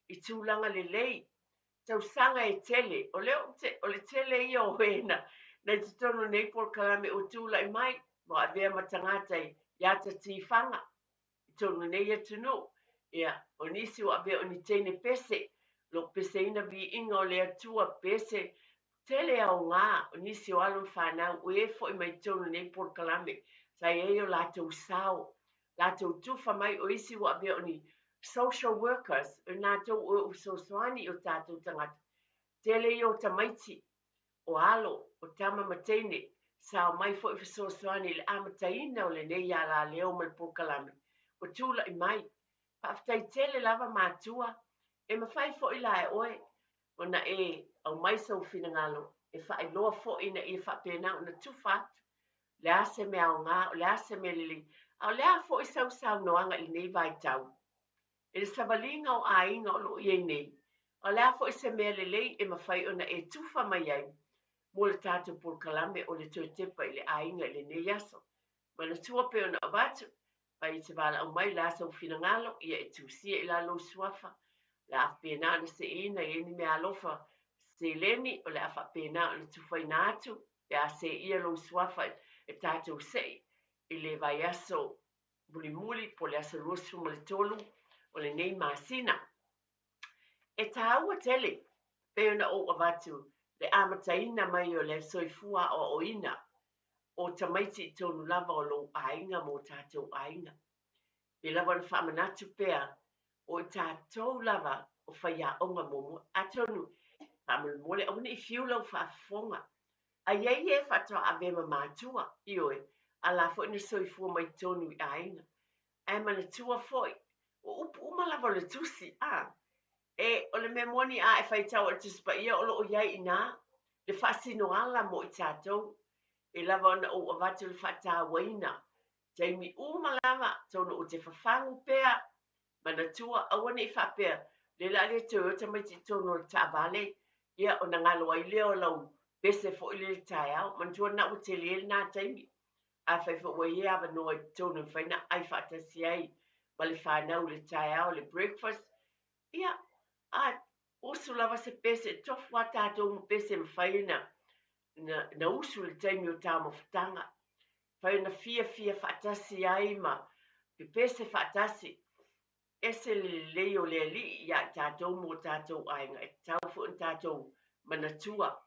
i tulaga lelei, tausaga e tele, o lea ou te, o le tele ia o e na, na i totonu o lenei polokalame ua tulai mai, ua avea ma tagata i ata tifaga. I totonu o lenei atunuu, ia, o nisi ua avea o ni teine pese, o lo o peseina viiga o le Atua, pese, tele aoga o nisi o alo ma fanau ua e foi mai totonu o lenei polokalame, sa i ai o latou sao, latou tufa mai, o isi ua avea o ni social workers, o i latou o e ua fesoasoani i o tatou tagata, tele ia o tamaiti o alo, o tama ma teine, sa omai foi fesoasoani i le amataina o lenei alaleo ma le polokalame ua tulai mai. Faafetai tele lava matua, e mafai foi la e oe ona e aumai sou finagalo e faailoa foi ina ia faapena ona tufa atu le a se mea aoga, o le a se mea lelei, a o le a foi sau saunoaga i lenei vaitau. I le savaliga o aiga o lo o i ai nei, a o le a foi se mea lelei e mafai ona e tufa mai ai mo le tatou polokalame o le toe tepa i le aiga i lenei aso. Manatua pei ona avatu, fai i te valaau mai la sou finagalo, ia e tusia i lalo lou suafa, o le a faapena ona seeina i ai ni meaalofa seleni, o le a faapena ona tufaina atu pe a seia lou suafa e tatou sei i le vaiaso mulimuli po o le aso 23 o lenei masina. E tāua tele pei ona ou avatu le amataina mai o le soifua aoaoina o tamaiti i totonu lava o lou aiga ma o tatou aiga. Pei lava ona faamanatu pea o i tatou lava o faiaoga muamua. Atonu, faamolemole aua ne i fiu lau faafofoga A i ai e faatoa ave ma matua, ioe, a la foi na soifua mai totonu i aiga. Ae manatua foi, o upu uma lava o le Tusi, a. E, o le mea moni a e faitau i le Tusi Paia o lo o i ai i ina le faasinoala mo i tatou. E lava ona ou avatu le faatauaina, taimi uma lava, atonu ou te fafagu pea, Manatua, aua ne i faapea, lea la le toe o tamaiti i totonu o le taavale, ia ona galo ai lea o lau pese foi lea i le taeao. Manatua lena ua tele lena taimi. Afai foi ua i ai avanoa i totonu e mafai ona ai faatasi ai ma le fanau i le taeao le breakfast, ia, a usu lava se pese, e tofu lava tatou ma pese e mafai ona na usu i le taimi o taumafataga. Mafai ona fiafia faatasi ai ma Pepese faatasi. Ese le lelei o le Alii ia i tatou ma o tatou aiga, e tatau foi ona tatou manatua.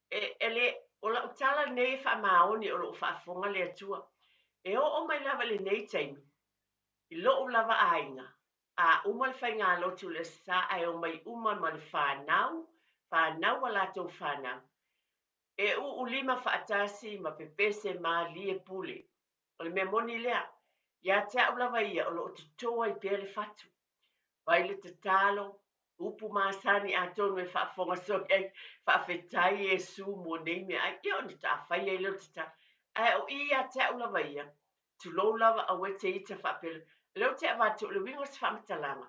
E, e le, o lau tala lenei e faamaoni o lo o faafofoga le Atua. E oo mai lava i lenei taimi, i lou lava aiga, a uma le faigalotu i le Aso Sa ae omai uma ma le fanau, fanau a latou fanau. E uu lima faatasi ma pepese malie pule. O le mea moni lea, ia te au lava ia o lo o toto ai pea le fatu. Fai le tatalo, upu masani atonu e faafofoga soi ai, faafetai Iesu mo nei meaai, ia ona taafai ai lea o le tatalo. Ae o i ia te au lava ia, tulou lava aua e te ita faapea, o lea ou te avatu o le uiga o se faamatalaga,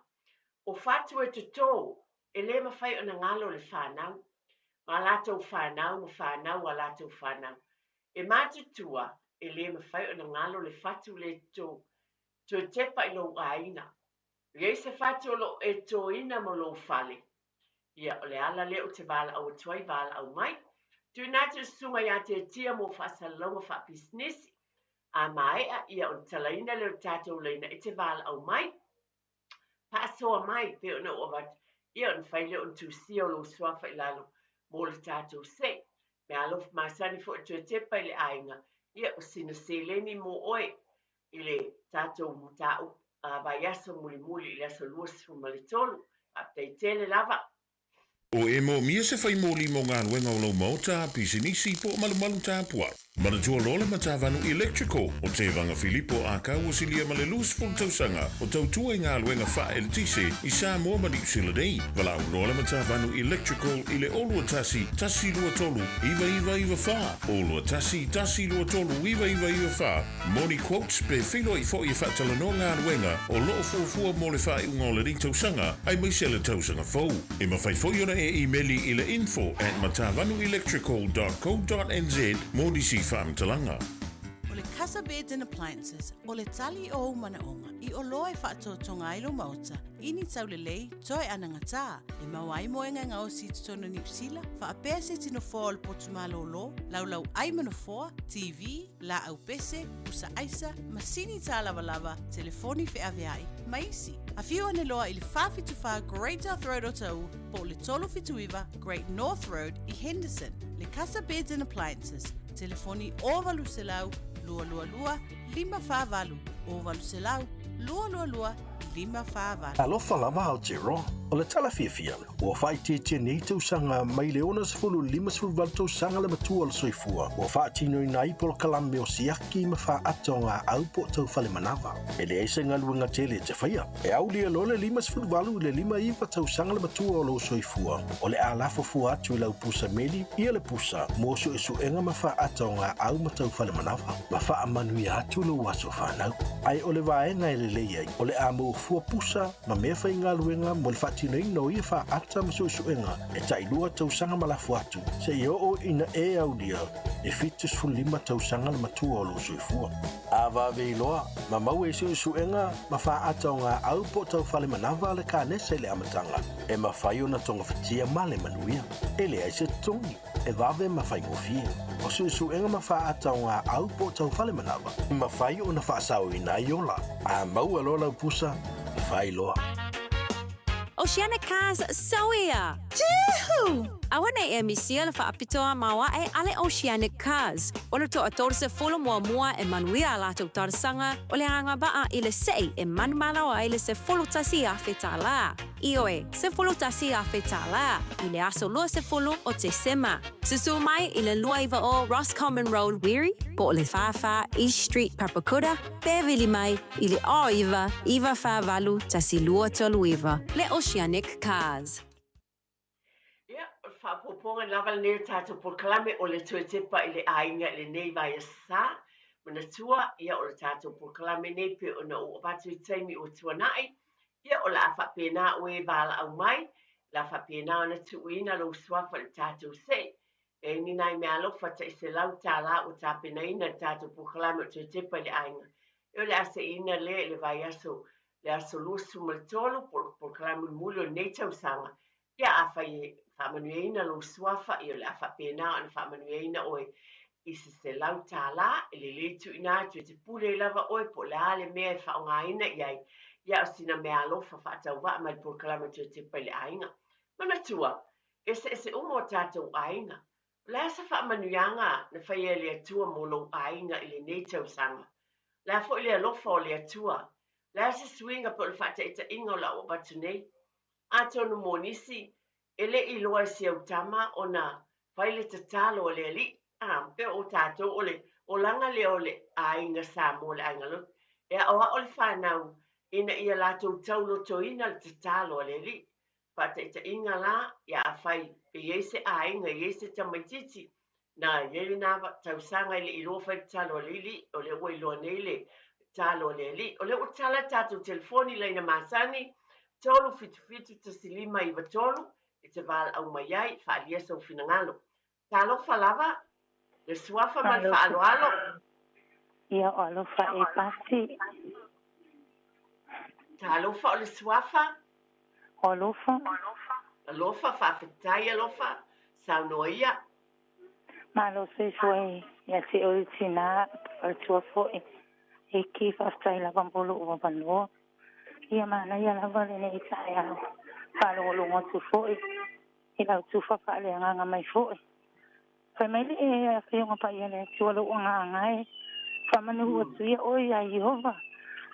o fatu e toto, e le mafai ona galo le fanau, ma latou fanau ma fanau a latou fanau. E matutua, e le mafai ona galo le fatu le toto. Toe tepa i lou aiga. E i ai se fatu o lo o e totoina mo lou fale? Ia, o le ala lea ou te valaau atu ai, valaau mai. Tuuina atu i le Susuga ia Tetia mo faasalalauga faapisinisi. A maea, ia ona talaina lea o le tatou laina e te valaau mai. Faasoa mai, pei ona ou avatu, ia ona fai lea o le tusia o lou suafa i lalo mo le tatou se. Meaalofa masani foi toe tepa i le aiga, ia o sina seleni mo oe i le tatou mataupu vaiaso mulimuli i le aso 23. Faafetai tele lava. O e moomia se fai moli mo galuega o lou maota, pisinisi po o malumalu tapuai. Manatua loa le Matavanu Electrical o Tevaga Filipo Akau ua silia ma le 20 tausaga o tautua i galuega faaeletise i Samoa ma Niu Sila nei. Valaau loa le Matavanu Electrical i le 0 21 123 9994, 0 21 123 9994 mo ni quotes pe feiloai foi e faatalanoa galuega o lo o fuafua mo le faaiuga o lenei tausaga aemaise le tausaga fou. E mafai foi ona e imeli i le info@matavanuelectrical.co.nz mo nisi faamatalaga. O le Casa Beds and Appliances, o le tali o ou manaoga i oloa e faatotoga ai lou maota i ni taulelei toe anagatā e maua ai moega e gaosi i totonu o Niu Sila, faapea se tino foa o le potu malōlō, laulau ai ma nofoa, TV, laau pese, pusa aisa, masini tālavalava, telefoni feaveai, ma isi. Afio ane loa i le 474 Great South Road o Taʻu po o le 379 Great North Road i Henderson. Le Casa Beds and Appliances, telefoni 0800 222 548, 0800 222 548. Alofa lava Aotearoa. O le tala fiafia, ua faaitiitia nei tausaga mai le 60 58 tausaga le matua o le soifua ua faatinoina ai polokalame o siaki ma faaata o gaau po o tau fale manava. E leai se galuega tele e te faia. E aulia loa le 58 i le 59 tausaga le matua o lou soifua, o le a lafo fua atu i lau pusa meli ia le pusa mo suesuega ma faaata o gaau ma tau fale manava, ma faamanuia atu lou aso fanau. Ae o le vaega e lelei ai, o le a maua fua pusa ma mea faigaluega mo le faatinoina o ia faaata ma suesuega e tailua tausaga ma lafo atu, seia oo ina e aulia e 75 tausaga le matua o lou soifua. A vave iloa, ma maua i suesuega ma faaata o gaau po o tau fale manava le kanesa i le amataga, e mafai ona togafitia ma le manuia. E leai se totogi, e vave ma faigofie. O suesuega ma faaata o gaau po o tau fale manava, e mafai ona faasaoina ai ola. A maua loa lau pusa, fai loa. Oceanic Cars Sauia! Juhu! Aua nei e misia le faapitoa maoae a le Oceanic Cars. O le toa 30 muamua e manuia a latou talosaga o le agavaa i le se'i e manumalo ai le $11,000. Ioe, $11,000 i le aso 20 o Tesema. Susu mai i le 290 Roscommon Road, Wiri, po o le 44 East Street, Papakura, pe vili mai i le 09 948 1239. Le Oceanic Cars. Ia, o le faaopoopoga lava lenei o tatou polokalame o le toe tepa i le aiga i lenei vaiaso sa. Manatua, ia o le tatou polokalame nei pei ona ou avatu i taimi ua tuanai, ia o le a faapena oe e valaau mai, o le a faapena ona tuuina lou suafa i le tatou se'i. E i ai ni nai meaalofa tai $100 ua tapenaina i le tatou polokalame o toe tepa i le aiga. Ia o le a se'iina lea i le vaiaso le aso 23 po o le polokalame mulimuli o lenei tausaga. Ia afai e faamanuiaina lou suafa, ia o le a faapena ona faamanuiaina oe i se $100 e lelei tuuina atu e te pule lava oe po o le a le mea e faaaogaina i ai, ia o sina meaalofa faatauvaa mai le polokalame Toe Tepa i le Aiga. Manatua, eseese uma o tatou aiga. O le a se faamanuiaga na faia e le Atua mo lou aiga i lenei tausaga? O le a foi le alofa o le Atua? O le a se suiga po o le faataitaiga o le a ou avatu nei? Atonu mo nisi, e le i iloa e si au tama ona fai le tatalo a le Alii, a, pei o tatou o le olaga lea o le aiga Samoa, le aiga lotu, e aoao le fanau ina ia latou taulotoina le tatalo a le Alii. Faataitaiga la, ia afai pe i ai se aiga, i ai se tamaitiiti, na i ai lena tausaga e le i iloa fai le tatalo a le Alii, o lea ua iloa nei le tatalo a le Alii. O lea ua tala le tatou telefoni laina masani, 377 1593, e te valaau mai ai, faaalia sou finagalo. Talofa lava, le suafa ma le faaaloalo. Ia o alofa e Pasi. Talofa o le suafa. O alofa. Alofa, faafetai alofa, saunoa ia. Malo soifua ia te oe tinā, faletua foi. E ki faafetai lava mo lou avanoa. Ia manaia lava lenei taeao. Faalogologo atu foi i lau tufa faaleagaga mai foi. Fai mai le Afioga Paia a le Atua lou agaga e, Faamanu atu ia oe iā Ieova,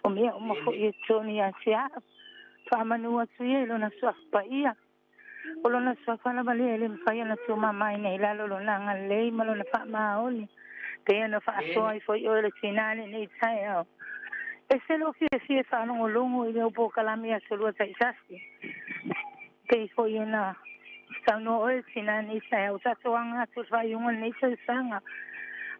o mea uma foi e tonu ia te au. Faamanu atu ia i lona suafa paia. O lona suafa lava lea e le mafai ona tuumamaina i lalo o lona agalelei ma lona faamaoni, pei ona faasoa ai foi oe le tinā lenei taeao. Ese lou fiafia e faalogologo i leo polokalame i aso lua taitasi. Pei foi ona saunoa oe tinā i lenei taeao, ua tatou aga atu i le faaiuga o lenei tausaga.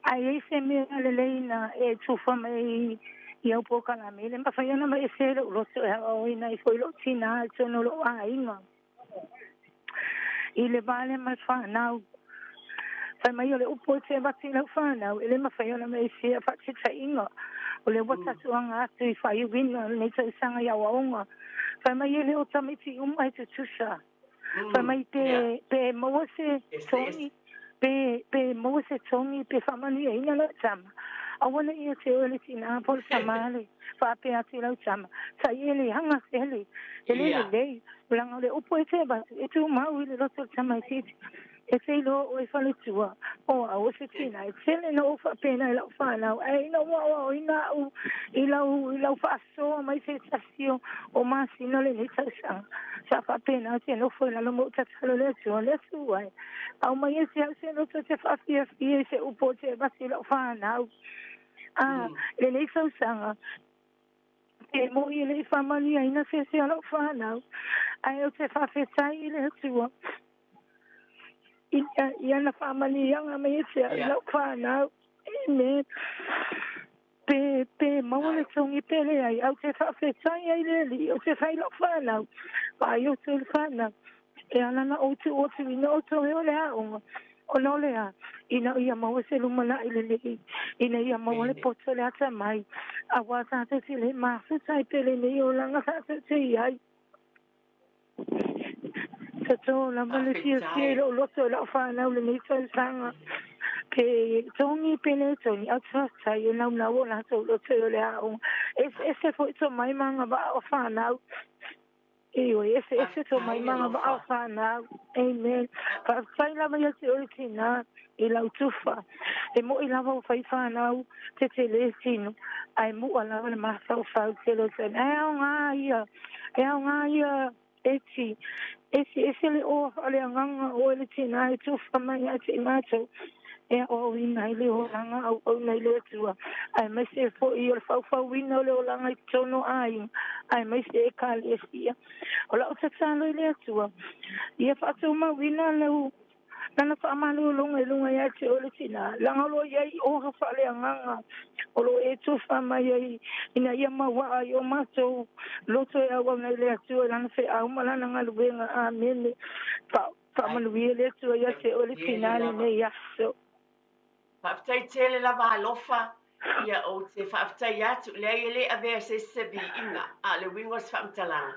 A i ai se mea lelei na e tufa mai i au polokalame, e le mafai ona aveesea i lou loto e aoaoina ai foi lou tinā i totonu o lou aiga. I le va lea ma le fanau, fai mai o le upu e te avatu i lau fanau, e le mafai ona aveesea faataitaiga. O lea ua tatou aga atu i faaiuina o lenei tausaga i aoaoga. Fai mai e le o tamaiti uma e tutusa. Fai mai pe, pe maua se togi, pe, pe maua se togi, pe faamanuiaina lau tama. Aua ne i ia te oe le tinā po o le tama le faapea atu i lau tama, tai e leaga sele, e le lelei, leaga o le upu e te avatu, e tumau i le loto o le tamaitiiti. E te iloa oe faletua, o au o se tina, e tele na ou faapena i lau fanau, ae ina ua aoaoina au i lau, i lau faasoa mai se tasi o, o masina o lenei tausaga, sa faapena ou te nofo i lalo ma ou tatalo i le Atua, Le Atua e, aumai e te au se loto e te faafiafia i se upu ou te avatu i lau fanau. A, lenei tausaga, E moni e le i faamanuiaina se isi o lau fanau, ae ou te faafetai i le Atua i ana faamanuiaga mai ia te au i lau fanau. Amen. Pe, pe maua le togi pe leai, ae ou te faafetai ai i le Alii, ou te fai i lau fanau, vaai outou i le fanau. E ala ona ou tuu atu ina outou e o le aoga, ona o le a, ina ia maua se lumanai lelei, ina ia maua le poto o le atamai, auā tātou te le mafuta ai pele nei olaga tātou te i ai. Tatō lava le fiafia i lou loto i lau whānau lenei tausaga. Pe togi, pe le togi, au te faafetai e naunau o latou loto i o le aoga. Eseese foi tō mai ma agavaa o whānau. Ioe, eseese tō mai ma agavaa o whānau. Amen. Faafetai lava ia te oe le tinā i lau tufa. E moʻi lava ua fai whānau te tele tino, ae muʻa lava le mafaufau tele o te E aoga ia, e aoga ia eti, eseese le oa faaleagaga o oe le tinā e tufa mai ia te i mātou. E aoaoina ai le olaga auauna i le Atua, aemaise foi o le faufauina o le olaga i totonu o aiga, aemaise Ekalesia. O lau tatalo i le Atua, ia faatumauina lau Lana faamalologa i luga ia te oe le tinā, leaga o lo o i ai oa faaleagaga o lo o e tufa mai ai ina ia mauaa ai o matou loto e auauna i le Atua i Lana feau ma Lana galuega. Amene. Faamanuia le Atua ia te oe le tinā lenei aso. Faafetai tele lava alofa ia ou te faafetai atu leai e le avea se isi se viiga a o le uiga o se faamatalaga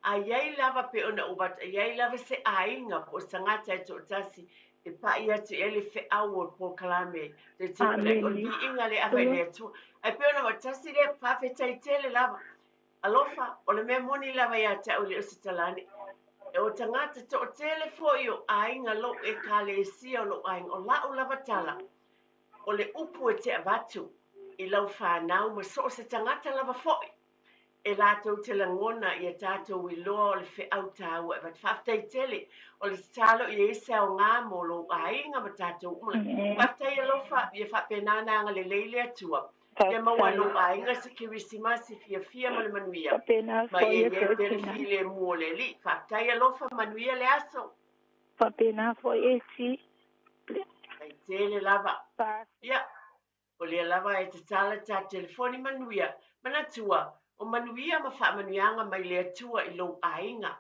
a i ai lava pei ona ou avatu e i ai lava se aiga po o se tagata e toatasi E paʻi atu i ai le feau o le polokalame te tino o le viiga lea e ave i le Atua. Ae pei ona tasi lea faafetai tele lava. Alofa, o le mea moni lava ia te au e le o se talane. O tagata toatele foi o aiga lou ekalesia o lou aiga, o la'u lava tala, o le upu e te avatu i lau fanau ma so o se tagata lava foi, e latou te lagona ia tatou iloa o le feau taua e avatu. Faafetai tele, o le tatalo ia i ai se aoga mo lou aiga ma tatou uma. Faafetai alofa, ia faapena ona agalelei le Atua. Ia maua e lou aiga se Kerisimasi fiafia ma le manuia. Ma ia i ai pea le filemu o le Alii. Faafetai alofa, manuia le aso. Faapena foi e ti. Faafetai tele lava. Ia, O lea lava e tatala ta telefoni manuia, manatua, o manuia ma faamanuiaga mai le Atua i lou aiga.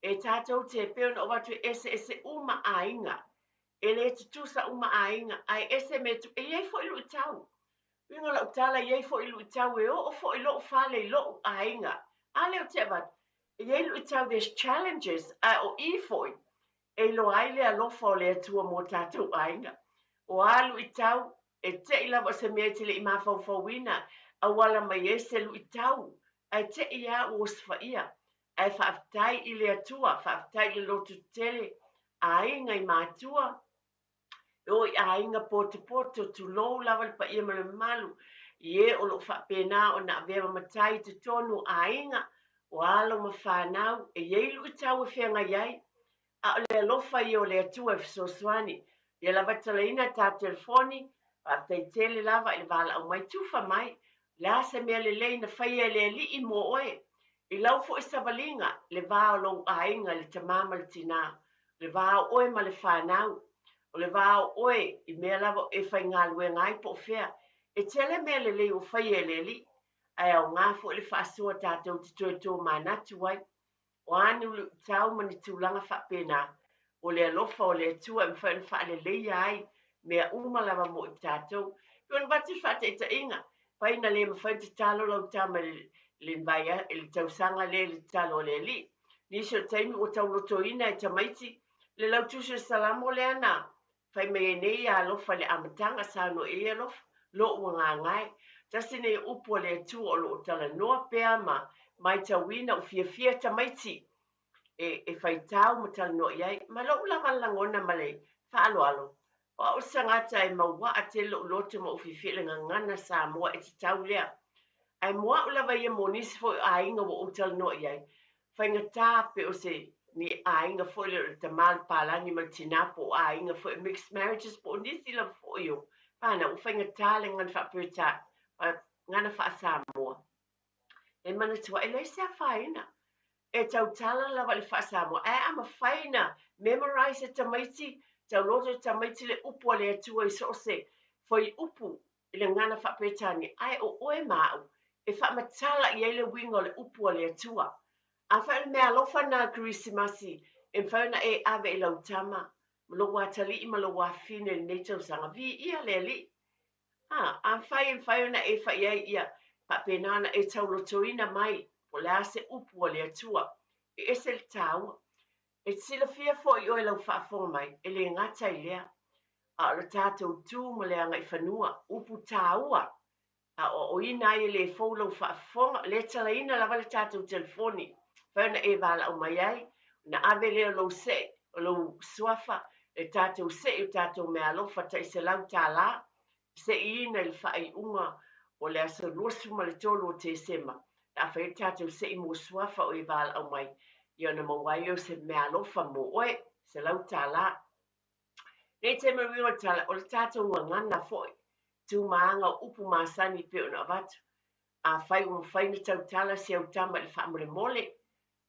E tatou te pei ona ou atu e eseese uma aiga. E le tutusa uma aiga, ae ese mea e i ai foi luitau. Uiga o lau tala, e i ai foi luitau e oo foi lou fale i lou aiga. A lea ou te avatu, e i ai luitau, there's challenges, ae o i foi e iloa ai le alofa o le Atua mo tatou aiga. O a luitau, e te'i lava o se mea e te le i mafaufauina, auala mai ai se luitau, ae te'i lava ua osofaia. Ae faafetai i le Atua, faafetai i le lototetele, aiga i matua, e oo i aiga potopoto, tulou lava le paia ma le mamalu, i e o lo o faapena ona avea ma matai i totonu o aiga, o alo ma fanau, e i ai luitau e feagai ai, a o le alofa ia o le Atua e fesoasoani. Ia lava talaina ta telefoni, faafetai tele lava i le valaau mai, tufa mai, o le a se mea lelei na faia e le Alii mo oe? I lau foi savaliga, le va o lou aiga i le tamā ma le tinā, o le va o oe ma le fanau, o le va o oe i mea lava e faigaluega ai po o fea. E tele mea lelei ua faia e le Alii, ae aoga foi le faasoa tatou te toe tomanatu ai. O a ni luitau ma ni tulaga faapena, o le alofa o le Atua e mafai ona faaleleia ai mea uma lava mo i tatou. E pei ona avatu le faataitaiga, fai na le mafai ona tatalo lau tama i le i le tausaga lea i le tatalo a le Alii. Nisi o taimi ua taulotoina e tamaiti le lautusi o le Salamo lea na fai mai ai nei ia alofa i le amataga, saunoa i ai alofa, lou agaga e. Tasi nei upu a le Atua o lo o talanoa pea ma maitauina ua fiafia tamaiti e faitau ma talanoa i ai. Ma lou lava lagona ma le faaaloalo, o au se tagata e mauaa tele lou loto ma ou fiafia i le gagana Samoa e tatau lea. Ae mo au lava ia mo nisi foi o aiga ua ou talanoa i ai, faigata pe o se ni aiga foi lea o le tama le palagi ma le tinā po o aiga foi mixed marriages po o nisi lava foi o fanau ua faigata le gagana faa-Peretania, gagana faa-Samoa. E manatua, e leai se afaina. E tautala lava i le faa-Samoa, ae a mafai na memorise e tamaiti, tauloto e tamaiti le upu a le Atua i so o se fuaiupu i le gagana faa-Peretania, ae o oe ma au e faamatala i ai le uiga o le upu a le Atua. Afai o le meaalofa lena a le Kerisimasi e mafai ona e ave i lau tama, ma lou atalii ma lou afafine i lenei tausaga, viia le Alii. A, afai e mafai ona e fai ai, ia faapena ona e taulotoina mai po o le a se upu a le Atua, e ese le taua. E silafia foi oe lau faafofoga mai, e le gata i lea, a o le tatou tu ma le agaifanua, upu taua, aoaoina ai e le fou lau faafofoga, o lea e talaina lava le tatou telefoni, mafai ona e valaau mai ai, ona ave lea o lou see, o lou suafa, le tatou see o tatou meaalofa tai $100, seeiina i le faaiuga o le aso 23 o Tesema, le a fai ai le tatou sei mo suafa o e valaau mai, ia ona maua ai lea o se meaalofa mo oe, $100. Nei te mea uiga o le tala, o le tatou gagana foi, tumaaga o upu masani e pei ona avatu. Afai ua mafai ona tautala si au tama i le faamolemole,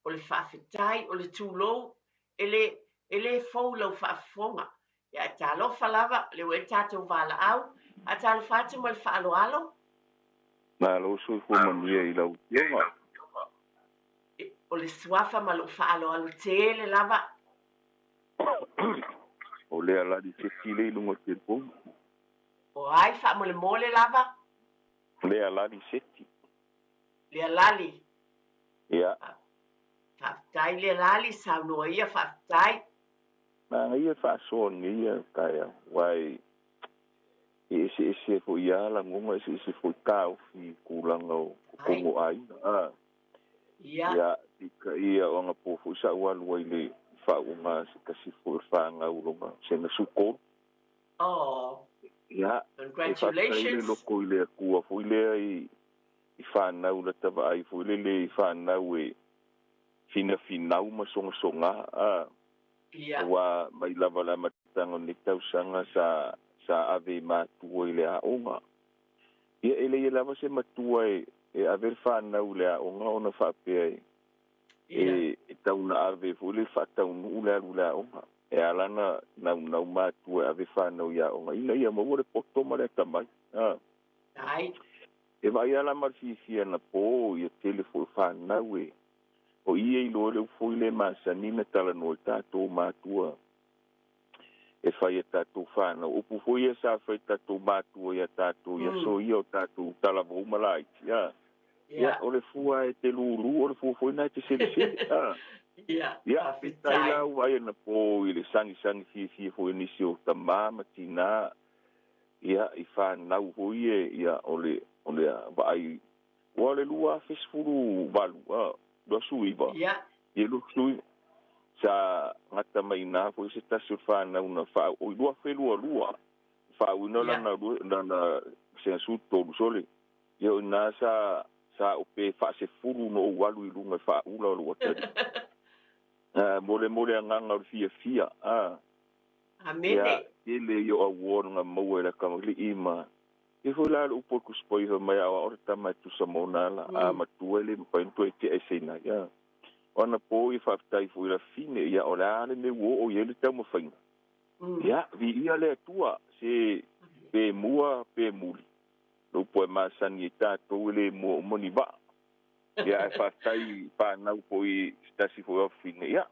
o le faafetai, o le tulou, e le, e le fou lau faafofoga. Ia, e talofa lava, o lea ua i ai le tatou valaau. Faatalofa atu ma le faaaloalo. Malo soifua manuia i lau Afioga. O le suafa ma lou faaaloalo tele lava. O Lealali Seti lea i luga o le telefoni. O ai faamolemole lava? Lealali Seti. Lealali. Ia. Faafetai Lealali, saunoa ia faafetai. Manaia le faasoa o lenei taeao, aua e eseese foi lava lagona, eseese foi taofi i tulaga o totonu o aiga. A, ia, peitai o anapo foi sa ou alu ai i le faauuga a se tasi foi o le fanau lona sena sukolu. Oh, Ia, e faafetai le congratulations. loto i le Atua foi lea i fanau lata vaai foi lele i fanau e finafinau ma sogasoga, a, aua mai lava le amataga o lenei tausaga sa sa ave i matua i le aoga. Ia e leai lava se matua e e ave le fanau i le aoga ona faapea e e e tau na ave foi le faataunuu le alu i le aoga. E ala ona naunau matua e ave fanau i aoga ina ia maua le poto ma le atamai, a. Ai. E vaai lava la ma le fiafia anapo ia tele foi o fanau e o i e iloa le upu foi lea e masani ona talanoa ai tatou matua e fai e tatou fanau. Upu foi ia sa fai e tatou matua ia tatou i aso ia o tatou talavou ma laiti, a. Ia, o le fua e te lūlū, o le fua foi lena e te selesele, a. Ia, Ia, peitai faafetai. la ua vaai anapo i le sagisagi fiafia foi o nisi o tama ma tinā, ia, i fanau foi ia, ia, o le, o le vaai, aua o le 2018, a, 29, ia, 29, sa gata mai i ina foi se tasi o fanau na faa, oi, 2022, faauuina lana, lana 13, sole, ia o i ina sa, sa ope faasefulu ona ou alu i luga e faaula o lou atalii. A, mo le, mo le agaga o le fiafia, a. Amene. Ia, tele ia o award na maua e le kamali'i ma e foi la le upu a le Tusi Paia fai mai a o le tama e tusa ma ona ala, a matua e le mafai ona toe tea eseina ai. A o anapo ia faafetai foi i le afine, ia o le a le mea ua oo i ai le taumafaiga. Ia, viia le Atua, se pe mua pe muli, le upu e masani ai tatou e le mua uma ni vaa. Ia ae faafetai i fanau foi i se tasi foi o afine, ia,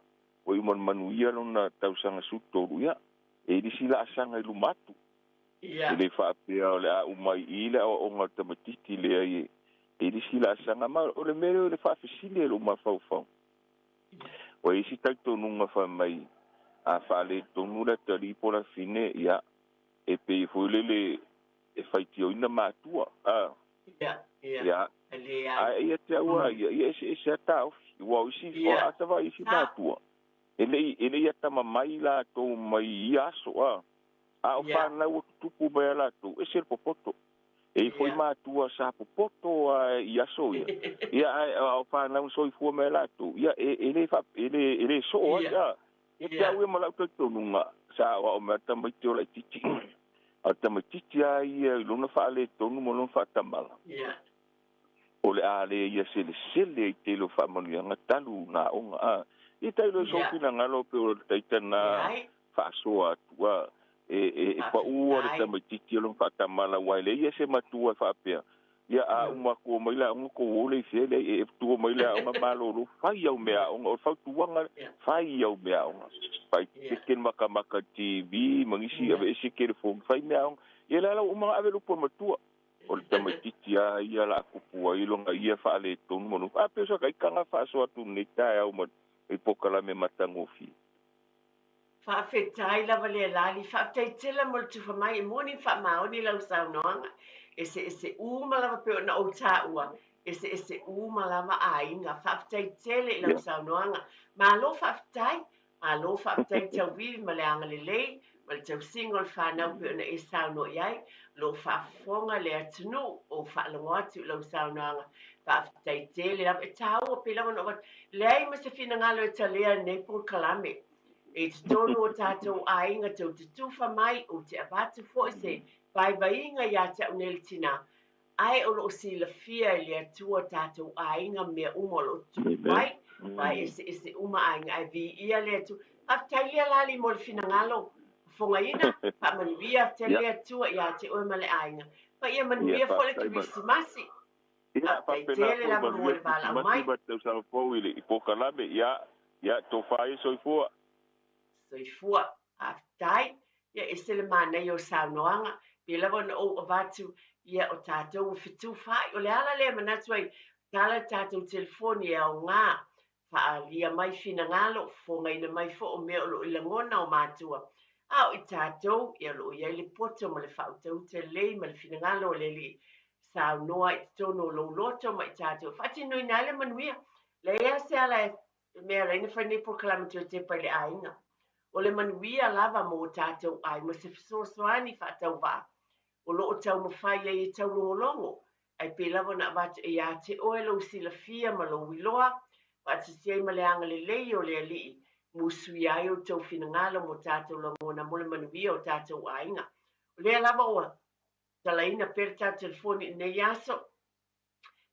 ua iu manumanuia lona tausaga 13, ia, e i ai isi laasaga i luma atu. E le faapea o le a uma ai i i le aoaoga o le tamaitiiti, leai, e i ai isi laasaga. Ma o le mea lea o le faafesili e lou mafaufau. Ua i ai isi talitonuga fai mai, a faaletonu le atalii po o le afine, ia, e pei foi lele e faitioina matua, a. Ia, ia, Ia. e leai. Ae ia te au lava ia, ia eseese lava taofi. Aua o isi, o a ta vaai i isi matua, e le i, e le i atamamai latou mai ia aso, a. A o fanau ua tutupu mai a latou, ese le popoto. E i ai foi matua sa popoto lava i aso ia, ia ae a o fanau na soifua mai a latou, ia e, e le faa, e le, e le soo ai, a. Ia te au ia ma lau talitonuga, sa aoao mai lava tamaiti o laitiiti, a o le tamaitiiti lava ia i lona faaletonu ma lona faatamala, o le a le ia selesele i tele o faamanuiaga talu na aoga, a. Ia tailo i sou finagalo pei o le taita na faasoa atu, a. E, e, e pau lava le tamaitiiti o lona faatamala, aua e leai ia se matua e faapea, Ia, a uma atu omai le aoga, tou o lea i fea, leai, e tua mai le aoga malolo, fai au mea aoga. O le fautuaga lea, fai au mea aoga. Fai, keke le makamaka i le TV ma nisi, aveese telefoni, fai mea aoga. Ia, o le a la ua uma ona ave le upu a le matua. O le tamaitiiti lava ia o le a tupu ai lona ia faaletonu ma lona. A pei o sa taitaga faasoa atu i lenei taeao ma le polokalame matagofie. Faafetai lava Lealali, faafetai tele mo le tufa mai, e moni ma faamaoni lau saunoaga, eseese uma lava pei ona ou taua, eseese uma lava aiga, faafetai tele i lau saunoaga, malo faafetai, malo faafetai Tauivi ma le agalelei ma le tausiga o le fanau pei ona e saunoa i ai, o lo o faafofoga le atunuu o faalogo atu i lau saunoaga, faafetai tele lava, e taua pei lava ona ou avatu, leai ma se finagalo e talea lenei polokalame. I totonu o tatou aiga tou te tufa mai, ou te avatu foi se vaivaiga ia te au nei le tinā, ae o lo o silafia e le Atua tatou aiga mea uma o lo o tutupu mai, aua e eseese uma aiga, ae viia le Atua. Faafetai Lealali mo le finagalo fofogaina, faamanuia tele le Atua ia te oe ma le aiga. Ma ia manuia foi le Kerisimasi. Ia, Faafetai faapena tele foi lava mo manuia le valaau Kerisimasi mai. ma le tausaga fou i le i polokalame. Ia, ia, tofa ia soifua. Soifua. Faafetai. Ia ese le manaia o saunoaga. Pei lava ona ou avatu, ia o tatou ua fetufaai. O le ala lea e manatu ai, tala le tatou telefoni e aoga. Faaalia mai finagalo, fofogaina mai foi o mea o lo o i lagona o matua, a o i tatou, ia o lo o i ai le poto ma le faautauta lelei ma le finagalo o le Alii, saunoa i totonu o lou loto ma i tatou e faatinoina ai le manuia. Leai lava se ala e mea ala ai ona fai nei polokalame toe tepa i le aiga. O le manuia lava mo tatou aiga ma se fesoasoani faatauvaa o lo o taumafai ai e taulogologo, ae pei lava ona avatu e ia te oe lou silafia ma lou iloa, faatasi ai ma le agalelei o le Alii, musuia ai outou finagalo mo tatou lagona mo le manuia o tatou aiga. O lea lava ua talaina pea le tatou telefoni i lenei aso,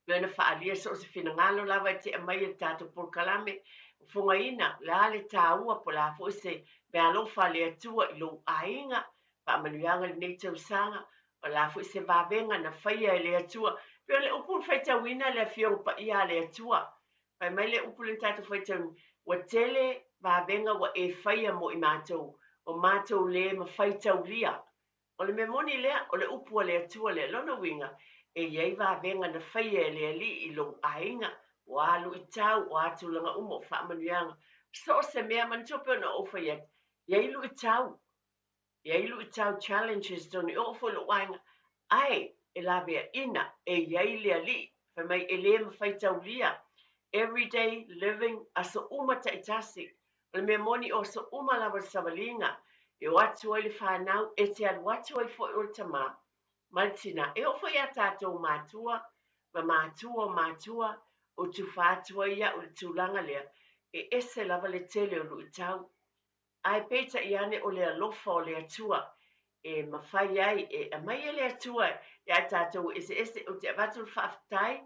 pei ona faaalia so o se finagalo lava e tea mai e le tatou polokalame, fofogaina, o le a le taua po o le a foi se meaalofa a le Atua i lou aiga, faamanuiaga i lenei tausaga, o le a foi se vavega na faia e le Atua. Pei o le upu na faitauina le Afioga Paia a le Atua. Fai mai le upu lea na tatou faitauina, ua tele vavega ua e faia mo i matou, ua matou le mafai taulia. O le mea moni lea, o le upu a le Atua lea. Lona uiga, e i ai vavega na faia e le Alii i lou aiga, o a luitau, o a tulaga uma, o faamanuiaga, so o se mea, manatua pei ona ou fai atu, e i ai luitau, e i ai luitau, challenges, tonu, e oo foi i lou aiga, ae e laveaiina, e i ai le Alii, fai mai e le mafai taulia, everyday living, aso uma taitasi. O le mea moni o aso uma lava le savaliga e o atu ai le fanau, e te alu atu ai foi oe le tama ma le tina. E oo foi ia tatou matua ma matua o matua, o tufa atu ai au i le tulaga lea, e ese lava le tele o luitau. Ae peitai ane o le alofa o le Atua e mafai ai e aumai e le Atua ia i tatou eseese. Ou te avatu le faafetai,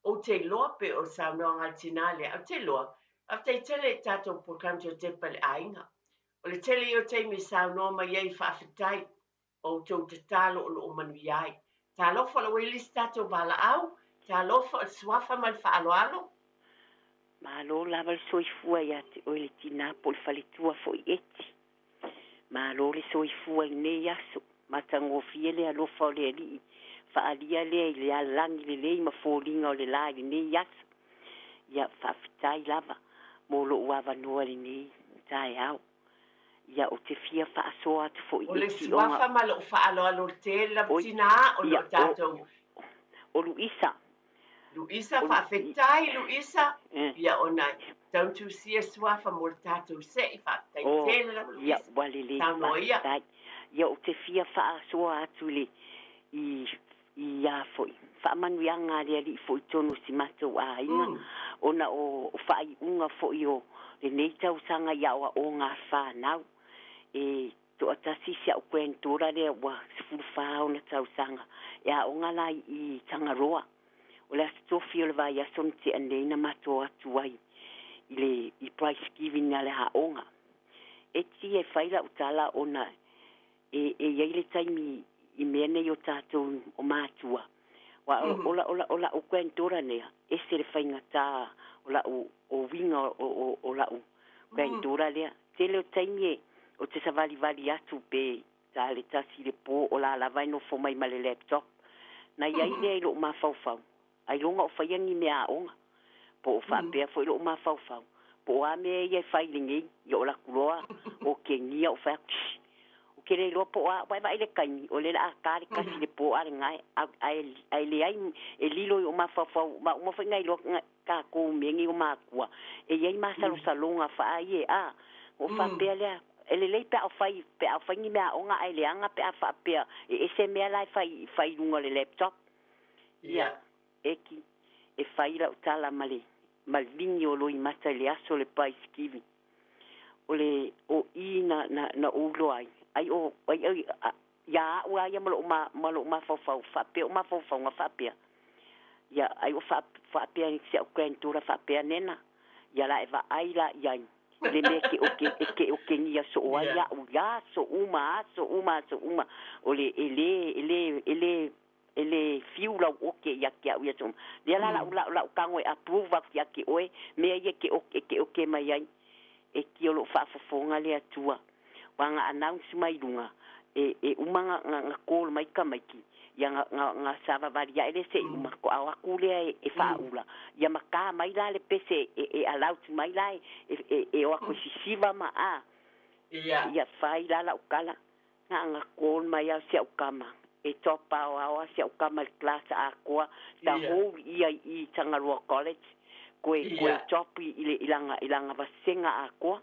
ou te iloa pei o le saunoaga a le tinā lea, ou te iloa, faafetai tele i tatou polokalame Tepa i le Aiga. O le tele ia o taimi e saunoa mai ai faafetai o outou tatalo o lo o manuia ai. Talofa o la ua i le isi tatou valaau, talofa o le suafa ma le faaaloalo. Malo lava le soifua ia te oe le tinā po o le faletua foi Eti. Malo le soifua i lenei aso. Matagofie le alofa o le Alii faaalia lea i le alagi lelei ma foliga o le la i lenei aso. Ia faafetai lava mo lou avanoa i lenei taeao. Ia ou te fia faasoa atu foi O le Eti ona suafa ma lou faaaloalo tele lava Oi, tinā ona ia o tatou. O Luisa. Luisa, faafetai Luisa, ia ona tau tusia suafa mo le tatou se'i, faafetai O, tele lava ia, Luisa. ua lelei, Saunoa ia. faafetai. Ia ou te fia faasoa atu i le i i a foi faamanuiaga a le Alii foi i totonu o si matou aiga, ona o faaiuga foi o lenei tausaga i aoaoga a fanau. E toatasi si a'u granddaughter lea ua 14 ona tausaga e aoga la i Tangaroa. O le Aso Tofi o le vaiaso na tea nei na matou atu ai i le i prize giving a le aoga. E ti e fai la'u tala ona e e i ai le taimi i mea nei o tatou o matua aua o o o o la'u granddaughter nea ese le faigata o la'u o uiga o la'u granddaughter lea. Tele o taimi e ou te savalivali atu pe ta le 1 i le po o la lava e nofo mai ma le laptop. Na i ai lea i lo'u mafaufau, ailoga o faia ni mea aoga, po o faapea foi lo'u mafaufau, po o a mea ia e fai lenei, ia o laku loa o kegia o fai atu, shh, ou te le iloa po o a, ua e vaai i le taimi, o lea o le a ta le 1 i le po a lena, ae leai e lilo i ou mafaufau, ma uma foi na iloa tatou mea nei o matua, e i ai masalosaloga faa-ie, a, ona ou faapea lea, e lelei pe a o fai, pe a o fai ni mea aoga ae leaga pe a faapea e ese mea la e fai, fai i luga o le laptop. Ia, Eki, e fai lau tala ma le maligi o Loimata i le aso o le Paisikivi. O le o i na, na, na ou iloa ai, ai o, ai, ai, a, iā a'u lava ia ma lo'u ma, ma lo'u mafaufau, faapea o mafaufauga faapea, ia, ai o faa, faapea i si a'u granddaughter faapea, Nena, ia la e vaai la i ai i le mea e ke oke, e ke okegia soo ai a'u i aso uma, aso uma, aso uma, o le, e lē, e lē, e lē, e lē fiu lau oke ia te a'u i aso uma. Lea la la'u, la'u, la'u tago e approve atu ia te oe mea ia e ke oke, e ke oke mai ai. E ki o lo'u faafofoga le Atua. Ua na announce mai luga, e, e uma na, na, na call mai tamaiti, Ia ga ga ga savavali aʻe lea seʻi uma faatoa o atu lea e e faaʻula. Ia matā mai la le pese e e allowed mai la e e e o atu e sisiva ma a. Ia fai la la'u tala, na ona call mai a si a'u tama e top aoao a si a'u tama i le class atoa the whole ia i i Tagaloa College koe koe top i i le i lana i lana vasega atoa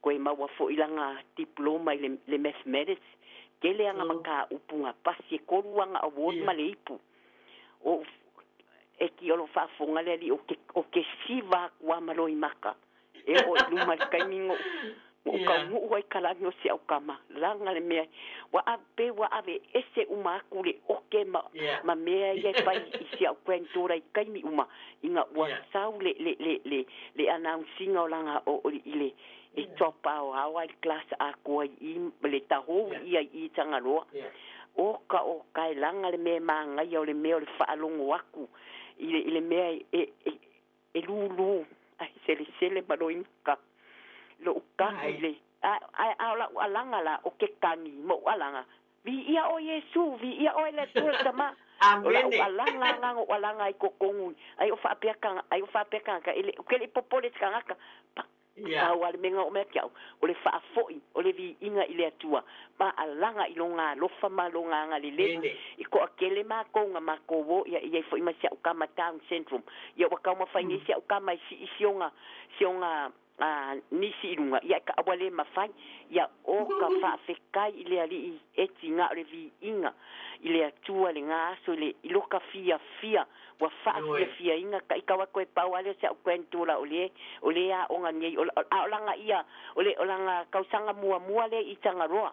koe maua fo'i lana diploma i le le mathematics tele ana mataupu na pasi e kolu ana award ma le ipu o e ki o lo faafofoga le alii o ke o ke siva atu a ma loimaka e oo i luma i le taimi na ou taunuu ai ka lagi o si au tama, laga le mea ua ave pe ua ave ese uma atu le oke ma ma mea ia e fai i si au granddaughter i taimi uma ina ua sau le le le le le announce ina o lana o o i le e top aoao ai le class atoa i i le tahou ia i i Tagaloa. O ka o ka e laga le mea e magaia o le mea o le faalogo atu i le i le mea e e e lūlū ae selesele ma loimaka loʻu kahu i le a a a o la'u alaga la o ke kani ma ou alaga Viia ʻoe Iesū, viia ʻoe le Atua le Tama. O la'u alaga agaga ou alaga ai totonu ai o faapea ka ai o faapea kanaka e le ou te le i popole i se kanaka pa Pau a le mea na oo mai ia te au, o le faafoʻi o le viiga i le Atua, ma alaga i Lona alofa ma Lona agalelei. I toʻatele makou na makou o ia i ai foʻi ma si a'u tama Down syndrome. Ia ua taumafai nei si a'u tama e sii si ona si ona a nisi i luga, ia e ka ua le mafai. Ia o ka faafetai i le Alii e tiga o le viiga i le Atua le ga aso i le i loka fiafia ua faafiafiaina ka ika ua toe pau lava lea o si a'u granddaughter o le o le aoga nei o a o lana ia o le o lana tausaga muamua lea i Tagaloa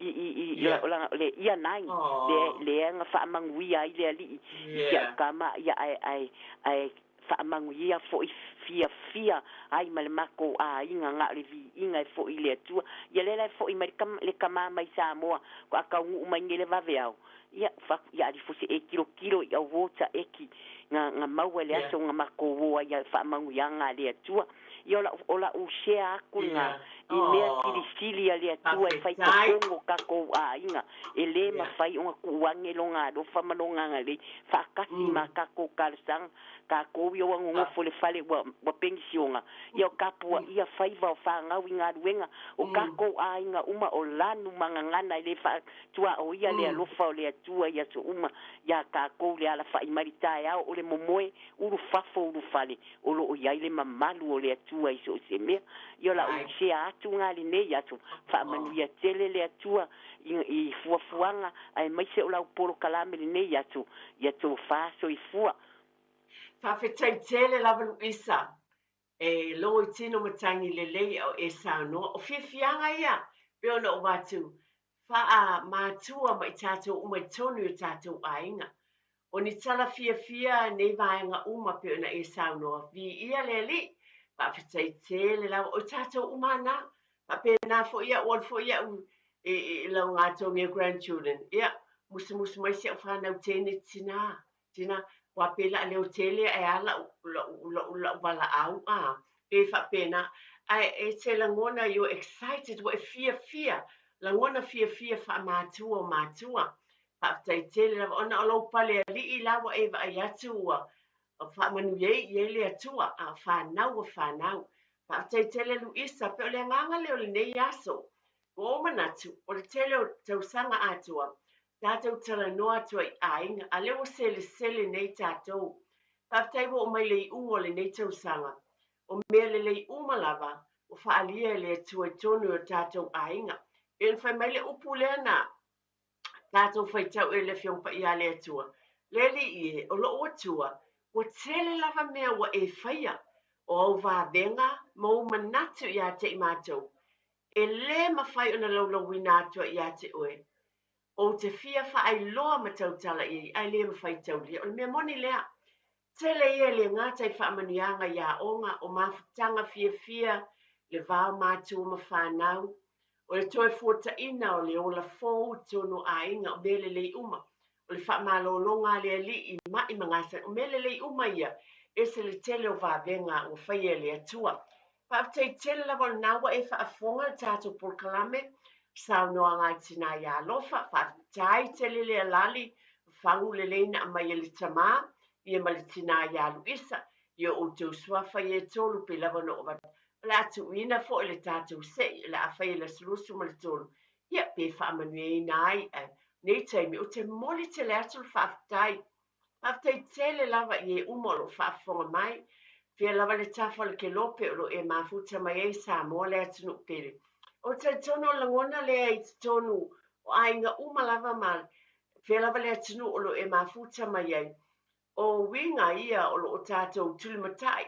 i i i o lana o le year nine lea lea na faamanuia ai le Alii i si a'u tama ia ae ae ae faamanuia foʻi fiafia ai ma le matou aiga na o le viiga e foʻi i le Atua. Ia lea la e foʻi mai le tama mai Samoa faatoa taunuu mai nei le vaveao, ia fa ia alifo se e tilotilo i awards a eki na na maua i le aso na matou o ai i faamanuiaga a le Atua. Ia o la'u o la'u share atu lena i mea silisili a le Atua e fai totonu o tatou aiga e le mafai ona tuu ane Lona alofa ma Lona agalelei faatasi ma tatou talosaga tatou ia ua nonofo i le fale ua ua penisiona ia o tapuaia faiva o fanau i galuega o tatou aiga uma o lanu ma gagana e le faatuaoia le alofa o le Atua i aso uma iā tatou le alafaʻi mai le taeao o le momoe ulu fafo ulu fale o lo o i ai le mamalu o le Atua i so o se mea. Ia o la'u share atu ga lenei aso, faamanuia tele le Atua i, i fuafuaga aemaise o lau polokalame lenei aso, ia tofa soifua. Faafetai tele lava Luisa e logo i tino matagi lelei a o e saunoa. O fiafiaga ia pei ona ou avatu faa matua ma i tatou uma i totonu i o tatou aiga. O ni tala fiafia nei vaega uma pei ona e saunoa. Viia le Alii, faafetai tele lava. O i tatou uma ana. Faapena foi au, alu foi au i, i lau gatogi o grandchildren. Ia, musumusu mai si au fanau teine tina, tina, ua pe la leo tele ae a la'u, la'u, la'u, la'u valaau, a, pe faapena. Ae e te lagona you're excited, ua e fiafia, lagona fiafia faamatua o matua. Faafetai tele lava ona o lou pale alii la ua e vaai atu ua faamanuia i ai le Atua, a o fanau ua fanau. Faafetai tele Luisa, pe o le agaga lea o lenei aso. Ua ou manatu, o le tele o tausaga atoa, tatou talanoa atu ai i aiga, a lea ua selesele nei tatou. Faafetai ua oo mai le iuga o lenei tausaga. O mea lelei uma lava ua faaalia e le Atua i totonu i o tatou aiga. Pei ona fai mai le upu lea na tatou faitau e le Afioga Paia a le Atua, Le Alii e, o lou Atua, ua tele lava mea ua e faia, o au vavega ma ou manatu ia te i matou, e lē mafai ona laulauina atu ai ia te oe. Ou te fia faailoa ma tautala i ai, ae lē mafai taulia. O le mea moni lea. Tele ia e le gata i faamanuiaga i aoga, o mafutaga fiafia, le va o matua ma fanau, o le toe fuataina o le ola fou i totonu o aiga, o mea lelei uma, o le faamalologa a le Alii i maʻi ma gasani, o mea lelei uma ia, ese le tele o vavega ua faia e le Atua. Faafetai tele lava o lena ua e faafofoga le tatou polokalame, saunoaga a Tina ia Alofa, faafetai tele Lealali, Fagu lelei na aumai e le tamā ia ma le tinā iā Luisa i o outou suafa ia e tolu pei lava ona ou avatu. O le a tuuina foi le tatou se'i o le a fai e le aso 23, ia pe faamanuiaina ai ae nei taimi ou te momoli tele atu le faafetai. Faafetai tele lava i e uma o lo o faafofoga mai. Fea lava le tafa o le kelope o lo o e mafuta mai ai Samoa le atunuu pele. Ou te talitonu o le lagona lea i totonu o aiga uma lava ma fea lava le atunuu o lo o e mafuta mai ai. O uiga ia o lo o tatou tulimatai,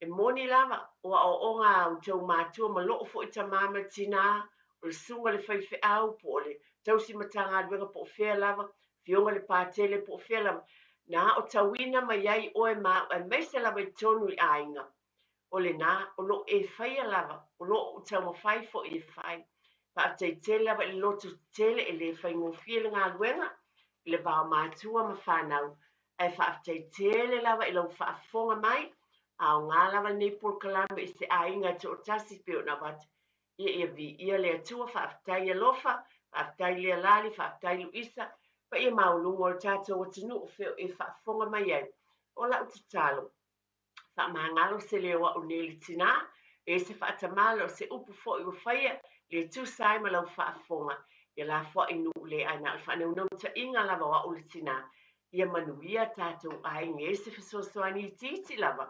e moni lava, o aoaoga a outou matua ma loo foi tamā ma tinā, o le susuga i le faifeau po o le tausi matagaluega po o fea lava, afioga i le Patele po o fea lava, na aotauina mai ai oe ma au aemaise lava i totonu i aiga. O lena, o lo o e faia lava, o lo o ou taumafai foi e fai. Faafetai tele lava i le loto tetele e le faigofie le galuega i le va o matua ma fanau, ae faafetai tele lava i lau faafofoga mai, aoga lava lenei polokalame i se aiga e toatasi pei ona avatu. Ia ia viia le Atua, faafetai alofa, faafetai Lealali, faafetai Luisa, paia maualuga o le tatou atunuu fea o e faafofoga mai ai. O lau tatalo, Faamagalo se leo a'u nei le tinā, e se faatamala o se upu foi ua faia, le tusa ai ma lau faafofoga, ia lafoa'i nuu le ae na o le faanaunautaiga lava o a'u le tinā, ia manuia tatou aiga e se fesoasoani itiiti lava,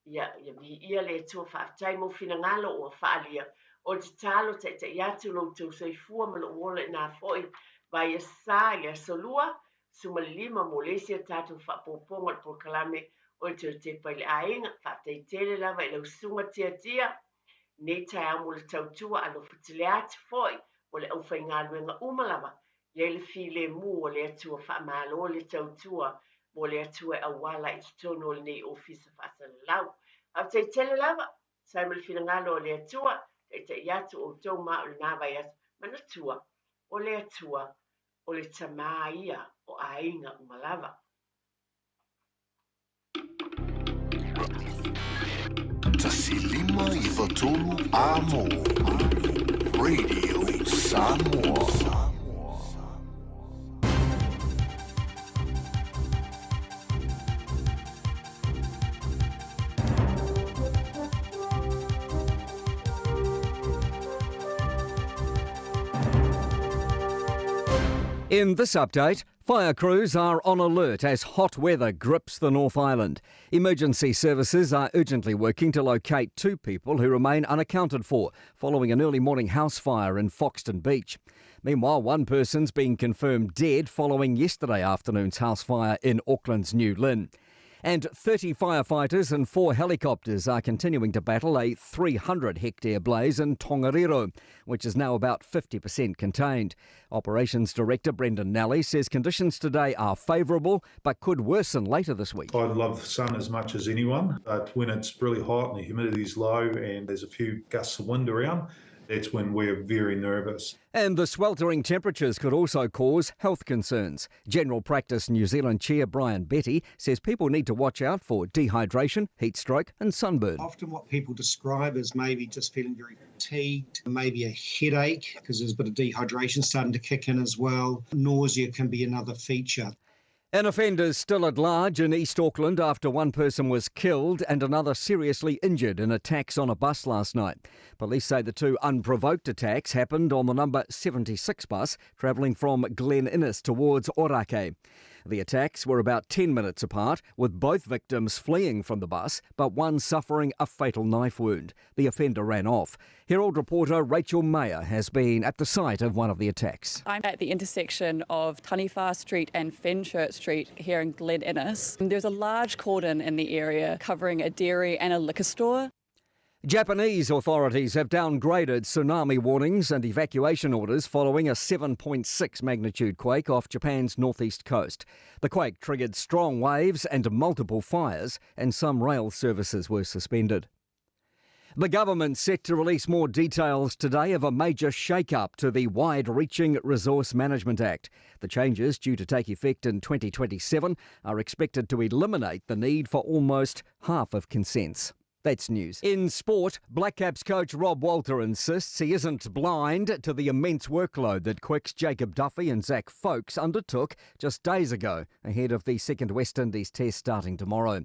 ia ia viia le Atua faafetai mo finagalo ua faaalia, o le tatalo taitai atu lo outou soifua ma lou ola ina foi vai aso Sa i le aso Lua, 15 mo le isi a tatou faaopoopoga o le polokalame o le Toe Tepa i le Aiga. Faafetai tele lava i lau susuga Tiatia nei taeao mo le tautua alofa tele atu foi mo le aufaigaluega uma lava. I ai le filemu o le Atua faamalo le tautua mo le Atua e auala i totonu o lenei ofisa faasalalau. Faafetai tele lava. Sai ma le finagalo o le Atua, taitai atu outou ma o lena vaiaso. Manatua, o le Atua o le tamā ia o aiga uma lava. 1 5 9 3 Amo Radio Samoa. In this update, fire crews are on alert as hot weather grips the North Island. Emergency services are urgently working to locate two people who remain unaccounted for following an early morning house fire in Foxton Beach. Meanwhile, one person's been confirmed dead following yesterday afternoon's house fire in Auckland's New Lynn. And 30 firefighters and four helicopters are continuing to battle a 300 hectare blaze in Tongariro, which is now about 50% contained. Operations Director Brendan Nally says conditions today are favourable but could worsen later this week. I love the sun as much as anyone, but when it's really hot and the humidity's low and there's a few gusts of wind around, that's when we're very nervous. And the sweltering temperatures could also cause health concerns. General Practice New Zealand Chair Brian Betty says people need to watch out for dehydration, heat stroke, and sunburn. Often, what people describe is maybe just feeling very fatigued, maybe a headache because there's a bit of dehydration starting to kick in as well. Nausea can be another feature. An offender's still at large in East Auckland after one person was killed and another seriously injured in attacks on a bus last night. Police say the two unprovoked attacks happened on the number 76 bus travelling from Glen Innes towards Ōrākei. The attacks were about 10 minutes apart, with both victims fleeing from the bus, but one suffering a fatal knife wound. The offender ran off. Herald reporter Rachel Mayer has been at the site of one of the attacks. I'm at the intersection of Taniwha Street and Fenchurch Street here in Glen Innes. There's a large cordon in the area covering a dairy and a liquor store. Japanese authorities have downgraded tsunami warnings and evacuation orders following a 7.6 magnitude quake off Japan's northeast coast. The quake triggered strong waves and multiple fires, and some rail services were suspended. The government set to release more details today of a major shake-up to the wide-reaching Resource Management Act. The changes, due to take effect in 2027, are expected to eliminate the need for almost half of consents. That's news. In sport, Black Caps coach Rob Walter insists he isn't blind to the immense workload that Quicks Jacob Duffy and Zach Foulkes undertook just days ago ahead of the second West Indies test starting tomorrow.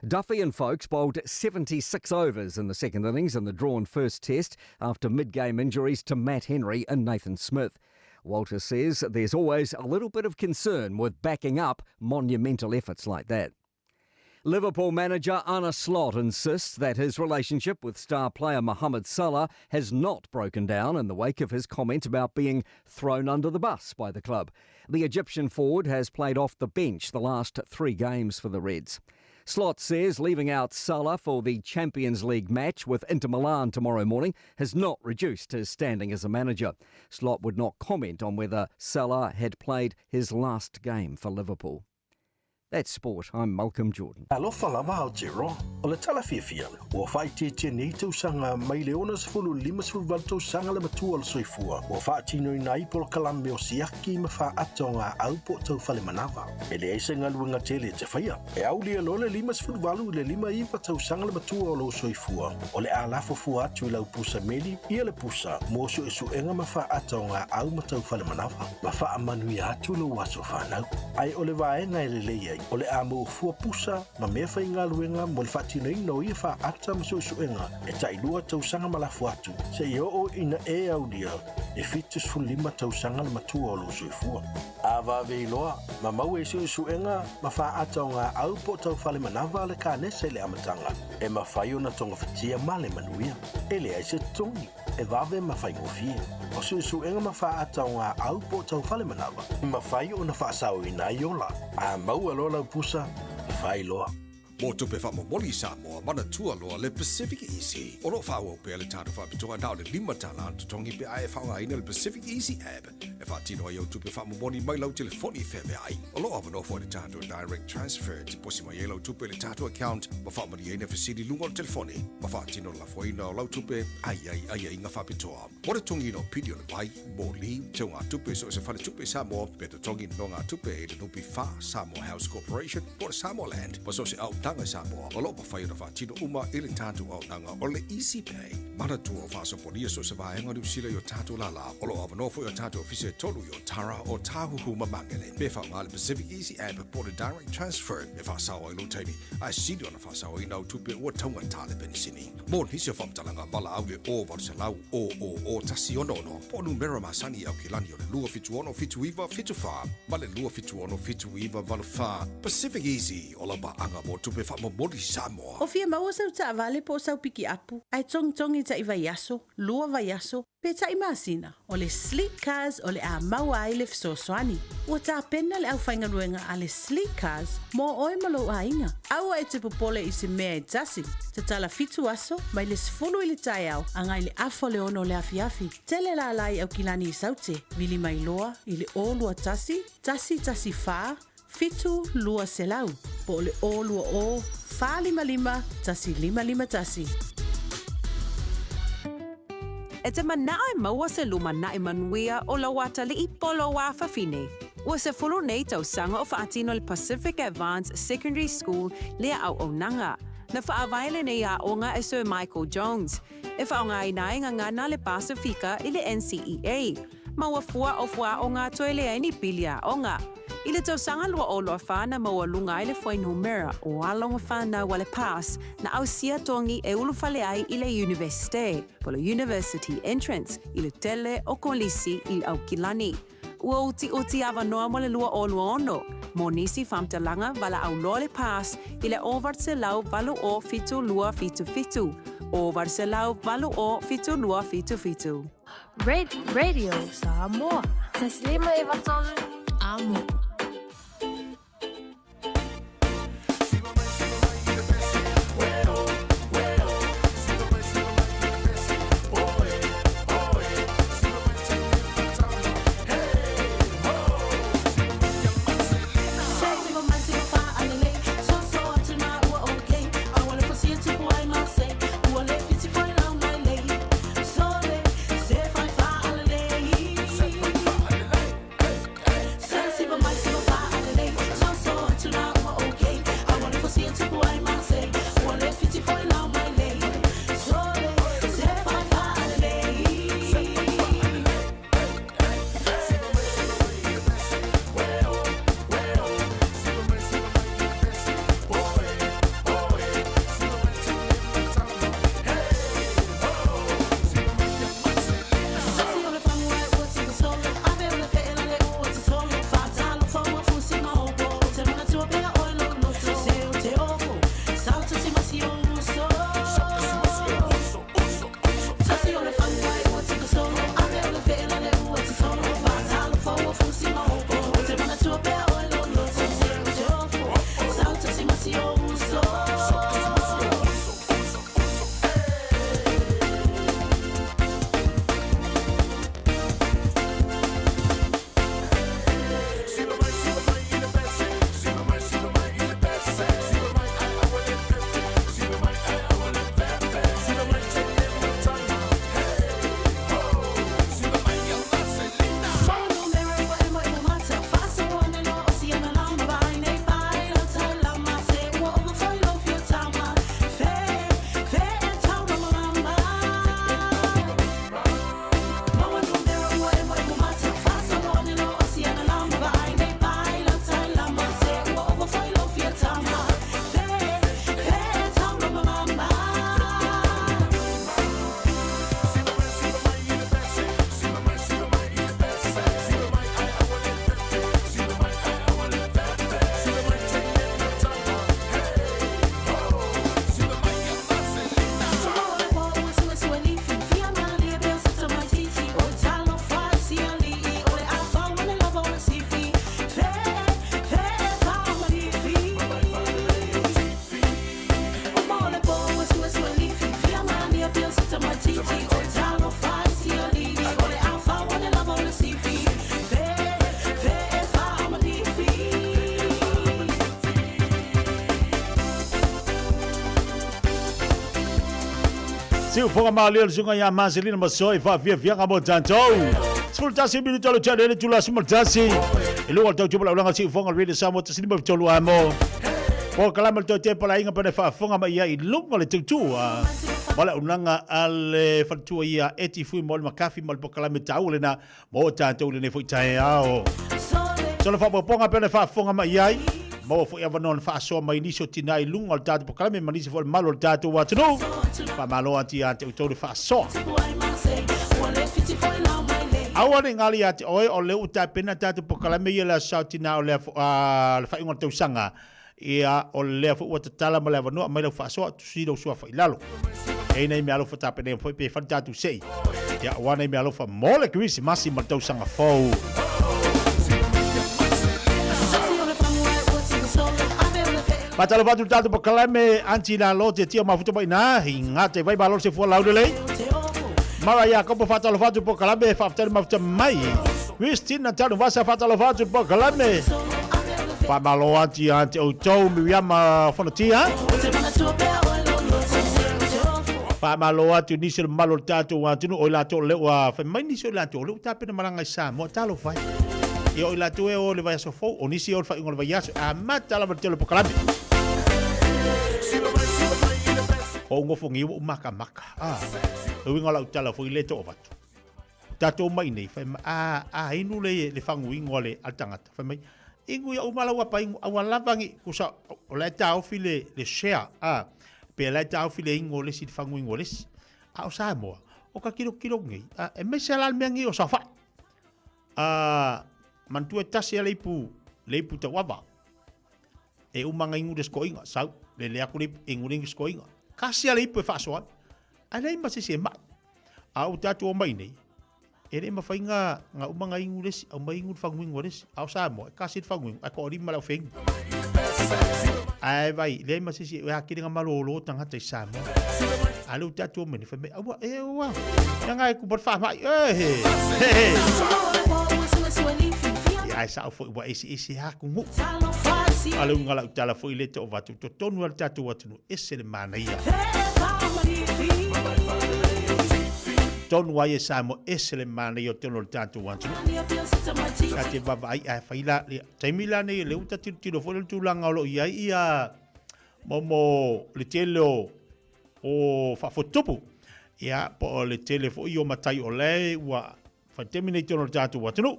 Duffy and Foulkes bowled 76 overs in the second innings in the drawn first test after mid-game injuries to Matt Henry and Nathan Smith. Walter says there's always a little bit of concern with backing up monumental efforts like that. Liverpool manager Arne Slot insists that his relationship with star player Mohamed Salah has not broken down in the wake of his comment about being thrown under the bus by the club. The Egyptian forward has played off the bench the last 3 games for the Reds. Slot says leaving out Salah for the Champions League match with Inter Milan tomorrow morning has not reduced his standing as a manager. Slot would not comment on whether Salah had played his last game for Liverpool. That's sport. I'm Malcolm Jordan. Alofa lava Aotearoa. O le tala fiafia, ua faaitiitia nei tausaga mai le 60 58 tausaga le matua o le soifua, ua faatinoina ai polokalame o siaki ma faaata o gaau po o taufale manava. E leai se galuega tele e te faia. E aulia loa le 58 i le 59 tausaga le matua o lou soifua, o le a lafo fua atu i lau pusa meli ia le pusa mo suesuega ma faaata o gaau ma taufale manava, ma faamanuia atu lou aso fanau. Ae o le vaega e lelei ai, o le a maua fua pusa ma mea faigaluega mo le faatinoina o ia faaata ma suesuega e tailua tausaga ma lafo atu, seia oo ina e aulia e 75 tausaga le matua o lou soifua. A vave iloa, ma maua i suesuega ma faaata o gaau po o taufale manava le kanesa i le amataga, e mafai ona togafitia ma le manuia. E leai se totogi, e vave ma faigofie. O suesuega ma faaata o gaau po o taufale manava, e mafai ona faasaoina ai ola. A maua loa lau pusa, fai loa. Mo tupe faamomoli i Samoa, manatua loa le Pacific Easy. O lo o faaauau pea le tatou faapitoa na o le $5 le totogi pe a e faaaogaina le Pacific Easy app e faatino ai au tupe faamomoli mai lau telefoni feaveai. O lo o avanoa foi le tatou Direct Transfer e tiposi mai ai lau tupe i le tatou account ma faamalieina fesili i luga o le telefoni ma faatino le lafoina o lau tupe a i ai aiaiga faapitoa. Mo le totogiina o pili o le vai, moli, teugatupe i so o se faletupe i Samoa, pe totogi nonogatupe i le NPF, Samoa House Corporation, po o le Samoa Land, ma so o se auaunaga i Samoa, o lo o mafai ona faatino uma i le tatou auaunaga o le Easy Pay. Manatua o faasopolia so o se vaega o Niu Sila i o tatou lālā. O lo o avanoa foi o tatou ofisa e tolu i Otara, Ōtāhuhu ma Māngere. Pe faaaoga le Pacific Easy App po o le Direct Transfer e faasao ai lou taimi, ae sili ona faasaoina au tupe ua taugata le penisini. Mo nisi o faamatalaga, valaau i le 0800 000 166 po o numera masani i Aukilani o le 276 79 74 ma le 276 79 84. Pacific Easy, o lau paaga mo tupe faamomoli Samoa. O fia maua sau taavale po o sau pikiapu, ae togitogi taʻi vaiaso, lua vaiaso, pe taʻi masina, o le Sleek Cars o le a maua ai le fesoasoani. Ua tapena le aufaigaluega a le Sleek Cars mo oe ma lou aiga. Aua e te popole i se mea e tasi. Tatala fitu aso, mai le 10 i le taeao agai le afa o le 6 o le afiafi. Tele lālā i Aukilani i Saute, vili mai loa i le 0 21 114 7200 po o le 020 455 1551. E te manao e maua se lumanai manuia o lou atalii po o lou afafine. Ua 10 nei tausaga o faatino le Pacific Advance Secondary School lea auaunaga. Na faavae lenei aoga e Sir Michael Jones, e faaaogaina ai gagana le Pasifika i le NCEA, ma ua fua o fuaaoga toe leai ni pili aoga. I le tausaga 2024 na maualuga ai le fuainumera o alo ma fanau a le PASS na ausia togi e ulufale ai i le Iunivesite, po o le University Entrance, i le tele o kolisi i Aukilani. Ua utiuti avanoa mo le 2026. Mo nisi faamatalaga, valaau loa le PASS i le 0800 80 72 77, 0800 80 72 77. Radio Samoa. 1 5 93 Amo. Siufoga malie o le susuga ia Maselina Masoe faafiafiaga mo tatou. 11 minuta o le tele le tula 11. I luga o le tautupa laulaga Siufoga Radio Samoa 153 amo. Polokalame le toe tepa le aiga pene faafofoga mai ai i luga o le tautua. Ma le auaunaga a le faletua ia Eti Fui mo le Makafi ma le polokalame taua lena mo tatou i lenei foi taeao. Solo faaopoopoga pea le faafofoga mai ai, maua foi avanoa na faasoa mai nisi o tina i luga o le tatou polokalame ma nisi foi o le malu o le tatou atunuu. Faamalo atu ia te outou le faasoa. Aua ne i galo ia te oe, o lea ua tapena tatou polokalame ia le Aso Sa o Tina o le le faaiuga o le tausaga. Ia, o lea foi ua tatala ma le avanoa, aumai lau faasoa, tusui lou suafa i lalo. E i ai nai meaalofa tapenea foi pe fai le tatou sei. Ia, aua nai meaalofa mo le Kerisimasi ma le tausaga fou. Faatalofa atu i le tatou polokalame Aunty Lalo te tia mafuta mai ina i ngā te vai malo se fua laulelei. Mara Iakopo faatalofa atu i le polokalame faafetai le mafuta mai. Christina Tanuvasa faatalofa atu i le polokalame. Faamalo atu ia te outou Miriama Fonotia. Faamalo atu nisi o le mamalu o le tatou atunuu o i latou o lea ua fai mai nisi o i latou o lea ua tapena malaga i Samoa. Talofa e. Ia o i latou e o i le vaiaso fou, o nisi e o i le faaiuga o le vaiaso, e amata lava le tele o polokalame. O ou nofongia ua ou makamaka. Ah, le uiga o lau tala foi le to'avatu. Tatou mai nei, fai mai, a, a inu le, le faguinu a le, a le tagata. Fai mai, inu ia uma lau apa inu, aua lava ni, kusa, o la e taofi le, le share, a, pe la e taofi le inu o le isi, le faguinu o le isi. A o Samoa, o ka tilotilo nei, a, e aemaise la le mea nei o saofai. A, manatua e tasi a le ipu, le ipu tauava. E uma nga inu le skoinga, sau, le le aku le ipu, inu le inu skoinga. Kasi a le ipu e faasoa ai. Ae leai ma se isi e mai. A o tatou omai nei, e le mafai nga, nga uma nga inu le isi, aumai inu le faguinu a le isi. A o Samoa, e kasi le faguinu, ae toalima le aufeinu. Ae vai, leai ma se isi e atili nga malōlō tagata i Samoa. A lea ua tatou omai nei, fai mai, aua, e ua, ia nga e kupa le faamai, e he, he he. Ia, ae sao foi ua eseese lava atunuu. A o le uiga o lau tala foi lea e to'avatu, totonu lava le tatou atunuu, ese le manaia. Tonu ai e Samoa, ese le manaia o tonu o le tatou atunuu. Ta te vaavaai ae fai la, le taimi la nei lea ua ta tilotilo foi le tulaga o lo o i ai ia momo le tele o o faafotutupu. Ia, po o le tele foi o matai o le ua fai taimi nei tonu o le tatou atunuu.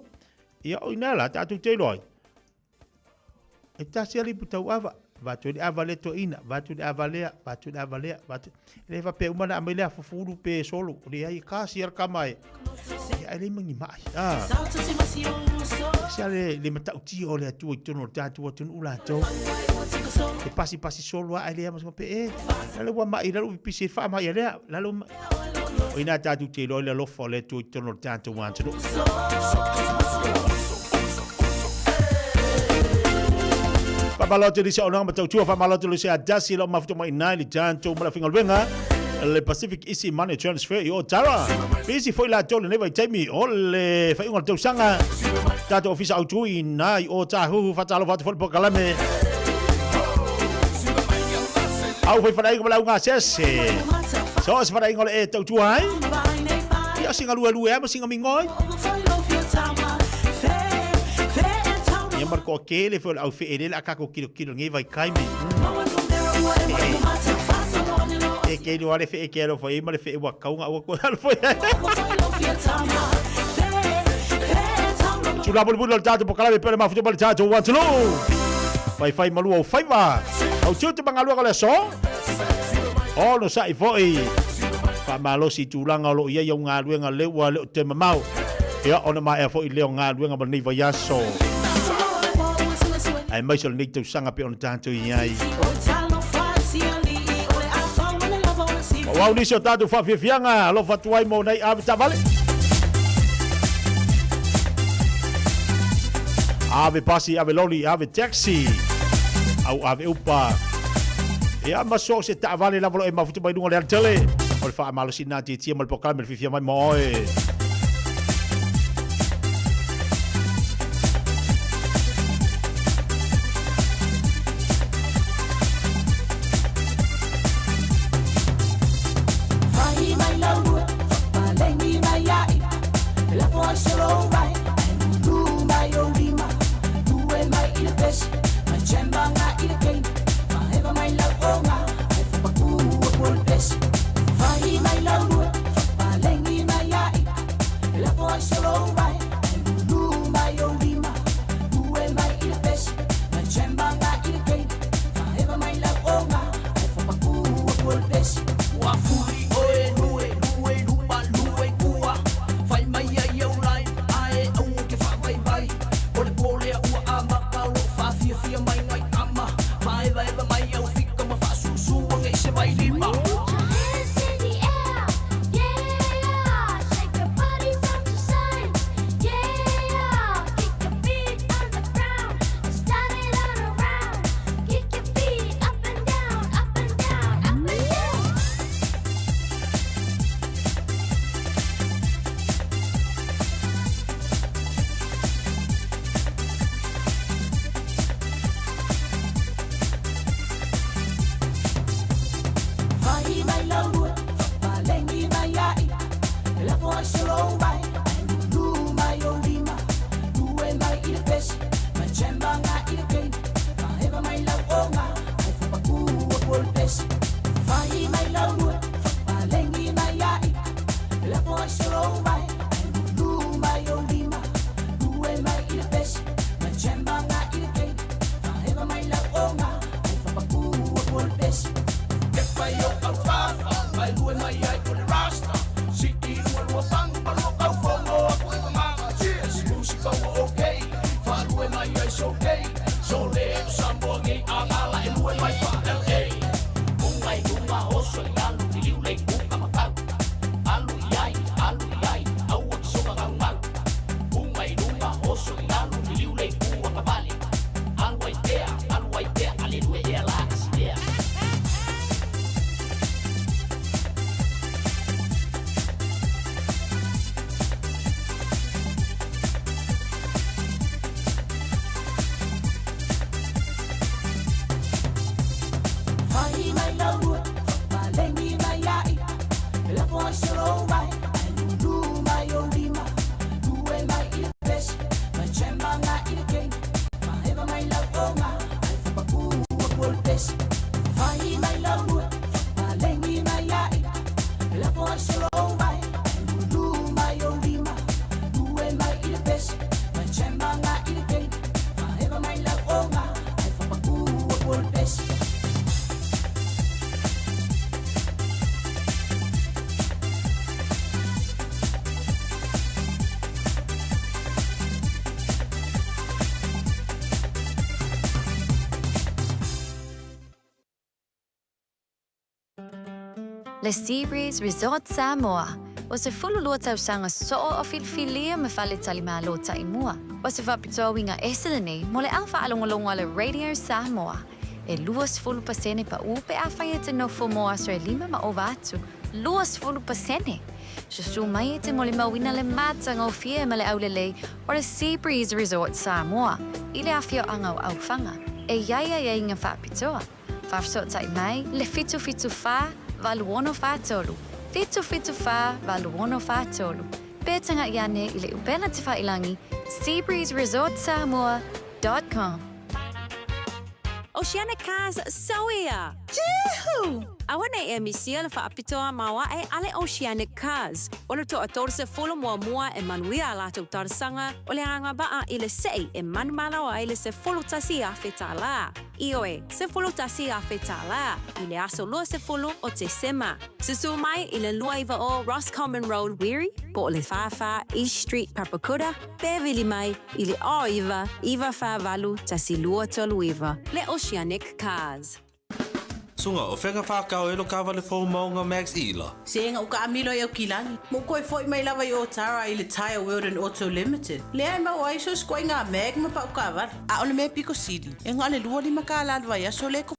Ia, o ina la tatou te iloa ai. E tasi a le ipu tauava, vaeatu ai le ava lea toeaina, vaeatu le ava lea, vaeatu le ava lea, vaeatu. E le faapea uma na aumai lea fufulu pe solo, leai, e kasi lava le tama e, ae leai ma ni mai. Ah. Se le, le matautia o le Atua i totonu o le tatou atunuu latou. E pasipasi solo lava ae leai ma se faapea, e, lalo ua mai, lalo ua pipisi e faamai a lea, lalo ua mai. O ina tatou te iloa i le alofa o le Atua i totonu o le tatou atunuu. Faamalo atu i lisi auaunaga ma tautua, faamalo atu i lisi Adasi lau mafuta mai ina i le tatou ma le aufaigaluega le Pacific Easy Money Transfer i Otara. Busy foi latou lenei vaitaimi o le faaiuga o le tausaga. Tatou ofisa autu i ina i Otahuhu, faatalofa atu foi le polokalame. Au fai fanainga ma le augasese. So o se fanainga o le e tautua ai. Ia singa lue lue ai ma singa mingoi. Ia mar ko kele foi o le au feelele a kako kilo kilo ngi vai kaimi. E ke no ale fe e ke alo foi ma le fe ua kaunga ua ko alo foi. Tula bulu bulu le tatou pokalame pele mafuta ma le tatou atunuu. Fai fai malua o faiva. Au tiute ma galuega o le aso. Onosai foi. Faamalosi i tulaga o lo o i ai au galuega lea ua le o toe mamao. Ia, ona maea foi lea o galuega ma lenei vaiaso. Aemaise o lenei tausaga pei ona tatou i ai. Pau au nisi o tatou faafiafiaga, alofa atu ai mo nai ave taavale. Ave pasi, ave loli, ave taxi, au ave upa. Ia ma so o se taavale lava lo e mafuta mai luga o le alatele. O le faamalosi na tietia ma le polokalame le fiafia mai mo oe. ai se lou vai, ai lulu mai o lima. Lue mai i le pesi, mai tsemanga i le keina. Faeva mai lau onga, ai fapaku aku o le pesi. Fai mai lau lua, fapalengi mai ai. Lafo ai se lou vai, ai lulu mai o lima. Lue mai i le pesi, mai tsemanga i le keina. Faeva mai lau onga, ai fapaku aku o le pesi. Ke pai o au fafa, mai lue mai ai o le rasta. Siti lua lua pangu pa lua kau fongo aku e mama. Cheers, musika ua okay, fa lue mai ai so okay. So le o Samoa ngei angala e lue mai fa LA. Unga i lunga oso i alu i liu lei kuka makau. Alu i ai, alu i ai, aua ki soka ngau ngau. Unga i lunga oso i alu i liu lei kua kavale. Alu ai tea, alu ai tea, ale lue ea la asidea. Fai mai lau lua, fapalengi mai ai. Lafo ai se lou vai, ai lulu mai o lima. Lue mai i le pesi, mai tsemanga i le keina. Faeva mai lau onga, ai fapaku aku o le pesi. Fai mai lau lua, fapalengi mai ai. Lafo ai se lou vai, ai lulu mai o lima. Lue mai i le pesi, mai tsemanga i le keina. Faeva mai lau onga, ai fapaku aku o le pesi. Le Seabreeze Resort Samoa. O se 12 tausaga soo o filifilia ma faletalimalo taimua. O se faapitoa uiga ese lenei mo le au faalogologo a le Radio Samoa. E 20% paʻū pe afai e te nofo mo aso e 5 ma ova atu. 20%! Susū mai e te molimauina le matagofie ma le aulelei o le Seabreeze Resort Samoa i le afioaga o Aufaga e i ai aiaiga faapitoa. Faafesootai mai le 774 8643, 774 8643, pe tagaʻi ane i le upega tafailagi seabreezeresortsamoa.com. Oceanic Cars Soia! Jehu! Aua nei e misia le faapitoa maoae a le Oceanic Cars. O le toa 31 e manuia a latou talosaga o le agavaa i le sei e manumalo ai le $11,000. Ioe, $11,000 i le aso 20 o Tesema. Susū mai i le 29 Roscommon Road, Wiri, po o le 44 East Street, Papakura, pe vili mai i le 09 948 1239. Le Oceanic Cars. Suga, o fea na whākau e lo kāwale fō maunga Max Ila. Se nga uka amilo i au kilagi. Mo koe foi mai lava i o Tara i le Tire World and Auto Limited. Lea e mau ai so skoe ngā mag ma pau kawara. A o le mea piko sili. E ngā le lua lima ka la vai aso le kokongi.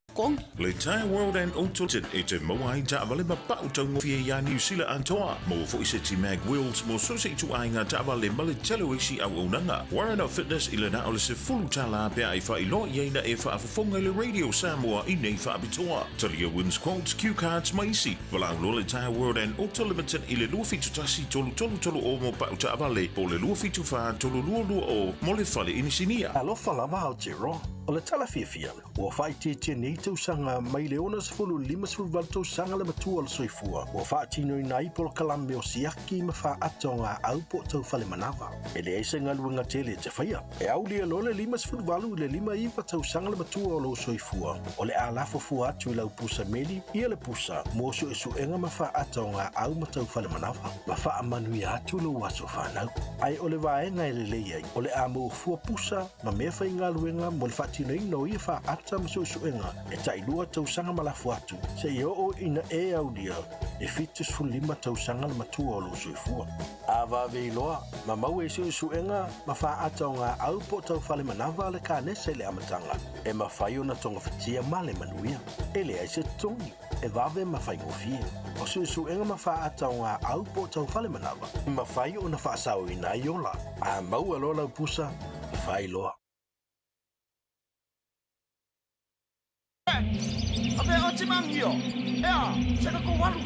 Le Tire World and Auto Limited e te maua ai taavale ma pau taugofie iā Niu Sila atoa. Maua foi se ti mag wheels mo so se ituaiga taavale ma le tele o isi auaunaga. Warren of Fitness i le na o le $10 pe a e faailoa i ai na e faafofoga i le Radio Samoa i nei faapitoa. Talia wins quotes, cue cards ma isi. Valaau loa le Tire World and Auto Limited i le 271 3330 mo pau taavale po o le 274 3220 mo le fale inisinia. Alofa lava Aotearoa. O le tala fiafia, ua faaitiitia nei tausaga mai le 65 tausaga le matua o le soifua, ua faatinoina ai polokalame o siaki ma faaata o gaau po o taufale manava. E leai se galuega tele e te faia. E aulia loa le 58 i le 59 tausaga le matua o lou soifua, o le a lafo fua atu i lau pusa meli ia le pusa mo suesuega ma faaata o gaau ma taufale manava, ma faamanuia atu lou aso fanau. Ae o le vaega e lelei ai, o le a maua fua pusa ma mea faigaluega mo le faatinoina o ia faaata ma suesuega e tailua tausaga ma lafo atu, seia oo ina e aulia e 75 tausaga le matua o lou soifua. A vave iloa, ma maua i suesuega ma faaata o gaau po o taufale manava le kanesa i le amataga, e mafai ona togafitia ma le manuia. E leai se totogi, e vave ma faigofie. O suesuega ma faaata o gaau po o taufale manava, e mafai ona faasaoina ai ola. A maua loa lau pusa, fai loa. A fe o te mangio. Ea, se ka ko walu.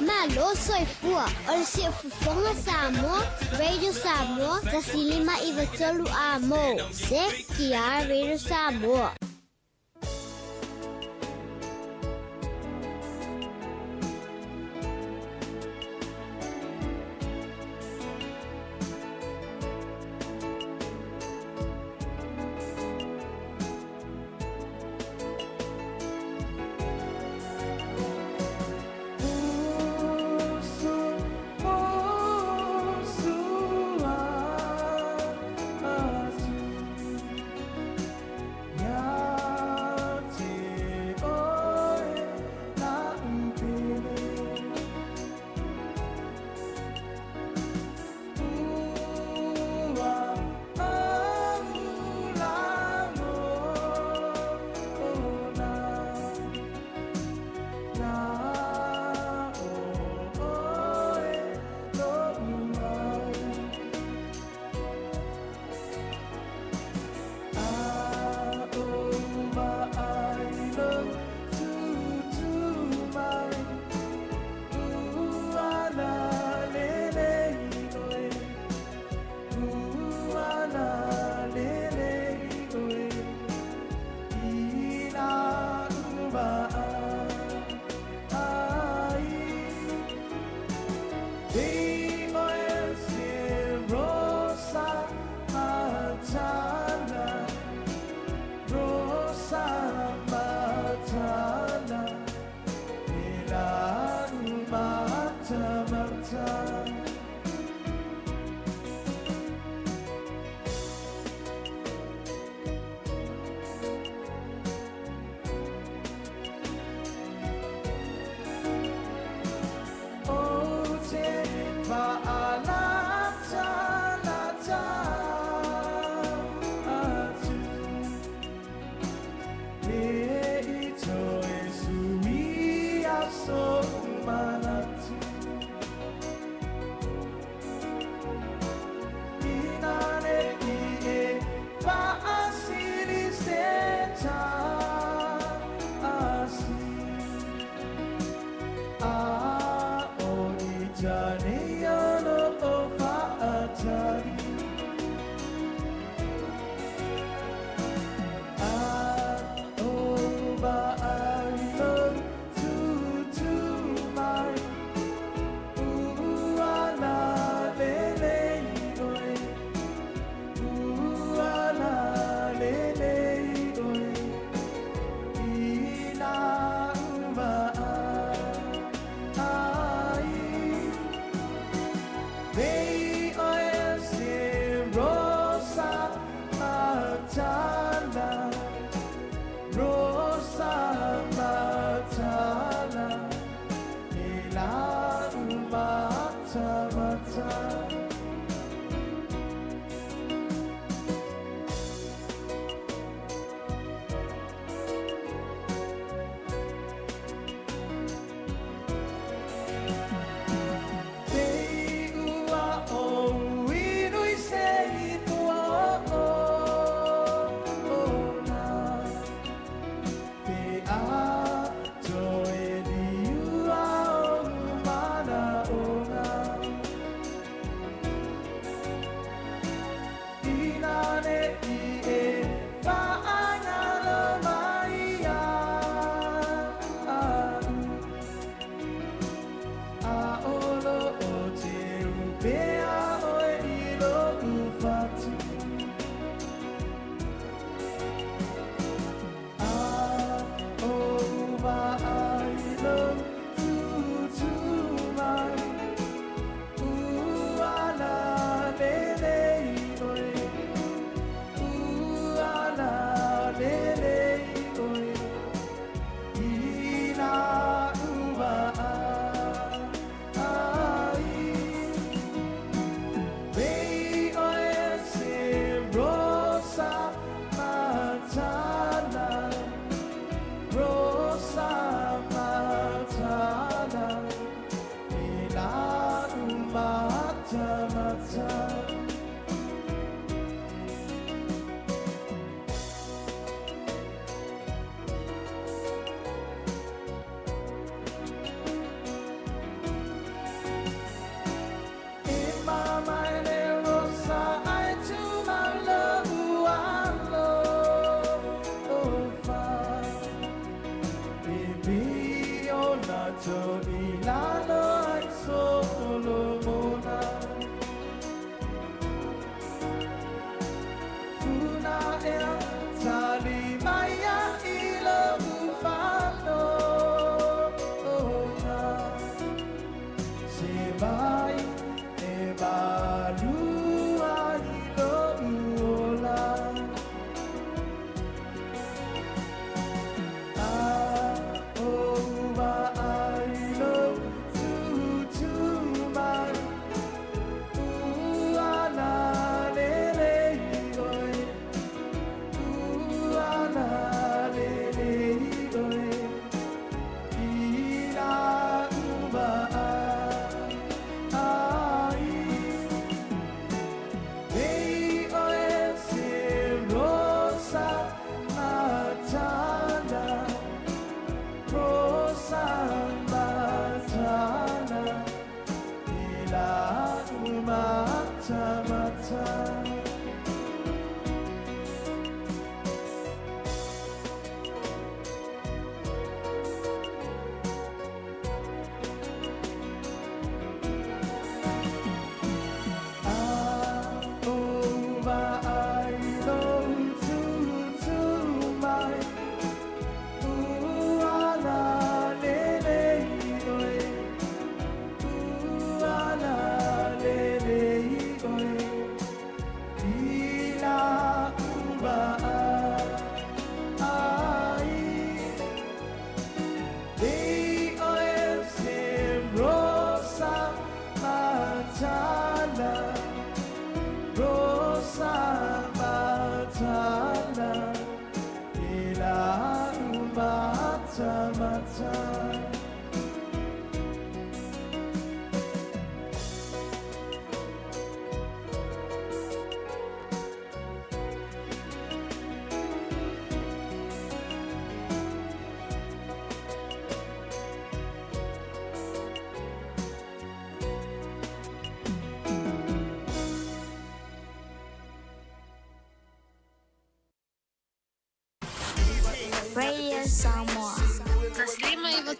Malo soifua o le Siufofoga Samoa, Radio Samoa, 1993 A Mo. CTR Radio Samoa.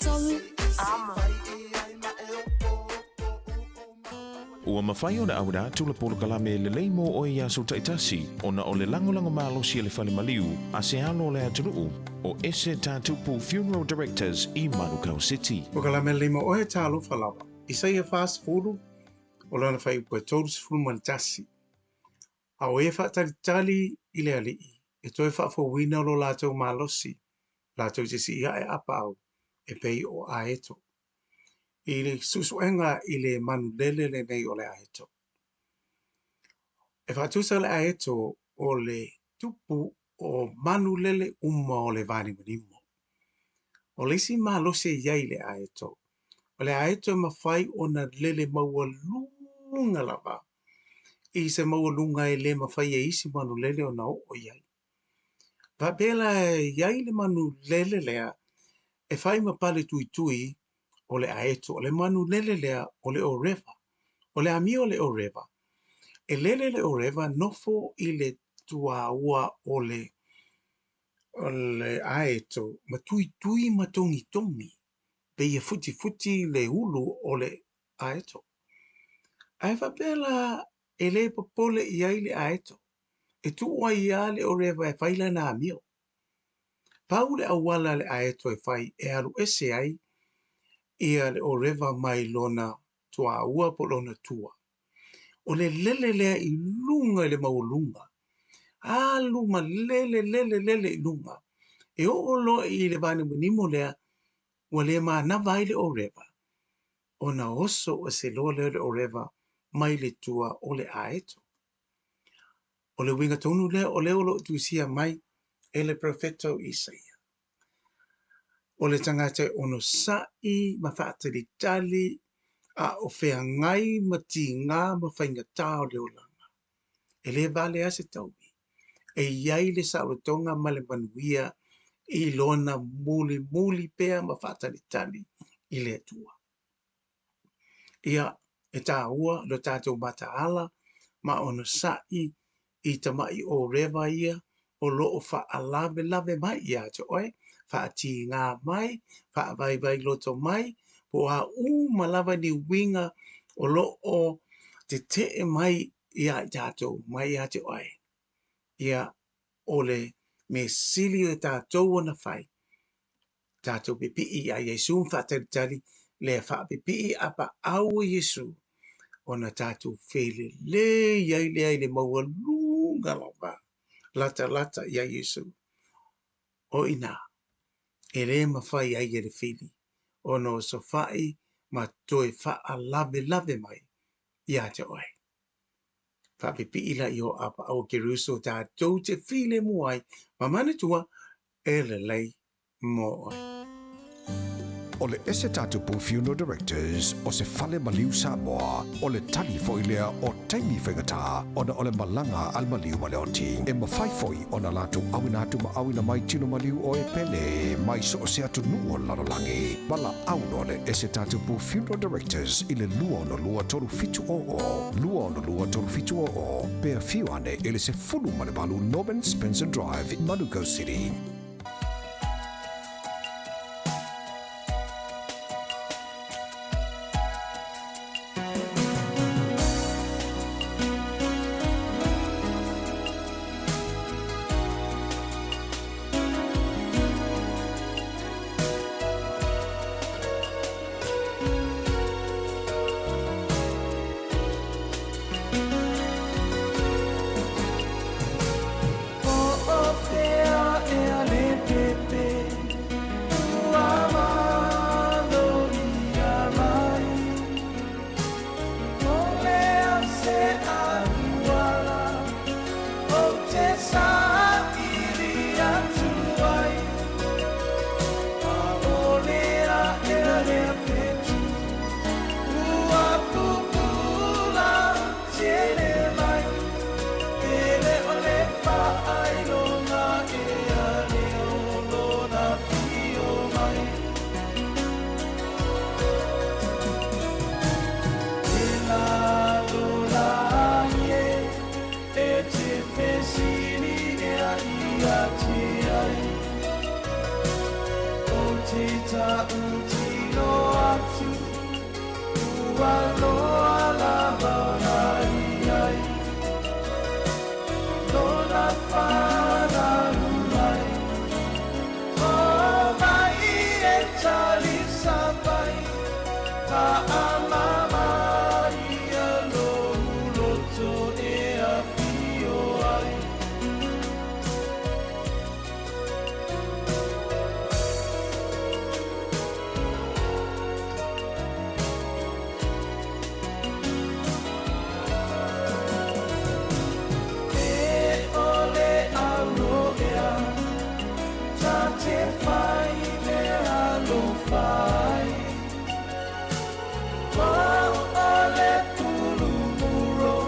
3 Amo. Ua mafai ona auina atu le polokalame lelei mo oe i aso taitasi ona o le lagolago malosi a le fale maliu a se alo o le atunuu o Ese Tatupu Funeral Directors i Manukau City. Polokalame lelei mo oe, talofa lava. Isaia 40, o lana fuaiupu e 31. A o e faatalitali i le Alii, e toe faafouina lo latou malosi, latou te sii ae apaau, e pei o aeto. I le suesuega i le manulele lenei o le aeto. E faatusa le aeto o le tupu o manulele uma o le vanimonimo. O le isi malosi e i ai i le aeto, o le aeto e mafai ona lele maualuga lava i se maualuga e le mafai e isi manulele ona oo i ai. Faapea la e i ai le manulele lea e fai ma pale tuitui o le aeto, o le manulele lea o le ʻōrewa. O le amio o le ʻōrewa, e lele le ʻōrewa nofo i le tuāua o le o le aeto ma tuitui ma togitogi, pei e futifuti le ulu o le aeto. Ae faapea la e le popole i ai le aeto, e tuu ai lava le ʻōrewa e fai lana amio. Pau le auala a le aeto e fai e alu ese ai ia le ʻōrewa mai lona tuāua po o lona tua, o le lele lea i luga i le maualuga, alu ma lele, lele, lele i luga, e oo loa i le vanimonimo lea ua le manava ai le ʻōrewa, ona oso ese loa lea o le ʻōrewa mai le tua o le aeto. O le uiga tonu lea o lea o lo o tusia mai e le perofeta o Isaia. O le tagata e onosaʻi ma faatalitali a o feagai ma tigā ma faigata o le olaga, e le vale lava se taui, e i ai le saolotoga ma le manuia i lona mulimuli pea ma faatalitali i le Atua. Ia, e tāua lo tātou mataala ma onosaʻi i tamaʻi ʻōrewa ia o lo o faalavelave mai iā te oe, faatigā mai, faavaivaai loto mai, po o a uma lava ni uiga o lo o teteʻe mai iā i tātou, mai iā te oe. Ia, o le mea sili o tātou ona fai, Tātou pipii iā Iesū ma faatalitali le faapipii apaau o Iesū ona tātou felelei ai lea i le maualuga lava latalata iā Iesū. O inā, e le mafai ai e le fili ona osofaʻi ma toe faalavelave mai iā te oe. Faapipii la i o apaau o Keriso tātou te filemu ai ma manatua e lelei mo oe. O le Ese Tatupu Funeral Directors o se fale maliu Samoa, o le tali foi lea o taimi faigata ona o le malaga a le maliu ma le oti. E mafai foi ona latou auina atu ma auina mai tino maliu o e pele mai so o se atunuu o le lalolagi. Valaau loa le Ese Tatupu Funeral Directors i le 262 3700, 262 3700, pe afio ane i le 18 Norman Spencer Drive, Manukau City. Ua loa lava ona i ai Lona fanau mai O mai e talisa mai Faamama ia lou loto e afio ai. E ʻole au ea Ta te fai mea alofa ai O ʻole pulumuro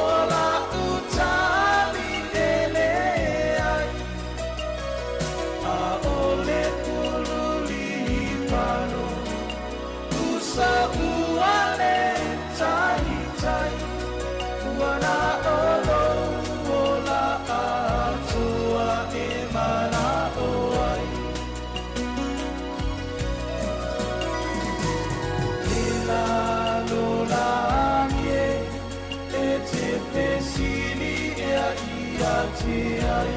O la'u tali e leai ʻAʻole ulu lipano Usa ua le taitai Ua na o lou ola atoa e mana'o ai E lalolagi e E te fesili ea ia te ai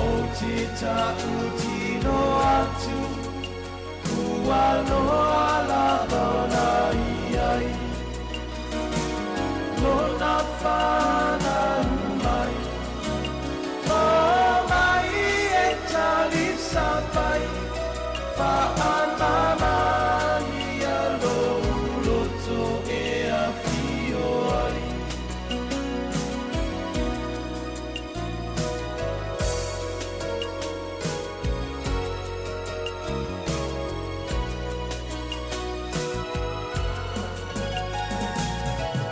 O te ta'utino atu Ua loa lava ona i ai Lona fanau mai O mai e talisa mai Faamama ia lou loto e afio ai.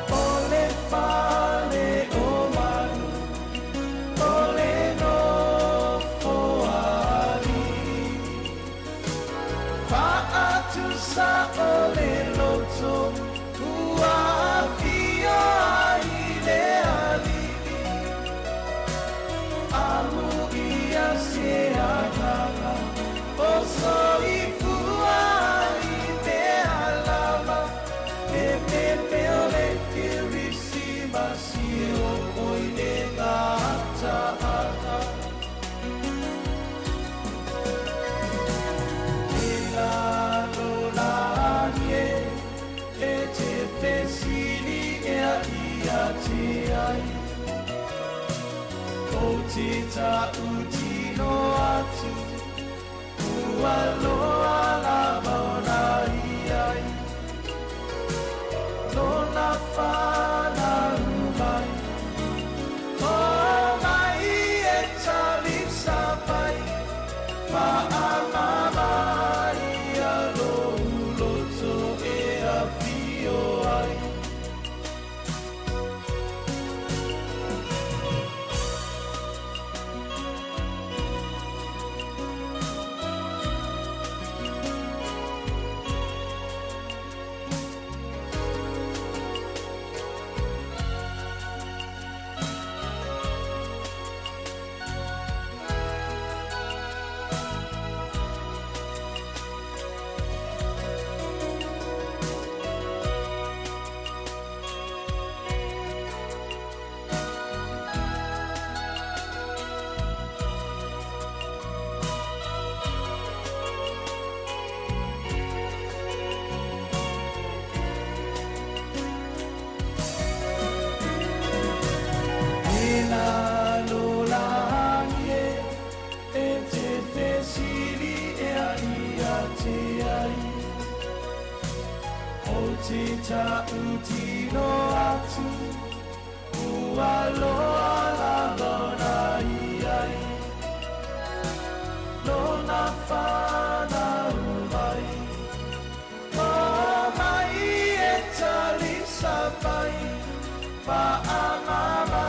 O le fale o manu, o le nofo a alii, Faatusa o le loto, ua afio ai le alii. Amuia se agaga, o soifua i mea lava, E pepe o le Kerisimasi e oo i le gataaga. E lalolagi e, e te fesili ea ia te ai. O te ta'utino atu, ua loa lava ona i ai. Lona fanau mai, o mai e talisa mai, Faamama ia lou loto e afio ai. E lalolagi e, e te fesili ea ia te ai. O te ta'utino atu, ua loa lava ona i ai. Lona fanau mai, o mai e talisa mai, Faamama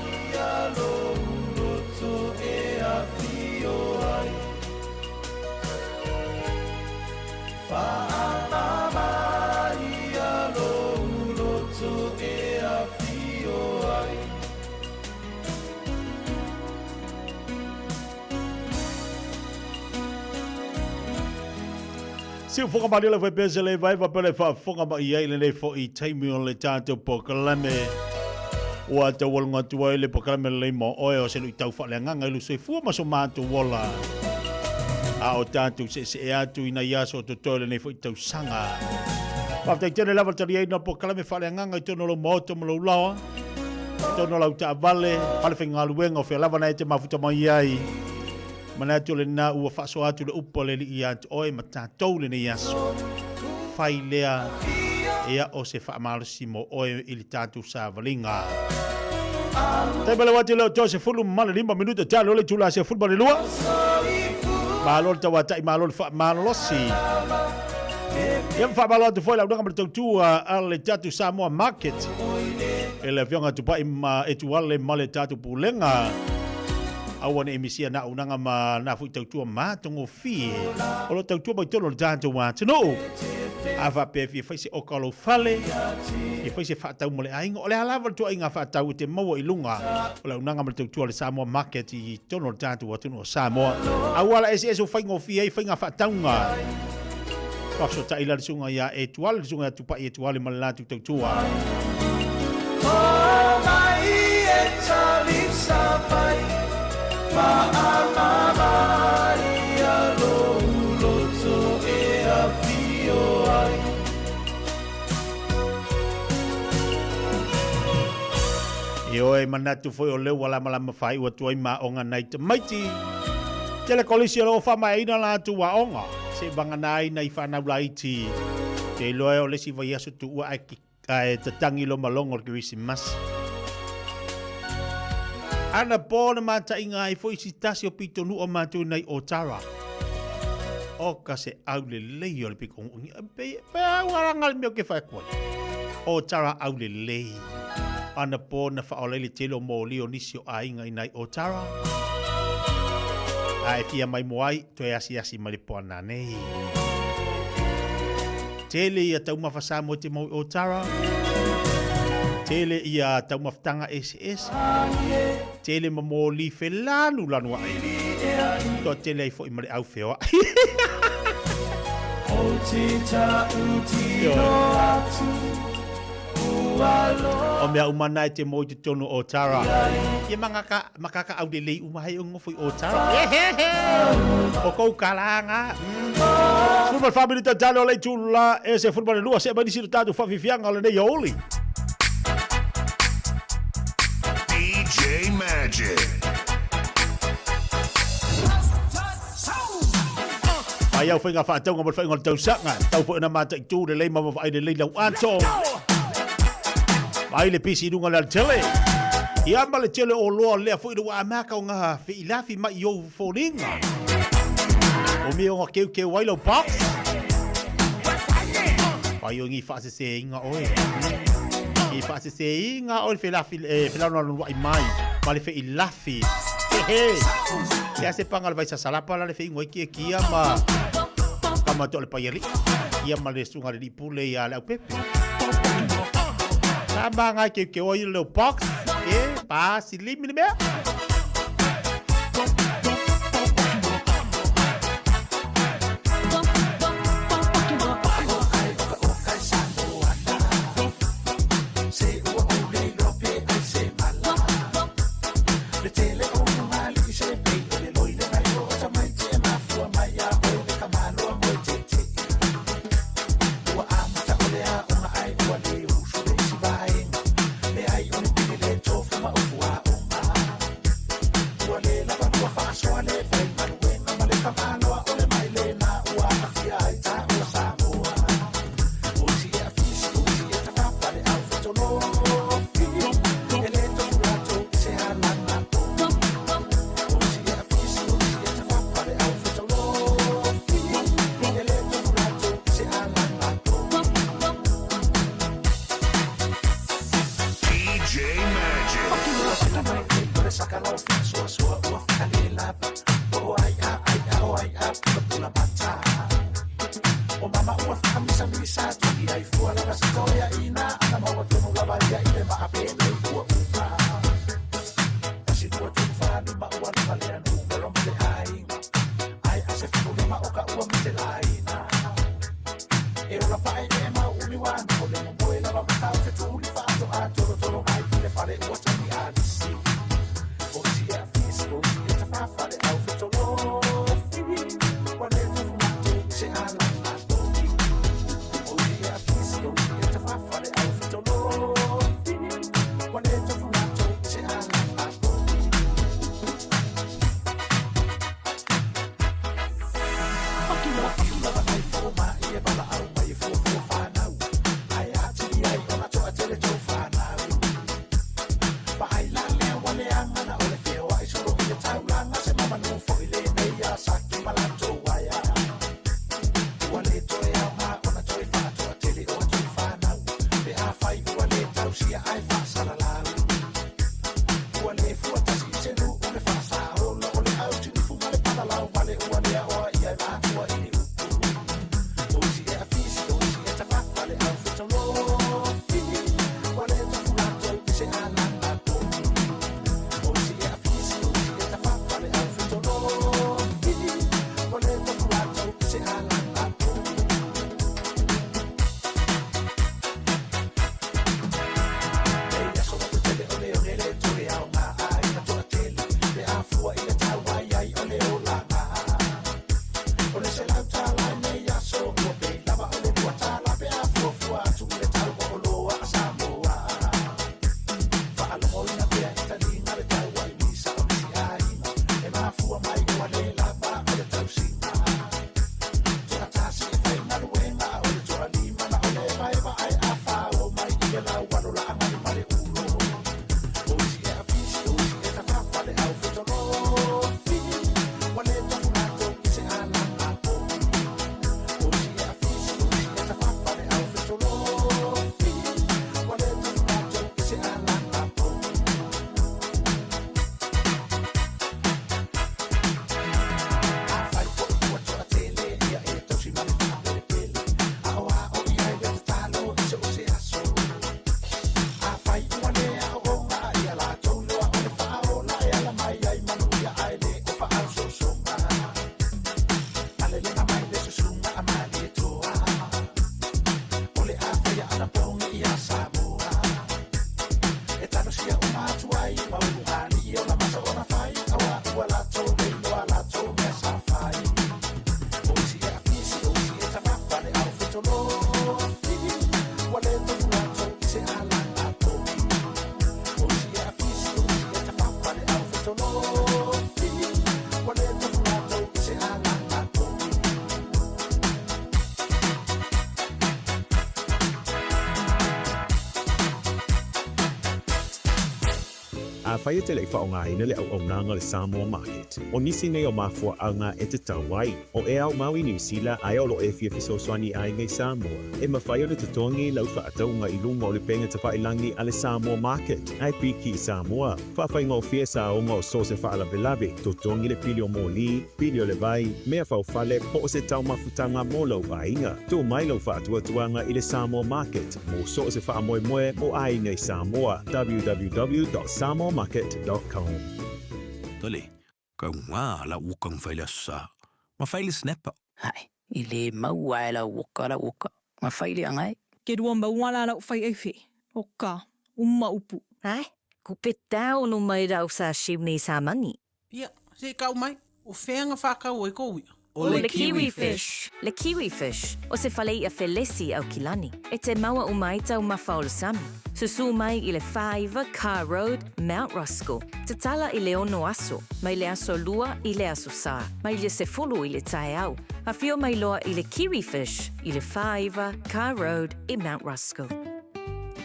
ia lou loto e afio ai. Faamama ia lou loto e afio ai. Siufoga malie le fai pese le vai va pele faafofoga mai ai lenei foi taimi o le tatou polokalame. Ua taualuga atu ai le polokalame lelei mo oe o se luitau faaleagaga i lou soifua ma so matou ola. A o tatou seesee atu i nai aso o totoe o lenei foi tausaga. Faafetai tele lava le taliaina o le polokalame faaleagaga i totonu o lou maota ma lou laoa, i totonu o lau taavale, fale faigaluega o fea lava na e te mafuta mai ai. Manatu o lena ua faasoa atu le upu a le Alii ia te oe ma tatou lenei aso. Fai lea ia o se faamalosi mo oe i le tatou savaliga. Taimi le wati leo toe 15 minuta talo le itula 12. Malo le tauatai, malo le faamalolosi. Ia ma faamalo atu foi le aunaga ma le tautua a le tatou Samoa Market. E le afioga Tupai ma Etuale ma le tatou Pulega. Aua ne i misia nā auaunaga ma nā foi tautua matagofie o lo tautua mai totonu o le tatou atunuu. A faapea e fia fai se oka o lou fale, fia fai se faatau mo le aiga, o le a lava le tuaiga faatau e te maua i luga o le auaunaga ma le tautua a le Samoa Market i totonu o le tatou atunuu o Samoa. Auala eseese ua faigofie ai faiga faatauga. Faafesootai la le susuga ia Etuale, le susuga ia Tupai Etuale ma le latou tautua. Ioe, manatu foi o lea ua lamalama faaiu atu ai ma aoga nai tamaiti. Tele kolisi o lo o faamaeaina latou aoga, se vagana ai nai fanau laiti. Te iloa e o le isi vaiaso tuua ae, ae tatangi lo malogo o le Kerisimasi. Ana pō na mātaʻiga ai foi si tasi o pitonuu o mātou nei o Tara. O ka se au lelei o le piko pe, pe au aranga le mea o ke whae koe. O Tara au lelei. Ana pō na whaola i le tele o mōli o nisi o aiga i nai o Tara. A e fia mai mo ai, toe asiasi mai le poana nei. Tele ia taumafa Samoa te mau i Otara. Tele ia taumafataga eseese. Tele ma mōlī felanulanu aʻe. Toa tele ai foi ma le au feoaʻi. O mea uma na e te moe i totonu o Otara. Ia mangaka, makaka au lelei uma hei o ngofo i Otara. O kou kalanga. 14 minuta tale o le itula e se 12 se mai nisi o tatou faafiafiaga o lenei aoauli. DJ Magic. Mai au whainga whaataunga mo le whainga o le tausaga. Tau foi ona mataitu lelei ma vaai lelei lau ato. Mai le pisi i lunga le alatele. Ia ma le tele o loa lea foi le ua amaka o ngā whiilafi mai i ou foliga. O mea o ngā keu keu ai lau box. Pai o ngi whaaseseinga oe. Ngi whaaseseinga oe le whelafi, eh, whelano wai mai. Ma le whiilafi. He he. Ia se panga le vai sasalapa la le whaingo ki e kia ma ka ma to le paiali. Ia ma le sunga le lipule ia le au pepe. Ka ma ngai ke ke oi le box. E pa silimi le mea. DJ Magic. Afai e te le i faaaogaina le auaunaga o le Samoa Market, o nisi nei o mafuaaga e tatau ai. O e aumau i Niu Sila ae o lo o e fia fesoasoani i aiga i Samoa, e mafai ona totogi lau faatauga i luga o le pega tafailagi a le Samoa Market ae piki i Samoa. Faafaigofie saoga o so o se faalavelave, totogi le pili o moli, pili o le vai, mea faufale po o se taumafutaga mo lou aiga. Tuu mai lau faatuatuaga i le Samoa Market mo so o se faamoemoe mo aiga i Samoa, www.samoamarket.com. Tole, kau ngā la ukang fai le aso sa, ma fai le snapper. Hae, i le maua e lau oka lau oka, ma fai le anga e. Ke rua maua la lau fai ai fe, oka, uma upu. Hae, ko pe tau no mai rau sa shiu nei sa mani. Ia, se i kau mai, o fea nga whakau ai kou ia? O le kiwi fish. Le kiwi fish, o se fale i'a felesi Aukilani. E te maua uma ai taumafa o le sami. Susū mai i le 49 Carr Road, Mount Roskill. Tatala i le ono aso, mai le aso lua i le aso sa, mai le sefulu i le taeao. Afio mai loa i le Kiwi Fish i le 49 Carr Road i Mount Roskill.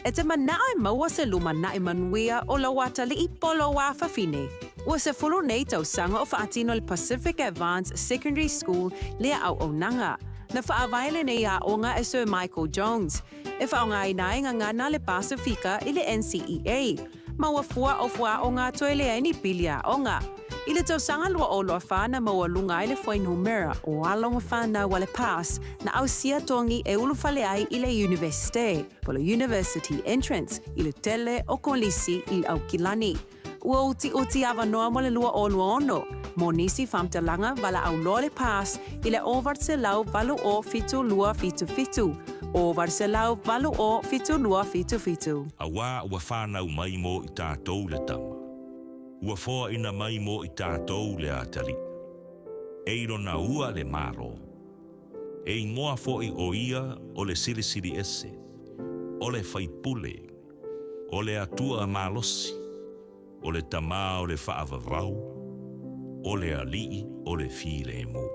E te manao e maua se lumanaʻi manuia o lou atalii po o lou afafine. Ua sefulu nei tausaga o faatino le Pacific Advanced Secondary School lea auaunaga. Na faavae lenei aoga e Sir Michael Jones, e faaaogaina ai gagana le Pasifika i le NCEA. Ma ua fua o fuaaoga toe leai ni pili aoga. I le tausaga 2024 na maualuga ai le fuainumera o alo ma fanau a le PASS na ausia togi e ulufale ai i le Iunivesite, po o le University Entrance, i le tele o kolisi i Aukilani. Ua utiuti avanoa mo le 2026. Mo nisi faamatalaga, valaau loa le pass i le 0800 80 72 77, 0800 80 72 77. Auā ua fanau mai mo i tatou le tama, ua foaina mai mo i tatou le atalii, e i lona ua le Malo. E ingoa foʻi ʻo ia o le Silisili Ese, o le Faipule, o le Atua malosi, o le Tamā o le Faavavau, o le Alii o le Filemu.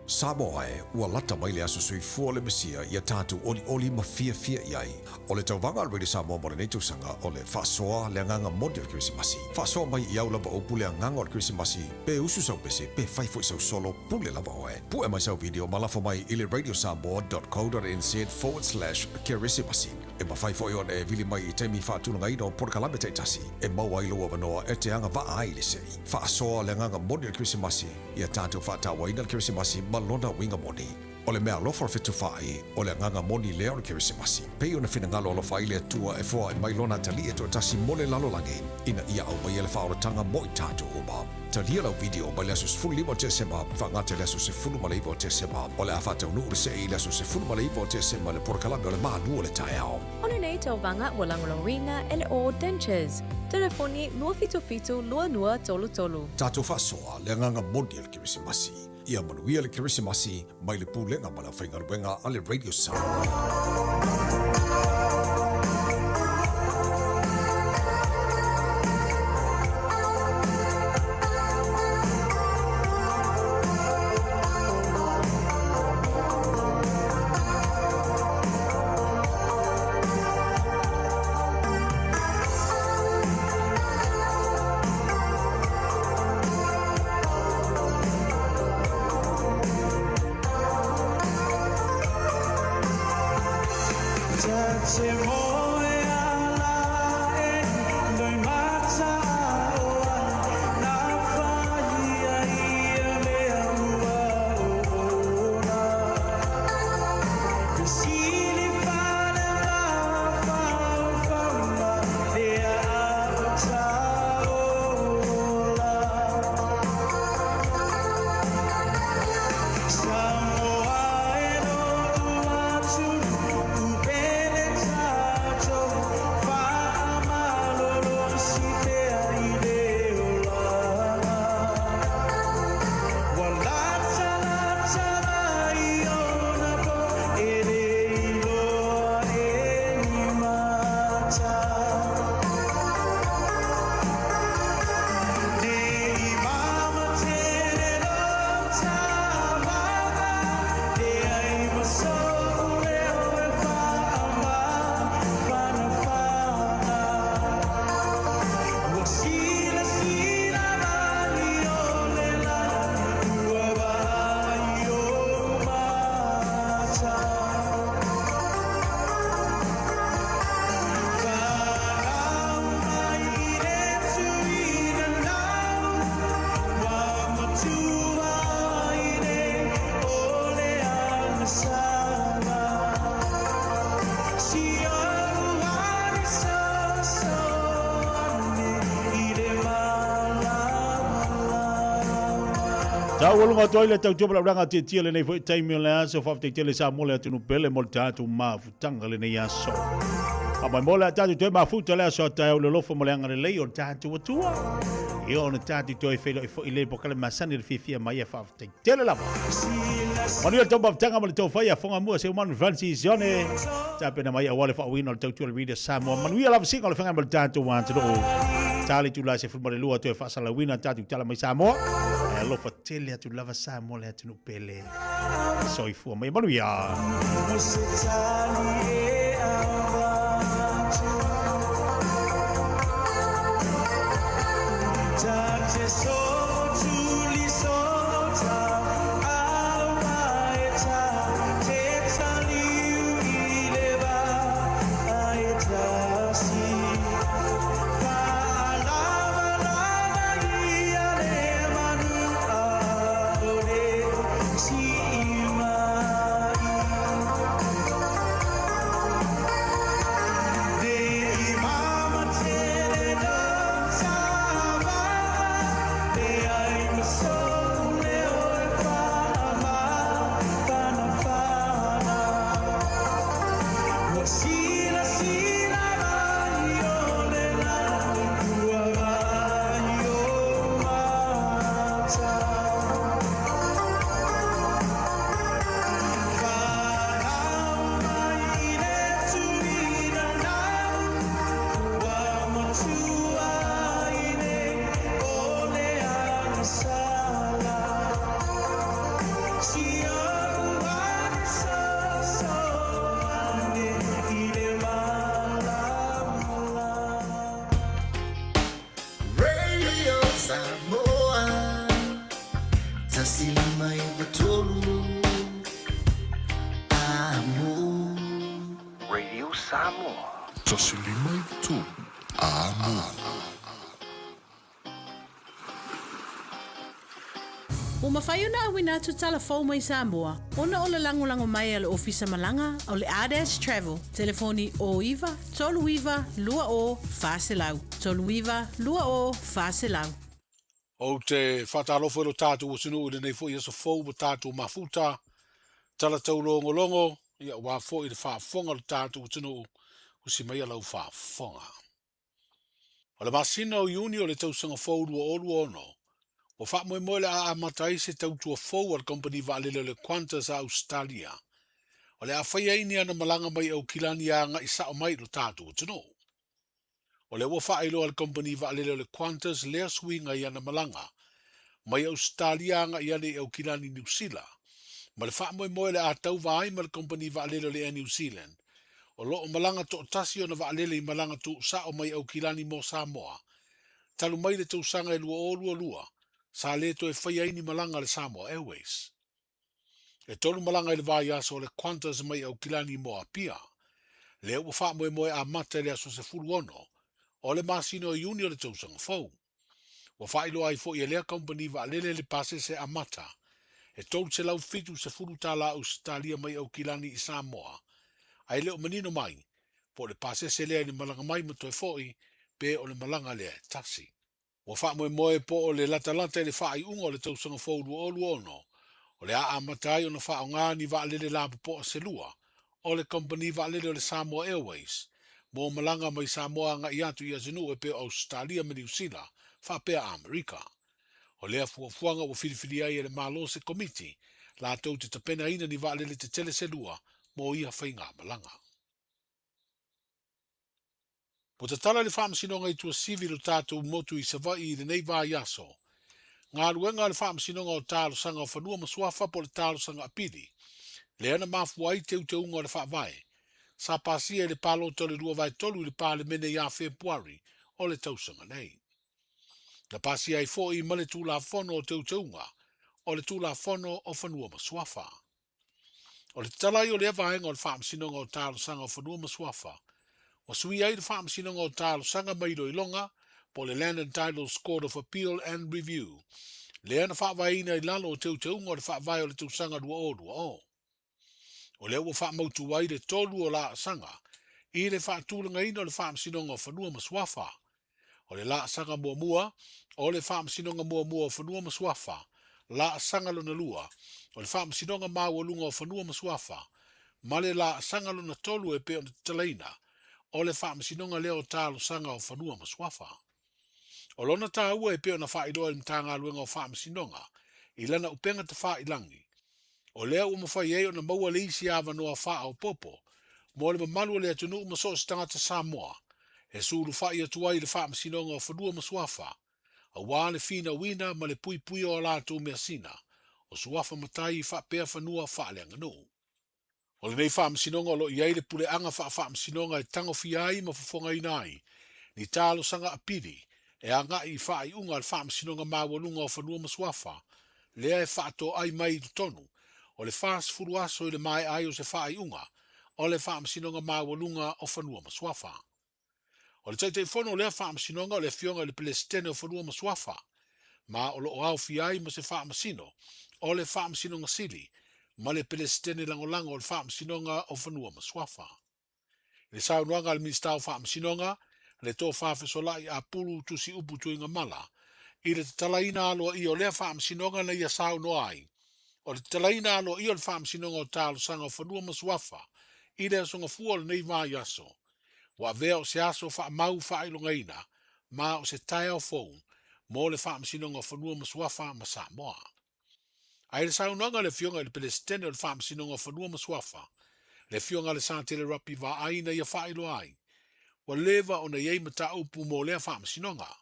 Samoa e, ua lata mai le aso soifua o le Mesia ia tatou olioli ma fiafia i ai. O le tauvaga a le Radio Samoa mo lenei tausaga o le faasoa le agaga moni o le Kerisimasi. Faasoa mai i au lava upu le agaga o le Kerisimasi, pe usu sau pese, pe fai foi sau solo, pule lava oe. Pue mai sau video ma lafo mai i le radiosamoa.co.nz/kerisimasi. E mafai foi ona e vili mai i taimi faatulagaina o polokalame taitasi e maua ai lou avanoa e te agavaa ai i le sei. Faasoa le agaga moni o le Kerisimasi, ia tatou faatauaina le Kerisimasi ma lona uiga moni. O le meaalofa o le fetufaai, o le agaga moni lea o le Kerisimasi. Pei ona finagalo alofa ai le Atua e foai mai Lona Atalii e toatasi mo le lalolagi, ina ia aumaia le faaolataga mo i tatou uma. Talia lau video mai le aso 15 o Tesema faagata i le aso 19 o Tesema. O le a faataunuu le see i le aso 19 o Tesema i le polokalame o le Malu o le Taeao. O lenei tauvaga ua lagolagoina e le All Dentures. Telefoni 277 2233. Tatou faasoa le agaga moni o le Kerisimasi. Ia manuia le Kerisimasi mai le Pulega ma le Aufaigaluega a le Radio Samoa. Taualuga atu ai le tautua ma laulaga tietie lenei foi taimi o le aso. Faafetai tele Samoa le atunuu pele mo le tatou mafutaga lenei aso. Faamoemoe mo le tatou toe mafuta le aso a taeao i le alofa ma le agalelei o le tatou Atua. Ia ona tatou toe feiloai foi i le polokalame masani le fiafia mai e faafetai tele lava. Manuia le tou mafutaga ma le tou fai a fonga mua se umanu Francis Ione. Tapena mai aua le faauiina o le tautua le Radio Samoa. Manuia lava sina o le whangai ma le tatou atunuu. Tali tula se fulma le lua toe faasalauina tatou tala mai Samoa. E alofa tele atu lava Samoa le atunuu pele. Soifua mai manuia. Samoa. 153 Amo. Ua mafai ona auina atu tala fou mai Samoa ona o le lagolago mai a le Ofisa Malaga o le Ardash Travel, telefoni 09 39 20 400, 39 20 400. Ou te faatalofa i lo tatou atunuu i lenei foi aso fou ua tatou mafuta, tala taulogologo, ia aua foi le faafofoga o lo tatou atunuu, usi maia lau faafofoga. O le masina o Iuni o le tausaga fou 2026, ua faamoemoe o le a amata ai se tautua fou a le kamupani vaalele o le Qantas a Ausetalia, o le a faia ai ni ana malaga mai Aukilani a agai sao mai i lo tatou atunuu. O lea ua faailoa e le kamupani vaalele o le Qantas lea suiga i ana malaga mai Ausetalia agai ane i Aukilani Niu Sila, ma le faamoemoe o le a tauva ai ma le kamupani vaalele o le Air New Zealand, o lo o malaga toatasi ona vaalele i malaga tuusao mai Aukilani mo Samoa, talu mai le tausaga e 2022, sa le toe faia ai ni malaga a le Samoa Airways. E tolu malaga i le vaiaso o le Qantas mai Aukilani mo Apia. Lea ua faamoemoe amata i le aso 16 o le masina o Iuni o le tausaga fou. Ua faailoa ai foi e lea kamupani vaalele le pasese amata e $370 tala Ausetalia mai Aukilani i Samoa, ae le o manino mai po o le pasese lea i le malaga mai ma toe foi pe o le malaga lea e tasi. Ua faamoemoe po o le latalata i le faaiuga o le tausaga fou 2026, o le a amata ai ona faaaoga ni vaalele lapopoa se lua o le kamupani vaalele o le Samoa Airways mo malaga mai Samoa agai atu i atunuu e pei o Ausetalia ma Niu Sila faapea Amerika. O lea fuafuaga ua filifilia ai e le Malo se komiti latou te tapenaina ni vaalele tetele se lua mo ia faigamalaga. Ua tatala le Faamasinoga i Tuasivi i lo tatou motu i Savaii i lenei vaiaso. Galuega a le Faamasinoga o Talosaga o Fanua ma Suafa po o le Talosaga Apili, lea na mafua ai teuteuga o le Faavae, sa pasia i le palota o le 2/3 i le Palemene ia Fepuari o le tausaga nei. Na pasia ai foi ma le Tulafono o Teuteuga o le Tulafono o Fanua ma Suafa. O le tatala ai o lea vaega o le Faamasinoga o Talosaga o Fanua ma Suafa, ua suia ai le Faamasinoga o Talosaga ma Iloiloga po o le Land and Titles Court of Appeal and Review, lea na faavaeina i lalo o teuteuga o le Faavae o le tausaga 2020. O lea ua faamautu ai le tolu o laasaga i le faatulagaina o le Faamasinoga o Fanua ma Suafa. O le laasaga muamua, o le Faamasinoga muamua o Fanua ma Suafa, laasaga lona lua, o le Faamasinoga Maualuga o Fanua ma Suafa, ma le laasaga lona tolu e pei ona tatalaina, o le Faamasinoga lea o Talosaga o Fanua ma Suafa. O lona taua e pei ona faailoa e le Matagaluega o Faamasinoga i lana upega tafailangi, o lea ua mafai ai ona maua le isi avanoa faaopoopo mo le mamalu o le atunuu ma so o se tagata Samoa e sulufai atu ai i le Faamasinoga o Fanua ma Suafa aua le finauina ma le puipuia o a latou measina o suafa matai faapea fanua faaleaganuu. O lenei faamasinoga o lo o i ai le puleaga faafaamasinoga e tagofia ai ma fofogaina ai ni talosaga apili e agai i faaiuga a le Faamasinoga Maualuga o Fanua ma Suafa lea e faatoai mai i totonu o le 40 aso i le maea ai o se faaiuga o le Faamasinoga Maualuga o Fanua ma Suafa. O le Taitaifono o lea Faamasinoga o le Afioga i le Peresetene o Fanua ma Suafa, ma o lo o aofia ai ma se Faamasino o le Faamasinoga Sili ma le Peresetene Lagolago o le Faamasinoga o Fanua ma Suafa. I le saunoaga a le Minisita o Faamasinoga, le Tofa Fesolai Apulu Tusiupu Tuigamala, i le tatalaina aloaia o lea Faamasinoga na ia saunoa ai, o le tatalaina aloaia o le Faamasinoga o Talosaga o Fanua ma Suafa i le Aso Gafua o lenei vaiaso, ua avea o se aso faamau faailogaina ma o se taeao fou mo le Faamasinoga o Fanua ma Suafa ma Samoa. A i le saunoaga a le Afioga i le Peresetene o le Faamasinoga o Fanua ma Suafa, le Afioga a Lesatele Rapi Vaai na ia faailoa ai, ua leva ona i ai mataupu mo lea faamasinoga,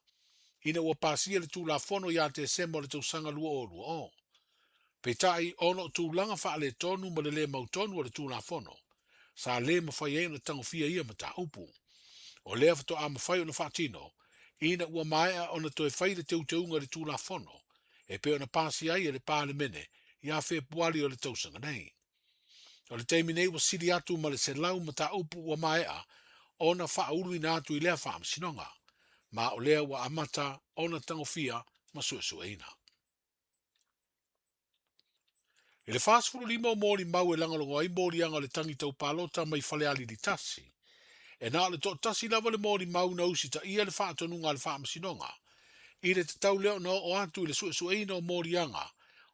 ina ua pasia le Tulafono ia Tesema o le tausaga 2020. Peitai, ona o tulaga faaletonu ma le lē mautonu o le Tulafono, sa lē mafai ai ona tagofia ia mataupu. O lea faatoa mafai ona faatino, ina ua maea ona toe fai le teuteuga i le Tulafono, e pei ona pasia ai e le Palemene ia Fepuari o le tausaga nei. O le taimi nei ua sili atu ma le 100 mataupu ua maea ona faauluina atu i lea faamasinoga, ma o lea ua amata ona tagofia ma suesueina. I le 45 o molimau e lagolago ai moliaga o le tagi tau palota mai Falealili 1, e na o le toatasi lava le molimau na usitaia le faatonuga a le Faamasinoga i le tatau lea ona oo atu i le suesueina o moliaga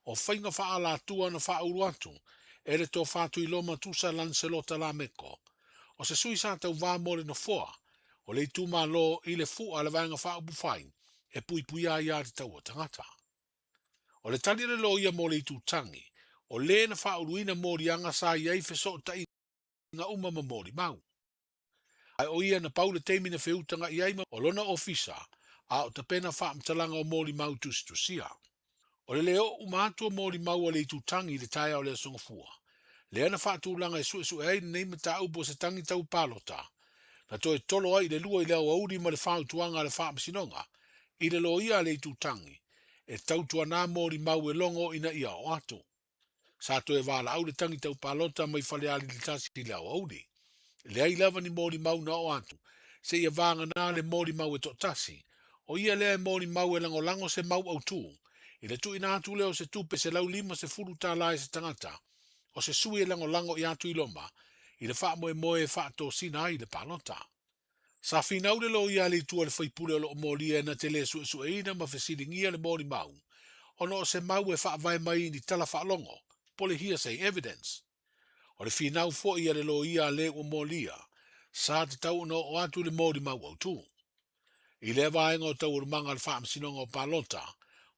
o faiga faaalatua na faaulu atu e le Tofa Tuiloma Tusa Lancelota Lameko, o se sui sa tauvā mo le Nofoa o le itumalo i le Fua a le Vaega Faaupufai e Puipuia ai Aiatatau a Tagata. O le tali a le loia mo le itu tagi, o le na faauluina moliaga sa i ai fesootaiga uma ma molimau. Ae o ia na pau le taimi na feutaga i ai ma o lona ofisa a o tapena faamatalaga o molimau tusitusia. O le le oo uma atu o molimau a le itu tagi i le taeao o le Aso Gafua, lea na faatulaga e suesue ai lenei mataupu o se tagi tau palota, na toe tolo ai i le 2 i le aoauli ma le fautuaga a le Faamasinoga i le loia a le itu tagi e tautuana molimau e logo ina ia oo atu. Sa toe valaau le tagi tau palota mai Falealili 1 i le aoauli. E leai lava ni molimau na oo atu, seia vagana le molimau e toatasi, o ia lea e molimau e lagolago se mau autū, i le tuuina atu lea o se tupe $150 i se tagata, o se sui e lagolago ia Tuiloma i le faamoemoe e faatosina ai le palota. Sa finau le loia a le itu a le faipule o lo o molia na te le suesueina ma fesiligia le molimau ona o se mau e faavae mai i ni tala faalogo, po o le hearsay evidence. O le finau foi a le loia a le ua molia, sa tatau ona oo atu le molimau autū. I lea vaega o taualumaga a le Faamasinoga o Palota,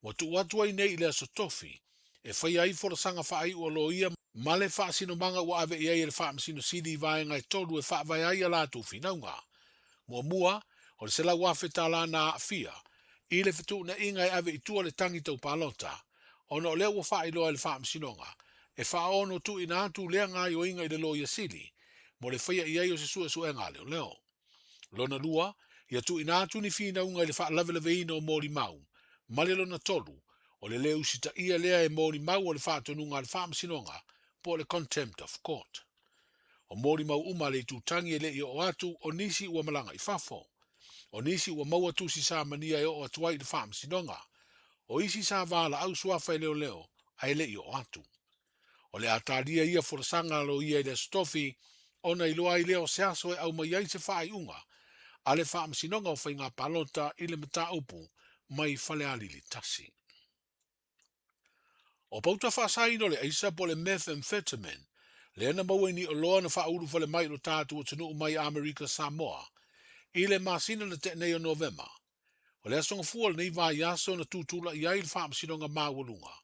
ua tuu atu ai nei i le Aso Tofi e faia ai folasaga faaiu a loia ma le faasinomaga ua ave i ai e le Faamasino Sili i vaega e tolu e faavae ai a latou finauga. Muamua, o le $100,000 na aafia i le fetuunaiga e ave i tua le tagi tau palota, ona o lea ua faailoa e le Faamasinoga e faaono tuuina atu lea gaoioiga i le Loia Sili mo le faia i ai o se suesuega a leoleo. Lona lua, ia tuuina atu ni finauga i le faalavelaveina o molimau, ma le lona tolu, o le le usitaia lea e molimau o le faatonuga a le Faamasinoga po o le Contempt of Court. O molimau uma a le itutagi e le i oo atu, o nisi ua malaga i fafo. O nisi ua maua tusi samania e oo atu ai i le Faamasinoga. O isi sa valaau suafa e leoleo ae le i oo atu. O le a talia ia folasaga a loia i le Aso Tofi ona iloa ai lea o se aso e aumai ai se faaiuga a le Faamasinoga o Faiga Palota i le mataupu mai Falealili 1. O pauta faasaina o le aisa po o le methamphetamine lea na maua i Niʻoloa na faaulu fale mai i lo tatou atunuu mai Amerika Samoa i le masina na tea nei o Novema. O le Aso Gafua o lenei vaiaso na tutulai ai le Faamasinoga Maualuga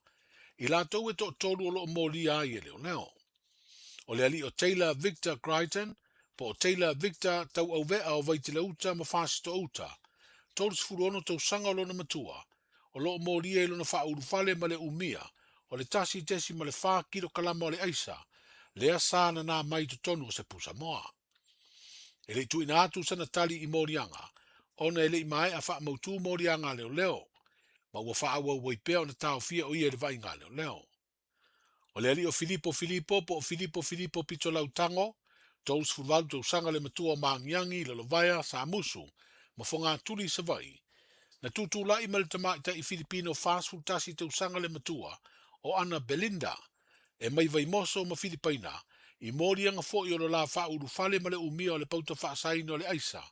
i latou e toatolu o lo o molia ai e leoleo. O le alii o Taylor Victor Crichton, po o Taylor Victor Tauauvea o Vaiteleuta ma Fasitouta, 36 tausaga o lona matua, o lo o molia i lona faaulufale ma le umia o le 1.4 kilokalama o le aisa, lea sa nanā mai i totonu o se pusamoa. E le i tuuina atu sana tali i moliaga, ona e le i maea faamautū moliaga a leoleo, ma ua faaauau ai pea ona taofia o ia i le vaaiga a leoleo. O le alii o Filipo Filipo po o Filipo Filipo Pitolau Tago, 38 tausaga le matua o Maagiagi, Lalovaea, Samusu, ma Fogatuli i Savaii, na tutulai ma le tamaitai Filipino 41 tausaga le matua o Ana Belinda, e mai Vaimoso ma Filipaina, i moliaga foi o lo la faaulufale ma le umia o le pauta faasaina o le aisa,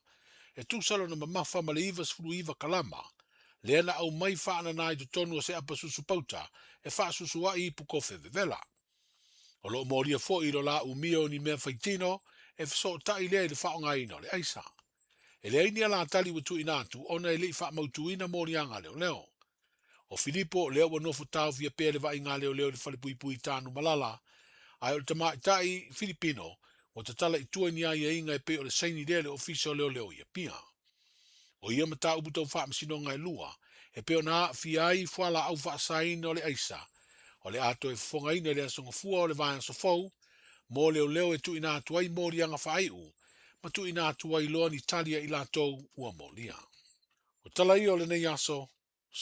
e tusa lona mamafa ma le 99 kalama, lea na aumai faanana i totonu o se apa susu pauta e faasusuai ipu kofe vevela. O lo o molia foi i lo la umia o ni mea faitino e fesootai lea i le faaaogaina o le aisa. E leai ni alatali ua tuuina atu ona e le i faamautuina moliaga a leoleo. O Filipo, lea ua nofo taofia pea le vaaiga a leoleo i le falepuipui i Tanumalala, ae o le tamaitai Filipino ua tatala i tua i ni aiaiga e pei o le saini lea i le Ofisa o Leoleo i Apia. O ia mataupu tau faamasinoga e lua, e pei ona aafia ai fualaau faasaina o le aisa, o le a toe fofogaina i le Aso Gafua o le Vaiaso fou, mo leoleo e tuuina atu ai moliaga faaiu ma tuuina atu ai loa ni tali a i latou ua molia. O tala ia o lenei aso.